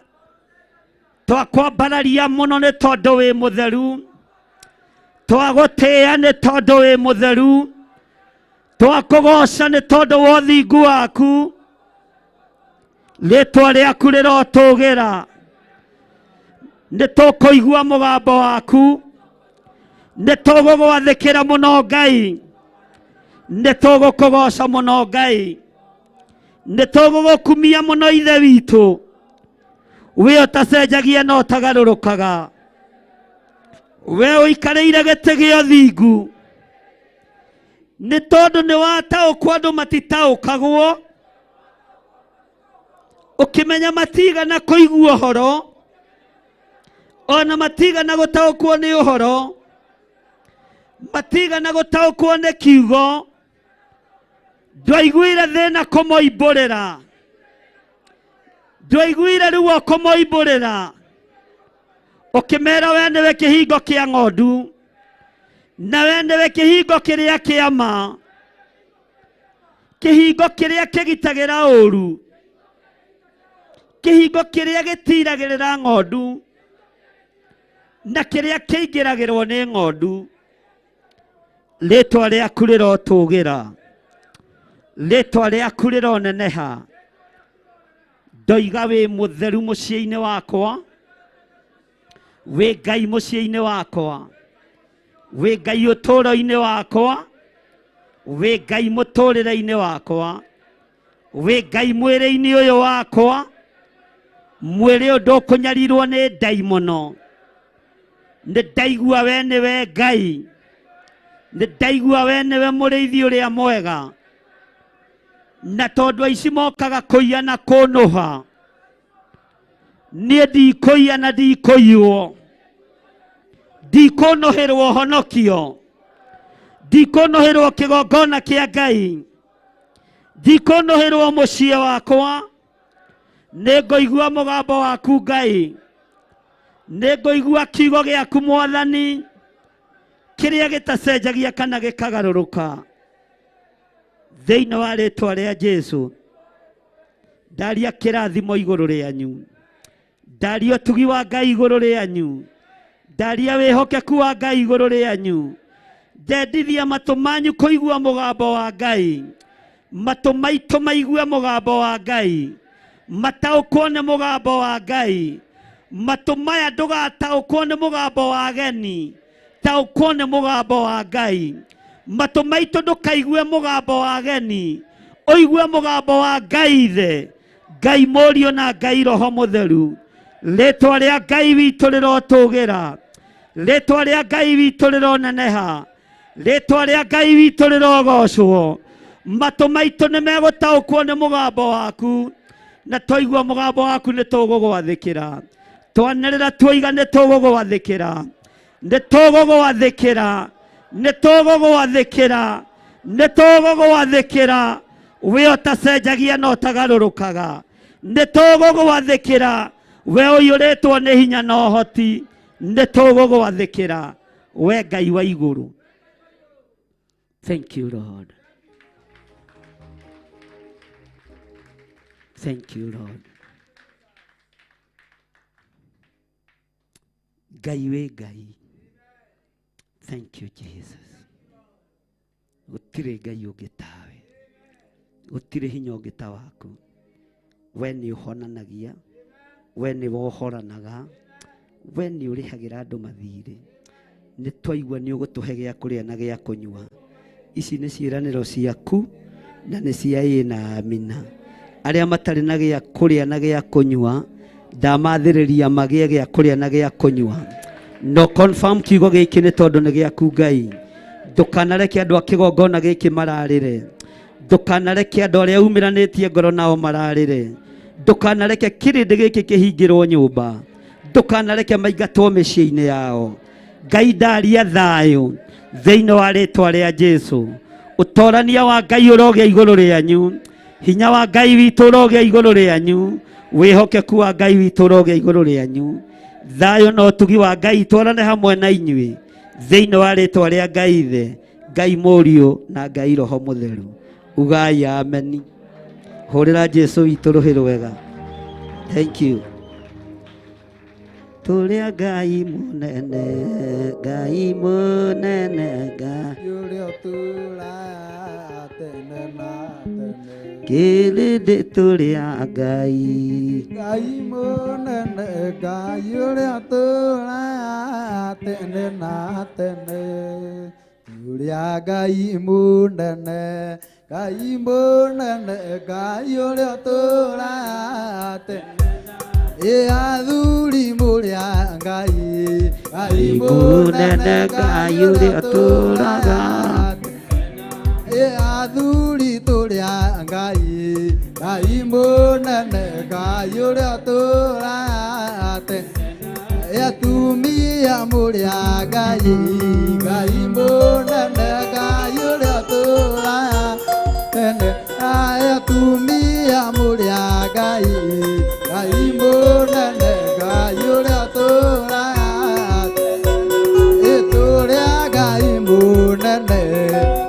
Twakwambararia mũno nĩ tondũ wĩ mũtheru. Twagũtĩĩa nĩ tondũ wĩ mũtheru. Twakũgoca nĩ tondũ wa ũthingu waku. Rĩtwa rĩaku rĩrotũgĩra. Nĩ tũkũigua mũgambo waku. Nĩ tũgũgwathĩkĩra mũno Ngai. Nĩ tũgũkũgoca mũno Ngai. Nĩ tũgũgũkumia mũno Ithe witũ. We ũtacenjagia na ũtagarũrũkaga. We ũikarĩire gĩtĩ gĩa ũthingu. Nĩ tondũ nĩ wataũkwo andũ matitaũkagwo. Ũkĩmenya matigana kũigua ũhoro. Ona matigana gũtaũkwo nĩ ũhoro. Matigana gũtaũkwo nĩ kiugo. Ndwaiguire thĩna kũmoimbũrĩra. Ndwaiguire ruo kũmoimbũrĩra. Ũkĩmera we nĩwe kĩhingo kĩa ng'ondu. Na we nĩwe kĩhingo kĩrĩa kĩa ma. Kĩhingo kĩrĩa kĩgitagĩra ũru. Kĩhingo kĩrĩa gĩtiragĩrĩra ng'ondu. Na kĩrĩa kĩingĩragĩrwo nĩ ng'ondu. Rĩtwa rĩaku rĩrotũgĩra. Rĩtwa rĩaku rĩroneneha. Ndoiga wĩ mũtheru mũciĩ-inĩ wakwa. Wĩ Ngai mũciĩ-inĩ wakwa. Wĩ Ngai ũtũũro-inĩ wakwa. Wĩ Ngai mũtũũrĩre-inĩ wakwa. Wĩ Ngai mwĩrĩ-inĩ ũyũ wakwa. Mwĩrĩ ũyũ ndũkũnyarirwo nĩ ndaimono. Nĩ ndaigua we nĩwe Ngai. Nĩ ndaigua we nĩwe mũrĩithi ũrĩa mwega. Na tondũ aici mokaga kũiya na kũnũha. Niĩ ndikũiya na ndikũiywo. Ndikũnũhĩrwo ũhonokio. Ndikũnũhĩrwo kĩgongona kĩa Ngai. Ndikũnũhĩrwo mũciĩ wakwa. Nĩ ngũigua mũgambo waku Ngai. Nĩ ngũigua kiugo gĩaku Mwathani. Kĩrĩa gĩtacenjagia kana gĩkagarũrũka. Thĩinĩ wa rĩtwa rĩa Jesu. Ndaria kĩrathimo igũrũ rĩanyu. Ndaria ũtugi wa Ngai igũrũ rĩanyu. Ndaria wĩhokeku wa Ngai igũrũ rĩanyu. Ndendithia matũ manyu kũigua mũgambo wa Ngai. Matũ maitũ maigue mũgambo wa Ngai. Mataũkwo nĩ mũgambo wa Ngai. Matũ maya ndũgataũkwo nĩ mũgambo wa ageni. Taũkwo nĩ mũgambo wa Ngai. Matũ maitũ ndũkaigue mũgambo wa ageni. Ũigue mũgambo wa Ngai Ithe. Ngai Mũriũ na Ngai Roho Mũtheru. Rĩtwa rĩa Ngai witũ rĩrotũgĩra. Rĩtwa rĩa Ngai witũ rĩroneneha. Rĩtwa rĩa Ngai witũ rĩrogocwo. Matũ maitũ nĩ megũtaũkwo nĩ mũgambo waku. Na twaigua mũgambo waku nĩ tũgũgwathĩkĩra. Twanĩrĩra tuoiga nĩ tũgũgwathĩkĩra. Nĩ tũgũgwathĩkĩra. Nĩ tũgũgwathĩkĩra. Nĩ tũgũgwathĩkĩra. We ũtacenjagia na ũtagarũrũkaga. Nĩ tũgũgwathĩkĩra. We ũiyũrĩtwo nĩ hinya na ũhoti. Nĩ tũgũgwathĩkĩra. We Ngai wa igũrũ. Thank you, Lord. Thank you, Lord. Ngai wĩ Ngai. Thank you, Jesus. Gũtirĩ Ngai ũngĩ tawe. Gũtirĩ hinya ũngĩ ta waku. We nĩ ũhonanagia. We nĩ wohoranaga. We nĩ ũrĩhagĩra andũ mathirĩ. Nĩ twaigua nĩ ũgũtũhe gĩa kũrĩa na gĩa kũnyua. Ici nĩ ciĩranĩro ciaku na nĩ cia ĩĩ na amina. Arĩa matarĩ na gĩa kũrĩa na gĩa kũnyua, ndamathĩrĩria magĩe gĩa kũrĩa na gĩa kũnyua. No confirm kiugo gĩkĩ nĩ tondũ nĩ gĩaku Ngai. Ndũkanareke andũ a kĩgongona gĩkĩ mararĩre. Ndũkanareke andũ arĩa umĩranĩtie ngoro nao mararĩre. Ndũkanareke kĩrĩndĩ gĩkĩ kĩhingĩrwo nyũmba. Ndũkanareke maingatwo mĩciĩ-inĩ yao. Ngai ndaria thayũ thĩinĩ wa rĩtwa rĩa Jesu. Ũtorania wa Ngai ũrogĩa igũrũ rĩanyu. Hinya wa Ngai witũ ũrogĩa igũrũ rĩanyu. Wĩhokeku wa Ngai witũ ũrogĩa igũrũ rĩanyu. Thayũ na ũtugi wa Ngai itwarane hamwe na inyuĩ thĩinĩ wa rĩtwa rĩa Ngai Ithe, Ngai Mũriũ na Ngai Roho Mũtheru. Ugai ameni. Hũrĩra Jesu witũ rũhĩ rwega. Thank you. Tũrĩa Ngai mũnene, Ngai mũnene, Ngai Ũrĩa ũtũũraga tene na tene. Kĩrĩndĩ tũrĩa Ngai. Ngai mũnene, Ngai ũrĩa ũtũũraga tene na tene. Ũrĩa Ngai mũnene, Ngai mũnene, Ngai ũrĩa ũtũũraga tene. Ĩ athuri mũrĩa Ngai, Ngai mũnene, Ngai ũrĩa ũtũũraga. Ĩ athuri tũrĩa Ngai, Ngai mũnene, Ngai ũrĩa ũtũũraga tene. Ĩ atumia mũrĩa Ngai, Ngai mũnene, Ngai ũrĩa ũtũũraga tene. Ĩ atumia mũrĩa Ngai, Ngai mũnene, Ngai ũrĩa ũtũũraga tene. Ĩtũrĩa Ngai mũnene,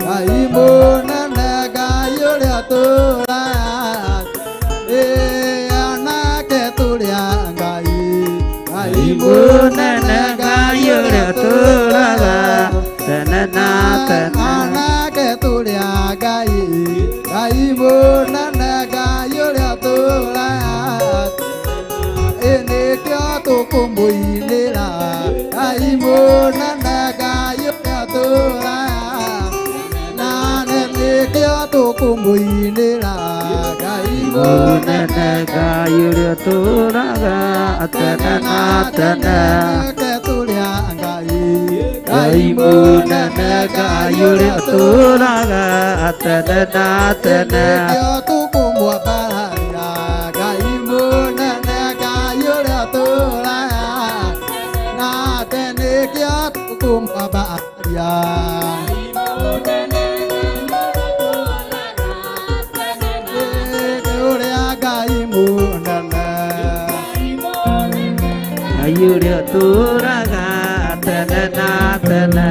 Ngai mũnene, Ngai ũrĩa ũtũũraga. Ĩ anake tũrĩa Ngai, Ngai mũnene, Ngai ũrĩa ũtũũraga tene na tene. Anake tũrĩa Ngai, Ngai mũnene, Ngai ũrĩa ũtũũraga. Ĩ nĩkĩo tũkũmũinĩra, Ngai mũnene, Ngai ũrĩa ũtũũraga. Na nĩkĩo tũkũmũinĩra, Ngai mũnene, Ngai ũrĩa ũtũũraga tene na tene. Anake tũrĩa Ngai, Ngai mũnene, Ngai ũrĩa ũtũũraga tene na tene. Nĩkĩo tũkũmwambararia, Ngai mũnene, Ngai ũrĩa ũtũũraga. Na nĩkĩo tũkũmwambararia. Ũrĩa Ngai mũnene. Ngai ũrĩa ũtũũraga tene na tene.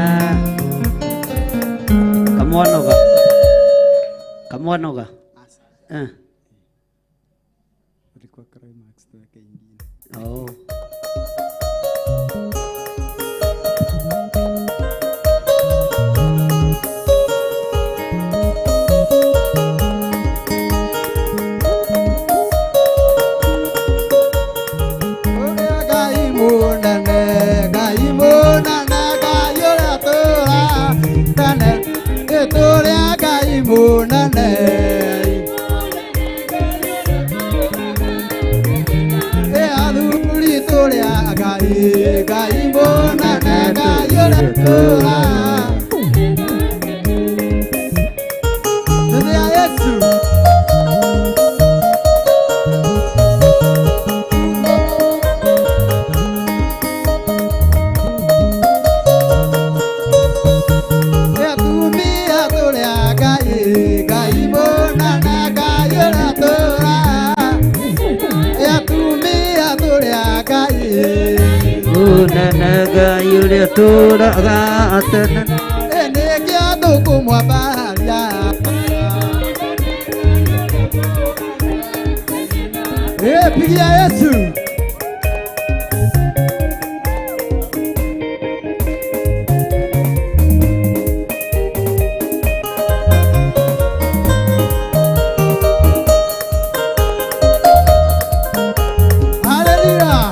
Kamwanoga, kamwanoga. Eh. Ulikuwa climax tuweke ingine. Oh. Ũrĩa Ngai mũnene, Ngai mũnene, Ngai ũrĩa ũtũũraga tene. Ĩtũrĩa Ngai mũnene. Ĩ athuri tũrĩa Ngai, Ngai mũnene, Ngai ũrĩa ũtũũraga. Tũrĩa Yesu. Atumia tũrĩa Ngai, Ngai mũnene, Ngai ũrĩa ũtũũraga. Atumia tũrĩa Ngai. Mũnene, Ngai ũrĩa ũtũũraga tene. Ĩ nĩkĩo tũkũmwambararia. Ĩ pigia Yesu. Hallelujah.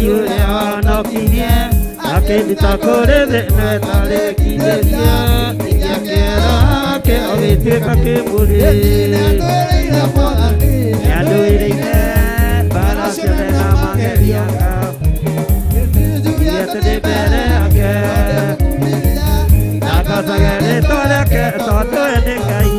Ngai ũrĩa wanokirie akĩnduta kũrĩ thĩ no ĩtarĩkithĩria gĩakĩra ake ũgĩtuĩka kĩmũrĩ nĩandũĩrĩire mbara ciothe na mageria Ndiete ndĩ mbere yake ndakacage rĩtwa rĩake tondũ we nĩ Ngai.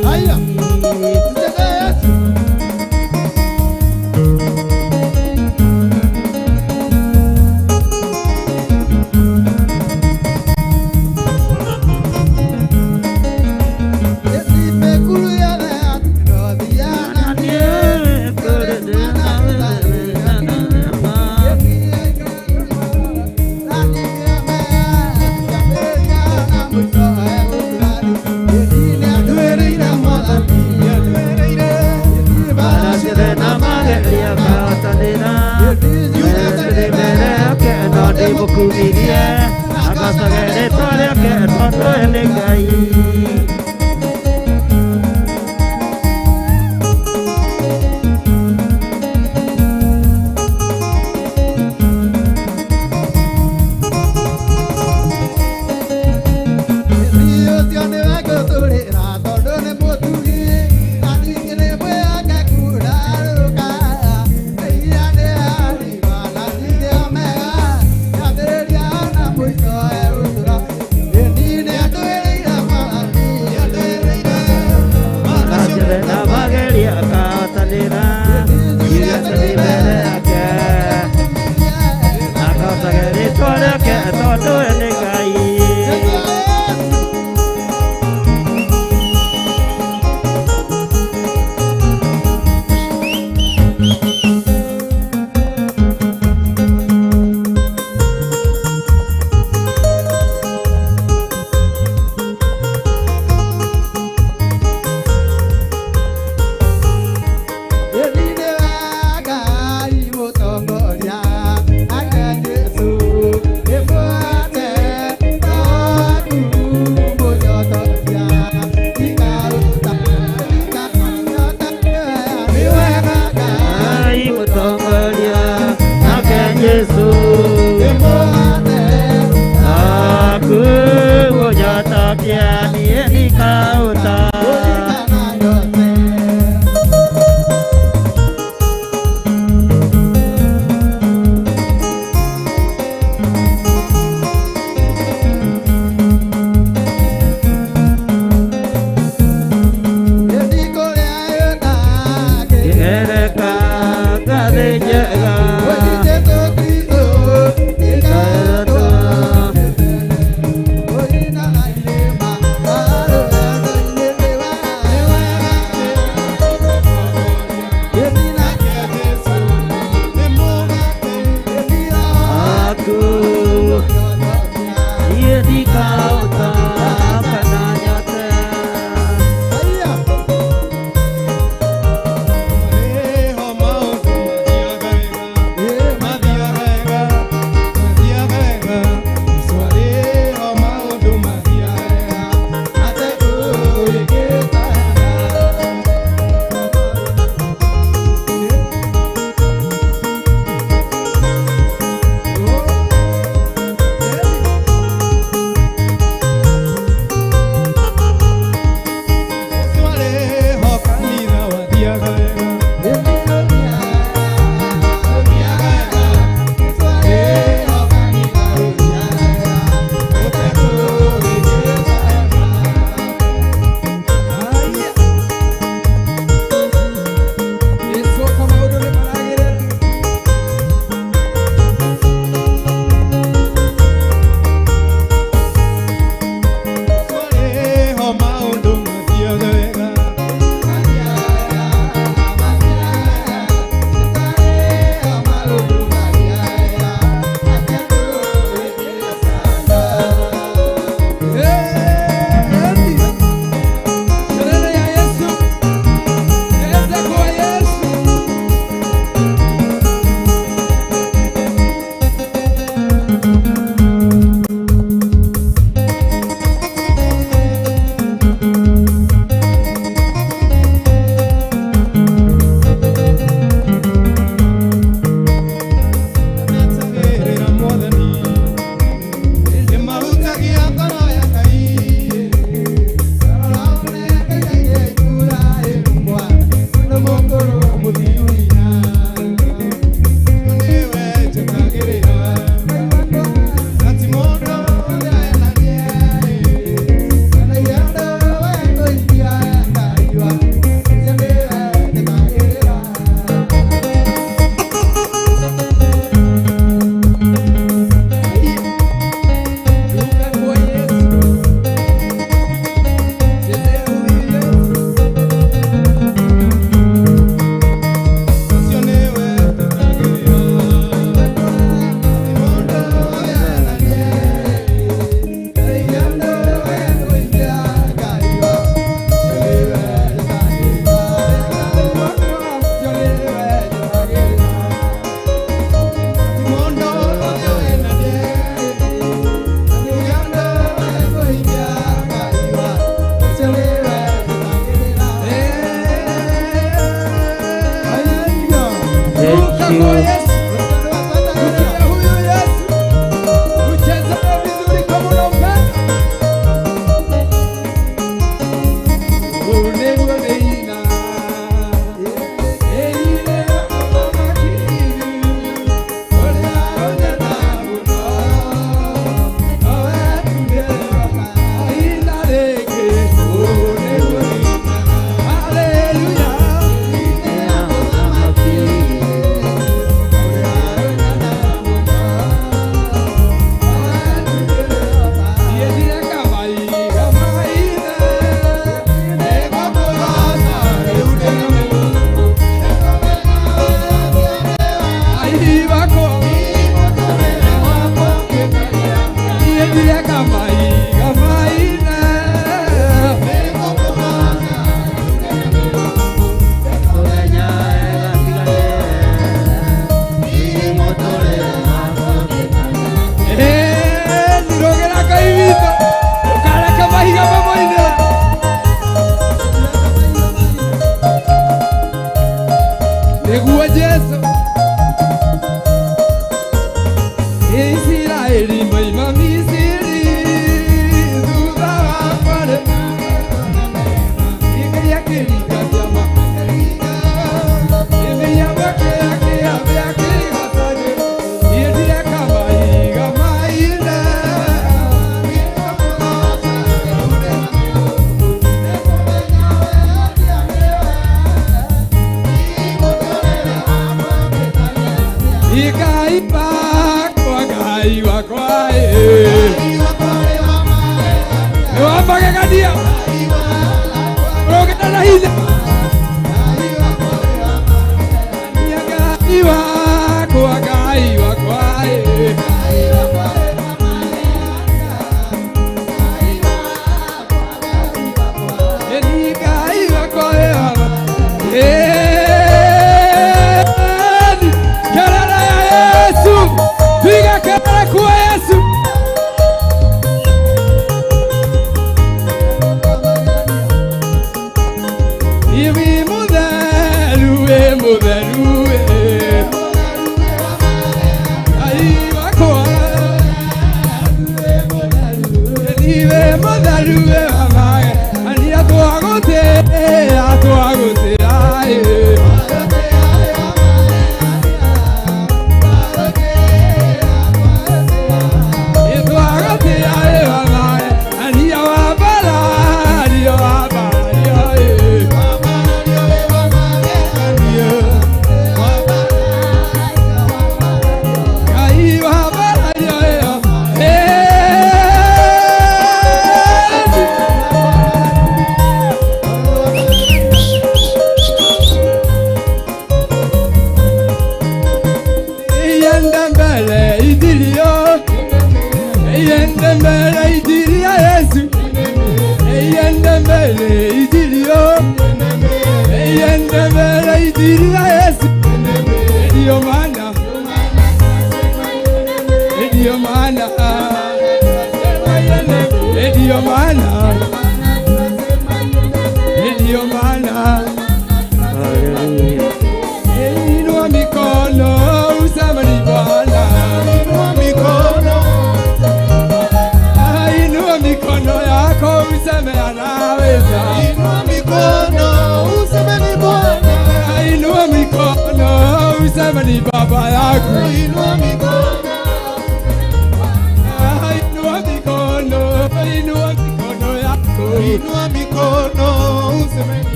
you.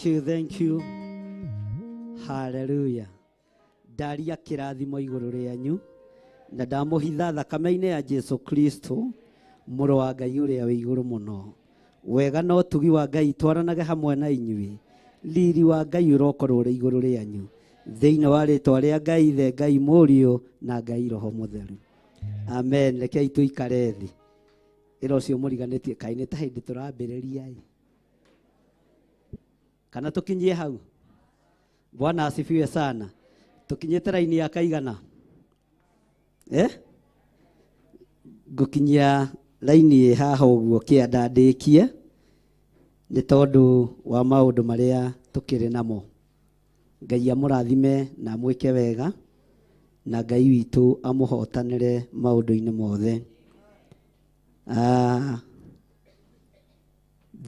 Thank you, thank you. Hallelujah. Ndaria kĩrathimo igũrũ rĩanyu na ndamũhitha thakame-inĩ ya Jesu Kristo, mũrũ wa Ngai ũrĩa wĩ igũrũ mũno. Wega na ũtugi wa Ngai twaranage hamwe na inyuĩ. Riri wa Ngai ũrokorwo ũrĩ igũrũ rĩanyu, thĩinĩ wa rĩtwa rĩa Ngai Ithe, Ngai Mũriũ na Ngai Roho Mũtheru. Amen. Rekei tũikare thĩ. Ĩra ũcio mũriganĩtie, kaĩ nĩ ta hĩndĩ tũrambĩrĩria ĩ, kana tũkinyie hau? Bwana asifiwe sana. Tukinyĩte raini ya kaigana? Eh? Ngũkinyia raini ĩ haha ũguo kĩanda ndĩkie, nĩ tondũ wa maũndũ marĩa tũkĩrĩ namo. Ngai amũrathime na amwĩke wega, na Ngai witũ amũhotanĩre maũndũ-inĩ mothe.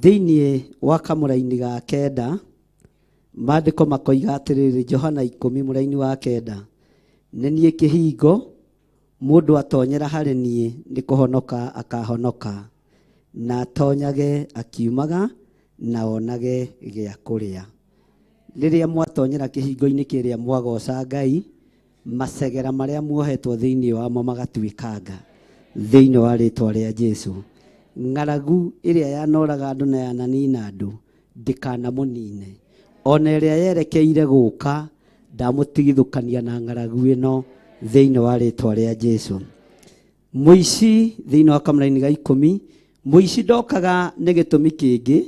Thĩinĩ wa kamũraini ga kenda, maandĩko makoiga atĩrĩrĩ, Johana 10 mũraini wa 9, nĩ niĩ kĩhingo, mũndũ atonyera harĩ niĩ nĩ kũhonoka akahonoka, na atonyage akiumaga na onage gĩa kũrĩa. Rĩrĩa mwatonyera kĩhingo-inĩ kĩrĩa mwagoca Ngai, macegera marĩa muohetwo thĩinĩ wamo magatuĩkanga thĩinĩ wa rĩtwa rĩa Jesu. Ng'aragu ĩrĩa yanoraga andũ na yananina andũ ndĩkanamũnine, ona ĩrĩa yerekeire gũka ndamũtigithũkania na ng'aragu ĩno thĩinĩ wa rĩtwa rĩa Jesu. Mũici thĩinĩ wa kamũraini ga 10, mũici ndokaga nĩ gĩtũmi kĩngĩ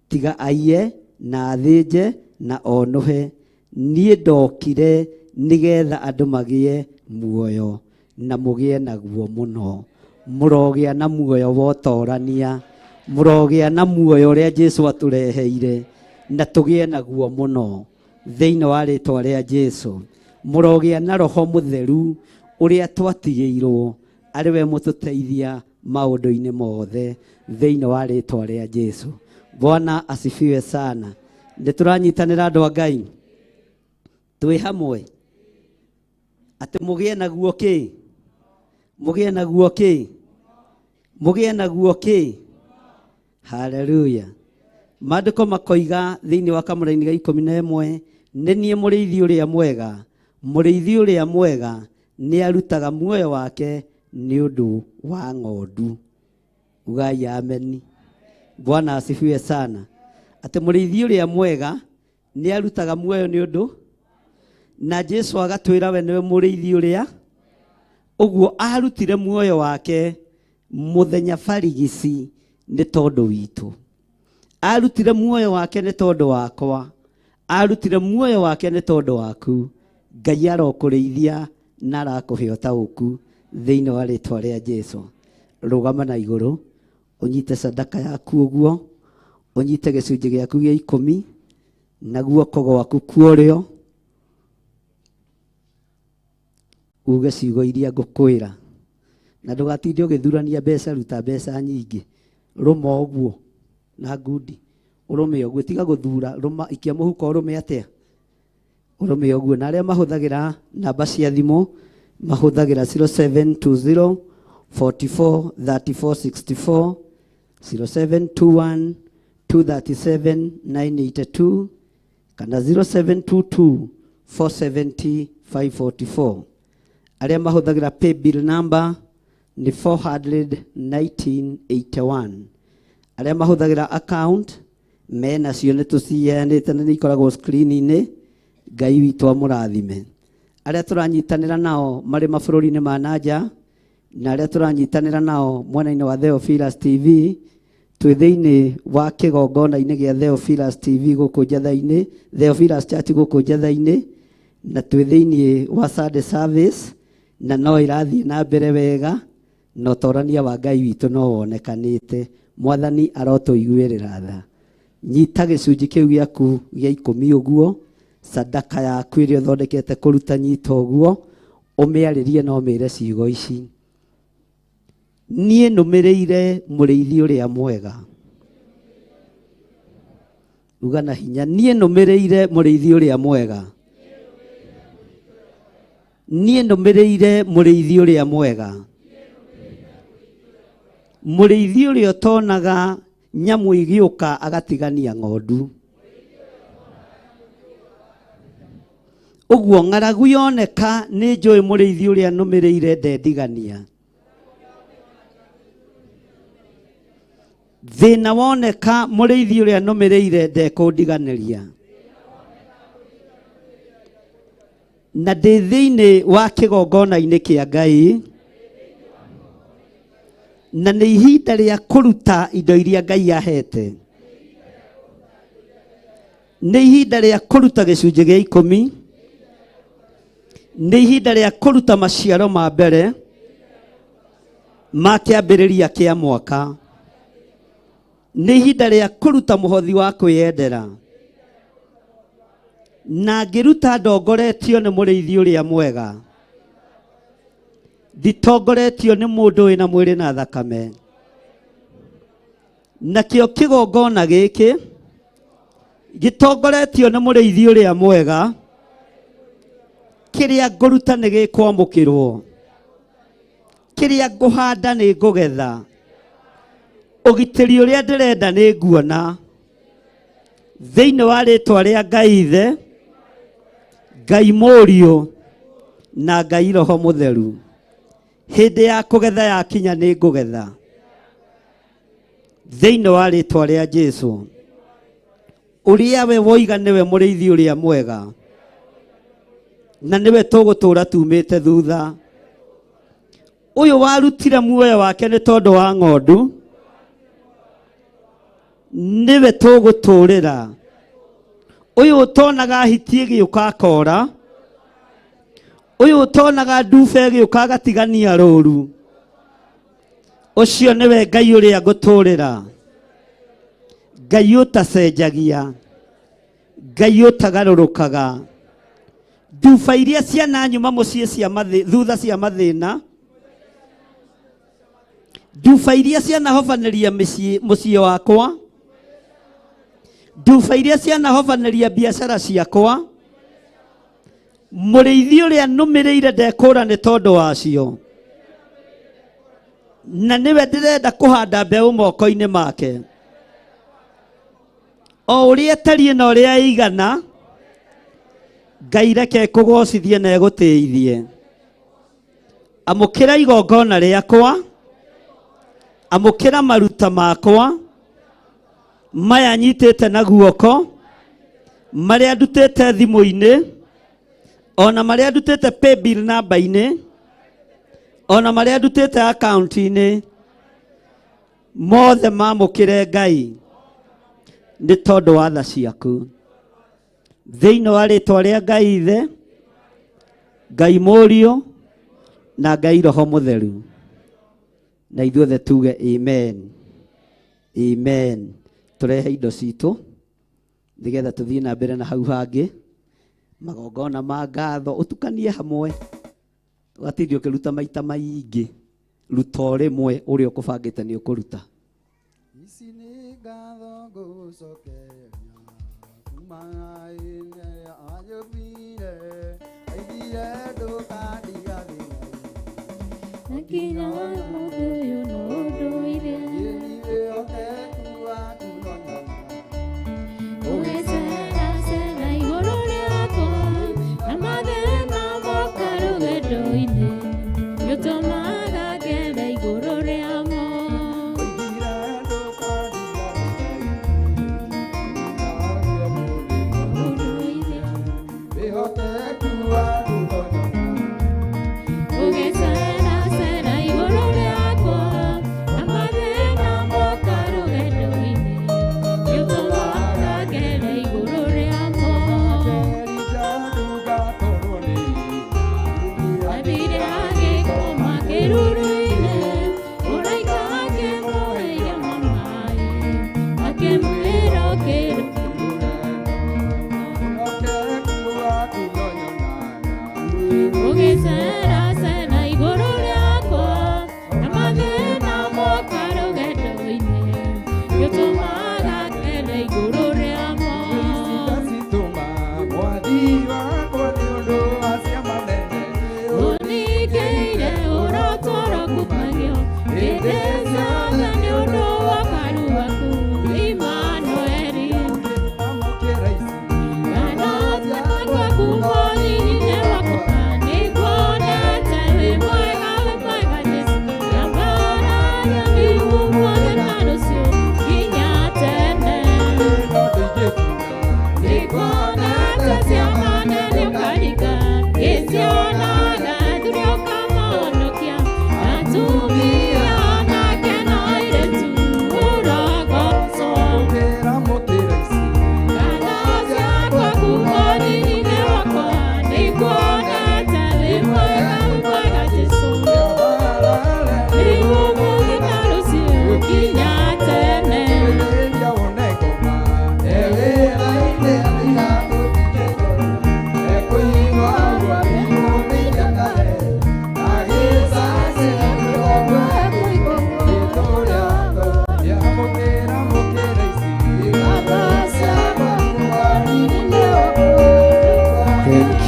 tiga aiye na athĩnje na onũhe. Niĩ ndokire nĩgetha andũ magĩe muoyo na mũgĩe naguo mũno. Mũrogĩa na muoyo wa ũtorania, mũrogĩa na muoyo ũrĩa Jesu atũreheire, na tũgĩe naguo mũno thĩinĩ wa rĩtwa rĩa Jesu. Mũrogĩa na Roho Mũtheru ũrĩa twatigĩirwo, arĩ we mũtũteithia maũndũ-inĩ mothe thĩinĩ wa rĩtwa rĩa Jesu. Bwana asifiwe sana. Nĩ tũranyitanĩra andũ a Ngai, twĩ hamwe atĩ mũgĩe naguo kĩ, mũgĩe naguo kĩ, mũgĩe naguo kĩ. Haleluya. Maandĩko makoiga thĩinĩ wa kamũraini ga 11, nĩ niĩ mũrĩithi ũrĩa mwega, mũrĩithi ũrĩa mwega nĩ arutaga muoyo wake nĩ ũndũ wa ng'ondu. Ugai ameni. Bwana asifiwe sana. Atĩ mũrĩithi ũrĩa mwega nĩ arutaga muoyo nĩ ũndũ, na Jesu agatwĩra we nĩwe mũrĩithi ũrĩa, ũguo arutire muoyo wake mũthenya barigici nĩ tondũ witũ. Arutire muoyo wake nĩ tondũ wakwa, arutire muoyo wake nĩ tondũ waku. Ngai arokũrĩithia na arakũhe ũtaũku thĩinĩ wa rĩtwa rĩa Jesu. Rũgama na igũrũ, ũnyite sadaka yaku ũguo, ũnyite gĩcunjĩ gĩaku gĩa 10 na guoko gwaku kuorĩo, uge ciugo iria ngũkwĩra, na ndũgatinde ũgĩthurania mbeca, ruta mbeca nyingĩ, rũma ũguo na ngundi, ũrũme ũguo, tiga gũthura, rũma, ikia mũhuko ũrũme atĩa, ũrũme ũguo. Na arĩa mahũthagĩra namba cia thimũ mahũthagĩra 0720 44 34 64, 0721 237 982 kana 0722 470 544. Arĩa mahũthagĩra paybill number nĩ 41981. Arĩa mahũthagĩra account mena cio nĩ tũciheanĩte na nĩ ikoragwo screen-inĩ. Ngai witũ amũrathime. Arĩa tũranyitanĩra nao marĩ mabũrũri-inĩ ma nanja na arĩa tũranyitanĩra nao mwena-inĩ wa Theophilus TV, twĩ thĩinĩ wa kĩgongona-inĩ gĩa Theophilus TV gũkũ Njatha-inĩ, Theophilus Church gũkũ Njatha-inĩ, na twĩ thĩinĩ wa Sunday service, na no ĩrathiĩ na mbere wega, na ũtorania wa Ngai witũ no wonekanĩte. Mwathani arotũiguĩrĩra tha. Nyita gĩcunjĩ kĩu gĩaku gĩa 10 ũguo, sadaka yaku ĩrĩa ũthondekete kũruta, nyita ũguo, ũmĩarĩrie na ũmĩre ciugo ici: niĩ nũmĩrĩire mũrĩithi ũrĩa mwega. Uga na hinya, niĩ nũmĩrĩire mũrĩithi ũrĩa mwega. Niĩ nũmĩrĩire mũrĩithi ũrĩa mwega, mũrĩithi ũrĩa ũtonaga nyamũ igĩũka agatigania ng'ondu, Ũguo ng'aragu yoneka nĩ njũĩ mũrĩithi ũrĩa nũmĩrĩire ndendigania. Thĩna woneka mũrĩithi ũrĩa nũmĩrĩire ndekũndiganĩria. Na ndĩ thĩinĩ wa kĩgongona-inĩ kĩa Ngai, na nĩ ihinda rĩa kũruta indo iria Ngai ahete. Nĩ ihinda rĩa kũruta gĩcunjĩ gĩa ikũmi, nĩ ihinda rĩa kũruta maciaro ma mbere ma kĩambĩrĩria kĩa mwaka, nĩ ihinda rĩa kũruta mũhothi wa kwĩyendera. Na ngĩruta ndongoretio nĩ mũrĩithi ũrĩa mwega, nditongoretio nĩ mũndũ wĩna mwĩrĩ na thakame. Nakĩo kĩgongona gĩkĩ gĩtongoretio nĩ mũrĩithi ũrĩa mwega, kĩrĩa ngũruta nĩ gĩkwamũkĩrwo, kĩrĩa ngũhanda nĩ ngũgetha, ũgitĩri ũrĩa ndĩrenda nĩ nguona. Thĩinĩ wa rĩtwa rĩa Ngai Ithe, Ngai Mũriũ na Ngai Roho Mũtheru, hĩndĩ ya kũgetha yakinya nĩ ngũgetha. Thĩinĩ wa rĩtwa rĩa Jesu, ũrĩa we woiga nĩwe mũrĩithi ũrĩa mwega, na nĩwe tũgũtũra tumĩte thutha. Ũyũ warutire muoyo wake nĩ tondũ wa ng'ondu, nĩwe tũgũtũrĩra. Ũyũ ũtonaga hiti ĩgĩũka akora, ũyũ ũtonaga nduba ĩgĩũka agatigania rũru, ũcio nĩwe Ngai ũrĩa ngũtũrĩra. Ngai ũtacenjagia, Ngai ũtagarũrũkaga. Nduba iria ciananyuma mũciĩ cia thutha cia mathĩna, nduba iria cianahobanĩria mũciĩ wakwa, nduba iria cianahobanĩria biacara ciakwa, mũrĩithi ũrĩa nũmĩrĩire ndekũra nĩ tondũ wacio, na nĩwe ndĩrenda kũhanda mbeũ moko-inĩ make. O ũrĩa ĩtariĩ na ũrĩa ĩigana, Ngai reke ĩkũgocithie na ĩgũtĩithie. Amũkĩra igongona rĩakwa, amũkĩra maruta makwa, maya nyitĩte na guoko, marĩa ndutĩte thimũ-inĩ, ona marĩa ndutĩte paybill namba-inĩ, ona marĩa ndutĩte akaunti-inĩ, mothe mamũkĩre Ngai nĩ tondũ wa tha ciaku. Thĩinĩ wa rĩtwa rĩa Ngai Ithe, Ngai Mũriũ na Ngai Roho Mũtheru, na ithuothe tuge amen, amen. Tũrehe indo citũ nĩgetha tũthiĩ na mbere na hau hangĩ, magongona ma ngatho ũtukanie hamwe, ũgatindĩ ũkĩruta maita maingĩ, ruta o rĩmwe ũrĩa ũkũbangĩte nĩ ũkũruta. Ici nĩ ngatho ngũcokeria kuma ĩrĩa anjũmbire, aigire ndũkandiganĩria. Na nginya ũmũthĩ ũyũ no ũndũire. Wĩhokeku waku no nyonaga. Ũgĩceracera igũrũ rĩakwa, na mathĩna moka rũgendo-inĩ, nĩũtũmaga ngere igũrũ rĩamo. Oigire ndũkandiganĩria Ũndũire. Wĩhokeku waku no nyonaga. Ũgĩceracera igũrũ rĩakwa, na mathĩna moka rũgendo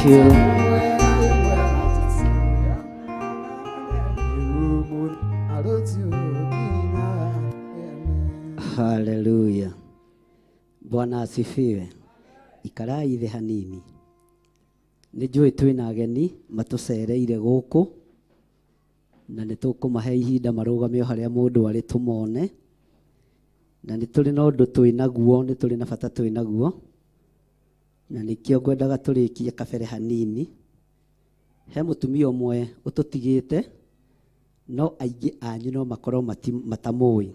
you. Haleluya. Bwana asifiwe. Ikarai thĩ hanini. Nĩ njũĩ twĩna ageni matũcereire gũkũ na nĩ tũkũmahe ihinda marũgame o harĩa mũndũ arĩ tũmone, na nĩ tũrĩ na ũndũ twĩ naguo, nĩ tũrĩ na bata twĩ naguo, na nĩkĩo ngwendaga tũrĩkie kabere hanini. He mũtumia ũmwe ũtũtigĩte, no aingĩ anyu no makorwo matamũĩ,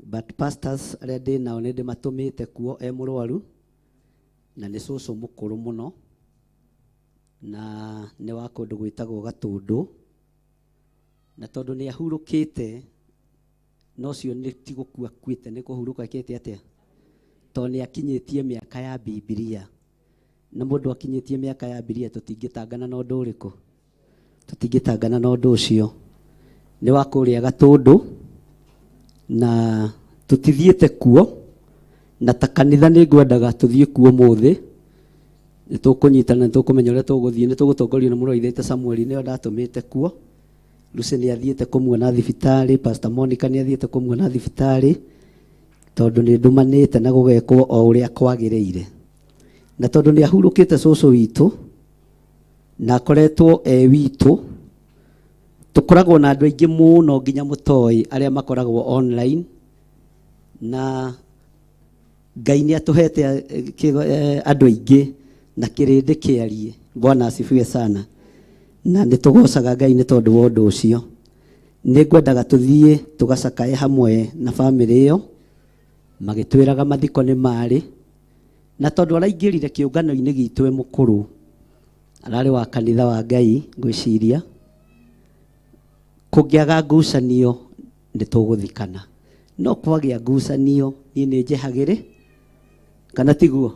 but pastors arĩa ndĩ nao nĩ ndĩmatũmĩte kuo e mũrwaru, na nĩ cũcũ mũkũrũ mũno, na nĩ wa kũndũ gwĩtagwo Gatũndũ, na tondũ nĩ ahurũkĩte, no ũcio nĩ ti gũkua akuĩte, nĩ kũhurũka ekĩte atĩa, tondũ nĩ akinyĩtie mĩaka ya Bibilia, na mũndũ akinyĩtie mĩaka ya Bibilia tũtingĩtangana na ũndũ ũrĩkũ, tũtingĩtangana na ũndũ ũcio. Nĩ wa kũrĩa Gatũndũ, na tũtithiĩte kuo, na ta kanitha nĩ ngwendaga tũthiĩ kuo ũmũthĩ. Nĩ tũkũnyitana, nĩ tũkũmenya ũrĩa tũgũthiĩ, nĩ tũgũtongorio nĩ mũrũ wa Ithe Samuel, nĩwe ndatũmĩte kuo. Lucy nĩ athiĩte kũmuona thibitarĩ, Pastor Monica nĩ athiĩte kũmuona thibitarĩ, tondũ nĩ ndũmanĩte na gũgekwo o ũrĩa kwagĩrĩire. Na tondũ nĩ ahurũkĩte cũcũ witũ, na akoretwo e witũ, tũkoragwo na andũ aingĩ mũno nginya mũtoĩ arĩa makoragwo online, na Ngai nĩ atũhete andũ aingĩ na kĩrĩndĩ kĩarie. Bwana asifiwe sana. Na nĩ tũgocaga Ngai nĩ tondũ wa ũndũ ũcio. Nĩ ngwendaga tũthiĩ tũgacakae hamwe na bamĩrĩ ĩyo, magĩtwĩraga mathiko nĩ marĩ, na tondũ araingĩrire kĩũngano-inĩ gitũ e mũkũrũ, ararĩ wa kanitha wa Ngai, ngwĩciria kũngĩaga ngucanio nĩ tũgũthikana, no kwagĩa ngucanio niĩ nĩ njehagĩrĩ, kana tiguo?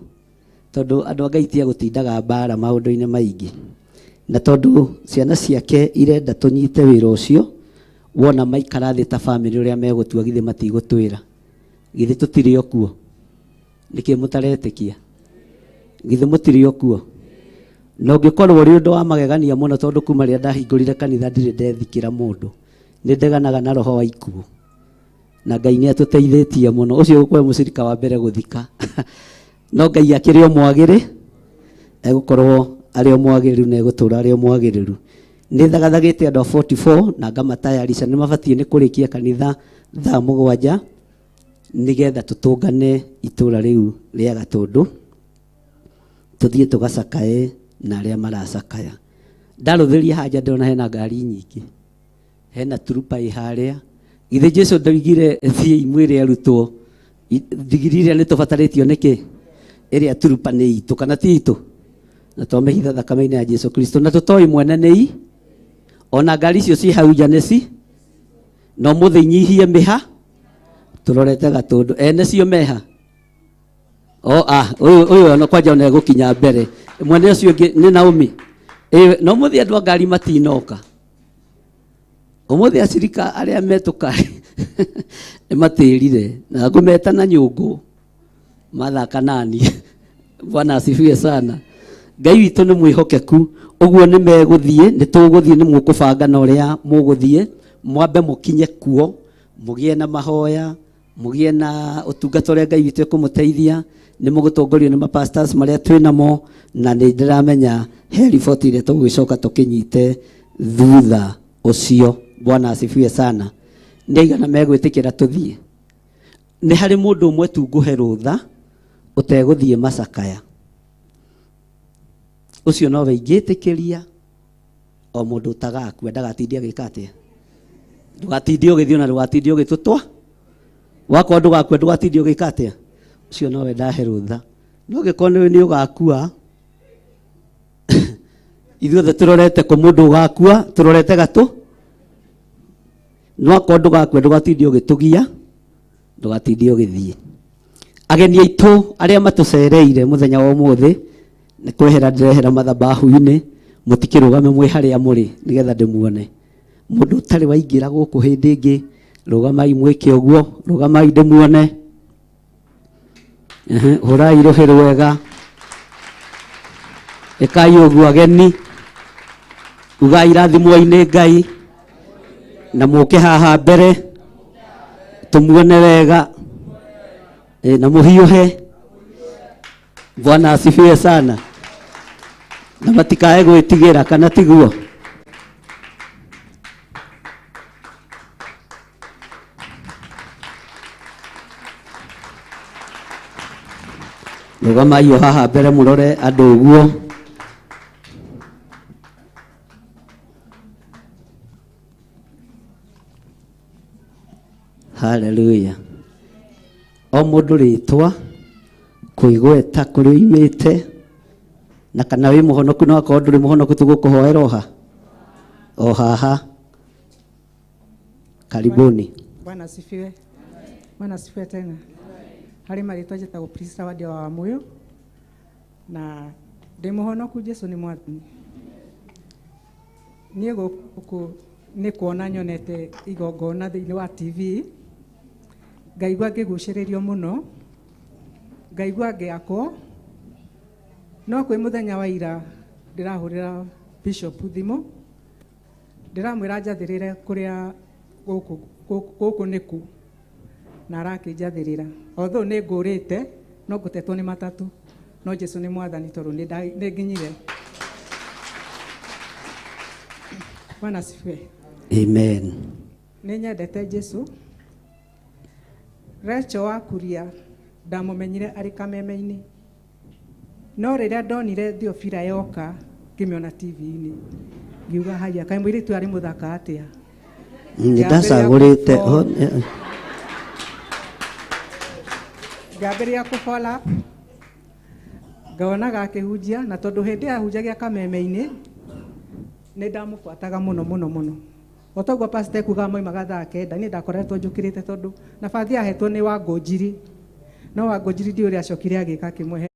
Tondũ andũ a Ngai tia gũtindaga mbara maũndũ-inĩ maingĩ, na tondũ ciana ciake irenda tũnyite wĩra ũcio, wona maikara thĩ ta bamĩrĩ ũrĩa megũtua, githĩ matigũtwĩra? Githĩ tũtirĩ o kuo? Nĩkĩ mũtaretĩkia? Githĩ mũtirĩ o kuo? Na ũngĩkorwo ũrĩ ũndũ wa magegania mũno, tondũ kuma rĩrĩa ndahingũrire kanitha ndirĩ ndethikĩra mũndũ, nĩ ndeganaga na roho wa ikuũ, na Ngai nĩ atũteithĩtie mũno. Ũcio ũgũkorwo mũcirika wa mbere gũthika, no Ngai akĩrĩ o mwagĩrĩ, egũkorwo arĩ o mwagĩrĩru na egũtũra arĩ o mwagĩrĩru. Nĩ thagathagĩte andũ a 44 na ngamatayarisha, nĩ mabatiĩ nĩ kũrĩkia kanitha thaa 7 nĩgetha tũtũngane itũra rĩu rĩa Gatũndũ, tũthiĩ tũgacakae na arĩa maracakaya. Ndarũthĩria haja ndĩrona hena ngari nyingĩ, hena turupa ĩ harĩa. Githĩ Jesu ndoigire thiĩi mwĩre arutwo ndigiri ĩrĩa nĩ tũbatarĩtio nĩkĩ? Ĩrĩa turupa nĩ itũ kana ti itũ? Na twamĩhitha thakame-inĩ ya Jesu Kristo, na tũtoĩ mwene nĩ i, ona ngari icio ciĩ hau nja nĩ ci, no mũthĩ inyihie mĩha tũrorete Gatũndũ, ene cio meha. O a ũyũ ũyũ ona kwanja ona egũkinya mbere, mwene ũcio ũngĩ nĩ Naomi. No mũthĩ andũ a ngari matinoka ũmũthĩ, acirika arĩa metũkari nĩ matĩrire na ngũmeta na nyũngũ mathaka nani. Bwana asifiwe sana. Ngai witũ nĩ mwĩhokeku, ũguo nĩ megũthiĩ, nĩ tũgũthiĩ, nĩ mũkũbanga na ũrĩa mũgũthiĩ, mwambe mũkinye kuo, mũgĩe na mahoya, mũgĩe na ũtungata ũrĩa Ngai witũ ekũmũteithia, nĩ mũgũtongorio nĩ mapastors marĩa twĩ namo, na nĩ ndĩramenya he riboti ĩrĩa tũgũgĩcoka tũkĩnyite thutha ũcio. Bwana asifiwe sana. Nĩ aigana megwĩtĩkĩra tũthiĩ? Nĩ harĩ mũndũ ũmwe tu ngũhe rũtha ũtegũthiĩ macakaya, ũcio nowe ingĩtĩkĩria, o mũndũ ũtagakua ndagatindie agĩka atĩa, ndũgatindie ũgĩthiĩ ona ndũgatindie ũgĩtũtwa, wakorwo ndũgakua ndũgatindie ũgĩka atĩa, ũcio nowe ndahe rũtha. No gĩkorwo nĩ ũgakua, ithuothe tũrorete kũ mũndũ ũgakua, tũrorete gatũ, no akorwo ndũgakua ndũgatindie ũgĩtũgia, ndũgatindie ũgĩthiĩ. Ageni aitũ arĩa matũcereire mũthenya wa ũmũthĩ, nĩ kwehera ndĩrehera mathabahu-inĩ, mũtikĩrũgame mwĩ harĩa mũrĩ nĩgetha ndĩmuone. Mũndũ ũtarĩ waingĩra gũkũ hĩndĩ ĩngĩ, rũgamai mwĩke ũguo, rũgamai ndĩmuone. Hũrai rũhĩ rwega. Ĩkai ũguo ageni, ugai irathimwo-inĩ Ngai, na mũke haha mbere tũmuone wega, na mũhiũhe. Bwana asifiwe sana. Na matikae gwĩtigĩra, kana tiguo? Rũgamai o haha mbere mũrore andũ ũguo. Haleluya. O mũndũ rĩtwa, kwĩgweta kũrĩa oimĩte, na kana wĩ mũhonoku, no akorwo ndũrĩ mũhonoku tũgũkũhoera o haha. Karibuni. Bwana asifiwe. Bwana asifiwe tena. Harĩ marĩtwa njĩtagwo Priscilla Wandia wa Wamuyu, na ndĩ mũhonoku, Jesu nĩ mwathani. Niĩ gũkũ nĩ kuona nyonete igongona thĩinĩ wa TV, ngaigua ngĩgucĩrĩrio mũno, ngaigua ngĩakwo. No kwĩ mũthenya wa ira ndĩrahũrĩra Bishop thimũ, ndĩramwĩra njathĩrĩre kũrĩa gũkũ nĩkũ, na arakĩnjathĩrĩra. Although nĩ ngũrĩte, no ngũtetwo nĩ matatũ, no Jesu nĩ mwathani tondũ nĩ nginyire. Bwana asifiwe. Amen. Nĩ nyendete Jesu. Rachel wa Kuria ndamũmenyire arĩ kameme-inĩ, no rĩrĩa ndonire Theophila yoka ngĩmĩona TV-inĩ, ngiuga haya, kaĩ mũirĩtu arĩ mũthaka atĩa. Nĩ ndacagũrĩte. Ngĩambĩrĩria kũ follow up, ngonaga akĩhunjia, na tondũ hĩndĩ ĩyo ahunjagia kameme-inĩ nĩ ndamũbuataga mũno mũno mũno. O toguo pastor ekugaga moimaga thaa 9, niĩ ndakoretwo njũkĩrĩte tondũ nabathi ahetwo nĩ Wangũnjiri, no Wangũnjiri ndiũĩ ũrĩa acokire agĩka akĩmũhe.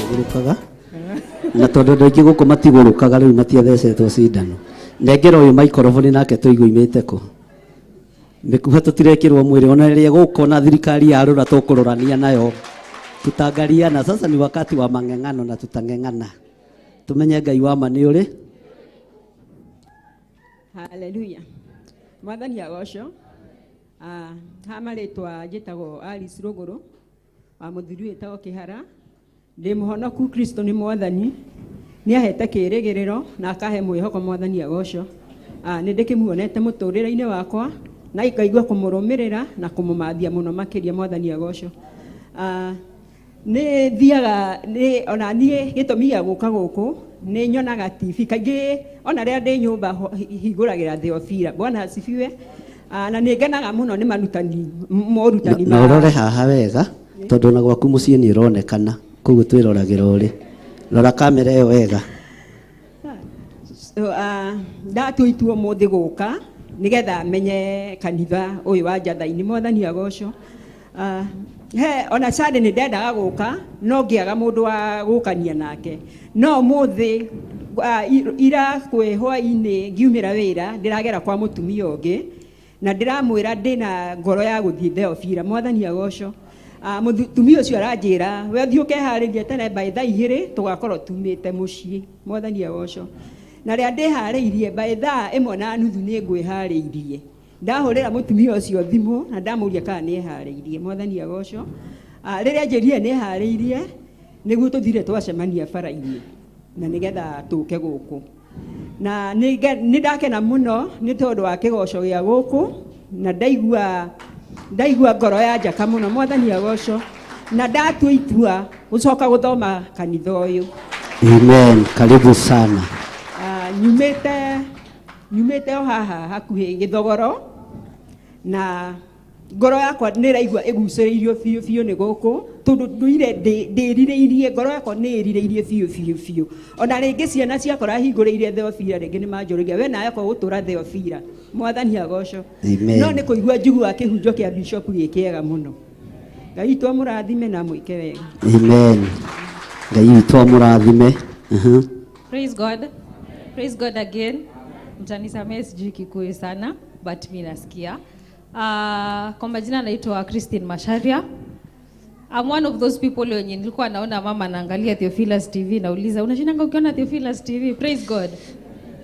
Gũrũkaga. Na tondũ andũ aingĩ gũkũ matigũrũkaga rĩu matiathecetwo cindano. Nengera ũyũ microphone nake tũigue imĩte kũ. Mĩkuha tũtirekĩrwo mwĩrĩ, ona rĩrĩa gũkũ na thirikari yarũra tũkũrorania nayo. Tutangaliana, sasa ni wakati wa mang'eng'ano na tutang'eng'ana. Tumenye Ngai wa ma nĩ ũrĩ. Haleluya. Mwathani agocwo. Ha marĩtwa njĩtagwo Alice Rũgũrũ, wa mũthuri wĩtagwo Kĩhara. Ndĩ mũhonoku, Kristo nĩ mwathani. Nĩ ahete kĩĩrĩgĩrĩro na akahe mwĩhoko, mwathani agocwo. Nĩ ndĩkĩmuonete mũtũrĩre-inĩ wakwa na ikaigua kũmũrũmĩrĩra na kũmũmathia mũno makĩria, mwathani agocwo. Nĩ thiaga, nĩ ona niĩ gĩtũmi gĩa gũka gũkũ nĩ nyonaga TV kaingĩ, ona rĩrĩa ndĩ nyũmba hingũragĩra Theophila. Bwana asifiwe. Na nĩ ngenaga mũno nĩ marutani, morutani Na ũrore haha wega tondũ ona gwaku mũciĩ nĩ ũronekana, koguo twĩroragĩra ũrĩ. Rora kamera ĩyo wega. So, ndatua itua ũmũthĩ gũka nĩgetha menye kanitha ũyũ wa Njathaini, mwathani agocwo. He ona Sunday nĩ ndendaga gũka no ngĩaga mũndũ wa gũkania nake. No ũmũthĩ ira kwĩ hwainĩ ngiumĩra wĩra ndĩragera kwa mũtumia ũngĩ na ndĩramwĩra ndĩna ngoro ya gũthiĩ Theophila. Mwathani agocwo. Mũtumia ũcio aranjĩra we thiĩ ũkeharĩrie tene by thaa 2 tũgakorwo tumĩte mũciĩ. Mwathani agocwo. Na rĩrĩa ndĩharĩirie by thaa 1:30 nĩ ngwĩharĩirie. Ndahũrĩra mũtumia ũcio thimũ na ndamũria kana nĩeharĩirie. Mwathani agocwo. Rĩrĩa njĩrire nĩeharĩirie nĩguo tũthire twacemania bara-inĩ na nĩgetha tũke gũkũ. Na nĩ ndakena mũno nĩ tondũ wa kĩgoco gĩa gũkũ na ndaigua ngoro ya njaka mũno. Mwathani agocwo. Na ndatua itua gũcoka gũthoma kanitha ũyũ. Amen. Karibu sana. Nyumĩte o haha hakuhĩ Gĩthogoro na ngoro yakwa nĩ ĩraigua ĩgucĩrĩirio biũ biũ nĩ gũkũ tondũ nduire ndĩrirĩirie, ngoro yakwa nĩ ĩrirĩirie biũ biũ biũ. Ona rĩngĩ ciana ciakwa hingũrĩire Theophila rĩngĩ nĩ manjũragia we nawe ko gũtũra Theophila. Mwathani agocwo. Amen. No nĩ kũigua njiguaga kĩhunjo kĩa bishop gĩ kĩega mũno. Ngai witũ amũrathime na amwĩke wega. Amen. Ngai witũ amũrathime. Praise God. Praise God again. Mtanisamehe sijui Kikuyu sana but mimi nasikia. Kwa majina naitwa Christine Masharia. I'm one of those people wenye nilikuwa naona mama anaangalia Theophilus TV nauliza unashindanga ukiona Theophilus TV? Praise God.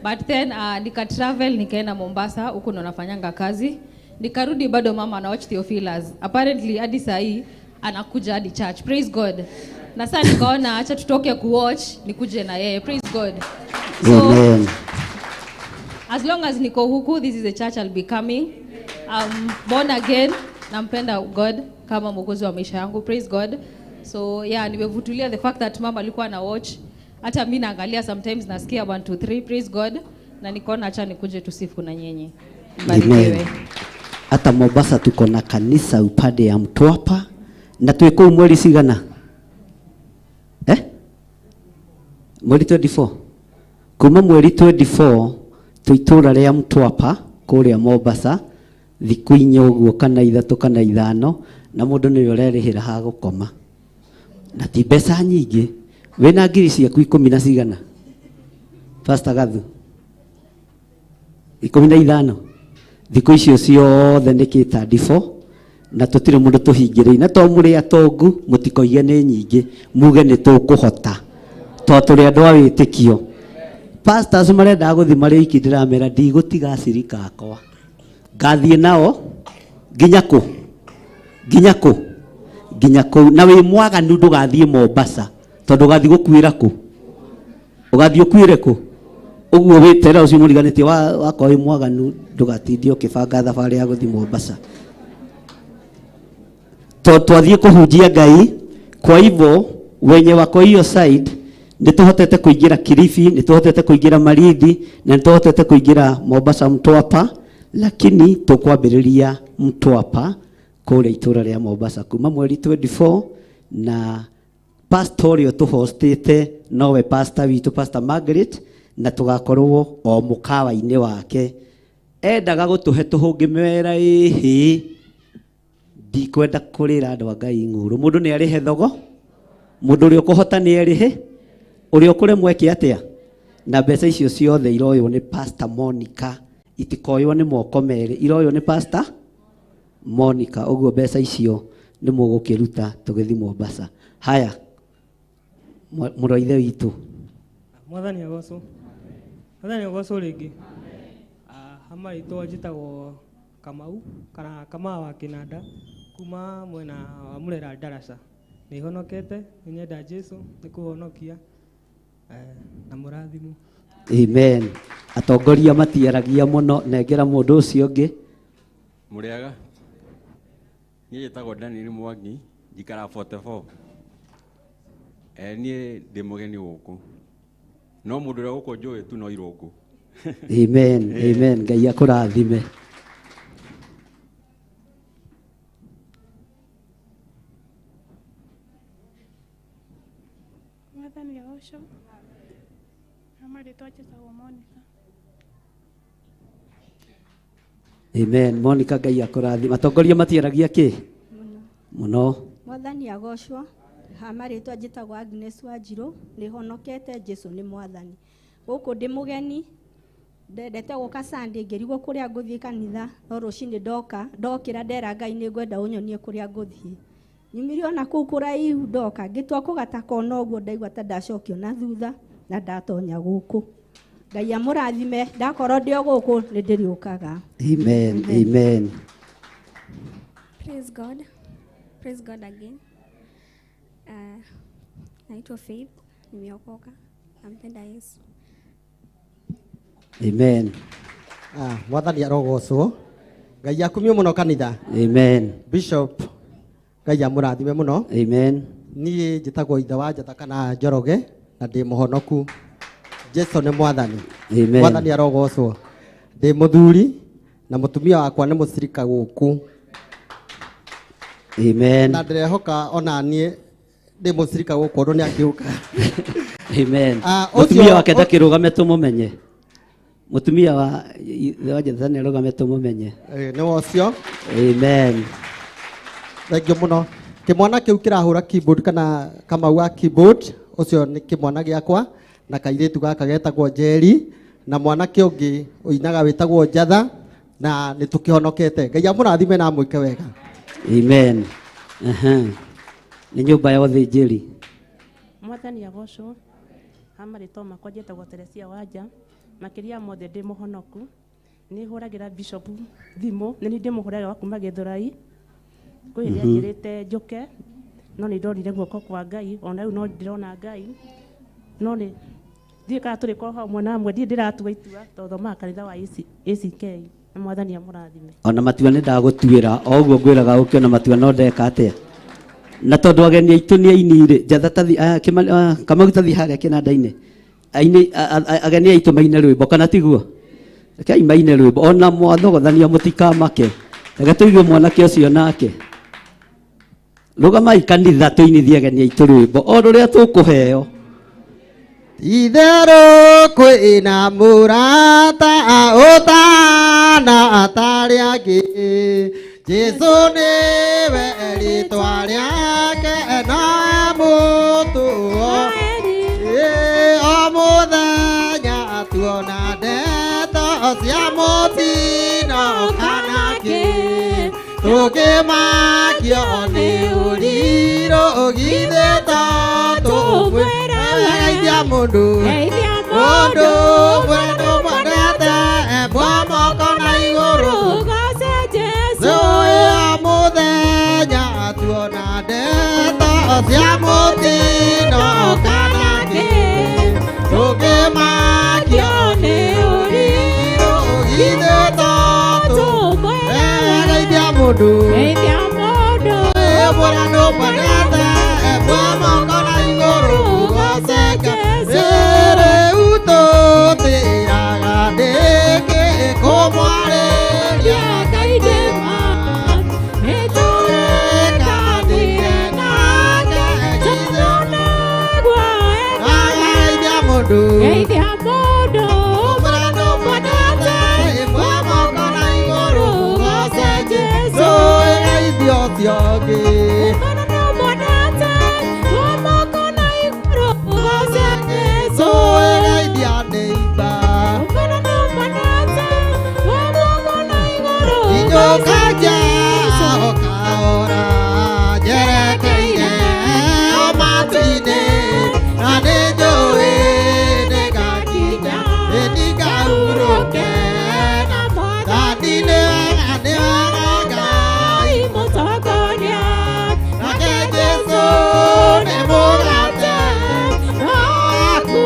But then nika travel nikaenda Mombasa huko ndo nafanyanga kazi. Nikarudi bado mama ana watch Theophilus. Apparently hadi saa hii anakuja hadi church. Praise God. Na sasa nikaona acha tutoke kuwatch nikuje na yeye. Praise God. So, Amen. As long as niko huku, this is the church I'll be coming. Born again, nampenda God kama mwokozi wa maisha yangu. Praise God. So yeah, nimevutulia the fact that mama alikuwa na watch. Hata mimi naangalia sometimes nasikia 1 2 3. Praise God. Na nikaona acha nikuje tusifu na nyinyi. Mbarikiwe. Hata Mombasa tuko na kanisa upande ya Mtwapa na twĩ kũu mweri cigana? Mweri 24. Kuma mweri 24 twĩ itũũra rĩa Mtwapa kũrĩa Mombasa thikũ 4 ũguo kana 3 kana 5 na mũndũ nĩwe ũrerĩhĩra ha gũkoma na ti mbeca nyingĩ. Wĩna ngiri ciaku 10 na cigana Pastor Gathu? 15. Thikũ icio ciothe nĩ kĩtandifo na tũtirĩ mũndũ tũhingĩrĩire na to mũrĩ atongu mũtikoige nĩ nyingĩ muge nĩ tũkũhota to tũrĩ andũ a wĩtĩkio. Pastors marendaga gũthiĩ marĩ iki ndĩramera ndigũtiga acirika akwa ngathiĩ nao nginya kũ nginya kũ nginya kũu. Na wĩ mwaganu ndũgathiĩ Mombasa tondũ ũgathiĩ gũkuĩra kũ ũgathiĩ ũkuĩre kũ ũguo wĩtera ũcio mũriganĩtie wakwa wĩ mwaganu ndũgatindie ũkĩbanga thabarĩ ya gũthiĩ Mombasa. Twathiĩ kũhunjia Ngai. Kwa hivyo wenye wako hiyo side nĩtũhotete kũingĩra Kilifi, nĩtũhotete kũingĩra Malindi na nĩtũhotete kũingĩra Mombasa Mtwapa, lakini tũkwambĩrĩria Mtwapa kũrĩa itũũra rĩa Mombasa kuma mweri 24 na pastor ũrĩa tũhostĩte nowe pastor witũ Pastor Margaret na tũgakorwo o mũkawa-inĩ wake. Endaga gũtũhe tũhũngĩmwĩra ĩhĩ ndikwenda kũrĩra andũ a Ngai ng'ũrũ. Mũndũ nĩ arĩhe thogo, mũndũ ũrĩa ũkũhota nĩ erĩhe, ũrĩa ũkũremwo eke atĩa? Na mbeca icio ciothe iroywo nĩ Pastor Monica, itikoywo nĩ moko merĩ, iroywo nĩ Pastor Monica. Ũguo mbeca icio nĩ mũgũkĩruta tũgĩthiĩ Mombasa. Haya, mũrũ wa ithe witũ. Mwathani agocwo. Mwathani agocwo rĩngĩ. Hama rĩtwa njĩtagwo Kamau kana Kamau wa Kĩnanda kuma mwena wa Murera Ndaraca. Nĩ honokete, nĩ nyenda Jesu nĩ kũhonokia na mũrathimo. Amen. Atongoria matiaragia mũno, nengera mũndũ ũcio ũngĩ. Mũrĩaga. Niĩ njĩtagwo Daniel Mwangi, njikaraga 44. Niĩ ndĩ mũgeni gũkũ. No mũndũ ũrĩa gũkũ njũĩ tu no Irũngũ. Amen. Amen. Ngai akũrathime. Mwathani agocwo. Marĩtwa njĩtagwo Monica. Amen. Monica Ngai akũrathime. Atongoria matiaragia kĩ? Mũno. Mwathani agocwo. Ha marĩtwa njĩtagwo Agnes Wanjirũ, nĩ honokete. Jesu nĩ mwathani. Gũkũ ndĩ mũgeni, ndendete gũka Sunday, ngĩrigwo kũrĩa ngũthiĩ kanitha, no rũcinĩ ndoka ndokĩra ndera Ngai nĩ ngwenda ũnyonie kũrĩa ngũthiĩ. Nyumire ona kũu kũraihu ndoka ngĩtua kũgata kona ũguo, ndaigua ta ndacokio na thutha na ndatonya gũkũ. Ngai amũrathime, ndakorwo ndĩ o gũkũ nĩ ndĩrĩũkaga. Amen. Amen. Praise God. Praise God again. Naitwa Faith, nimeokoka. Nampenda Yesu. Amen. Ah, mwathani arogocwo. Ngai akumio muno kanitha. Amen. Bishop, Ngai amũrathime mũno. Amen. Niĩ njĩtagwo Ithe wa Njata kana Njoroge na ndĩ mũhonoku. Jesu nĩ mwathani. Amen. Mwathani arogocwo. Ndĩ mũthuri na mũtumia wakwa nĩ mũcirika gũkũ. Amen. Na ndĩrehoka ona niĩ ndĩ mũcirika gũkũ ũndũ nĩ angĩũka. Amen. Ah, Mũtumia wake ndakĩrũgame tũmũmenye. Mũtumia wa Ithe wa Njata nĩ arũgame tũmũmenye. Nĩ ũcio. Amen. Thank you mũno. Kĩmwana kĩu kĩrahũra keyboard kana Kamau wa keyboard, ũcio nĩ kĩmwana gĩakwa na kairĩtu gaka getagwo Njeri na mwanake ũngĩ ũinaga wĩtagwo Njatha na nĩ tũkĩhonokete. Ngai amũrathime na amwĩke wega. Amen. Aha. Nĩ nyũmba ya ũthĩnjĩri. Mwathani agocwo. Ha marĩtwa makwa njĩtagwo Teresia Wanja. Makĩria mothe ndĩ mũhonoku. Nĩ hũragĩra bishop thimũ, nĩ niĩ ndĩmũhũragĩra wa kuma Gĩthũrai. Kwĩ hĩndĩ anjĩrĩte njũke, no nĩ ndonire guoko kwa Ngai, ona rĩu no ndĩrona Ngai. No nĩ ndiũĩ kana tũrĩkorwo hamwe na amwe, ndirĩ ndĩratua itua tondũ thomaga kanitha wa ACK. Na mwathani amũrathime. Ona matua nĩ ndagũtuĩra, o ũguo ngwĩraga ũke ona matua no ndeka atĩa. Na tondũ ageni aitũ nĩ aini rĩ, Njatha tathi, Kamau tathi harĩa kĩnanda-inĩ. Aini, ageni aitũ maine rwĩmbo kana tiguo? Rekei maine rwĩmbo ona mwathogothania mũtikamake. Reke tũigue mwanake ũcio nake. Rũgamai kanitha tũinithie ageni aitũ rwĩmbo o rũrĩa tũkũheo. Itherũ kwĩna mũrata ũtana atarĩ angĩ. Jesu nĩwe rĩtwa rĩake na mũtũo. O mũthenya tuona ndeto cia mũtino kana kĩ. Tũkĩmakio nĩ ũrirũ githĩ to tũmwĩre geithia mũndũ. Mũndũ mwĩre ndũmwendete, mwa moko na igũrũ. O mũthenya tuona ndeto cia mũtino kana kĩ. Tũkĩmakio nĩ ũrirũ githĩ to tũmwĩre geithia mũndũ. Mwĩre ndũmwendete, mwa moko na igũrũ goce Jesu. Rĩu tũtĩraga ndĩkĩ kũmwarĩria kaingĩ ma. Nĩtũrĩkanire nake geithia mũndũ. Geithia mũndũ. Mwĩre ndũmwendete, mwa moko na igũrũ goce Jesu. Geithia ũcio ũngĩ. Geithia neighbor. Injũkagia o kahora njerekeire o matu-inĩ na nĩnjũĩ nĩngakinya nĩngahurũke na Mwathani. Nĩ wega, nĩ wega Ngai mũtongoria, nake Jesũ nĩ mũgate waku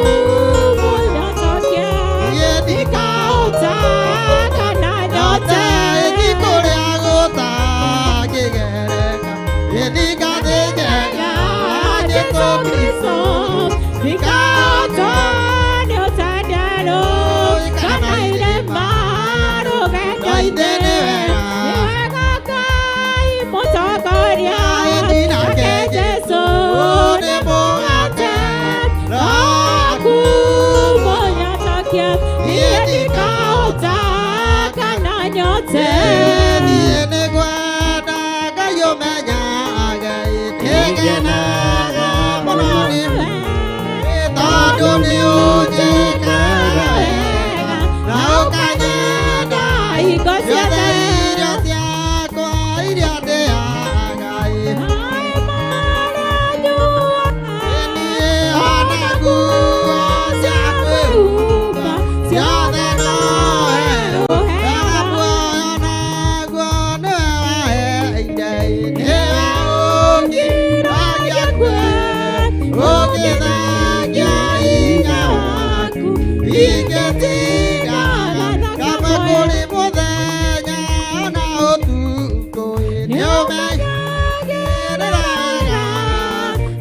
mũnyotokia. Niĩ ndikahũta kana nyote, nĩ kũrĩa gũtangĩgereka. Niĩ ndingathĩnjeka Jesũ Kristũ, ndikahota nĩ ũtandarũ kana irĩma rũgendo-inĩ. Nĩ wega Ngai mũtongoria, nake Jesũ nĩ mũgate waku mũnyotokia. Niĩ ndikahũta kana nyote. Niĩ nĩngwenda Ngai ũmenyage Kũrĩ mũthenya na ũtukũ, nĩũmenyagĩrĩra wega.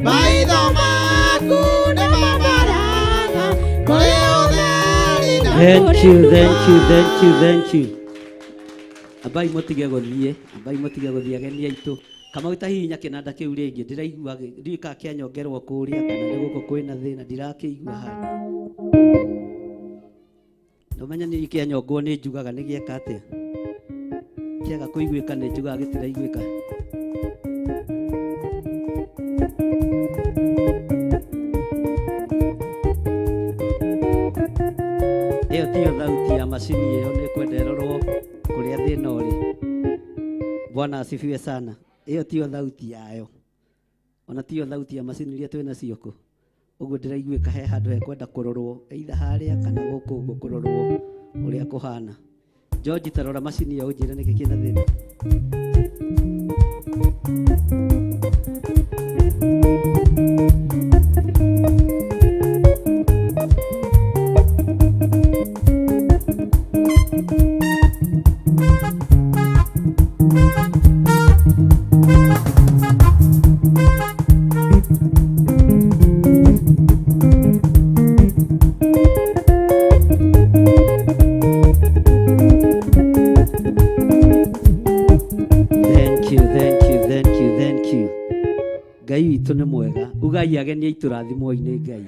Maitho maku nĩmamaraga kũrĩ ũtheri na Thank you, thank you, thank you, thank you. Ambai mũtige gũthiĩ, ambai mũtige gũthiĩ ageni aitũ. Kamau ta hihinya kĩnanda kĩu rĩngĩ, ndĩraigua ndiũĩ kana kĩanyongerwo kũrĩa kana nĩ gũkũ kwĩna thĩna, ndirakĩigua handũ. Ndũmenya nĩ kĩanyongwo nĩ njugaga nĩ gĩeka atĩa? Kĩaga kũiguĩka nĩ njugaga gĩtiraiguĩka. Ĩyo tiyo thauti ya macini ĩyo, nĩ kwenda ĩrorwo kũrĩa thĩna ũrĩ. Bwana asifiwe sana. Ĩyo tiyo thauti yayo, ona tiyo thauti ya macini iria twĩ nacio kũ. Ũguo ndĩraiguĩka he handũ hekwenda kũrorwo, either harĩa kana gũkũ ũguo kũrorwo ũrĩa kũhana. George, ta rora macini ĩyo ũnjĩre nĩkĩ kĩna thĩna. Thank you, thank you, thank you, thank you. Ngai witũ nĩ mwega. Ugai ageni aitũ rathimwo-inĩ Ngai.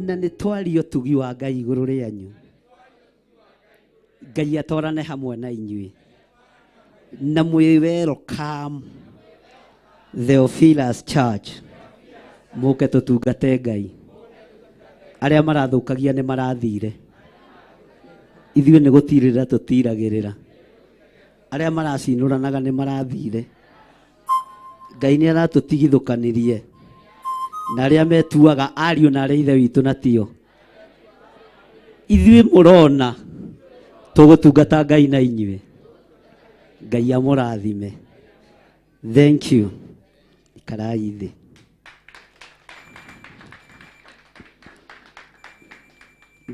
Na nĩ twario tugi wa Ngai igũrũ rĩanyu. Ngai atwarane hamwe na inyuĩ. Na mwĩ welcome Theophilus Church. Mũke tũtungate Ngai. Arĩa marathũkagia nĩ marathire. Ithuĩ nĩ gũtirĩrĩra tũtiragĩrĩra. Arĩa maracinũranaga nĩ marathire. Ngai nĩ aratũtigithũkanirie na arĩa metuaga ariũ na arĩa ithe witũ na tio. Ithuĩ mũrona tũgũtungata Ngai na inyuĩ. Ngai amũrathime. Thank you. Ikarai thĩ.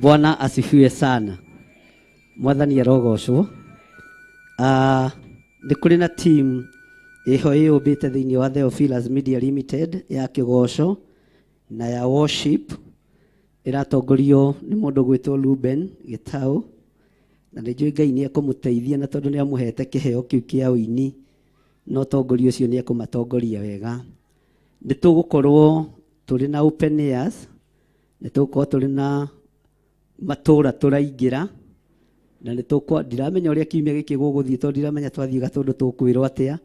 Bwana asifiwe sana. Mwathani arogocwo. Nĩ kũrĩ na team ĩho ĩyũmbĩte thĩinĩ wa Theophilus Media Limited ya kĩgoco na ya worship, ĩratongorio nĩ mũndũ gwĩtwo Ruben Gĩtaũ, na nĩ njũĩ Ngai nĩ ekũmũteithia, na tondũ nĩ amũhete kĩheo kĩu kĩa ũini na ũtongoria ũcio nĩ ekũmatongoria wega. Nĩ tũgũkorwo tũrĩ na open airs, nĩ tũgũkorwo tũrĩ na matũra tũraingĩra, na nĩ tũkwa ndiramenya ũrĩa kiumia gĩkĩ gũgũthiĩ tondũ ndiramenya twathiĩ gatũndũ tũkwĩrwo atĩa,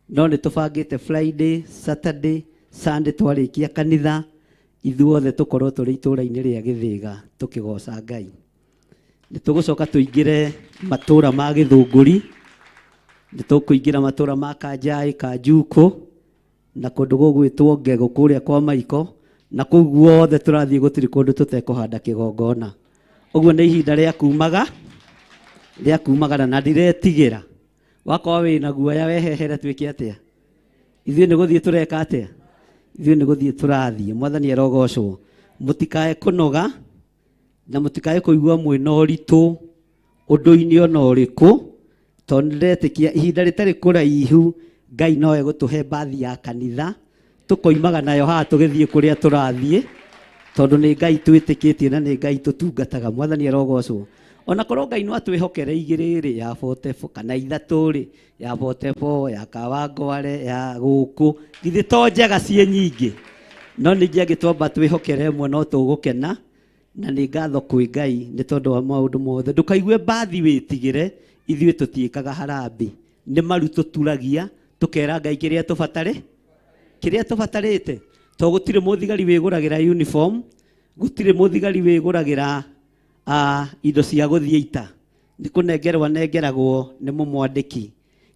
no nĩ tũbangĩte Friday, Saturday, Sunday twarĩkia kanitha ithuothe tũkorwo tũrĩ itũra-inĩ rĩa Gĩthĩga tũkĩgoca Ngai. Nĩ tũgũcoka tũingĩre matũra ma Gĩthũngũri, nĩ tũkũingĩra matũra ma Kanjaĩ, Kanjukũ na kũndũ gũgwĩtwo Ngegũ kũrĩa kwa Maiko, na kũu guothe tũrathiĩ gũtirĩ kũndũ tũtekũhanda kĩgongona. Ũguo nĩ ihinda rĩa kumaga, rĩa kumagara, na ndiretigĩra. Wakorwo wĩna guoya wehehere twĩke atĩa? Ithuĩ nĩ gũthiĩ tũreka atĩa? Ithuĩ nĩ gũthiĩ tũrathiĩ. Mwathani arogocwo. Mũtikae kũnoga na mũtikae kũigua mwĩna ũritũ ũndũ-inĩ ona ũrĩkũ, tondũ nĩndĩretĩkia ihinda rĩtarĩ kũraihu Ngai no egũtũhe mbathi ya kanitha tũkoimaga nayo haha tũgĩthiĩ kũrĩa tũrathiĩ, tondũ nĩ Ngai twĩtĩkĩtie na nĩ Ngai tũtungataga. Mwathani arogocwo. Ona korwo Ngai no atwĩhokere igĩrĩ rĩ, ya 44 kana ithatũ rĩ, ya 44, ya Kawangware, ya gũkũ, githĩ to njega ciĩ nyingĩ? No ningĩ angĩtwamba twĩhokere ĩmwe no tũgũkena, na nĩ ngatho kwĩ Ngai nĩ tondũ wa maũndũ mothe. Ndũkaigue mbathi wĩtigĩre, ithuĩ tũtiĩkaga harambĩ, nĩ maru tũturagia tũkera Ngai kĩrĩa tũbatare, kĩrĩa tũbatarĩte. To gũtirĩ mũthigari wĩgũragĩra uniform, gũtirĩ mũthigari wĩgũragĩra indo cia gũthiĩ ita, nĩ kũnengerwo anengeragwo nĩ mũmwandĩki.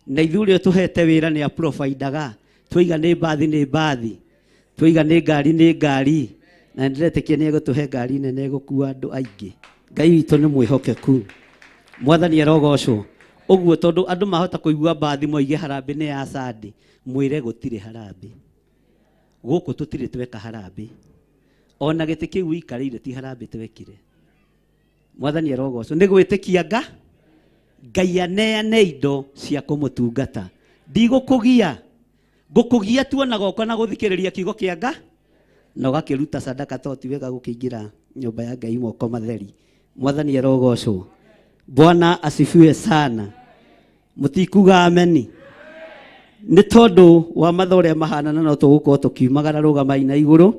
Na ithuĩ ũrĩa tũhete wĩra nĩ aprovidaga, twaiga nĩ mbathi nĩ mbathi, twaiga nĩ ngari nĩ ngari, na nĩndĩretĩkia nĩ egũtũhe ngari nene ĩgũkua andũ aingĩ. Ngai witũ nĩ mwĩhokeku. Mwathani arogocwo. Ũguo tondũ andũ mahota kũigua mbathi moige harambĩ nĩ ya Sunday, mwĩre gũtirĩ harambĩ. Gũkũ tũtirĩ tweka harambĩ. Ona gĩtĩ kĩu ũikarĩire ti harambĩ twekire. Mwathani arogocwo nĩ gwĩtĩkia nga Ngai aneane indo cia kũmũtungata. Ndigũkũgia, ngũkũgia tuona goka na gũthikĩrĩria kiugo kĩa nga na ũgakĩruta sadaka to ti wega gũkĩingĩra nyũmba ya Ngai moko matheri. Mwathani arogocwo. Bwana asifiwe sana. Mũtikuga ameni. Nĩ tondũ wa mathaa ũrĩa mahana na no tũgũkorwo tũkiumagara rũgamai na igũrũ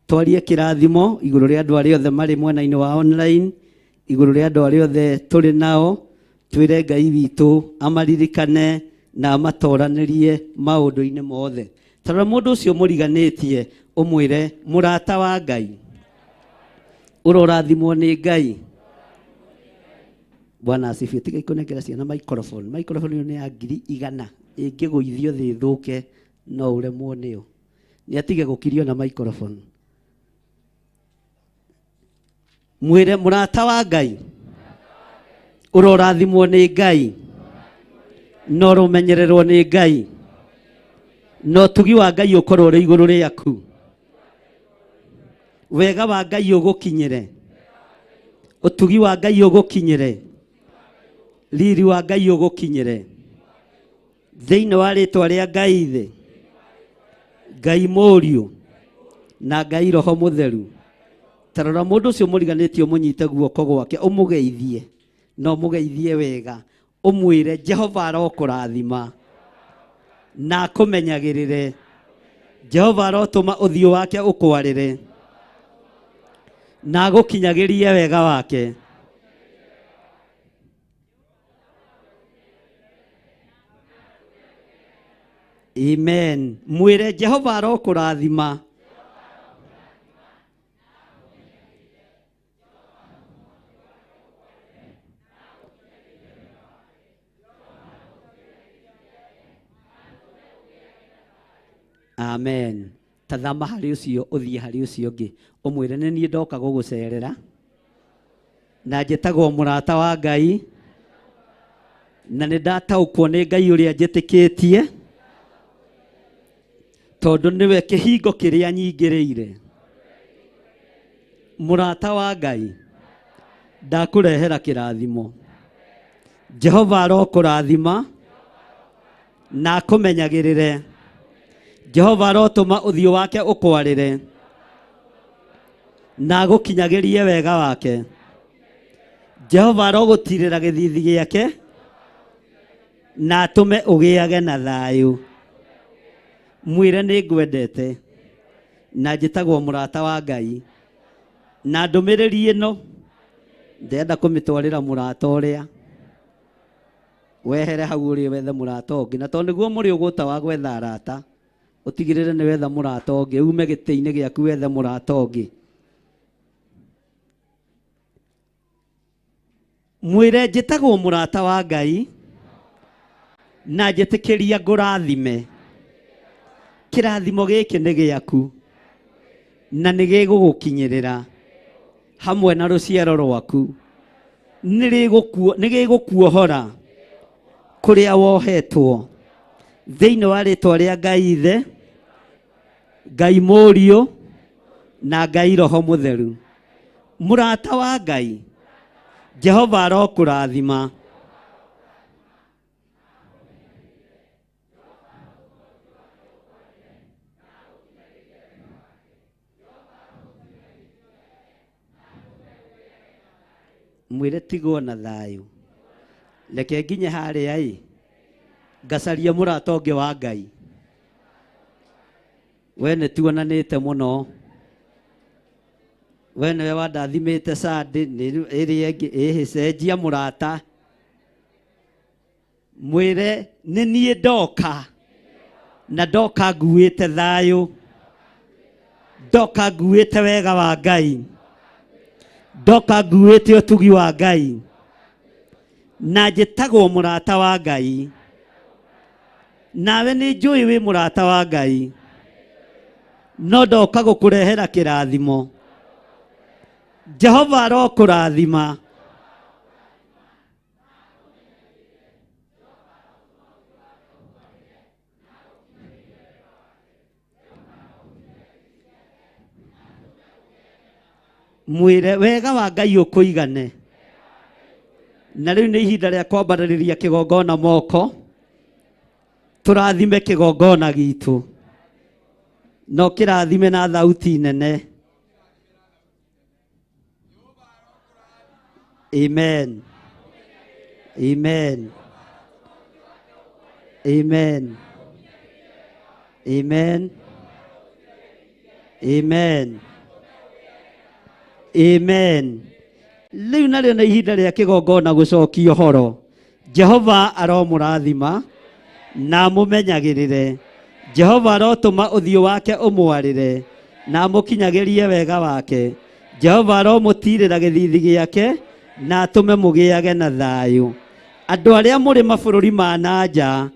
twarie kĩrathimo igũrũ rĩa andũ arĩa othe marĩ mwena-inĩ wa online, igũrũ rĩa andũ arĩa othe tũrĩ nao, twĩre Ngai witũ amaririkane na amatoranĩrie maũndũ-inĩ mothe. Tarora mũndũ ũcio mũriganĩtie ũmwĩre mũrata wa Ngai, ũrorathimwo nĩ Ngai. Bwana asifiwe. Tiga ikũnengera ciana microphone. Microphone ĩyo nĩ ya 100,000 ĩngĩgũithio thĩ ĩthũke no ũremwo nĩyo. Nĩ atige gũkirio na microphone. Mwĩre mũrata wa Ngai, ũrorathimwo nĩ Ngai na ũromenyererwo nĩ Ngai na ũtugi wa Ngai ũkorwo ũrĩ igũrũ rĩaku, wega wa Ngai ũgũkinyĩre, ũtugi wa Ngai ũgũkinyĩre, riri wa Ngai ũgũkinyĩre, thĩinĩ wa rĩtwa rĩa Ngai Ithe, Ngai Mũriũ na Ngai Roho Mũtheru. Tarora mũndũ ũcio mũriganĩtie ũmũnyite guoko gwake ũmũgeithie na ũmũgeithie wega, ũmwĩre Jehova arokũrathima na akũmenyagĩrĩre, Jehova arotũma ũthiũ wake ũkwarĩre na agũkinyagĩrie wega wake. Amen. Mwĩre Jehova arokũrathima Amen. Tathama harĩ ũcio ũthiĩ harĩ ũcio ũngĩ ũmwĩre nĩ niĩ ndoka gũgũcerera na njĩtagwo mũrata wa Ngai na nĩ ndataũkwo nĩ Ngai ũrĩa njĩtĩkĩtie tondũ nĩwe kĩhingo kĩrĩa nyingĩrĩire. Mũrata wa Ngai, ndakũrehera kĩrathimo. Jehova arokũrathima na akũmenyagĩrĩre. Jehova arotũma ũthiũ wake ũkwarĩre na agũkinyagĩrie wega wake. Jehova arogũtirĩra gĩthithi gĩake na atũme ũgĩage na thayũ. Mwĩre nĩ ngwendete na njĩtagwo mũrata wa Ngai na ndũmĩrĩri ĩno ndĩrenda kũmĩtwarĩra mũrata ũrĩa wehere hau ũrĩ wethe mũrata ũngĩ, na tondũ nĩguo mũrĩ ũgũta wa gwetha arata ũtigĩrĩre nĩ wetha mũrata ũngĩ, ume gĩtĩ-inĩ gĩaku wethe mũrata ũngĩ. Mwĩre njĩtagwo mũrata wa Ngai na njĩtĩkĩria ngũrathime. Kĩrathimo gĩkĩ nĩ gĩaku na nĩ gĩgũgũkinyĩrĩra hamwe na rũciaro rwaku, nĩ gĩgũkuohora kũrĩa wohetwo thĩinĩ wa rĩtwa rĩa Ngai Ithe, Ngai Mũriũ na Ngai Roho Mũtheru. Mũrata wa Ngai, Jehova arokũrathima. Mwĩre tigwo na thayũ, reke nginye harĩa ĩ ngacarie mũrata ũngĩ wa Ngai. We nĩ tuonanĩte mũno, we nĩwe wandathimĩte Sunday ĩrĩa ĩngĩ ĩhĩ, cenjia mũrata. Mwĩre nĩ niĩ ndoka na ndoka nguĩte thayũ, ndoka nguĩte wega wa Ngai, ndoka nguĩte ũtugi wa Ngai na njĩtagwo mũrata wa Ngai. Nawe nĩ njũĩ wĩ mũrata wa Ngai, no ndoka gũkũrehera kĩrathimo. Jehova arokũrathima. Mwĩre wega wa Ngai ũkũigane. Na rĩu nĩ ihinda rĩa kwambarĩrĩria kĩgongona moko, tũrathime kĩgongona gitũ, na ũkĩrathime na thauti nene. Amen. Amen. Amen. Amen. Amen. Amen. Rĩu narĩo nĩ ihinda rĩa kĩgongona gũcokia ũhoro. Jehova aromũrathima na amũmenyagĩrĩre. Jehova arotũma ũthiũ wake ũmwarĩre na amũkinyagĩrie wega wake. Jehova aromũtiirĩra gĩthiithi gĩake na atũme mũgĩage na thayũ. Andũ arĩa mũrĩ mabũrũri ma na nja,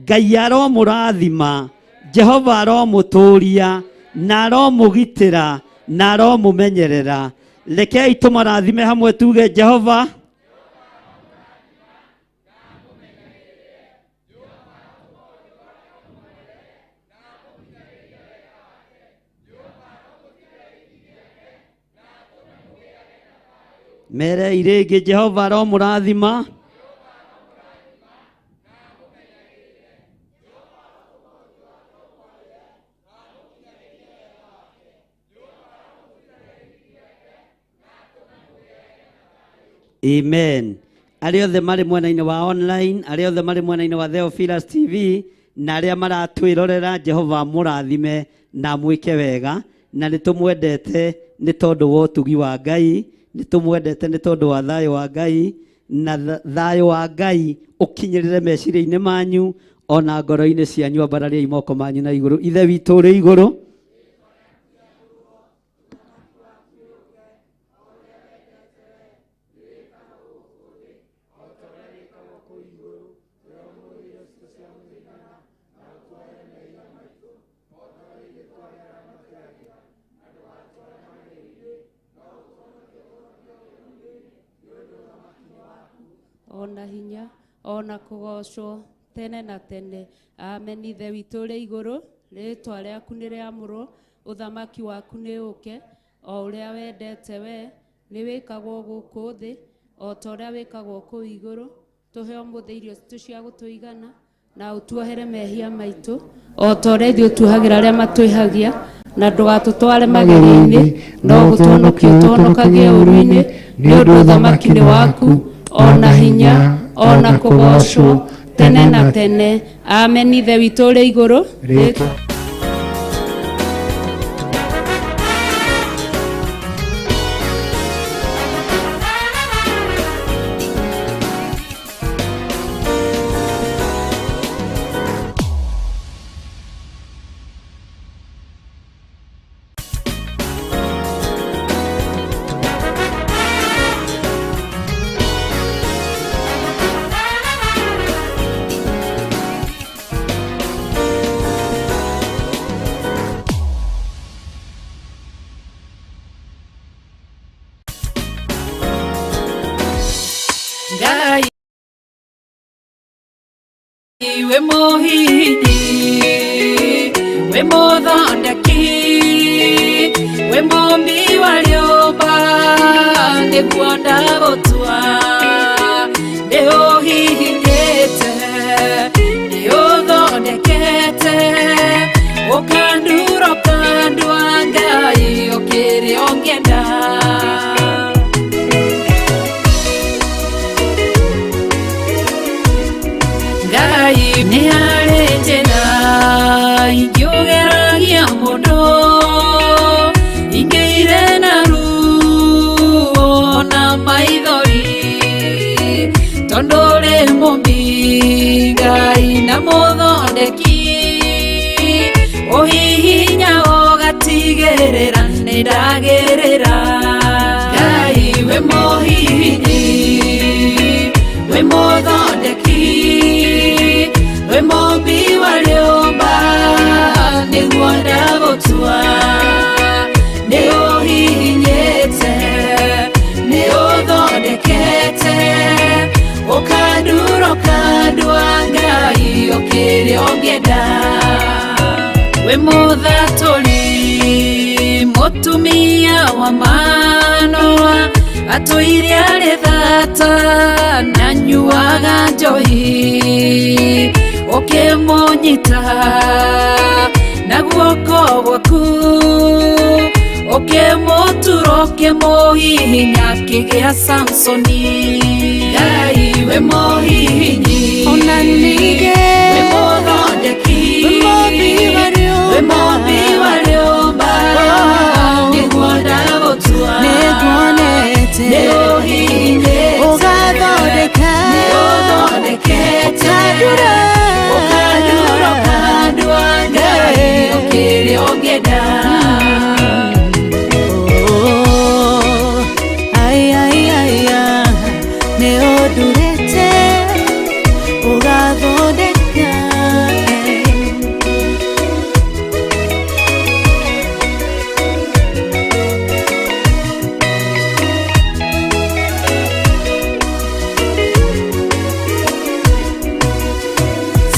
Ngai aromũrathima, Jehova aromũtũũria na aromũgitĩra na aromũmenyerera. Rekei tũmarathime hamwe tuge Jehova. Merei rĩngĩ Jehova aromũrathima. Amen. Arĩa othe marĩ mwena-inĩ wa online, arĩa othe marĩ mwena-inĩ wa Theophilus TV, na arĩa maratwĩrorera, Jehova amũrathime na amwĩke wega, na nĩ tũmwendete nĩ tondũ wa ũtugi wa Ngai, nĩ tũmwendete nĩ tondũ wa thayũ wa Ngai, na thayũ wa Ngai ũkinyĩrĩre meciria-inĩ manyu ona ngoro-inĩ cianyu. Ambarariai moko manyu na igũrũ. Ithe witũ ũrĩ igũrũ, ona hinya ona kũgocwo tene na tene. Amen. Ithe witũ ũrĩ igũrũ, rĩĩtwa rĩaku nĩ rĩamũrwo, ũthamaki waku nĩ ũũke, o ũrĩa wendete we nĩ wĩkagwo gũkũ thĩ o ta ũrĩa wĩkagwo kũu igũrũ. Tũhe ũmũthĩ irio citũ cia gũtũigana, na ũtuohere mehia maitũ o ta ũrĩa ithuĩ tuohagĩra arĩa matwĩhagia, na ndũgatũtware magerio-inĩ, no gũtũhonokia ũtũhonokagie ũũru-inĩ, nĩ ũndũ ũthamaki nĩ waku, ona hinya, ona kũgocwo tene na tene. Amen. Ithe witũ ũrĩ igũrũ, Rĩĩtwa Ngai we mũhihinyi, we mũthondeki, we mũmbi wa rĩũmba, nĩguo ndagũtua. Nĩ ũhihinyĩte, nĩ ũthondekete, ũkandura ũkandua, Ngai ũkĩrĩ ũngĩenda. Ngai nĩ harĩ njĩra ingĩũgeragia mũndũ, ingĩire na ruo na maithori, tondũ ũrĩ mũmbi Ngai na mũthondeki, ũhihinya ũgatigĩrĩra nĩ ndagĩrĩra. Ngai we mũhihinyi, we mũthondeki, we mũmbi wa rĩũmba, nĩguo ndagũtua. Nĩ ũhihinyĩte, nĩ ũthondekete, ũkandura ũkandua, Ngai ũkĩrĩ ũngĩenda. We mũthatũri, mũtumia wa Manoa, atũire arĩ tha thata na nyuaga njohi ũkĩmũnyita na guoko gwaku ũkĩmũtura ũkĩmũhihinya akĩgĩa Samsoni. Ngai wĩ mũhihinyi Ona ningĩ wĩ mũthondeki wĩ mũmbi wa rĩũmba wĩ mũmbi wa rĩũmba nĩguo ndagũtua Nĩnguonete nĩũhihinyĩte ũgathondeka nĩũthondekete Ũkandura ũkandura ũkandua Ngai ũkĩrĩa ũngĩenda. Ai ai ai nĩ ũndurĩte ũgathondeka.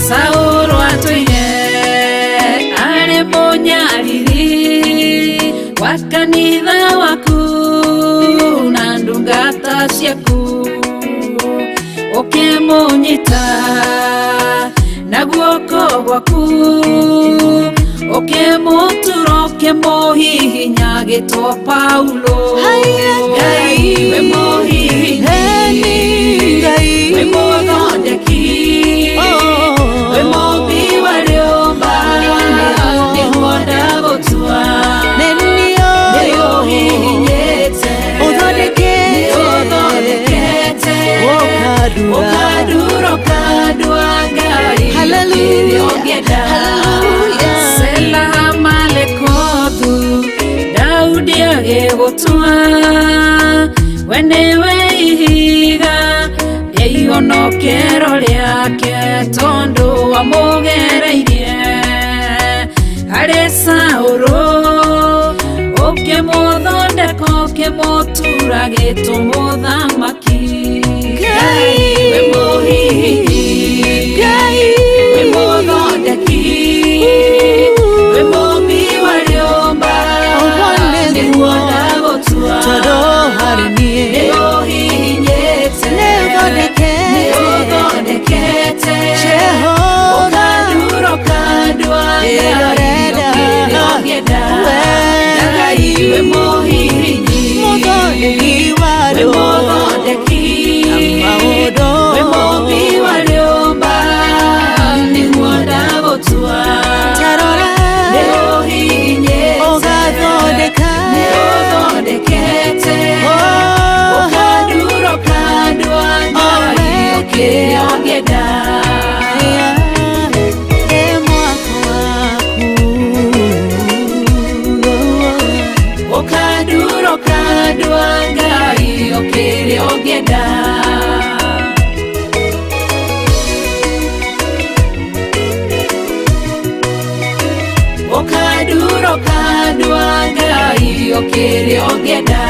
Saũlũ atũire arĩ mũnyariri wa kanitha waku na ndungata ciaku ũkĩmũnyita na guoko gwaku ũkĩmũtura ũkĩmũhihinya agĩtwo Paulo. Ngai wĩ mũhihinyi wĩ mũthondeki wĩ mũmbi wa rĩũmba nĩguo ndagũtua nĩũhihinyĩte nĩũthondekete ũkandura ũkandua Ngai kĩrĩa ũngĩenda. Sela Hamalekothu Daudi agĩgũtua we nĩwe ihiga rĩa ihonokero rĩake tondũ wamũgereirie harĩ Saũlũ ũkĩmũthondeka ũkĩmũtura gĩtũmũthamaki. Ngai wĩ mũhihinyi wĩ mũthondeki wĩ mũmbi wa rĩũmba nĩguo ndagũtua Tondũ harĩ niĩ nĩũhihinyĩte nĩũthondekete Jehova ũkandura ũkandua Ngai ũkĩrĩa ũngĩenda. Ngai wĩ mũhihinyi mũthondeki wa wĩ mũthondeki maũndũ wĩ mũmbi wa rĩũmba nĩguo ndagũtua Tarora nĩũhihinyĩte ũgathondeka nĩũthondekete ũkandura ũkandua Ngai ũkĩrĩa ũngĩenda. Ĩ mwako waku ũkandura ũkandua Ngai ũkĩrĩa ũngĩenda. Ũkandura ũkandua Ngai ũkĩrĩa ũngĩenda.